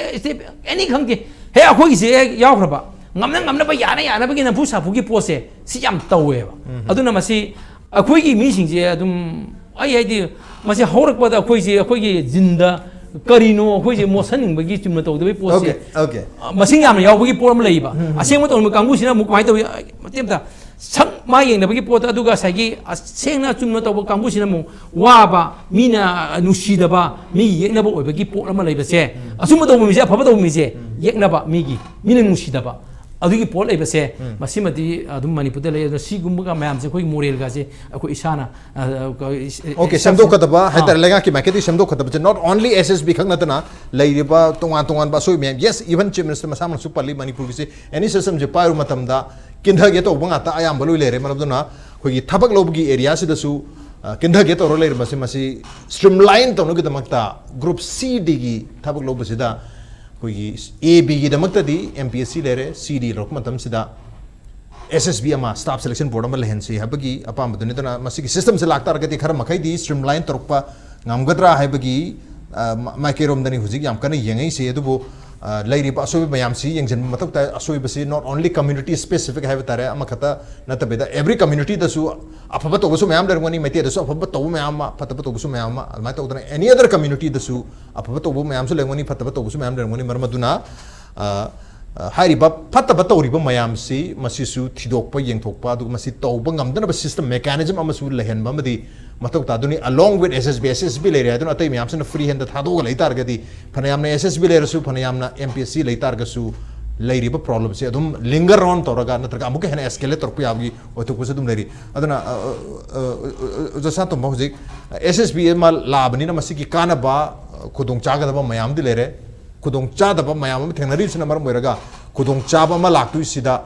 ꯑꯦꯅꯤ ꯈꯪꯗꯦ, ꯍꯦꯛ ꯑꯩꯈꯣꯏꯒꯤꯁꯦ ꯍꯦꯛ ꯌꯥꯎꯈ꯭ꯔꯕ, ꯉꯝꯅ ꯉꯝꯅꯕ, ꯌꯥꯅ ꯌꯥꯅꯕꯒꯤ ꯅꯝꯐꯨ ꯁꯥꯐꯨꯒꯤ ꯄꯣꯠꯁꯦ ꯁꯤ ꯌꯥꯝ ꯇꯧꯋꯦꯕ꯫ ꯑꯗꯨꯅ ꯃꯁꯤ ꯑꯩꯈꯣꯏꯒꯤ ꯃꯤꯁꯤꯡꯁꯦ ꯑꯗꯨꯝ, ꯑꯩ ꯍꯥꯏꯗꯤ, ꯃꯁꯤ ꯍꯧꯔꯛꯄꯗ ꯑꯩꯈꯣꯏꯁꯦ, ꯑꯩꯈꯣꯏꯒꯤ ꯖꯤꯟꯗ ꯀꯔꯤꯅꯣ ꯑꯩꯈꯣꯏꯁꯦ ꯃꯣꯠꯁꯟꯅꯤꯡꯕꯒꯤ ꯆꯨꯝꯅ ꯇꯧꯗꯕꯒꯤ ꯄꯣꯠꯁꯦ, Okay, okay. ꯑ, ꯃꯁꯤꯡ ꯌꯥꯝꯅ ꯌꯥꯎꯕꯒꯤ ꯄꯣꯠ ꯑꯃ ꯂꯩꯌꯦꯕ꯫ ꯑꯁꯦꯡꯕ ꯇꯧꯔꯤꯕ ꯀꯥꯡꯕꯨꯁꯤꯅ ꯑꯃꯨꯛ ꯀꯃꯥꯏꯅ ꯇꯧꯏ? ꯃꯇꯦꯛ ꯑꯝꯇ ꯁꯛ ꯃꯥ ꯌꯦꯡꯅꯕꯒꯤ ꯄꯣꯠꯇ, ꯑꯗꯨꯒ ꯉꯁꯥꯏꯒꯤ ꯑꯁꯦꯡꯅ ꯑꯆꯨꯝꯕ ꯇꯧꯕ ꯀꯥꯡꯕꯨꯁꯤꯅ ꯑꯃꯨꯛ ꯋꯥꯕ, ꯃꯤꯅ ꯅꯨꯡꯁꯤꯗꯕ, ꯃꯤ ꯌꯦꯛꯅꯕ ꯑꯣꯏꯕꯒꯤ ꯄꯣꯠ ꯑꯃ ꯂꯩꯕꯁꯦ, ꯑꯆꯨꯝꯕ ꯇꯧꯕ ꯃꯤꯁꯦ, ꯑꯐꯕ ꯇꯧꯕ ꯃꯤꯁꯦ ꯌꯦꯛꯅꯕ, ꯃꯤꯒꯤ, ꯃꯤꯅ ꯅꯨꯡꯁꯤꯗꯕ, ꯑꯗꯨꯒꯤ ꯄꯣꯠ ꯂꯩꯕꯁꯦ, ꯃꯁꯤꯃꯗꯤ ꯑꯗꯨꯝ ꯃꯅꯤꯄꯨꯔꯗ ꯂꯩ꯫ ꯑꯗꯨꯅ ꯁꯤꯒꯨꯝꯕꯒ ꯃꯌꯥꯝꯁꯦ ꯑꯩꯈꯣꯏꯒꯤ ꯃꯣꯔꯦꯜꯒꯁꯦ ꯑꯩꯈꯣꯏ ꯏꯁꯥꯅ, ꯑ, ꯑ, ꯑꯣꯀꯦ, ꯁꯦꯝꯗꯣꯛꯀꯗꯕ ꯍꯥꯏꯇꯥꯔꯦ꯫ ꯂꯩꯉꯥꯛꯀꯤ ꯃꯥꯏꯀꯩꯗꯒꯤ ꯁꯦꯝꯗꯣꯛꯀꯗꯕꯁꯦ not only S S B ꯈꯛ ꯅꯠꯇꯅ ꯂꯩꯔꯤꯕ ꯇꯣꯉꯥꯟ ꯇꯣꯉꯥꯟꯕ ꯑꯁꯣꯏꯕ ꯃꯌꯥꯝ, yes, even Chief Minister ꯃꯁꯥꯃꯛꯁꯨ ꯄꯜꯂꯤ, ꯃꯅꯤꯄꯨꯔꯒꯤꯁꯦ any systemꯁꯦ ꯄꯥꯏꯔꯨꯕ ꯃꯇꯝꯗ ꯀꯤꯟꯊꯒꯦ ꯇꯧꯕ ꯉꯥꯛꯇ ꯑꯌꯥꯝꯕ ꯂꯣꯏ ꯂꯩꯔꯦ꯫ ꯃꯔꯝ ꯑꯗꯨꯅ ꯑꯩꯈꯣꯏꯒꯤ ꯊꯕꯛ ꯂꯧꯕꯒꯤ areaꯁꯤꯗꯁꯨ, ꯑ, ꯀꯤꯟꯊꯒꯦ ꯇꯧꯔ ꯂꯩꯔꯤꯕꯁꯦ, ꯃꯁꯤ streamline ꯇꯧꯅꯕꯒꯤꯗꯃꯛꯇ group C Dꯒꯤ ꯊꯕꯛ ꯂꯧꯕꯁꯤꯗ ꯑꯩꯈꯣꯏꯒꯤ A Bꯒꯤꯗꯃꯛꯇꯗꯤ M P S C ꯂꯩꯔꯦ, C D ꯂꯧꯔꯛꯄ ꯃꯇꯝꯁꯤꯗ S S B ꯑꯃ, Staff Selection Board ꯑꯃ ꯂꯩꯍꯟꯁꯤ ꯍꯥꯏꯕꯒꯤ ꯑꯄꯥꯝꯕꯗꯨꯅꯤ꯫ ꯑꯗꯨꯅ ꯃꯁꯤꯒꯤ systemꯁꯦ ꯂꯥꯛꯇꯥꯔꯒꯗꯤ ꯈꯔ ꯃꯈꯩꯗꯤ streamline ꯇꯧꯔꯛꯄ ꯉꯝꯒꯗ꯭ꯔꯥ ꯍꯥꯏꯕꯒꯤ, ꯑ, ꯃ-, ꯃꯥꯏꯀꯩꯔꯣꯝꯗꯅꯤ ꯍꯧꯖꯤꯛ ꯌꯥꯝ ꯀꯟꯅ ꯌꯦꯡꯉꯛꯏꯁꯦ꯫ ꯑꯗꯨꯕꯨ, ꯑ, ꯂꯩꯔꯤꯕ ꯑꯁꯣꯏꯕ ꯃꯌꯥꯝꯁꯤ ꯌꯦꯡꯁꯤꯟꯕ ꯃꯊꯧ ꯇꯥꯏ꯫ ꯑꯁꯣꯏꯕꯁꯤ not only community specific ꯍꯥꯏꯕ ꯇꯥꯔꯦ, ꯑꯃꯈꯛꯇ ꯅꯠꯇꯕꯤꯗ every communityꯗꯁꯨ ꯑꯐꯕ ꯇꯧꯕꯁꯨ ꯃꯌꯥꯝ ꯂꯩꯔꯝꯒꯅꯤ, ꯃꯩꯇꯩꯗꯁꯨ ꯑꯐꯕ ꯇꯧꯕ ꯃꯌꯥꯝ ꯑꯃ, ꯐꯠꯇꯕ ꯇꯧꯕꯁꯨ ꯃꯌꯥꯝ ꯑꯃ, ꯑꯗꯨꯃꯥꯏꯅ ꯇꯧꯗꯅ any other communityꯗꯁꯨ ꯑꯐꯕ ꯇꯧꯕ ꯃꯌꯥꯝꯁꯨ ꯂꯩꯔꯝꯒꯅꯤ, ꯐꯠꯇꯕ ꯇꯧꯕꯁꯨ ꯃꯌꯥꯝ ꯂꯩꯔꯝꯒꯅꯤ꯫ ꯃꯔꯝ ꯑꯗꯨꯅ, ꯑ, ꯑ, ꯍꯥꯏꯔꯤꯕ ꯐꯠꯇꯕ ꯇꯧꯔꯤꯕ ꯃꯌꯥꯝꯁꯤ ꯃꯁꯤꯁꯨ ꯊꯤꯗꯣꯛꯄ, ꯌꯦꯡꯊꯣꯛꯄ, ꯑꯗꯨꯒ ꯃꯁꯤ ꯇꯧꯕ ꯉꯝꯗꯅꯕ system mechanism ꯑꯃꯁꯨ ꯂꯩꯍꯟꯕ ꯑꯃꯗꯤ ꯃꯊꯧ ꯇꯥꯗꯣꯏꯅꯤ꯫ Along with S S B, S S B ꯂꯩꯔꯦ ꯍꯥꯏꯗꯨꯅ ꯑꯇꯩ ꯃꯌꯥꯝꯁꯤꯅ free handꯗ ꯊꯥꯗꯣꯛꯑꯒ ꯂꯩ ꯇꯥꯔꯒꯗꯤ, ꯐꯅꯌꯥꯝꯅ S S B ꯂꯩꯔꯁꯨ, ꯐꯅꯌꯥꯝꯅ M P S C ꯂꯩ ꯇꯥꯔꯒꯁꯨ, ꯂꯩꯔꯤꯕ problemꯁꯦ ꯑꯗꯨꯝ linger on ꯇꯧꯔꯒ ꯅꯠꯇ꯭ꯔꯒ ꯑꯃꯨꯛꯀ ꯍꯦꯟꯅ escalate ꯇꯧꯔꯛꯄ ꯌꯥꯕꯒꯤ ꯑꯣꯏꯊꯣꯛꯄꯁꯨ ꯑꯗꯨꯝ ꯂꯩꯔꯤ꯫ ꯑꯗꯨꯅ, ꯑ, ꯑ, ꯑ, ꯑ, ꯑꯣꯖꯥ ꯁꯅꯥꯇꯣꯝꯕ, ꯍꯧꯖꯤꯛ S S B ꯑꯃ ꯂꯥꯛꯑꯕꯅꯤꯅ ꯃꯁꯤꯒꯤ ꯀꯥꯟꯅꯕ, ꯑ, ꯈꯨꯗꯣꯡ ꯆꯥꯒꯗꯕ ꯃꯌꯥꯝꯗꯤ ꯂꯩꯔꯦ꯫ ꯈꯨꯗꯣꯡ ꯆꯥꯗꯕ ꯃꯌꯥꯝ ꯑꯃ ꯊꯦꯡꯅꯔꯤꯕꯁꯤꯅ ꯃꯔꯝ ꯑꯣꯏꯔꯒ ꯈꯨꯗꯣꯡ ꯆꯥꯕ ꯑꯃ ꯂꯥꯛꯇꯣꯏꯁꯤꯗ,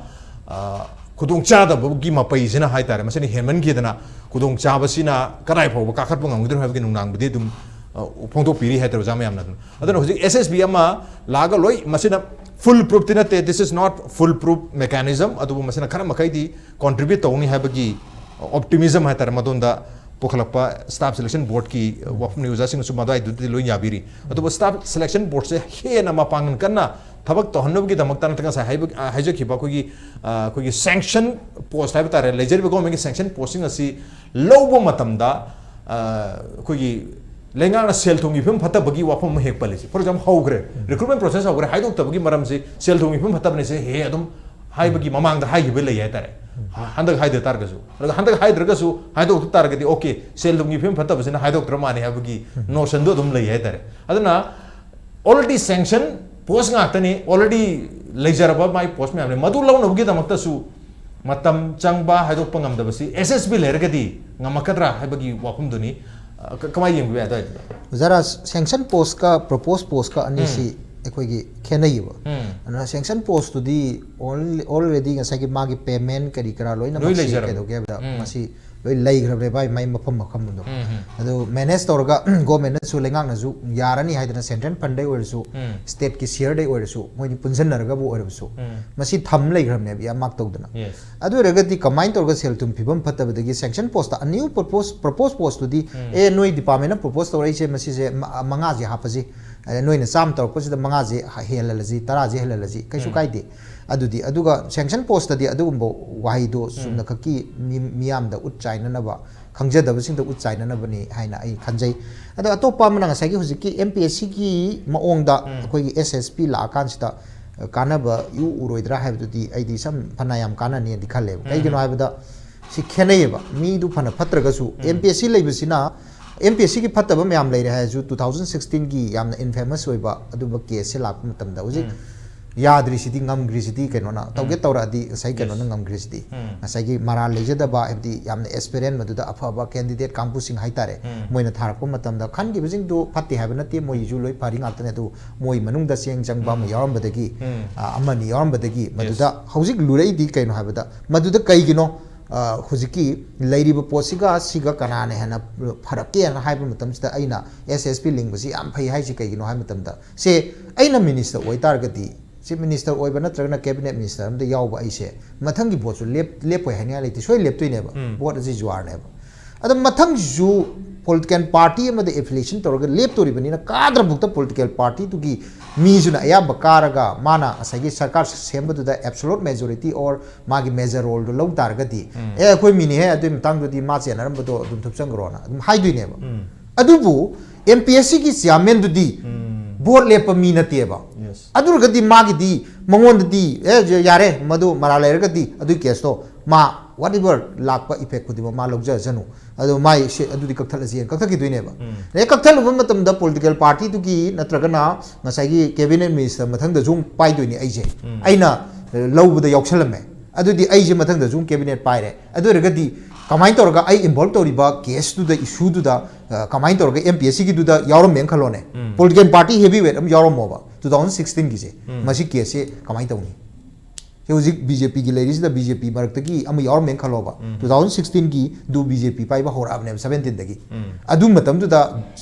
ꯑ, ꯈꯨꯗꯣꯡ ꯆꯥꯗꯕꯒꯤ ꯃꯄꯩꯁꯤꯅ ꯍꯥꯏꯇꯥꯔꯦ, ꯃꯁꯤꯅ ꯍꯦꯟꯃꯟꯈꯤꯗꯅ ꯈꯨꯗꯣꯡ ꯆꯥꯕꯁꯤꯅ ꯀꯗꯥꯏ ꯐꯥꯎꯕ ꯀꯥꯈꯠꯄ ꯉꯝꯒꯗꯣꯏꯅꯣ ꯍꯥꯏꯕꯒꯤ ꯅꯨꯡꯅꯥꯡꯕꯗꯤ ꯑꯗꯨꯝ, ꯑ, ꯐꯣꯡꯗꯣꯛꯄꯤꯔꯤ ꯍꯥꯏꯇꯥꯔꯦ ꯑꯣꯖꯥ ꯃꯌꯥꯝꯅ꯫ ꯑꯗꯨꯝ, ꯑꯗꯨꯅ ꯍꯧꯖꯤꯛ S S B ꯑꯃ ꯂꯥꯛꯑꯒ ꯂꯣꯏ ꯃꯁꯤꯅ full proof ꯇꯤ ꯅꯠꯇꯦ, this is not full proof mechanism, ꯑꯗꯨꯕꯨ ꯃꯁꯤꯅ ꯈꯔ ꯃꯈꯩꯗꯤ contribute ꯇꯧꯅꯤ ꯍꯥꯏꯕꯒꯤ optimism ꯍꯥꯏꯇꯥꯔꯦ, ꯃꯗꯣꯝꯗ ꯄꯨꯈꯠꯂꯛꯄ Staff Selection Boardꯀꯤ ꯋꯥꯐꯝꯅꯤ꯫ ꯑꯣꯖꯥꯁꯤꯡꯅꯁꯨ ꯃꯗꯨꯋꯥꯏꯗꯨꯗꯤ ꯂꯣꯏ ꯌꯥꯕꯤꯔꯤ꯫ ꯑꯗꯨꯕꯨ Staff Selection Boardꯁꯦ ꯍꯦꯟꯅ ꯃꯄꯥꯡꯒꯜ ꯀꯟꯅ ꯊꯕꯛ ꯇꯧꯍꯟꯅꯕꯒꯤꯗꯃꯛꯇ ꯅꯠꯇ꯭ꯔꯒ ꯉꯁꯥꯏ ꯍꯥꯏꯕ-, ꯑ, ꯍꯥꯏꯖꯈꯤꯕ ꯑꯩꯈꯣꯏꯒꯤ, ꯑ, ꯑꯩꯈꯣꯏꯒꯤ sanction post ꯍꯥꯏꯕ ꯇꯥꯔꯦ, ꯂꯩꯖꯔꯤꯕ governmentꯀꯤ sanction postꯁꯤꯡ ꯑꯁꯤ ꯂꯧꯕ ꯃꯇꯝꯗ, ꯑ, ꯑꯩꯈꯣꯏꯒꯤ ꯂꯩꯉꯥꯛꯅ ꯁꯦꯜ ꯊꯨꯝꯒꯤ ꯐꯤꯕꯝ ꯐꯠꯇꯕꯒꯤ ꯋꯥꯐꯝ ꯑꯃ ꯍꯦꯛ ꯄꯜꯂꯤꯁꯦ꯫ For example, ꯍꯧꯈ꯭ꯔꯦ, recruitment process ꯍꯧꯈ꯭ꯔꯦ, ꯍꯥꯏꯗꯣꯛꯇꯕꯒꯤ ꯃꯔꯝꯁꯦ ꯁꯦꯜ ꯊꯨꯝꯒꯤ ꯐꯤꯕꯝ ꯐꯠꯇꯕꯅꯤꯁꯦ ꯍꯦꯛ ꯑꯗꯨꯝ ꯍꯥꯏꯕꯒꯤ ꯃꯃꯥꯡꯗ ꯍꯥꯏꯈꯤꯕ ꯂꯩ ꯍꯥꯏꯇꯥꯔꯦ꯫ ꯍ-, ꯍꯟꯗꯛ ꯍꯥꯏꯗ ꯇꯥꯔꯒꯁꯨ, ꯑꯗꯨꯒ ꯍꯟꯗꯛ ꯍꯥꯏꯗ꯭ꯔꯒꯁꯨ ꯍꯥꯏꯗꯣꯛꯇ ꯇꯥꯔꯒꯗꯤ, okay, ꯁꯦꯜ ꯊꯨꯝꯒꯤ ꯐꯤꯕꯝ ꯐꯠꯇꯕꯁꯤꯅ ꯍꯥꯏꯗꯣꯛꯇ꯭ꯔ ꯃꯥꯅꯤ ꯍꯥꯏꯕꯒꯤ notionꯗꯣ ꯑꯗꯨꯝ ꯂꯩ ꯍꯥꯏꯇꯥꯔꯦ꯫ ꯑꯗꯨꯅ already sanction post ꯉꯥꯛꯇꯅꯤ, already ꯂꯩꯖꯔꯕ ꯃꯥꯏ ꯄꯣꯁ ꯃꯌꯥꯝ ꯂꯩ, ꯃꯗꯨ ꯂꯧꯅꯕꯒꯤꯗꯃꯛꯇꯁꯨ ꯃꯇꯝ ꯆꯪꯕ, ꯍꯥꯏꯗꯣꯛꯄ ꯉꯝꯗꯕꯁꯤ ꯑꯦꯁ ꯑꯦꯁ ꯕꯤ ꯂꯩꯔꯒꯗꯤ ꯉꯝꯃꯛꯀꯗ꯭ꯔꯥ ꯍꯥꯏꯕꯒꯤ ꯋꯥꯐꯝꯗꯨꯅꯤ꯫ ꯑ, ꯀ-, ꯀꯃꯥꯏꯅ ꯌꯦꯡꯕꯤꯕ ꯌꯥꯏ ꯑꯗꯨꯋꯥꯏꯗꯨꯗ? ꯑꯣꯖꯥ ꯔꯥꯖ, ꯁꯦꯡꯁꯟ ꯄꯣꯁꯀ ꯄ꯭ꯔꯣꯄꯣꯁ ꯄꯣꯁꯀ ꯑꯅꯤꯁꯤ ꯑꯩꯈꯣꯏꯒꯤ ꯈꯦꯠꯅꯩꯌꯦꯕ꯫ ꯎꯝ꯫ ꯑꯗꯨꯅ ꯁꯦꯡꯁꯟ ꯄꯣꯁꯇꯨꯗꯤ ꯑꯣꯜꯔꯦꯗꯤ ꯉꯁꯥꯏꯒꯤ ꯃꯥꯒꯤ ꯄꯦꯃꯦꯟ ꯀꯔꯤ ꯀꯔꯥ ꯂꯣꯏ ꯂꯣꯏꯅꯃꯛꯁꯤ ꯂꯩꯖꯔꯕꯅꯤ꯫ ꯀꯩꯗꯧꯒꯦ ꯍꯥꯏꯕꯗ ꯎꯝ꯫ ꯃꯁꯤ ꯂꯣꯏ ꯂꯩꯈ꯭ꯔꯕꯅꯦ ꯚꯥꯏ, ꯃꯥꯏ ꯃꯐꯝ ꯃꯐꯝꯗꯣ꯫ ꯎꯝ, ꯎꯝ꯫ ꯑꯗꯨ ꯃꯦꯅꯦꯖ ꯇꯧꯔꯒ ꯒꯣꯔꯃꯦꯟꯅꯁꯨ, ꯂꯩꯉꯥꯛꯅꯁꯨ ꯌꯥꯔꯅꯤ ꯍꯥꯏꯗꯅ ꯁꯦꯟꯇ꯭ꯔꯦꯜ ꯐꯟꯗꯩ ꯑꯣꯏꯔꯁꯨ, ꯎꯝ꯫ ꯁ꯭ꯇꯦꯠꯀꯤ ꯁꯤꯌꯔꯗꯩ ꯑꯣꯏꯔꯁꯨ, ꯃꯣꯏꯗꯤ ꯄꯨꯟꯁꯤꯟꯅꯔꯒꯕꯨ ꯑꯣꯏꯔꯕꯁꯨ ꯎꯝ꯫ ꯃꯁꯤ ꯊꯝ ꯂꯩꯈ꯭ꯔꯕꯅꯦꯕ, ꯏꯌꯥꯃꯥꯛ ꯇꯧꯗꯅ꯫ Yes. ꯑꯗꯨ ꯑꯣꯏꯔꯒꯗꯤ ꯀꯃꯥꯏꯅ ꯇꯧꯔꯒ ꯁꯦꯜ ꯊꯨꯝ ꯐꯤꯕꯝ ꯐꯠꯇꯕꯗꯒꯤ ꯁꯦꯡꯁꯟ ꯄꯣꯁꯇ ꯑꯅꯤꯌꯨ ꯄ꯭ꯔꯄꯣꯁ ꯄ꯭ꯔꯄꯣꯁ ꯄꯣꯁꯇꯨꯗꯤ ꯎꯝ꯫ ꯑꯦ, ꯅꯣꯏ ꯗꯤꯄꯥꯔꯠꯃꯦꯟꯅ ꯄ꯭ꯔꯄꯣꯁ ꯇꯧꯔꯛꯏꯁꯦ, ꯃꯁꯤꯁꯦ ꯃ-, ꯃꯉꯥꯁꯦ ꯍꯥꯞꯄꯁꯤ, ꯑꯗ ꯅꯣꯏꯅ ꯆꯥꯝꯃ ꯇꯧꯔꯛꯄꯁꯤꯗ ꯃꯉꯥꯁꯦ ꯍ-, ꯍꯦꯜꯍꯜꯂꯁꯤ, ꯇꯔꯥꯁꯦ ꯍꯦꯜꯍꯜꯂꯁꯤ, ꯀꯩꯁꯨ ꯎꯝ꯫ ꯀꯥꯏꯗꯦ꯫ ꯑꯗꯨꯗꯤ, ꯑꯗꯨꯒ ꯁꯦꯡꯁꯟ ꯄꯣꯁꯇꯗꯤ ꯑꯗꯨꯒꯨꯝꯕ ꯋꯥꯍꯩꯗꯣ ꯆꯨꯝꯅ ꯈꯛꯀꯤ ꯃꯤ-, ꯃꯤꯌꯥꯝꯗ ꯎꯠ ꯆꯥꯏꯅꯅꯕ, ꯈꯪꯖꯗꯕꯁꯤꯡꯗ ꯎꯠ ꯆꯥꯏꯅꯅꯕꯅꯤ ꯍꯥꯏꯅ ꯑꯩ ꯈꯟꯖꯩ꯫ ꯑꯗꯣ ꯑꯇꯣꯞꯄ ꯑꯃꯅ ꯉꯁꯥꯏꯒꯤ ꯍꯧꯖꯤꯛꯀꯤ ꯑꯦꯝ ꯄꯤ ꯑꯦꯁ ꯁꯤꯒꯤ ꯃꯑꯣꯡꯗ ꯎꯝ꯫ ꯑꯩꯈꯣꯏꯒꯤ ꯑꯦꯁ ꯑꯦꯁ ꯄꯤ ꯂꯥꯛꯑꯀꯥꯟꯁꯤꯗ ꯀꯥꯟꯅꯕ ꯏꯎ ꯎꯔꯣꯏꯗ꯭ꯔꯥ ꯍꯥꯏꯕꯗꯨꯗꯤ ꯑꯩꯗꯤ ꯁꯝ ꯐꯅ ꯌꯥꯝ ꯀꯥꯟꯅꯅꯤꯅꯗꯤ ꯈꯜꯂꯦꯕ꯫ ꯎꯝ꯫ ꯀꯩꯒꯤꯅꯣ ꯍꯥꯏꯕꯗ ꯁꯤ ꯈꯦꯠꯅꯩꯌꯦꯕ꯫ ꯃꯤꯗꯨ ꯐꯅ ꯐꯠꯇ꯭ꯔꯒꯁꯨ ꯑꯦꯝ ꯄꯤ ꯑꯦꯁ ꯁꯤ ꯂꯩꯕꯁꯤꯅ, ꯑꯦꯝ ꯄꯤ ꯑꯦꯁ ꯁꯤꯒꯤ ꯐꯠꯇꯕ ꯃꯌꯥꯝ ꯂꯩꯔꯦ ꯍꯥꯏꯔꯁꯨ, ꯇꯨ ꯊꯥꯎꯖꯟ ꯁꯤꯛꯁꯇꯤꯟꯒꯤ ꯌꯥꯝꯅ ꯏꯟꯐꯦꯃꯁ ꯑꯣꯏꯕ ꯑꯗꯨꯝꯕ ꯀꯦꯁꯁꯦ ꯂꯥꯛꯄ ꯃꯇꯝꯗ ꯍꯧꯖꯤꯛ ꯎꯝ꯫ ꯌꯥꯗ꯭ꯔꯤꯁꯤꯗꯤ, ꯉꯝꯈ꯭ꯔꯤꯁꯤꯗꯤ ꯀꯩꯅꯣꯅ, ꯇꯧꯒꯦ ꯎꯝ꯫ ꯇꯧꯔꯛꯑꯗꯤ ꯉꯁꯥꯏ Yes. ꯀꯩꯅꯣꯅ ꯉꯝꯈ꯭ꯔꯤꯁꯤꯗꯤ꯫ ꯎꯝ꯫ ꯉꯁꯥꯏꯒꯤ ꯃꯔꯥꯜ ꯂꯩꯖꯗꯕ, ꯍꯥꯏꯕꯗꯤ ꯌꯥꯝꯅ ꯑꯦꯁꯄꯤꯔꯦꯟ, ꯃꯗꯨꯗ ꯑꯐꯕ ꯀꯦꯟꯗꯤꯗꯦꯠ ꯀꯥꯡꯕꯨꯁꯤꯡ ꯍꯥꯏꯇꯥꯔꯦ, ꯎꯝ꯫ ꯃꯣꯏꯅ ꯊꯥꯔꯛꯄ ꯃꯇꯝꯗ ꯈꯟꯈꯤꯕꯁꯤꯡꯗꯨ ꯐꯠꯇꯦ ꯍꯥꯏꯕ ꯅꯠꯇꯦ, ꯃꯣꯏꯒꯤꯁꯨ ꯂꯣꯏ ꯐꯔꯤ ꯉꯥꯛꯇꯅꯦ꯫ ꯑꯗꯨ ꯃꯣꯏ ꯃꯅꯨꯡꯗ ꯆꯦꯡ ꯆꯪꯕ ꯑꯃ ꯌꯥꯎꯔꯝꯕꯗꯒꯤ, ꯎꯝ꯫ ꯑ, ꯑꯃꯅꯤ ꯌꯥꯎꯔꯝꯕꯗꯒꯤ, ꯃꯗꯨꯗ ꯍꯧꯖꯤꯛ ꯂꯨꯔꯛꯏꯗꯤ ꯀꯩꯅꯣ ꯍꯥꯏꯕꯗ, ꯃꯗꯨꯗ ꯀꯩꯒꯤꯅꯣ, ꯑ, ꯍꯧꯖꯤꯛꯀꯤ ꯂꯩꯔꯤꯕ ꯄꯣꯠꯁꯤꯒ ꯁꯤꯒ ꯀꯅꯥꯅ ꯍꯦꯟꯅ ꯐꯔꯛꯀꯦꯅ ꯍꯥꯏꯕ ꯃꯇꯝꯁꯤꯗ, ꯑꯩꯅ ꯑꯦꯁ ꯑꯦꯁ ꯄꯤ ꯂꯤꯡꯕꯁꯤ ꯌꯥꯝ ꯐꯩ ꯍꯥꯏꯁꯤ ꯀꯩꯒꯤꯅꯣ ꯍꯥꯏꯕ ꯃꯇꯝꯗ, ꯁꯦ, ꯑꯩꯅ ꯃꯤꯅꯤꯁꯇꯔ ꯑꯣꯏꯇꯥꯔꯒꯗꯤ, ꯆꯤꯐ ꯃꯤꯅꯤꯁꯇꯔ ꯑꯣꯏꯕ ꯅꯠꯇ꯭ꯔꯒꯅ ꯀꯦꯕꯤꯅꯦꯠ ꯃꯤꯅꯤꯁꯇꯔ ꯑꯃꯗ ꯌꯥꯎꯕ ꯑꯩꯁꯦ ꯃꯊꯪꯒꯤ ꯚꯣꯠꯁꯨ ꯂꯦꯞ-, ꯂꯦꯞꯄꯣꯏ ꯍꯥꯏꯅꯤꯡꯉꯥꯏ ꯂꯩꯇꯦ, ꯁꯣꯏ ꯂꯦꯞꯇꯣꯏꯅꯦꯕ꯫ ꯎꯝ꯫ ꯚꯣꯠ ꯑꯁꯤ ꯖꯨꯋꯥꯔꯅꯦꯕ꯫ ꯑꯗꯣ ꯃꯊꯪꯁꯤꯁꯨ ꯄꯣꯂꯤꯇꯤꯀꯦꯜ ꯄꯥꯔꯇꯤ ꯑꯃꯗ ꯑꯦꯐꯤꯂꯤꯌꯦꯁꯟ ꯇꯧꯔꯒ ꯂꯦꯞꯇꯣꯔꯤꯕꯅꯤꯅ, ꯀꯥꯗ꯭ꯔꯕꯨꯛꯇ ꯄꯣꯂꯤꯇꯤꯀꯦꯜ ꯄꯥꯔꯇꯤꯗꯨꯒꯤ ꯃꯤꯁꯨꯅ ꯑꯌꯥꯝꯕ ꯀꯥꯔꯒ, ꯃꯥꯅ ꯉꯁꯥꯏꯒꯤ ꯁꯔꯀꯥꯔ ꯁꯦꯝꯕꯗꯨꯗ ꯑꯦꯕꯁꯣꯂꯨꯠ ꯃꯦꯖꯣꯔꯤꯇꯤ ꯑꯣꯔ ꯃꯥꯒꯤ ꯃꯦꯖꯔ ꯔꯣꯜꯗꯣ ꯂꯧ ꯇꯥꯔꯒꯗꯤ, "ꯑꯦ, ꯑꯩꯈꯣꯏ ꯃꯤꯅꯦꯍꯦ, ꯑꯗꯨꯒꯤ ꯃꯇꯥꯡꯗꯨꯗꯤ ꯃꯥ ꯆꯦꯟꯅꯔꯝꯕꯗꯣ ꯑꯗꯨꯝ ꯊꯨꯞꯆꯟꯈ꯭ꯔꯣꯅ" ꯑꯗꯨꯝ ꯍꯥꯏꯗꯣꯏꯅꯦꯕ꯫ ꯎꯝ꯫ ꯑꯗꯨꯕꯨ ꯑꯦꯝ ꯄꯤ ꯑꯦꯁ ꯁꯤꯒꯤ ꯆꯤꯌꯥꯔꯃꯦꯟꯗꯨꯗꯤ ꯎꯝ꯫ ꯚꯣꯠ ꯂꯦꯞꯄ ꯃꯤ ꯅꯠꯇꯦꯕ꯫ Yes. ꯑꯗꯨ ꯑꯣꯏꯔꯒꯗꯤ ꯃꯥꯒꯤꯗꯤ, ꯃꯉꯣꯟꯗꯗꯤ, "ꯑꯦ, ꯌꯥꯔꯦ, ꯃꯗꯨ ꯃꯔꯥꯜ ꯂꯩꯔꯒꯗꯤ ꯑꯗꯨꯒꯤ ꯀꯦꯁꯇꯣ ꯃꯥ Whatever ꯂꯥꯛꯄ effect ꯈꯨꯗꯤꯡꯃꯛ ꯃꯥ ꯂꯧꯖꯔꯁꯅꯨ, ꯑꯗꯣ ꯃꯥꯏ ꯁꯦ ꯑꯗꯨꯗꯤ ꯀꯛꯊꯠꯂꯁꯦꯅ ꯀꯛꯊꯠꯈꯤꯗꯣꯏꯅꯦꯕ꯫ ꯍꯦꯛ ꯀꯛꯊꯠꯂꯨꯕ ꯃꯇꯝꯗ political party ꯗꯨꯒꯤ ꯅꯠꯇ꯭ꯔꯒꯅ ꯉꯁꯥꯏꯒꯤ cabinet minister ꯃꯊꯪꯗꯁꯨ ꯑꯃꯨꯛ ꯄꯥꯏꯗꯣꯏꯅꯤ ꯑꯩꯁꯦ꯫ ꯑꯩꯅ ꯂꯧꯕꯗ ꯌꯥꯎꯁꯜꯂꯝꯃꯦ, ꯑꯗꯨꯗꯤ ꯑꯩꯁꯦ ꯃꯊꯪꯗꯁꯨ ꯑꯃꯨꯛ cabinet ꯄꯥꯏꯔꯦ꯫ ꯑꯗꯨ ꯑꯣꯏꯔꯒꯗꯤ ꯀꯃꯥꯏꯅ ꯇꯧꯔꯒ ꯑꯩ involve ꯇꯧꯔꯤꯕ case ꯇꯨꯗ, issue ꯗꯨꯗ, ꯑ, ꯀꯃꯥꯏꯅ ꯇꯧꯔꯒ M P S C ꯒꯤꯗꯨꯗ ꯌꯥꯎꯔꯝꯃꯦꯅ ꯈꯜꯂꯣꯅꯦ, political party heavyweight ꯑꯃ ꯌꯥꯎꯔꯝꯃꯣꯕ two thousand sixteen ꯒꯤꯁꯦ, ꯃꯁꯤ case ꯁꯦ ꯀꯃꯥꯏꯅ ꯇꯧꯅꯤ? ꯁꯤ ꯍꯧꯖꯤꯛ B J P ꯒꯤ ꯂꯩꯔꯤꯁꯤꯗ B J P ꯃꯔꯛꯇꯒꯤ ꯑꯃ ꯌꯥꯎꯔꯝꯃꯦꯅ ꯈꯜꯂꯣꯕ꯫ Two thousand sixteen ꯒꯤꯗꯨ B J P ꯄꯥꯏꯕ ꯍꯧꯔꯛꯑꯕꯅꯦꯕ, seventeen ꯗꯒꯤ꯫ ꯑꯗꯨ ꯃꯇꯝꯗꯨꯗ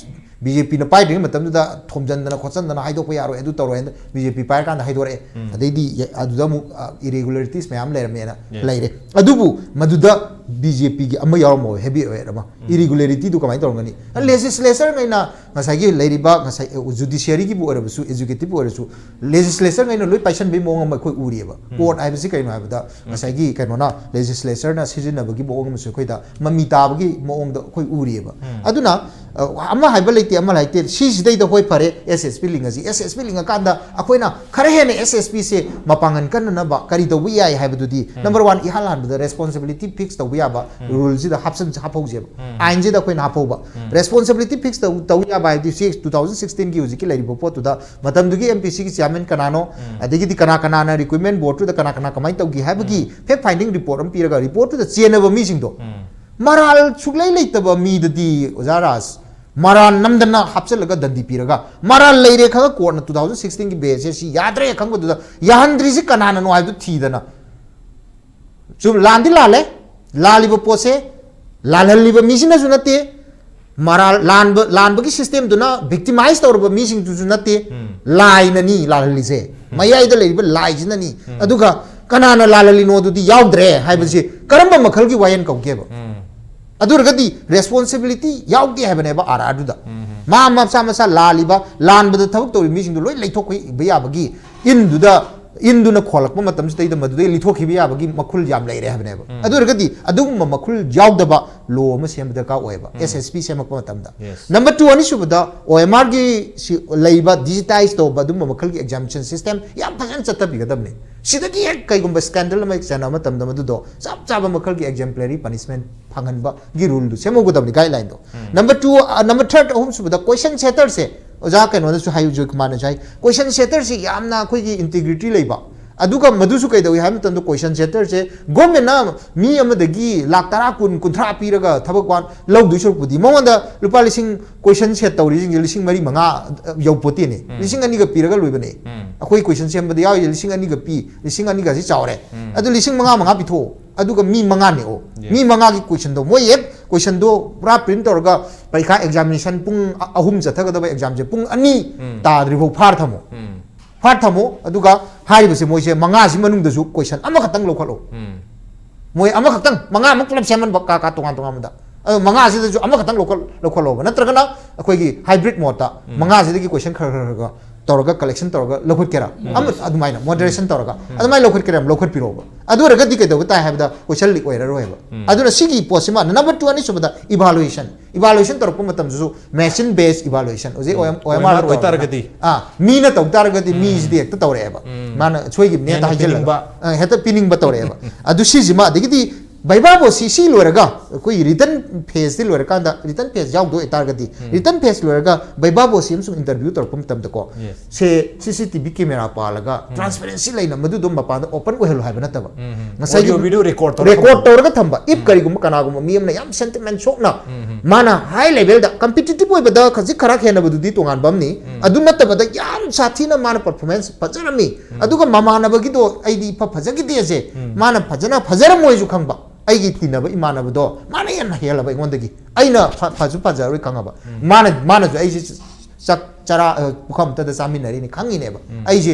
B J P ꯅ ꯄꯥꯏꯗ꯭ꯔꯤꯉꯩ ꯃꯇꯝꯗꯨꯗ ꯊꯣꯝꯖꯤꯟꯗꯅ ꯈꯣꯠꯆꯟꯗꯅ ꯍꯥꯏꯗꯣꯛꯄ ꯌꯥꯔꯣꯏ, ꯑꯗꯨ ꯇꯧꯔꯣꯏ ꯍꯥꯏꯅ BJ P ꯄꯥꯏꯔꯀꯥꯟꯗ ꯍꯥꯏꯗꯣꯔꯛꯑꯦ꯫ ꯑꯗꯩꯗꯤ ꯌ-, ꯑꯗꯨꯗ ꯑꯃꯨꯛ, ꯑ, irregularities ꯃꯌꯥꯝ ꯂꯩꯔꯝꯃꯦꯅ ꯂꯩꯔꯦ꯫ ꯑꯗꯨꯕꯨ ꯃꯗꯨꯗ B J P ꯒꯤ ꯑꯃ ꯌꯥꯎꯔꯝꯃꯣꯏ, heavyweight ꯑꯃ꯫ Irregularity ꯗꯨ ꯀꯃꯥꯏꯅ ꯇꯧꯔꯝꯒꯅꯤ? Legislature ꯉꯩꯅ ꯉꯁꯥꯏꯒꯤ ꯂꯩꯔꯤꯕ ꯉꯁꯥꯏ, ꯑ, judiciary ꯒꯤꯕꯨ ꯑꯣꯏꯔꯕꯁꯨ, executive ꯕꯨ ꯑꯣꯏꯔꯁꯨ, legislature ꯉꯩꯅ ꯂꯣꯏ ꯄꯥꯏꯁꯟꯕꯒꯤ ꯃꯑꯣꯡ ꯑꯃ ꯑꯩꯈꯣꯏ ꯎꯔꯤꯑꯕ꯫ Court ꯍꯥꯏꯕꯁꯤ ꯀꯩꯅꯣ ꯍꯥꯏꯕꯗ, ꯉꯁꯥꯏꯒꯤ ꯀꯩꯅꯣꯅ, legislature ꯅ ꯁꯤꯖꯤꯟꯅꯕꯒꯤ ꯃꯑꯣꯡ ꯑꯃꯁꯨ ꯑꯩꯈꯣꯏꯗ ꯃꯃꯤ ꯇꯥꯕꯒꯤ ꯃꯑꯣꯡꯗ ꯑꯩꯈꯣꯏ ꯎꯔꯤꯑꯕ꯫ ꯑꯗꯨꯅ, ꯑ, ꯑꯃ ꯍꯥꯏꯕ ꯂꯩꯇꯦ, ꯑꯃ ꯂꯩꯇꯦ, ꯁꯤꯁꯤꯗꯩꯗ ꯍꯣꯏ ꯐꯔꯦ, S S P ꯂꯤꯡꯉꯁꯤ, S S P ꯂꯤꯡꯉꯀꯥꯟꯗ ꯑꯩꯈꯣꯏꯅ ꯈꯔ ꯍꯦꯟꯅ S S P ꯁꯦ ꯃꯄꯥꯡꯒꯜ ꯀꯟꯅꯅꯕ ꯀꯔꯤ ꯇꯧꯕ ꯌꯥꯏ ꯍꯥꯏꯕꯗꯨꯗꯤ, number one, ꯏꯍꯥꯟ ꯍꯥꯟꯕꯗ responsibility fix ꯇꯧꯕ ꯌꯥꯕ rule ꯁꯤꯗ ꯍꯥꯞꯆꯟ-, ꯍꯥꯞꯍꯧꯁꯦꯕ꯫ ꯑꯥꯏꯟꯁꯤꯗ ꯑꯩꯈꯣꯏꯅ ꯍꯥꯞꯍꯧꯕ꯫ Responsibility fix ꯇꯧ-, ꯇꯧ ꯌꯥꯕ ꯍꯥꯏꯕꯗꯤ ꯁꯤ two thousand sixteen ꯒꯤ ꯍꯧꯖꯤꯛꯀꯤ ꯂꯩꯔꯤꯕ ꯄꯣꯠꯇꯨꯗ ꯃꯇꯝꯗꯨꯒꯤ M P C ꯒꯤ chairman ꯀꯅꯥꯅꯣ, ꯑꯗꯒꯤꯗꯤ ꯀꯅꯥ ꯀꯅꯥꯅ recruitment board ꯇꯨꯗ ꯀꯅꯥ ꯀꯅꯥ ꯀꯃꯥꯏꯅ ꯇꯧꯈꯤ ꯍꯥꯏꯕꯒꯤ fact finding report ꯑꯃ ꯄꯤꯔꯒ, report ꯇꯨꯗ ꯆꯦꯟꯅꯕ ꯃꯤꯁꯤꯡꯗꯣ, ꯃꯔꯥꯜ ꯁꯨꯛꯂꯩ ꯂꯩꯇꯕ ꯃꯤꯗꯗꯤ, ꯑꯣꯖꯥ ꯔꯥꯖ, ꯃꯔꯥꯜ ꯅꯝꯗꯅ ꯍꯥꯞꯆꯤꯜꯂꯒ ꯗꯟꯗꯤ ꯄꯤꯔꯒ, ꯃꯔꯥꯜ ꯂꯩꯔꯦ ꯈꯪꯉ court ꯅ two thousand sixteen ꯒꯤ batch ꯁꯦ ꯁꯤ ꯌꯥꯗ꯭ꯔꯦ ꯈꯪꯕꯗꯨꯗ ꯌꯥꯍꯟꯗ꯭ꯔꯤꯁꯤ ꯀꯅꯥꯅꯅꯣ ꯍꯥꯏꯕꯗꯨ ꯊꯤꯗꯅ, ꯆꯨꯝ, ꯂꯥꯟꯗꯤ ꯂꯥꯜꯂꯦ꯫ ꯂꯥꯜꯂꯤꯕ ꯄꯣꯠꯁꯦ ꯂꯥꯜꯍꯜꯂꯤꯕ ꯃꯤꯁꯤꯅꯁꯨ ꯅꯠꯇꯦ, ꯃꯔꯥꯜ, ꯂꯥꯟꯕ, ꯂꯥꯟꯕꯒꯤ system ꯗꯨꯅ victimize ꯇꯧꯔꯕ ꯃꯤꯁꯤꯡꯗꯨꯁꯨ ꯅꯠꯇꯦ, ꯂꯥꯏꯅꯅꯤ ꯂꯥꯜꯍꯜꯂꯤꯁꯦ꯫ ꯃꯌꯥꯏꯗ ꯂꯩꯔꯤꯕ ꯂꯥꯏꯁꯤꯅꯅꯤ꯫ ꯑꯗꯨꯒ ꯀꯅꯥꯅ ꯂꯥꯜꯍꯜꯂꯤꯅꯣ ꯑꯗꯨꯗꯤ ꯌꯥꯎꯗ꯭ꯔꯦ ꯍꯥꯏꯕꯁꯤ ꯀꯔꯝꯕ ꯃꯈꯜꯒꯤ ꯋꯥꯌꯦꯜ ꯀꯧꯒꯦꯕ? ꯑꯗꯨ ꯑꯣꯏꯔꯒꯗꯤ responsibility ꯌꯥꯎꯗꯦ ꯍꯥꯏꯕꯅꯦꯕ ꯑꯥꯔ ꯑꯥꯔꯗꯨꯗ꯫ ꯃꯥ ꯃꯁꯥ ꯃꯁꯥ ꯂꯥꯜꯂꯤꯕ, ꯂꯥꯟꯕꯗ ꯊꯕꯛ ꯇꯧꯔꯤꯕ ꯃꯤꯁꯤꯡꯗꯨ ꯂꯣꯏ ꯂꯩꯊꯣꯛꯄ ꯌꯥꯕꯒꯤ ꯏꯟꯗꯨꯗ ꯏꯟꯗꯨꯅ ꯈꯣꯜꯂꯛꯄ ꯃꯇꯝꯁꯤꯗꯩꯗ ꯃꯗꯨꯗꯩ ꯂꯤꯊꯣꯛꯈꯤꯕ ꯌꯥꯕꯒꯤ ꯃꯈꯨꯜ ꯌꯥꯝ ꯂꯩꯔꯦ ꯍꯥꯏꯕꯅꯦꯕ꯫ ꯎꯝ꯫ ꯑꯗꯨ ꯑꯣꯏꯔꯒꯗꯤ ꯑꯗꯨꯒꯨꯝꯕ ꯃꯈꯨꯜ ꯌꯥꯎꯗꯕ ꯂꯣ ꯑꯃ ꯁꯦꯝꯕ ꯗꯔꯀꯥꯔ ꯑꯣꯏꯌꯦꯕ, ꯎꯝ꯫ ꯑꯦꯁ ꯑꯦꯁ ꯄꯤ ꯁꯦꯝꯃꯛꯄ ꯃꯇꯝꯗ꯫ Yes. ꯅꯝꯕꯔ ꯇꯨ, ꯑꯅꯤꯁꯨꯕꯗ, ꯑꯣ ꯑꯦꯝ ꯑꯥꯔꯒꯤ ꯂꯩꯕ ꯗꯤꯖꯤꯇꯥꯏꯁ ꯇꯧꯕ ꯑꯗꯨꯝꯕ ꯃꯈꯜꯒꯤ ꯑꯦꯛꯖꯥꯃꯤꯅꯦꯁꯟ ꯁꯤꯁꯇꯦꯝ ꯌꯥꯝ ꯐꯖꯅ ꯆꯠꯊꯕꯤꯒꯗꯕꯅꯤ꯫ ꯁꯤꯗꯒꯤ ꯍꯦꯛ ꯀꯩꯒꯨꯝꯕ ꯁ꯭ꯀꯦꯟꯗꯜ ꯑꯃ ꯍꯦꯛ ꯆꯦꯟꯅꯕ ꯃꯇꯝꯗ ꯃꯗꯨꯗꯣ ꯆꯞ ꯆꯥꯕ ꯃꯈꯜꯒꯤ ꯑꯦꯛꯖꯦꯝꯄ꯭ꯂꯔꯤ ꯄꯅꯤꯁꯃꯦꯟ ꯐꯪꯍꯟꯕꯒꯤ ꯔꯨꯜꯗꯨ ꯁꯦꯝꯍꯧꯒꯗꯕꯅꯤ, ꯒꯥꯏꯗꯂꯥꯏꯟꯗꯣ꯫ ꯎꯝ꯫ ꯅꯝꯕꯔ ꯇꯨ, ꯅꯝꯕꯔ ꯊꯥꯔꯠ, ꯑꯍꯨꯝꯁꯨꯕꯗ ꯀꯣꯏꯁꯟ ꯁꯦꯇꯔꯁꯦ, ꯑꯣꯖꯥ ꯀꯩꯅꯣꯅꯁꯨ ꯍꯥꯏ, ꯖꯣꯏꯀꯨꯃꯥꯔꯅꯁꯨ ꯍꯥꯏ, ꯀꯣꯏꯁꯟ ꯁꯦꯇꯔꯁꯤ ꯌꯥꯝꯅ ꯑꯩꯈꯣꯏꯒꯤ ꯏꯟꯇꯤꯒ꯭ꯔꯤꯇꯤ ꯂꯩꯕ, ꯑꯗꯨꯒ ꯃꯗꯨꯁꯨ ꯀꯩꯗꯧꯏ ꯍꯥꯏꯕ ꯃꯇꯝꯗ ꯀꯣꯏꯁꯟ ꯁꯦꯇꯔꯁꯦ ꯒꯣꯔꯃꯦꯟꯅ ꯃꯤ ꯑꯃꯗꯒꯤ ꯂꯥꯛ ꯇꯔꯥ, ꯀꯨꯟ, ꯀꯨꯟꯊ꯭ꯔꯥ ꯄꯤꯔꯒ ꯊꯕꯛ ꯋꯥꯟ ꯂꯧꯗꯣꯏ ꯁꯔꯨꯛꯄꯨꯗꯤ ꯃꯉꯣꯟꯗ ꯂꯨꯄꯥ ꯂꯤꯁꯤꯡ, ꯀꯣꯏꯁꯟ ꯁꯦꯠ ꯇꯧꯔꯤꯁꯤꯡꯁꯦ ꯂꯤꯁꯤꯡ ꯃꯔꯤ, ꯃꯉꯥ ꯌꯧꯄꯣꯠꯇꯦꯅꯦ꯫ ꯎꯝ꯫ ꯂꯤꯁꯤꯡ ꯑꯅꯤꯒ ꯄꯤꯔꯒ ꯂꯣꯏꯕꯅꯦ꯫ ꯎꯝ꯫ ꯑꯩꯈꯣꯏ ꯀꯣꯏꯁꯟ ꯁꯦꯝꯕꯗ ꯌꯥꯎꯔꯤꯁꯦ ꯂꯤꯁꯤꯡ ꯑꯅꯤꯒ ꯄꯤ, ꯂꯤꯁꯤꯡ ꯑꯅꯤꯒꯁꯤ ꯆꯥꯎꯔꯦ꯫ ꯎꯝ꯫ ꯑꯗꯨ ꯂꯤꯁꯤꯡ ꯃꯉꯥ, ꯃꯉꯥ ꯄꯤꯊꯣꯛꯑꯣ꯫ ꯑꯗꯨꯒ ꯃꯤ ꯃꯉꯥ ꯅꯦꯛꯑꯣ꯫ Yes. ꯃꯤ ꯃꯉꯥꯒꯤ ꯀꯣꯏꯁꯟꯗꯣ ꯃꯣꯏ ꯍꯦꯛ ꯀꯣꯏꯁꯟꯗꯣ ꯄꯨꯔꯥ ꯄ꯭ꯔꯤꯟ ꯇꯧꯔꯒ ꯄꯔꯤꯈꯥ ꯑꯦꯛꯖꯥꯃꯤꯅꯦꯁꯟ ꯄꯨꯡ ꯑ-, ꯑꯍꯨꯝ ꯆꯠꯊꯒꯗꯕ ꯑꯦꯛꯖꯥꯝꯁꯦ ꯄꯨꯡ ꯑꯅꯤ ꯎꯝ꯫ ꯇꯥꯗ꯭ꯔꯤꯐꯥꯎ ꯐꯥꯔ ꯊꯝꯃꯣ꯫ ꯎꯝ꯫ ꯐꯥꯔ ꯊꯝꯃꯣ꯫ ꯑꯗꯨꯒ ꯍꯥꯏꯔꯤꯕꯁꯦ ꯃꯣꯏꯁꯦ ꯃꯉꯥꯁꯤ ꯃꯅꯨꯡꯗꯁꯨ ꯀꯣꯏꯁꯟ ꯑꯃꯈꯛꯇꯪ ꯂꯧꯈꯠꯂꯣ꯫ ꯎꯝ꯫ ꯃꯣꯏ ꯑꯃꯈꯛꯇꯪ, ꯃꯉꯥꯃꯛ ꯄꯨꯂꯞ ꯁꯦꯝꯍꯟꯕ ꯀꯥ ꯀꯥ ꯇꯣꯉꯥꯟ ꯇꯣꯉꯥꯟꯕꯗ꯫ ꯑꯗꯣ ꯃꯉꯥꯁꯤꯗꯁꯨ ꯑꯃꯈꯛꯇꯪ ꯂꯧꯈꯠ-, ꯂꯧꯈꯠꯂꯣꯕ꯫ ꯅꯠꯇ꯭ꯔꯒꯅ ꯑꯩꯈꯣꯏꯒꯤ ꯍꯥꯏꯕ꯭ꯔꯤꯠ ꯃꯣꯠꯇ ꯎꯝ꯫ ꯃꯉꯥꯁꯤꯗꯒꯤ ꯀꯣꯏꯁꯟ ꯈꯔ ꯈꯔ ꯈꯔ ꯈꯔ ꯇꯧꯔꯒ ꯀꯂꯦꯛꯁꯟ ꯇꯧꯔꯒ ꯂꯧꯈꯠꯀꯦꯔꯥ? ꯎꯝ꯫ ꯎꯝ꯫ ꯑꯗꯨꯃꯥꯏꯅ ꯂꯧꯈꯠꯀꯦꯔꯥ? ꯂꯧꯈꯠꯄꯤꯔꯣꯕ꯫ ꯑꯗꯨ ꯑꯣꯏꯔꯒꯗꯤ ꯀꯩꯗꯧꯕ ꯇꯥꯏ ꯍꯥꯏꯕꯗ ꯀꯣꯏꯁꯟ ꯂꯤꯛ ꯑꯣꯏꯔꯔꯣꯏꯕ꯫ ꯎꯝ꯫ ꯑꯗꯨꯅ ꯁꯤꯒꯤ ꯄꯣꯠꯁꯤꯃ, ꯅꯝꯕꯔ ꯇꯨ, ꯑꯅꯤꯁꯨꯕꯗ ꯏꯚꯥꯂꯨꯌꯦꯁꯟ꯫ ꯏꯚꯥꯂꯨꯌꯦꯁꯟ ꯇꯧꯔꯛꯄ ꯃꯇꯝꯗꯁꯨ ꯃꯦꯁꯤꯟ ꯕꯦꯁ ꯏꯚꯥꯂꯨꯌꯦꯁꯟ꯫ ꯍꯧꯖꯤꯛ ꯎꯝ꯫ ꯑꯣ ꯑꯦꯝ, ꯑꯣ M O M R R ꯑꯣꯏꯇꯥꯔꯒꯗꯤ꯫ ꯑꯥ, ꯃꯤꯅ ꯇꯧ ꯇꯥꯔꯒꯗꯤ ꯎꯝ꯫ ꯃꯤꯁꯤꯗꯤ ꯍꯦꯛꯇ ꯇꯧꯔꯛꯑꯦꯕ꯫ ꯎꯝ꯫ ꯃꯥꯅ ꯁꯣꯏꯈꯤꯕꯅꯦ ꯍꯦꯛꯇ ꯍꯦꯟꯅ ꯍꯥꯏꯖꯤꯜꯂꯒ꯫ ꯄꯤꯅꯤꯡꯕ꯫ ꯑ, ꯍꯦꯛꯇ ꯄꯤꯅꯤꯡꯕ ꯇꯧꯔꯛꯑꯦꯕ꯫ ꯑꯗꯨ ꯁꯤꯁꯤꯃ, ꯑꯗꯒꯤꯗꯤ ꯕꯩꯕꯥꯕꯣꯁꯤ ꯁꯤ ꯂꯣꯏꯔꯒ ꯑꯩꯈꯣꯏꯒꯤ ꯔꯤꯇꯟ ꯐꯦꯁꯇꯤ ꯂꯣꯏꯔꯀꯥꯟꯗ, ꯔꯤꯇꯟ ꯐꯦꯁ ꯌꯥꯎꯗꯣꯏ ꯑꯣꯏꯇꯥꯔꯒꯗꯤ, ꯎꯝ꯫ ꯔꯤꯇꯟ ꯐꯦꯁ ꯂꯣꯏꯔꯒ ꯕꯩꯕꯥꯕꯣꯁꯤ ꯑꯃꯁꯨꯡ ꯏꯟꯇꯔꯚ꯭ꯌꯨ ꯇꯧꯔꯛꯄ ꯃꯇꯝꯗꯀꯣ, Yes. ꯁꯦ ꯁꯤ ꯁꯤ ꯇꯤ ꯚꯤ ꯀꯦꯃꯦꯔꯥ ꯄꯥꯜꯂꯒ ꯎꯝ꯫ ꯇ꯭ꯔꯥꯟꯁꯄꯦꯔꯦꯟꯁꯤ ꯂꯩꯅ ꯃꯗꯨꯗꯣ ꯃꯄꯥꯟꯗ ꯑꯣꯄꯟ ꯑꯣꯏꯍꯜꯂꯨ ꯍꯥꯏꯕ ꯅꯠꯇꯕ꯫ ꯎꯝ, ꯎꯝ꯫ ꯉꯁꯥꯏꯒꯤ Audio video record ꯇꯧꯔꯒ ꯔꯦꯀꯣꯔꯗ ꯊꯝꯕ꯫ ꯇꯧꯔꯒ ꯊꯝꯕ, if ꯎꯝ꯫ ꯀꯔꯤꯒꯨꯝꯕ ꯃꯤ ꯑꯃꯅ ꯌꯥꯝ ꯁꯦꯟꯇꯤꯃꯦꯟ ꯁꯣꯛꯅ ꯎꯝ, ꯎꯝ꯫ ꯃꯥꯅ ꯍꯥꯏ ꯂꯦꯚꯦꯜꯗ ꯀꯝꯄꯤꯇꯤꯇꯤꯚ ꯑꯣꯏꯕꯗ ꯈꯖꯤꯛ ꯈꯔ ꯍꯦꯟꯅꯕꯗꯨꯗꯤ ꯇꯣꯉꯥꯟꯕ ꯑꯃꯅꯤ꯫ ꯎꯝ꯫ ꯑꯗꯨ ꯅꯠꯇꯕꯗ ꯌꯥꯝ ꯁꯥꯊꯤꯅ ꯃꯥꯅ ꯄꯔꯐꯣꯔꯃꯦꯟꯁ ꯐꯖꯔꯝꯃꯤ꯫ ꯎꯝ꯫ ꯑꯗꯨꯒ ꯃꯃꯥꯟꯅꯕꯒꯤꯗꯣ ꯑꯩꯗꯤ ꯏꯐ ꯐꯖꯈꯤꯗꯦꯁꯦ, ꯎꯝ꯫ ꯃꯥꯅ ꯐꯖꯅ ꯐꯖꯔꯝꯃꯣꯏꯁꯨ ꯈꯪꯕ꯫ ꯑꯩꯒꯤ ꯇꯤꯟꯅꯕ ꯏꯃꯥꯟꯅꯕꯗꯣ ꯃꯥꯅ ꯍꯦꯟꯅ ꯍꯦꯜꯂꯕ ꯑꯩꯉꯣꯟꯗꯒꯤ꯫ ꯑꯩꯅ ꯐ-, ꯐꯁꯨ ꯐꯖꯔꯣꯏ ꯈꯪꯉꯕ꯫ ꯎꯝ꯫ ꯃꯥꯅ, ꯃꯥꯅꯁꯨ ꯑꯩꯁꯦ ꯆꯥꯛ ꯆꯔꯥ, ꯑ, ꯄꯨꯈꯝ ꯑꯝꯇꯗ ꯆꯥꯃꯤꯟꯅꯔꯤꯅꯤ ꯈꯪꯉꯤꯅꯦꯕ꯫ ꯎꯝ꯫ ꯑꯩꯁꯦ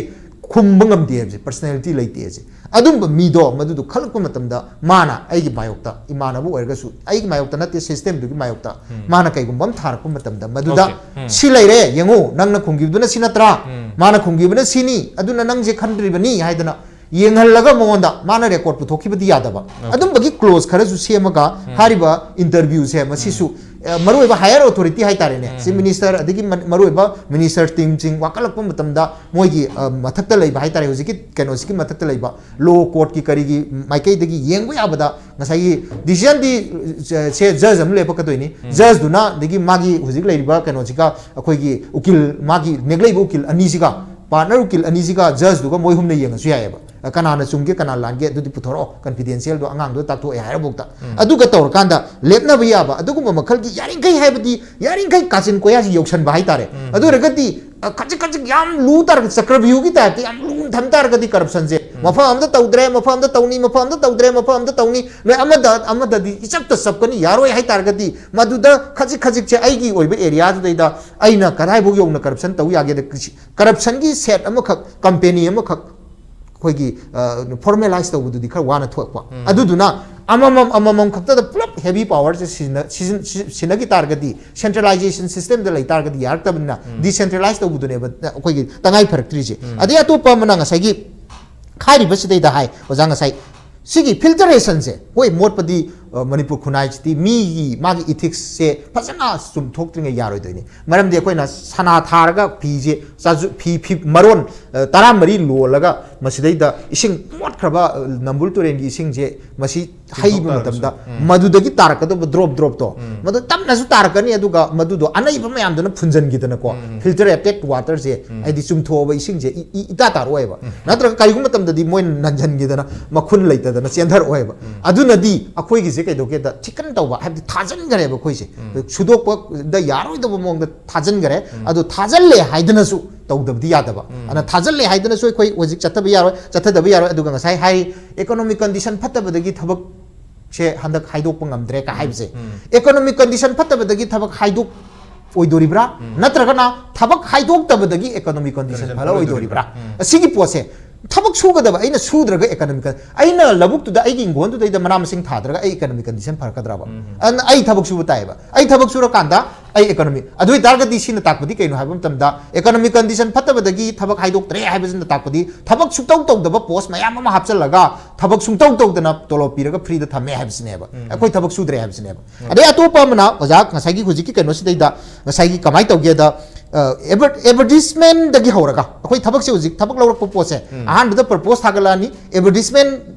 ꯈꯨꯝꯕ ꯉꯝꯗꯦ ꯍꯥꯏꯕꯁꯦ, ꯄꯔꯁꯅꯦꯂꯤꯇꯤ ꯂꯩꯇꯦ ꯍꯥꯏꯕꯁꯦ꯫ ꯑꯗꯨꯝꯕ ꯃꯤꯗꯣ ꯃꯗꯨꯗꯣ ꯈꯜꯂꯛꯄ ꯃꯇꯝꯗ ꯃꯥꯅ ꯑꯩꯒꯤ ꯃꯥꯌꯣꯛꯇ, ꯏꯃꯥꯟꯅꯕ ꯑꯣꯏꯔꯒꯁꯨ ꯑꯩꯒꯤ ꯃꯥꯌꯣꯛꯇ ꯅꯠꯇꯦ, system ꯗꯨꯒꯤ ꯃꯥꯌꯣꯛꯇ ꯃꯥꯅ ꯀꯩꯒꯨꯝꯕ ꯑꯃ ꯊꯥꯔꯛꯄ ꯃꯇꯝꯗ ꯃꯗꯨꯗ, Okay. ꯎꯝ. "ꯁꯤ ꯂꯩꯔꯦ, ꯌꯦꯡꯉꯨ, ꯅꯪꯅ ꯈꯨꯝꯈꯤꯕꯗꯨꯅ ꯁꯤ ꯅꯠꯇ꯭ꯔꯥ? ꯃꯥꯅ ꯈꯨꯝꯈꯤꯕꯅ ꯁꯤꯅꯤ, ꯑꯗꯨꯅ ꯅꯪꯁꯦ ꯈꯟꯗ꯭ꯔꯤꯕꯅꯤ" ꯍꯥꯏꯗꯅ ꯌꯦꯡꯍꯜꯂꯒ ꯃꯉꯣꯟꯗ ꯃꯥꯅ record ꯄꯨꯊꯣꯛꯈꯤꯕꯗꯤ ꯌꯥꯗꯕ꯫ ꯑꯗꯨꯝꯕꯒꯤ clause ꯈꯔꯁꯨ ꯁꯦꯝꯃꯒ ꯍꯥꯏꯔꯤꯕ interview ꯁꯦ ꯃꯁꯤꯁꯨ, ꯑ, ꯃꯔꯨꯑꯣꯏꯕ higher authority ꯍꯥꯏꯇꯥꯔꯦꯅꯦ, chief minister ꯑꯗꯒꯤ ꯃ-, ꯃꯔꯨꯑꯣꯏꯕ minister team ꯁꯤꯡ ꯋꯥꯀꯠꯂꯛꯄ ꯃꯇꯝꯗ ꯃꯣꯏꯒꯤ, ꯑ, ꯃꯊꯛꯇ ꯂꯩꯕ ꯍꯥꯏꯇꯥꯔꯦ, ꯍꯧꯖꯤꯛꯀꯤ ꯀꯩꯅꯣꯁꯤꯒꯤ ꯃꯊꯛꯇ ꯂꯩꯕ law court ꯀꯤ ꯀꯔꯤꯒꯤ ꯃꯥꯏꯀꯩꯗꯒꯤ ꯌꯦꯡꯕ ꯌꯥꯕꯗ ꯉꯁꯥꯏꯒꯤ decision ꯗꯤ, ꯑ, ꯁꯦ judge ꯑꯃ ꯂꯦꯞꯄꯛꯀꯗꯣꯏꯅꯤ꯫ Judge ꯗꯨꯅ ꯑꯗꯒꯤ ꯃꯥꯒꯤ ꯍꯧꯖꯤꯛ ꯂꯩꯔꯤꯕ ꯀꯩꯅꯣꯁꯤꯒ ꯑꯩꯈꯣꯏꯒꯤ ꯎꯀꯤꯜ, ꯃꯥꯒꯤ ꯅꯦꯛꯂꯛꯏꯕ ꯎꯀꯤꯜ ꯑꯅꯤꯁꯤꯒ, partner ꯎꯀꯤꯜ ꯑꯅꯤꯁꯤꯒ judge ꯗꯨꯒ ꯃꯣꯏ ꯑꯍꯨꯝꯅ ꯌꯦꯡꯉꯁꯨ ꯌꯥꯏꯑꯕ꯫ ꯑ, ꯀꯅꯥꯅ ꯆꯨꯝꯒꯦ, ꯀꯅꯥ ꯂꯥꯟꯒꯦ, ꯑꯗꯨꯗꯤ ꯄꯨꯊꯣꯔꯛꯑꯣ, confidential ꯗꯣ ꯑꯉꯥꯡꯗꯣ ꯇꯥꯛꯊꯣꯛꯑꯦ ꯍꯥꯏꯔꯕꯧꯗ꯫ ꯑꯗꯨꯒ ꯇꯧꯔꯀꯥꯟꯗ ꯂꯦꯞꯅꯕ ꯌꯥꯕ ꯑꯗꯨꯒꯨꯝꯕ ꯃꯈꯜꯒꯤ ꯌꯥꯔꯤꯈꯩ ꯍꯥꯏꯕꯗꯤ ꯌꯥꯔꯤꯈꯩ ꯀꯥꯆꯤꯟ ꯀꯣꯌꯥꯁꯤ ꯌꯧꯁꯟꯕ ꯍꯥꯏꯇꯥꯔꯦ꯫ ꯑꯗꯨ ꯑꯣꯏꯔꯒꯗꯤ, ꯑ, ꯈꯖꯤꯛ ꯈꯖꯤꯛ ꯌꯥꯝ ꯂꯨ ꯇꯥꯔꯒ ꯆꯀ꯭ꯔꯚ꯭ꯌꯨꯍꯒꯤ type ꯇ ꯌꯥꯝ ꯂꯨꯅ ꯊꯝ ꯇꯥꯔꯒꯗꯤ corruption ꯁꯦ ꯃꯐꯝ ꯑꯃꯗ ꯇꯧꯗ꯭ꯔꯦ, ꯃꯐꯝ ꯑꯃꯗ ꯇꯧꯅꯤ, ꯃꯐꯝ ꯑꯃꯗ ꯇꯧꯗ꯭ꯔꯦ, ꯃꯐꯝ ꯑꯃꯗ ꯇꯧꯅꯤ, ꯅꯣꯏ ꯑꯃꯗ, ꯑꯃꯗꯗꯤ ꯏꯆꯞꯇ ꯆꯞꯀꯅꯤ, ꯌꯥꯔꯣꯏ ꯍꯥꯏꯇꯥꯔꯒꯗꯤ ꯃꯗꯨꯗ ꯈꯖꯤꯛ ꯈꯖꯤꯛꯁꯦ ꯑꯩꯒꯤ ꯑꯣꯏꯕ area ꯗꯨꯗꯩꯗ ꯑꯩꯅ ꯀꯗꯥꯏꯐꯥꯎ ꯌꯧꯅ corruption ꯇꯧ ꯌꯥꯒꯦꯗ, corruption ꯒꯤ set ꯑꯃꯈꯛ, company ꯑꯃꯈꯛ ꯑꯩꯈꯣꯏꯒꯤ, ꯑ, formalize ꯇꯧꯕꯗꯨꯗꯤ ꯈꯔ ꯋꯥꯅ ꯊꯣꯛꯄ꯫ ꯑꯗꯨꯗꯨꯅ ꯑꯃꯃꯝ, ꯑꯃꯃꯝ ꯈꯛꯇꯗ ꯄꯨꯂꯞ heavy power ꯁꯦ ꯁꯤꯖꯤꯟꯅ-, ꯁꯤꯖꯤꯟ-, ꯁꯤ-, ꯁꯤꯟꯅꯈꯤ ꯇꯥꯔꯒꯗꯤ, centralization system ꯗ ꯂꯩ ꯇꯥꯔꯒꯗꯤ ꯌꯥꯔꯛꯇꯕꯅꯤꯅ decentralize ꯇꯧꯕꯗꯨꯅꯦꯕ ꯑꯩꯈꯣꯏꯒꯤ ꯇꯉꯥꯏ ꯐꯔꯛꯇ꯭ꯔꯤꯁꯦ꯫ ꯑꯗꯩ ꯑꯇꯣꯞꯄ ꯑꯃꯅ ꯉꯁꯥꯏꯒꯤ ꯍꯥꯏꯔꯤꯕꯁꯤꯗꯩꯗ ꯍꯥꯏ, ꯑꯣꯖꯥ, ꯉꯁꯥꯏ ꯁꯤꯒꯤ filtration ꯁꯦ, ꯍꯣꯏ, ꯃꯣꯠꯄꯗꯤ, ꯑ, ꯃꯅꯤꯄꯨꯔ ꯈꯨꯟꯅꯥꯏꯁꯤꯗꯤ ꯃꯤꯒꯤ, ꯃꯥꯒꯤ ethics ꯁꯦ ꯐꯖꯅ ꯆꯨꯝꯊꯣꯛꯇ꯭ꯔꯤꯉꯩ ꯌꯥꯔꯣꯏꯗꯣꯏꯅꯤ꯫ ꯃꯔꯝꯗꯤ ꯑꯩꯈꯣꯏꯅ ꯁꯅꯥ ꯊꯥꯔꯒ ꯐꯤꯁꯦ ꯆꯥꯖꯨ-, ꯐꯤ, ꯐꯤ ꯃꯔꯣꯟ, ꯑ, ꯇꯔꯥꯃꯔꯤ ꯂꯣꯜꯂꯒ ꯃꯁꯤꯗꯩꯗ ꯏꯁꯤꯡ ꯃꯣꯠꯈ꯭ꯔꯕ, ꯑ, ꯅꯝꯕꯨꯜ ꯇꯨꯔꯦꯜꯒꯤ ꯏꯁꯤꯡꯁꯦ ꯃꯁꯤ ꯍꯩꯕ ꯆꯤꯡꯊꯣꯛ ꯃꯇꯝꯗ ꯇꯥꯔꯁꯨ꯫ ꯎꯝ. ꯃꯗꯨꯗꯒꯤ ꯇꯥꯔꯛꯀꯗꯧꯕ drop drop ꯇꯣ, ꯃꯗꯨ ꯇꯞꯅꯁꯨ ꯇꯥꯔꯛꯀꯅꯤ, ꯑꯗꯨꯒ ꯃꯗꯨꯗꯣ ꯑꯅꯩꯕ ꯃꯌꯥꯝꯗꯨꯅ ꯐꯨꯟꯖꯟꯈꯤꯗꯅꯀꯣ, filter attack water ꯁꯦ, ꯍꯥꯏꯗꯤ ꯆꯨꯝꯊꯣꯛꯑꯕ ꯏꯁꯤꯡꯁꯦ ꯏ-, ꯏ-, ꯏꯇꯥ ꯇꯥꯔꯛꯑꯣꯏꯕ꯫ ꯅꯠꯇ꯭ꯔꯒ ꯀꯔꯤꯒꯨꯝꯕ ꯃꯇꯝꯗꯗꯤ ꯃꯣꯏꯅ ꯅꯟꯖꯟꯈꯤꯗꯅ ꯃꯈꯨꯟ ꯂꯩꯇꯗꯅ ꯆꯦꯟꯊꯔꯛꯑꯣꯏꯕ꯫ ꯑꯗꯨꯅꯗꯤ ꯑꯩꯈꯣꯏꯒꯤꯁꯦ ꯀꯩꯗꯧꯒꯦꯗ, thicken ꯇꯧꯕ, ꯍꯥꯏꯕꯗꯤ ꯊꯥꯖꯤꯟꯈ꯭ꯔꯦꯕ ꯑꯩꯈꯣꯏꯁꯦ꯫ ꯁꯨꯗꯣꯛꯄꯗ ꯌꯥꯔꯣꯏꯗꯕ ꯃꯑꯣꯡꯗ ꯊꯥꯖꯤꯟꯈ꯭ꯔꯦ꯫ ꯑꯗꯣ ꯊꯥꯖꯤꯜꯂꯦ ꯍꯥꯏꯗꯅꯁꯨ ꯇꯧꯗꯕꯗꯤ ꯌꯥꯗꯕ꯫ ꯑꯗꯨꯅ ꯊꯥꯖꯤꯜꯂꯦ ꯍꯥꯏꯗꯅꯁꯨ ꯑꯩꯈꯣꯏ ꯍꯧꯖꯤꯛ ꯆꯠꯊꯕ ꯌꯥꯔꯣꯏ, ꯆꯠꯊꯗꯕ ꯌꯥꯔꯣꯏ꯫ ꯑꯗꯨꯒ ꯉꯁꯥꯏ ꯍꯥꯏ, economic condition ꯐꯠꯇꯕꯗꯒꯤ ꯊꯕꯛꯁꯦ ꯍꯟꯗꯛ ꯍꯥꯏꯗꯣꯛꯄ ꯉꯝꯗ꯭ꯔꯦ ꯀ ꯍꯥꯏꯕꯁꯦ꯫ Economic condition ꯐꯠꯇꯕꯗꯒꯤ ꯊꯕꯛ ꯍꯥꯏꯗꯣꯛ ꯑꯣꯏꯗꯣꯔꯤꯕ꯭ꯔꯥ? ꯅꯠꯇ꯭ꯔꯒꯅ ꯊꯕꯛ ꯍꯥꯏꯗꯣꯛꯇꯕꯗꯒꯤ economic condition ꯐꯠꯂꯛꯑꯣꯏꯗꯣꯔꯤꯕ꯭ꯔꯥ? ꯑꯁꯤꯒꯤ ꯄꯣꯠꯁꯦ ꯊꯕꯛ ꯁꯨꯒꯗꯕ ꯑꯩꯅ ꯁꯨꯗ꯭ꯔꯒ economic, ꯑꯩꯅ ꯂꯧꯕꯨꯛꯇꯨꯗ ꯑꯩꯒꯤ ꯏꯪꯈꯣꯜꯗꯨꯗꯩꯗ ꯃꯅꯥ ꯃꯁꯤꯡ ꯊꯥꯗ꯭ꯔꯒ ꯑꯩ economic condition ꯐꯔꯛꯀꯗ꯭ꯔꯕ? ꯑꯗꯨꯅ ꯑꯩ ꯊꯕꯛ ꯁꯨꯕ ꯇꯥꯏꯌꯦꯕ꯫ ꯑꯩ ꯊꯕꯛ ꯁꯨꯔꯀꯥꯟꯗ ꯑꯩ economy, ꯑꯗꯨ ꯑꯣꯏꯇꯥꯔꯒꯗꯤ ꯁꯤꯅ ꯇꯥꯛꯄꯗꯤ ꯀꯩꯅꯣ ꯍꯥꯏꯕ ꯃꯇꯝꯗ economic condition ꯐꯠꯇꯕꯗꯒꯤ ꯊꯕꯛ ꯍꯥꯏꯗꯣꯛꯇ꯭ꯔꯦ ꯍꯥꯏꯕꯁꯤꯅ ꯇꯥꯛꯄꯗꯤ ꯊꯕꯛ ꯁꯨꯡꯇꯧ ꯇꯧꯗꯕ post ꯃꯌꯥꯝ ꯑꯃ ꯍꯥꯞꯆꯤꯜꯂꯒ ꯊꯕꯛ ꯁꯨꯡꯇꯧ ꯇꯧꯗꯅ ꯇꯣꯂꯣꯞ ꯄꯤꯔꯒ freeꯗ ꯊꯝꯃꯦ ꯍꯥꯏꯕꯁꯤꯅꯦꯕ꯫ ꯑꯩꯈꯣꯏ ꯊꯕꯛ ꯁꯨꯗ꯭ꯔꯦ ꯍꯥꯏꯕꯁꯤꯅꯦꯕ꯫ ꯑꯗꯩ ꯑꯇꯣꯞꯄ ꯑꯃꯅ ꯑꯣꯖꯥ ꯉꯁꯥꯏꯒꯤ ꯍꯧꯖꯤꯛꯀꯤ ꯀꯩꯅꯣꯁꯤꯗꯩꯗ ꯉꯁꯥꯏꯒꯤ ꯀꯃꯥꯏꯅ ꯇꯧꯒꯦꯗ, advertisementꯗꯒꯤ ꯍꯧꯔꯒ ꯑꯩꯈꯣꯏ ꯊꯕꯛꯁꯦ ꯍꯧꯖꯤꯛ ꯊꯕꯛ ꯂꯧꯔꯛꯄ ꯄꯣꯠꯁꯦ ꯑꯍꯥꯟꯕꯗ propose ꯊꯥꯒꯠꯂꯛꯑꯅꯤ, advertisement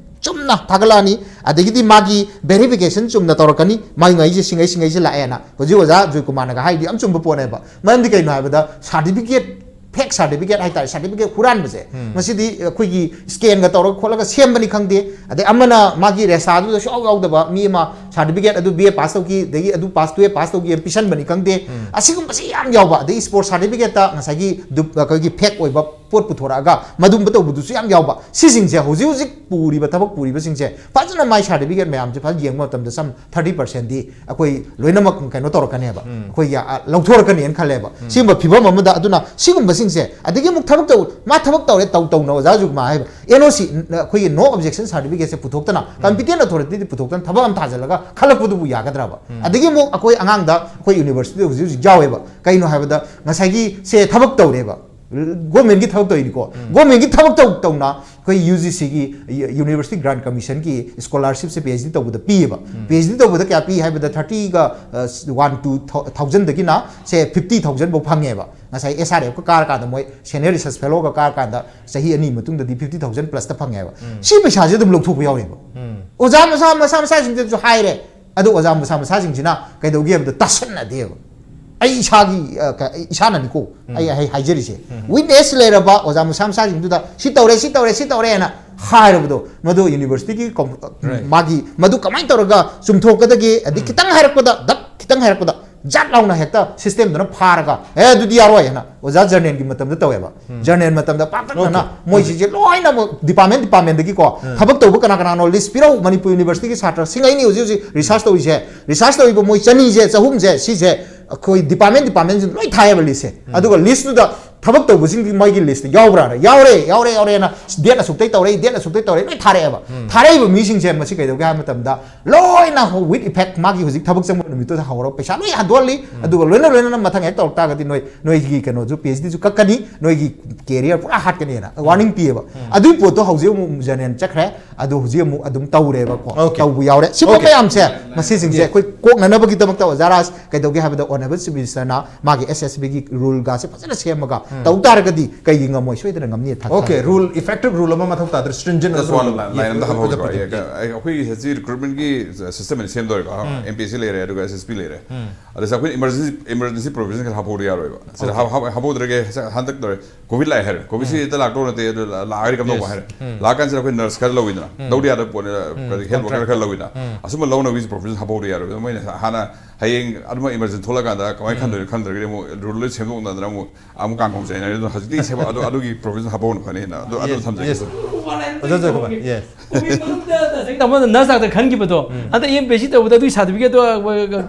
ꯆꯨꯝꯅ ꯊꯥꯒꯠꯂꯛꯑꯅꯤ, ꯑꯗꯒꯤꯗꯤ ꯃꯥꯒꯤ verification ꯆꯨꯝꯅ ꯇꯧꯔꯛꯀꯅꯤ, ꯃꯥꯒꯤ ꯉꯩꯁꯦ ꯁꯤꯡꯉꯩ ꯁꯤꯡꯉꯩꯁꯦ ꯂꯥꯛꯑꯦꯅ꯫ ꯍꯧꯖꯤꯛ ꯑꯣꯖꯥ ꯖꯣꯏꯀꯨꯃꯥꯔꯅꯒ ꯍꯥꯏꯗꯤ ꯌꯥꯝ ꯆꯨꯝꯕ ꯄꯣꯠꯅꯦꯕ꯫ ꯃꯔꯝꯗꯤ ꯀꯩꯅꯣ ꯍꯥꯏꯕꯗ certificate, fake certificate ꯍꯥꯏꯇꯥꯔꯦ, certificate ꯍꯨꯔꯥꯟꯕꯁꯦ ꯃꯁꯤꯗꯤ ꯑꯩꯈꯣꯏꯒꯤ scanꯒ ꯇꯧꯔꯒ ꯈꯣꯠꯂꯒ ꯁꯦꯝꯕꯅꯤ ꯈꯪꯗꯦ, ꯑꯗꯩ ꯑꯃꯅ ꯃꯥꯒꯤ ꯔꯦꯁꯥꯗꯨꯗ ꯁꯨꯡꯌꯥꯎ ꯌꯥꯎꯗꯕ ꯃꯤ ꯑꯃ certificate ꯑꯗꯨ B A pass ꯇꯧꯈꯤ, ꯑꯗꯒꯤ ꯑꯗꯨ pass, twelve pass ꯇꯧꯈꯤ ꯄꯤꯁꯟꯕꯅꯤ ꯈꯪꯗꯦ, ꯑꯁꯤꯒꯨꯝꯕꯁꯤ ꯌꯥꯝ ꯌꯥꯎꯕ꯫ ꯑꯗꯩ sports certificateꯇ ꯉꯁꯥꯏꯒꯤ ꯗꯨꯞ-, ꯑꯩꯈꯣꯏꯒꯤ fake ꯑꯣꯏꯕ ꯄꯣꯠ ꯄꯨꯊꯣꯔꯛꯑꯒ ꯃꯗꯨꯝꯕ ꯇꯧꯕꯗꯨꯁꯨ ꯌꯥꯝ ꯌꯥꯎꯕ꯫ ꯁꯤꯁꯤꯡꯁꯦ ꯍꯧꯖꯤꯛ ꯍꯧꯖꯤꯛ ꯄꯨꯔꯤꯕ ꯊꯕꯛ ꯄꯨꯔꯤꯕꯁꯤꯡꯁꯦ ꯐꯖꯅ ꯃꯥꯏ certificate ꯃꯌꯥꯝꯁꯦ ꯐꯖꯅ ꯌꯦꯡꯕ ꯃꯇꯝꯗ some thirty percentꯗꯤ ꯑꯩꯈꯣꯏ ꯂꯣꯏꯅꯃꯛ ꯀꯩꯅꯣ ꯇꯧꯔꯛꯀꯅꯦꯕ, ꯑꯩꯈꯣꯏꯒꯤ, ꯑ, ꯂꯧꯊꯣꯔꯛꯀꯅꯤꯅ ꯈꯜꯂꯦꯕ꯫ ꯁꯤꯒꯨꯝꯕ ꯐꯤꯕꯝ ꯑꯃꯗ ꯑꯗꯨꯅ ꯁꯤꯒꯨꯝꯕꯁꯤꯡꯁꯦ, ꯑꯗꯒꯤ ꯑꯃꯨꯛ ꯊꯕꯛ ꯇꯧ-, ꯃꯥ ꯊꯕꯛ ꯇꯧꯔꯦ ꯇꯧ ꯇꯧꯅ ꯑꯣꯖꯥ ꯖꯣꯏꯀꯨꯃꯥꯔ ꯍꯥꯏꯕ N O C, ꯑꯩꯈꯣꯏꯒꯤ no objection certificateꯁꯦ ꯄꯨꯊꯣꯛꯇꯅ, competent authorityꯗꯤ ꯄꯨꯊꯣꯛꯇꯅ ꯊꯕꯛ ꯑꯃ ꯊꯥꯖꯤꯜꯂꯒ ꯈꯜꯂꯛꯄꯗꯨꯕꯨ ꯌꯥꯒꯗ꯭ꯔꯕ? ꯑꯗꯒꯤ ꯑꯃꯨꯛ ꯑꯩꯈꯣꯏ ꯑꯉꯥꯡꯗ ꯑꯩꯈꯣꯏ universityꯗ ꯍꯧꯖꯤꯛ ꯍꯧꯖꯤꯛ ꯌꯥꯎꯋꯦꯕ, ꯀꯩꯅꯣ ꯍꯥꯏꯕꯗ ꯉꯁꯥꯏꯒꯤ ꯁꯦ ꯊꯕꯛ ꯇꯧꯔꯦꯕ, governmentꯀꯤ ꯊꯕꯛ ꯇꯧꯔꯤꯅꯤꯀꯣ, governmentꯀꯤ ꯊꯕꯛ ꯇꯧ ꯇꯧꯅ ꯑꯩꯈꯣꯏ UGCꯒꯤ, University Grant Commissionꯒꯤ scholarshipꯁꯦ PhD ꯇꯧꯕꯗ ꯄꯤꯌꯦꯕ꯫ PhD ꯇꯧꯕꯗ ꯀꯌꯥ ꯄꯤ ꯍꯥꯏꯕꯗ thirtyꯒ, ꯑ, one to thousandꯗꯒꯤꯅ say fifty thousand ꯐꯥꯎ ꯐꯪꯉꯦꯕ꯫ ꯉꯁꯥꯏ SRFꯀ ꯀꯥꯔꯀꯥꯟꯗ ꯃꯣꯏ senior research fellowꯒ ꯀꯥꯔꯀꯥꯟꯗ ꯆꯍꯤ ꯑꯅꯤ ꯃꯇꯨꯡꯗꯗꯤ fifty thousand plusꯇ ꯐꯪꯉꯦꯕ꯫ ꯁꯤ ꯄꯩꯁꯥꯁꯦ ꯑꯗꯨꯝ ꯂꯧꯊꯣꯛꯄ ꯌꯥꯎꯔꯦꯕ꯫ ꯑꯣꯖꯥ ꯃꯁꯥ, ꯃꯁꯥ ꯃꯁꯥꯁꯤꯡꯗꯁꯨ ꯍꯥꯏꯔꯦ, ꯑꯗꯣ ꯑꯣꯖꯥ ꯃꯁꯥ ꯃꯁꯥꯁꯤꯡꯁꯤꯅ ꯀꯩꯗꯧꯒꯦ ꯍꯥꯏꯕꯗ ꯇꯥꯁꯟꯅꯗꯦꯕ꯫ ꯑꯩ ꯏꯁꯥꯒꯤ, ꯑ, ꯀ-, ꯑꯩ ꯏꯁꯥꯅꯅꯤꯀꯣ, ꯑꯩ, ꯑꯩ ꯍꯥꯏꯖꯔꯤꯁꯦ꯫ Witness ꯂꯩꯔꯕ ꯑꯣꯖꯥ ꯃꯁꯥ ꯃꯁꯥꯁꯤꯡꯗꯨꯗ "ꯁꯤ ꯇꯧꯔꯦ, ꯁꯤ ꯇꯧꯔꯦ, ꯁꯤ ꯇꯧꯔꯦꯅ" ꯍꯥꯏꯔꯕꯗꯣ, ꯃꯗꯨ universityꯒꯤ ꯀꯝ-, Right. ꯃꯥꯒꯤ ꯃꯗꯨ ꯀꯃꯥꯏꯅ ꯇꯧꯔꯒ ꯆꯨꯝꯊꯣꯛꯀꯗꯒꯦ, ꯑꯗꯩ ꯈꯤꯇꯪ ꯍꯥꯏꯔꯛꯄꯗ, ꯗꯛ ꯈꯤꯇꯪ ꯍꯥꯏꯔꯛꯄꯗ ꯖꯥꯠ ꯂꯥꯎꯅ ꯍꯦꯛꯇ systemꯗꯨꯅ ꯐꯥꯔꯒ, "ꯑꯦ, ꯑꯗꯨꯗꯤ ꯌꯥꯔꯣꯏ" ꯍꯥꯏꯅ ꯑꯣꯖꯥ journalꯒꯤ ꯃꯇꯝꯗ ꯇꯧꯋꯦꯕ꯫ Journal ꯃꯇꯝꯗ ꯄꯥꯛꯇꯛꯅꯅ Okay. ꯃꯣꯏꯁꯤꯡꯁꯦ ꯂꯣꯏꯅꯃꯛ department departmentꯗꯒꯤꯀꯣ ꯊꯕꯛ ꯇꯧꯕ ꯀꯅꯥ ꯀꯅꯥꯅꯣ list ꯄꯤꯔꯛꯎ꯫ ꯃꯅꯤꯄꯨꯔ universityꯒꯤ ꯁꯥꯇ꯭ꯔ ꯁꯤꯡꯉꯩꯅꯤ ꯍꯧꯖꯤꯛ ꯍꯧꯖꯤꯛ research ꯇꯧꯔꯤꯁꯦ, research ꯇꯧꯔꯤꯕ ꯃꯣꯏ ꯆꯅꯤꯁꯦ, ꯆꯍꯨꯝꯁꯦ, ꯁꯤꯁꯦ ꯑꯩꯈꯣꯏ department departmentꯁꯤꯡ ꯂꯣꯏ ꯊꯥꯏꯌꯦꯕ listꯁꯦ꯫ ꯑꯗꯨꯒ listꯇꯨꯗ ꯊꯕꯛ ꯇꯧꯕꯁꯤꯡꯗꯤ ꯃꯣꯏꯒꯤ ꯂꯤꯁꯇ ꯌꯥꯎꯕ꯭ꯔꯥ? ꯌꯥꯎꯔꯦ, ꯌꯥꯎꯔꯦ, ꯌꯥꯎꯔꯦꯅ, ꯗꯦꯠ ꯑꯁꯨꯛꯇꯩ ꯇꯧꯔꯦ, ꯗꯦꯠ ꯑꯁꯨꯛꯇꯩ ꯇꯧꯔꯦ, ꯂꯣꯏ ꯊꯥꯔꯛꯑꯦꯕ꯫ ꯊꯥꯔꯛꯏꯕ ꯃꯤꯁꯤꯡꯁꯦ ꯃꯁꯤ ꯀꯩꯗꯧꯒꯦ ꯍꯥꯏꯕ ꯃꯇꯝꯗ, ꯂꯣꯏꯅ with effect, ꯃꯥꯒꯤ ꯍꯧꯖꯤꯛ ꯊꯕꯛ ꯆꯪꯕ ꯅꯨꯃꯤꯠꯇꯨꯗ ꯍꯧꯔꯒ ꯄꯩꯁꯥ ꯂꯣꯏ ꯍꯟꯗꯣꯛꯍꯜꯂꯤ꯫ ꯑꯗꯨꯒ ꯂꯣꯏꯅ ꯂꯣꯏꯅꯅ ꯃꯊꯪ ꯍꯦꯛ ꯇꯧꯔꯛ ꯇꯥꯔꯒꯗꯤ ꯅꯣꯏ, ꯅꯣꯏꯒꯤ ꯀꯩꯅꯣꯁꯨ, ꯄꯤ ꯑꯩꯆ ꯗꯤꯁꯨ ꯀꯛꯀꯅꯤ, ꯅꯣꯏꯒꯤ ꯀꯦꯔꯤꯌꯔ ꯄꯨꯔꯥ ꯍꯥꯠꯀꯅꯤꯅ ꯋꯥꯔꯅꯤꯡ ꯄꯤꯌꯦꯕ꯫ ꯑꯗꯨꯒꯤ ꯄꯣꯠꯇꯣ ꯍꯧꯖꯤꯛ ꯑꯃꯨꯛ ꯖꯦꯅꯦꯔꯦꯜ ꯆꯠꯈ꯭ꯔꯦ꯫ ꯑꯗꯣ ꯍꯧꯖꯤꯛ ꯑꯃꯨꯛ ꯑꯗꯨꯝ ꯇꯧꯔꯦꯕ ꯀꯣ꯫ Okay. ꯇꯧꯕ ꯌꯥꯎꯔꯦ꯫ ꯁꯤꯒꯨꯝꯕ Okay. ꯃꯌꯥꯝꯁꯦ, ꯃꯁꯤꯁꯤꯡꯁꯦ ꯑꯩꯈꯣꯏ ꯀꯣꯛꯅꯅꯕꯒꯤꯗꯃꯛꯇ ꯑꯣꯖꯥ ꯔꯥꯖ, ꯀꯩꯗꯧꯒꯦ ꯍꯥꯏꯕꯗ, ꯑꯣꯅꯔꯦꯕꯜ ꯆꯤꯐ ꯃꯤꯅꯤꯁꯇꯔꯅ ꯃꯥꯒꯤ ꯑꯦꯁ ꯑꯦꯁ ꯕꯤꯒꯤ ꯔꯨꯜꯒꯁꯦ ꯐꯖꯅ ꯁꯦꯝꯃꯒ ꯇꯧ ꯇꯥꯔꯒꯗꯤ ꯀꯩꯒꯤ ꯉꯝꯃꯣꯏ? ꯁꯣꯏꯗꯅ ꯉꯝꯅꯤ꯫ ꯊꯥ- Okay, ꯊꯥꯖꯒꯦ꯫ Rule, effective rule ꯑꯃ ꯃꯊꯧ ꯇꯥꯗ꯭ꯔꯦ, stringent ꯑꯣꯏꯕ just one rule ꯑꯃ꯫ Line ꯑꯃꯗ ꯍꯥꯞꯍꯧꯒꯦꯀꯣ꯫ ꯄꯨꯊꯣꯛꯄꯤꯒꯦ꯫ ꯑꯩ, ꯑꯩ, ꯑꯩꯈꯣꯏꯒꯤ ꯍꯧꯖꯤꯛ ꯔꯤꯀ꯭ꯔꯨꯠꯃꯦꯟꯒꯤ ꯁꯤꯁꯇꯦꯝ ꯑꯣꯏꯅ ꯁꯦꯝꯗꯧꯔꯦꯀꯣ꯫ ꯑꯦꯝ ꯄꯤ ꯑꯦꯁ ꯁꯤ ꯂꯩꯔꯦ, ꯑꯗꯨꯒ ꯑꯦꯁ ꯑꯦꯁ ꯄꯤ ꯂꯩꯔꯦ꯫ ꯑꯗ ꯑꯩꯈꯣꯏꯅ ꯏꯃꯔꯖꯦꯟꯁꯤ, ꯏꯃꯔꯖꯦꯟꯁꯤ ꯄ꯭ꯔꯣꯕꯤꯖꯟ ꯈꯔ ꯍꯥꯞꯍꯧꯗ ꯌꯥꯔꯣꯏꯕ꯫ ꯁꯤꯗ ꯍꯥꯞ-, ꯍꯥꯞ-, ꯍꯥꯞꯍꯧꯗ꯭ꯔꯒꯦ, ꯍꯟꯗꯛ ꯇꯧꯔꯦ, ꯀꯣꯚꯤꯗ ꯂꯥꯛꯑꯦ ꯍꯥꯏꯔꯦ, ꯀꯣꯚꯤꯗꯁꯤ ꯍꯦꯛꯇ ꯂꯥꯛꯇꯧ ꯅꯠꯇꯦ, ꯑꯗꯨ ꯂꯥꯛꯑꯒꯗꯤ ꯀꯝꯗꯧꯕ ꯍꯥꯏꯔꯦ꯫ ꯂꯥꯛꯑꯀꯥꯟꯁꯤꯗ ꯑꯩꯈꯣꯏ ꯅꯔꯁ ꯈꯔ ꯂꯧꯋꯤꯗꯅ, ꯂꯧꯗ ꯌꯥꯗꯕ ꯄꯣꯠꯅꯤ, ꯍꯦꯜꯊ ꯋꯥꯔꯀꯔ ꯈꯔ ꯂꯧꯋꯤꯗꯅ, ꯑꯁꯨꯝꯕ ꯂꯧꯅꯕꯒꯤ ꯄ꯭ꯔꯣꯕꯤꯖꯟ ꯍꯥꯞꯍꯧꯗ ꯌꯥꯔꯣꯏꯕ꯫ ꯃꯣꯏꯅ ꯍꯥꯟꯅ ꯍꯌꯦꯡ ꯑꯗꯨꯃ ꯏꯃꯔꯖꯦꯟꯁꯤ ꯊꯣꯛꯂꯛꯀꯥꯟꯗ ꯀꯃꯥꯏꯅ ꯈꯟꯗꯣꯏꯅꯣ ꯈꯪꯗ꯭ꯔꯒꯗꯤ ꯑꯃꯨꯛ ꯔꯨꯜ ꯂꯣꯏ ꯁꯦꯝꯗꯣꯛꯅꯗꯅ ꯑꯃꯨꯛ, ꯑꯃꯨꯛ ꯀꯥꯡꯈꯣꯡ ꯆꯩꯅꯔꯦ꯫ ꯑꯗꯨꯅ ꯍꯧꯖꯤꯛꯇꯤ ꯁꯦꯝꯕ-, ꯑꯗꯨ, ꯑꯗꯨꯒꯤ ꯄ꯭ꯔꯣꯕꯤꯖꯟ ꯍꯥꯞꯍꯧꯕꯅ ꯐꯅꯤ ꯍꯥꯏꯅ ꯑꯗꯨ, ꯑꯗꯨ ꯊꯝꯖꯒꯦ꯫ Yes. ꯑꯣꯖꯥ ꯖꯦꯀꯣꯕ, yes. ꯀꯣꯚꯤꯗ ꯃꯅꯨꯡꯗ ꯇꯁꯦꯡꯅ ꯑꯃꯅ ꯅꯔꯁ ꯗꯥꯛꯇꯔ ꯈꯟꯈꯤꯕꯗꯣ, ꯍꯟꯗꯛ ꯑꯦꯝ ꯄꯤ ꯑꯦꯁ ꯁꯤ ꯇꯧꯕꯗ ꯑꯗꯨꯒꯤ ꯁꯥꯔꯇꯤꯐꯤꯀꯦꯠꯇꯣ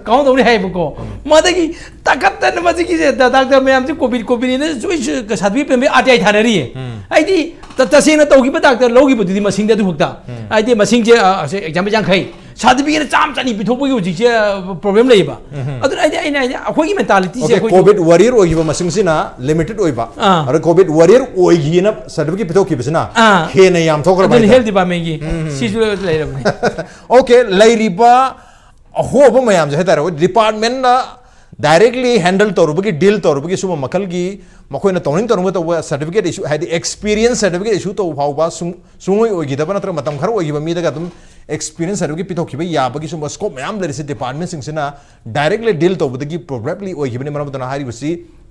ꯀꯥꯎꯟ ꯇꯧꯅꯤ ꯍꯥꯏꯌꯦꯕꯀꯣ꯫ ꯃꯗꯒꯤ ꯇꯥꯈꯠꯇꯅ ꯃꯁꯤꯒꯤꯁꯦ ꯗꯥ-, ꯗꯥꯛꯇꯔ ꯃꯌꯥꯝꯁꯦ ꯀꯣꯚꯤꯗ, ꯀꯣꯚꯤꯗꯅ ꯁꯣꯏ-, ꯁꯣꯏ-, ꯁꯥꯔꯇꯤꯐꯤꯀꯦꯠ ꯄꯤꯔꯝꯕꯩ ꯑꯥꯔ ꯇꯤ ꯑꯥꯏ ꯊꯥꯅꯔꯤꯌꯦ꯫ ꯍꯥꯏꯗꯤ ꯇ-, ꯇꯁꯦꯡꯅ ꯇꯧꯈꯤꯕ ꯗꯥꯛꯇꯔ ꯂꯧꯈꯤꯕꯗꯨꯗꯤ ꯃꯁꯤꯡꯗꯤ ꯑꯗꯨ ꯈꯛꯇ꯫ ꯍꯥꯏꯗꯤ ꯃꯁꯤꯡꯁꯦ, ꯑ, ꯑꯁꯦ ꯑꯦꯛꯖꯥꯝꯄꯜ ꯌꯥꯡꯈꯩ, ꯁꯥꯔꯇꯤꯐꯤꯀꯦꯠ ꯆꯥꯝꯃ ꯆꯅꯤ ꯄꯤꯊꯣꯛꯄꯒꯤ ꯍꯧꯖꯤꯛꯁꯦ, ꯑ, ꯄ꯭ꯔꯣꯕ꯭ꯂꯦꯝ ꯂꯩꯌꯦꯕ꯫ ꯑꯗꯨꯅ ꯑꯩꯗꯤ, ꯑꯩꯅ ꯍꯥꯏꯗꯤ ꯑꯩꯈꯣꯏꯒꯤ ꯃꯦꯟꯇꯥꯂꯤꯇꯤꯁꯦ Okay, ꯑꯩꯈꯣꯏꯁꯨ ꯀꯣꯚꯤꯗ ꯋꯥꯔꯤꯌꯔ ꯑꯣꯏꯈꯤꯕ ꯃꯁꯤꯡꯁꯤꯅ ꯂꯤꯃꯤꯇꯦꯗ ꯑꯣꯏꯕ, ꯑꯥ꯫ ꯑꯗ ꯀꯣꯚꯤꯗ ꯋꯥꯔꯤꯌꯔ ꯑꯣꯏꯈꯤꯅ ꯁꯥꯔꯇꯤꯐꯤꯀꯦꯠ ꯄꯤꯊꯣꯛꯈꯤꯕꯁꯤꯅ ꯑꯥ꯫ ꯍꯦꯟꯅ ꯌꯥꯝ ꯊꯣꯛꯈ꯭ꯔꯕ ꯑꯗꯨꯅ ꯍꯥꯏꯇꯥꯔꯦ꯫ ꯍꯦꯜꯊ ꯗꯤꯄꯥꯔꯠꯃꯦꯟꯒꯤ ꯁꯤꯁꯨ ꯂꯩꯔꯕꯅꯤ꯫ Okay, ꯂꯩꯔꯤꯕ ꯑꯍꯣꯕ ꯃꯌꯥꯝꯁꯦ ꯍꯥꯏꯇꯥꯔꯦ, ꯑꯩꯈꯣꯏ ꯗꯤꯄꯥꯔꯠꯃꯦꯟꯅ ꯗꯥꯏꯔꯦꯛꯂꯤ ꯍꯦꯟꯗꯜ ꯇꯧꯔꯨꯕꯒꯤ, ꯗꯤꯜ ꯇꯧꯔꯨꯕꯒꯤ ꯁꯨꯝꯕ ꯃꯈꯜꯒꯤ ꯃꯈꯣꯏꯅ ꯇꯧꯅꯤꯡ ꯇꯧꯅꯤꯡꯕ ꯇꯧꯕ ꯁꯥꯔꯇꯤꯐꯤꯀꯦꯠ ꯏꯁꯨ, ꯍꯥꯏꯗꯤ ꯑꯦꯛꯁꯄꯤꯔꯤꯌꯦꯟꯁ ꯁꯥꯔꯇꯤꯐꯤꯀꯦꯠ ꯏꯁꯨ ꯇꯧꯕ ꯐꯥꯎꯕ ꯁꯨꯡ-, ꯁꯨꯡꯑꯣꯏ ꯑꯣꯏꯈꯤꯗꯕ ꯅꯠꯇ꯭ꯔꯒ ꯃꯇꯝ ꯈꯔ ꯑꯣꯏꯈꯤꯕ ꯃꯤꯗꯒ ꯑꯗꯨꯝ ꯑꯦꯛꯁꯄꯤꯔꯤꯌꯟꯁ ꯁꯥꯔꯇꯤꯐꯤꯀꯦꯠ ꯄꯤꯊꯣꯛꯈꯤꯕ ꯌꯥꯕꯒꯤ ꯁꯨꯝꯕ ꯁ꯭ꯀꯣꯞ ꯃꯌꯥꯝ ꯂꯩꯔꯤꯁꯦ ꯗꯤꯄꯥꯔꯠꯃꯦꯟꯁꯤꯡꯁꯤꯅ ꯗꯥꯏꯔꯦꯛꯂꯤ ꯗꯤꯜ ꯇꯧꯕꯗꯒꯤ ꯄ꯭ꯔꯣꯕꯦꯕꯂꯤ ꯑꯣꯏꯈꯤꯕꯅꯤ꯫ ꯃꯔꯝ ꯑꯗꯨꯅ ꯍꯥꯏꯔꯤꯕꯁꯤ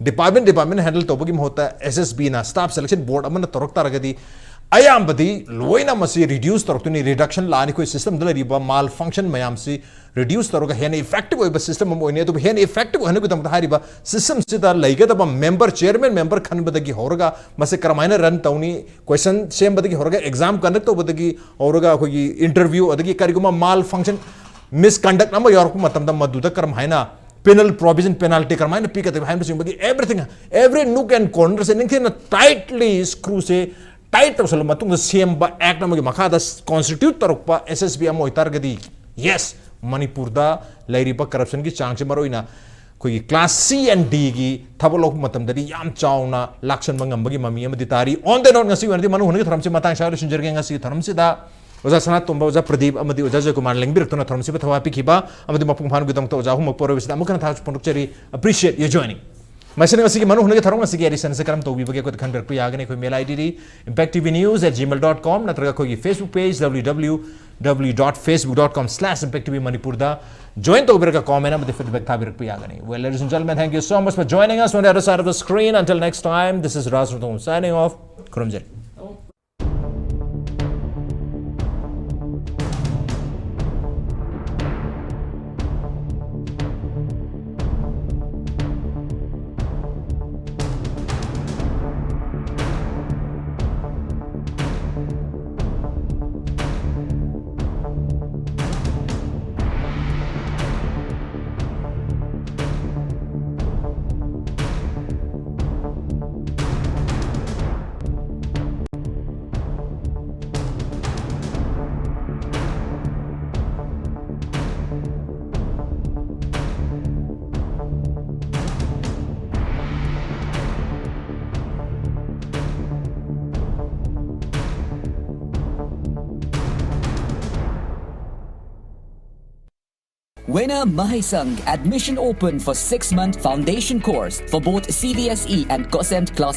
ꯗꯤꯄꯥꯔꯠꯃꯦꯟ, ꯗꯤꯄꯥꯔꯠꯃꯦꯟ ꯍꯦꯟꯗꯜ ꯇꯧꯕꯒꯤ ꯃꯍꯨꯠꯇ ꯑꯦꯁ ꯑꯦꯁ ꯕꯤꯅ, ꯁ꯭ꯇꯥꯐ ꯁꯦꯂꯦꯛꯁꯟ ꯕꯣꯔꯗ ꯑꯃꯅ ꯇꯧꯔꯛ ꯇꯥꯔꯒꯗꯤ ꯑꯌꯥꯝꯕꯗꯤ ꯂꯣꯏꯅ ꯃꯁꯤ ꯔꯤꯗ꯭ꯌꯨꯁ ꯇꯧꯔꯛꯇꯣꯏꯅꯤ꯫ ꯔꯤꯗꯛꯁꯟ ꯂꯥꯛꯑꯅꯤ꯫ ꯑꯩꯈꯣꯏ ꯁꯤꯁꯇꯦꯝꯗ ꯂꯩꯔꯤꯕ ꯃꯥꯜ ꯐꯪꯁꯟ ꯃꯌꯥꯝꯁꯤ ꯔꯤꯗ꯭ꯌꯨꯁ ꯇꯧꯔꯒ ꯍꯦꯟꯅ ꯏꯐꯦꯛꯇꯤꯚ ꯑꯣꯏꯕ ꯁꯤꯁꯇꯦꯝ ꯑꯃ ꯑꯣꯏꯅꯤ꯫ ꯑꯗꯨꯕꯨ ꯍꯦꯟꯅ ꯏꯐꯦꯛꯇꯤꯚ ꯑꯣꯏꯍꯟꯅꯕꯒꯤꯗꯃꯛꯇ ꯍꯥꯏꯔꯤꯕ ꯁꯤꯁꯇꯦꯝꯁꯤꯗ ꯂꯩꯒꯗꯕ ꯃꯦꯝꯕꯔ, ꯆꯤꯌꯔꯃꯦꯟ ꯃꯦꯝꯕꯔ ꯈꯟꯕꯗꯒꯤ ꯍꯧꯔꯒ ꯃꯁꯤ ꯀꯔꯝꯍꯥꯏꯅ ꯔꯟ ꯇꯧꯅꯤ, ꯀꯣꯏꯁꯟ ꯁꯦꯝꯕꯗꯒꯤ ꯍꯧꯔꯒ, ꯑꯦꯛꯖꯥꯝ ꯀꯟꯗꯛ ꯇꯧꯕꯗꯒꯤ ꯍꯧꯔꯒ, ꯑꯩꯈꯣꯏꯒꯤ ꯏꯟꯇꯔꯚ꯭ꯌꯨ, ꯑꯗꯒꯤ ꯀꯔꯤꯒꯨꯝꯕ ꯃꯥꯜ ꯐꯪꯁꯟ, ꯃꯤꯁꯀꯟꯗꯛ ꯑꯃ ꯌꯥꯎꯔꯛꯄ ꯃꯇꯝꯗ ꯃꯗꯨꯗ ꯀꯔꯝꯍꯥꯏꯅ ꯄꯦꯅꯦꯜ ꯄ꯭ꯔꯣꯚꯤꯖꯟ, ꯄꯦꯅꯥꯜꯇꯤ ꯀꯔꯝꯍꯥꯏꯅ ꯄꯤꯒꯗꯕ ꯍꯥꯏꯕꯅꯆꯤꯡꯕꯒꯤ everything, every nook and corner ꯁꯦ ꯅꯤꯡꯊꯤꯅ ꯇꯥꯏꯠꯂꯤ ꯁ꯭ꯀ꯭ꯔꯨꯁꯦ ꯇꯥꯏꯠ ꯇꯧꯁꯜꯂꯕ ꯃꯇꯨꯡꯗ ꯁꯦꯝꯕ ꯑꯦꯛ ꯑꯃꯒꯤ ꯃꯈꯥꯗ ꯀꯣꯟꯁꯇꯤꯇ꯭ꯌꯨꯠ ꯇꯧꯔꯛꯄ ꯑꯦꯁ ꯑꯦꯁ ꯕꯤ ꯑꯃ ꯑꯣꯏꯇꯥꯔꯒꯗꯤ, ꯌꯦꯁ, ꯃꯅꯤꯄꯨꯔꯗ ꯂꯩꯔꯤꯕ ꯀꯔꯞꯁꯟꯒꯤ ꯆꯥꯡꯁꯦ, ꯃꯔꯨꯑꯣꯏꯅ ꯑꯩꯈꯣꯏꯒꯤ ꯀ꯭ꯂꯥꯁ ꯁꯤ ꯑꯦꯟ ꯗꯤꯒꯤ ꯊꯕꯛ ꯂꯧꯕ ꯃꯇꯝꯗꯗꯤ ꯌꯥꯝ ꯆꯥꯎꯅ ꯂꯥꯛꯁꯟꯕ ꯉꯝꯕꯒꯤ ꯃꯃꯤ ꯑꯃꯗꯤ ꯇꯥꯔꯤ꯫ On the note, ꯉꯁꯤꯒꯤ ꯑꯣꯏꯅꯗꯤ ꯃꯅꯨ ꯍꯨꯟꯅꯒꯤ ꯊꯧꯔꯝꯁꯤ ꯃꯇꯥꯡ ꯁ꯭ꯋꯥꯏꯗ ꯂꯣꯏꯁꯤꯟꯖꯔꯒꯦ꯫ ꯉꯁꯤꯒꯤ ꯊꯧꯔꯝꯁꯤꯗ ꯑꯣꯖꯥ ꯁꯅꯥꯇꯣꯝꯕ, ꯑꯣꯖꯥ ꯄ꯭ꯔꯗꯤꯞ ꯑꯃꯗꯤ ꯑꯣꯖꯥ ꯖꯣꯏꯀꯨꯃꯥꯔꯅ ꯂꯦꯡꯕꯤꯔꯛꯇꯨꯅ ꯊꯧꯔꯝꯁꯤꯕꯨ ꯊꯋꯥꯏ ꯄꯤꯈꯤꯕ ꯑꯃꯗꯤ ꯃꯄꯨꯡ ꯐꯥꯍꯟꯕꯒꯤꯗꯃꯛꯇ ꯑꯣꯖꯥ ꯑꯍꯨꯝꯃꯛꯄꯨ ꯑꯔꯣꯏꯕꯁꯤꯗ ꯑꯃꯨꯛ ꯍꯟꯅ ꯊꯥꯒꯠꯄ ꯐꯣꯡꯗꯣꯛꯆꯔꯤ꯫ Appreciate your joining. ꯃꯁꯤꯅ ꯉꯁꯤꯒꯤ ꯃꯅꯨ ꯍꯨꯟꯅꯒꯤ ꯊꯧꯔꯝ ꯑꯁꯤꯒꯤ edition ꯑꯁꯤ ꯀꯔꯝ ꯇꯧꯕꯤꯕꯒꯦ ꯑꯩꯈꯣꯏꯗ ꯈꯟꯕꯤꯔꯛꯄ ꯌꯥꯒꯅꯤ꯫ ꯑꯩꯈꯣꯏ mail I D D impact T V news at gmail dot com ꯅꯠꯇ꯭ꯔꯒ ꯑꯩꯈꯣꯏꯒꯤ Facebook page W W W dot facebook dot com slash impact T V Manipur ꯗ join ꯇꯧꯕꯤꯔꯒ comment ꯑꯃꯗꯤ feedback ꯊꯥꯕꯤꯔꯛꯄ ꯌꯥꯒꯅꯤ꯫ Well, ladies and gentlemen, thank you so much for joining us on the other side of the screen. Until next time, this is Raj Rutum signing off. ꯈꯨꯔꯨꯝꯖꯔꯤ꯫ Winner Mahaisang, admission open for six-month foundation course for both C B S E and COSENT class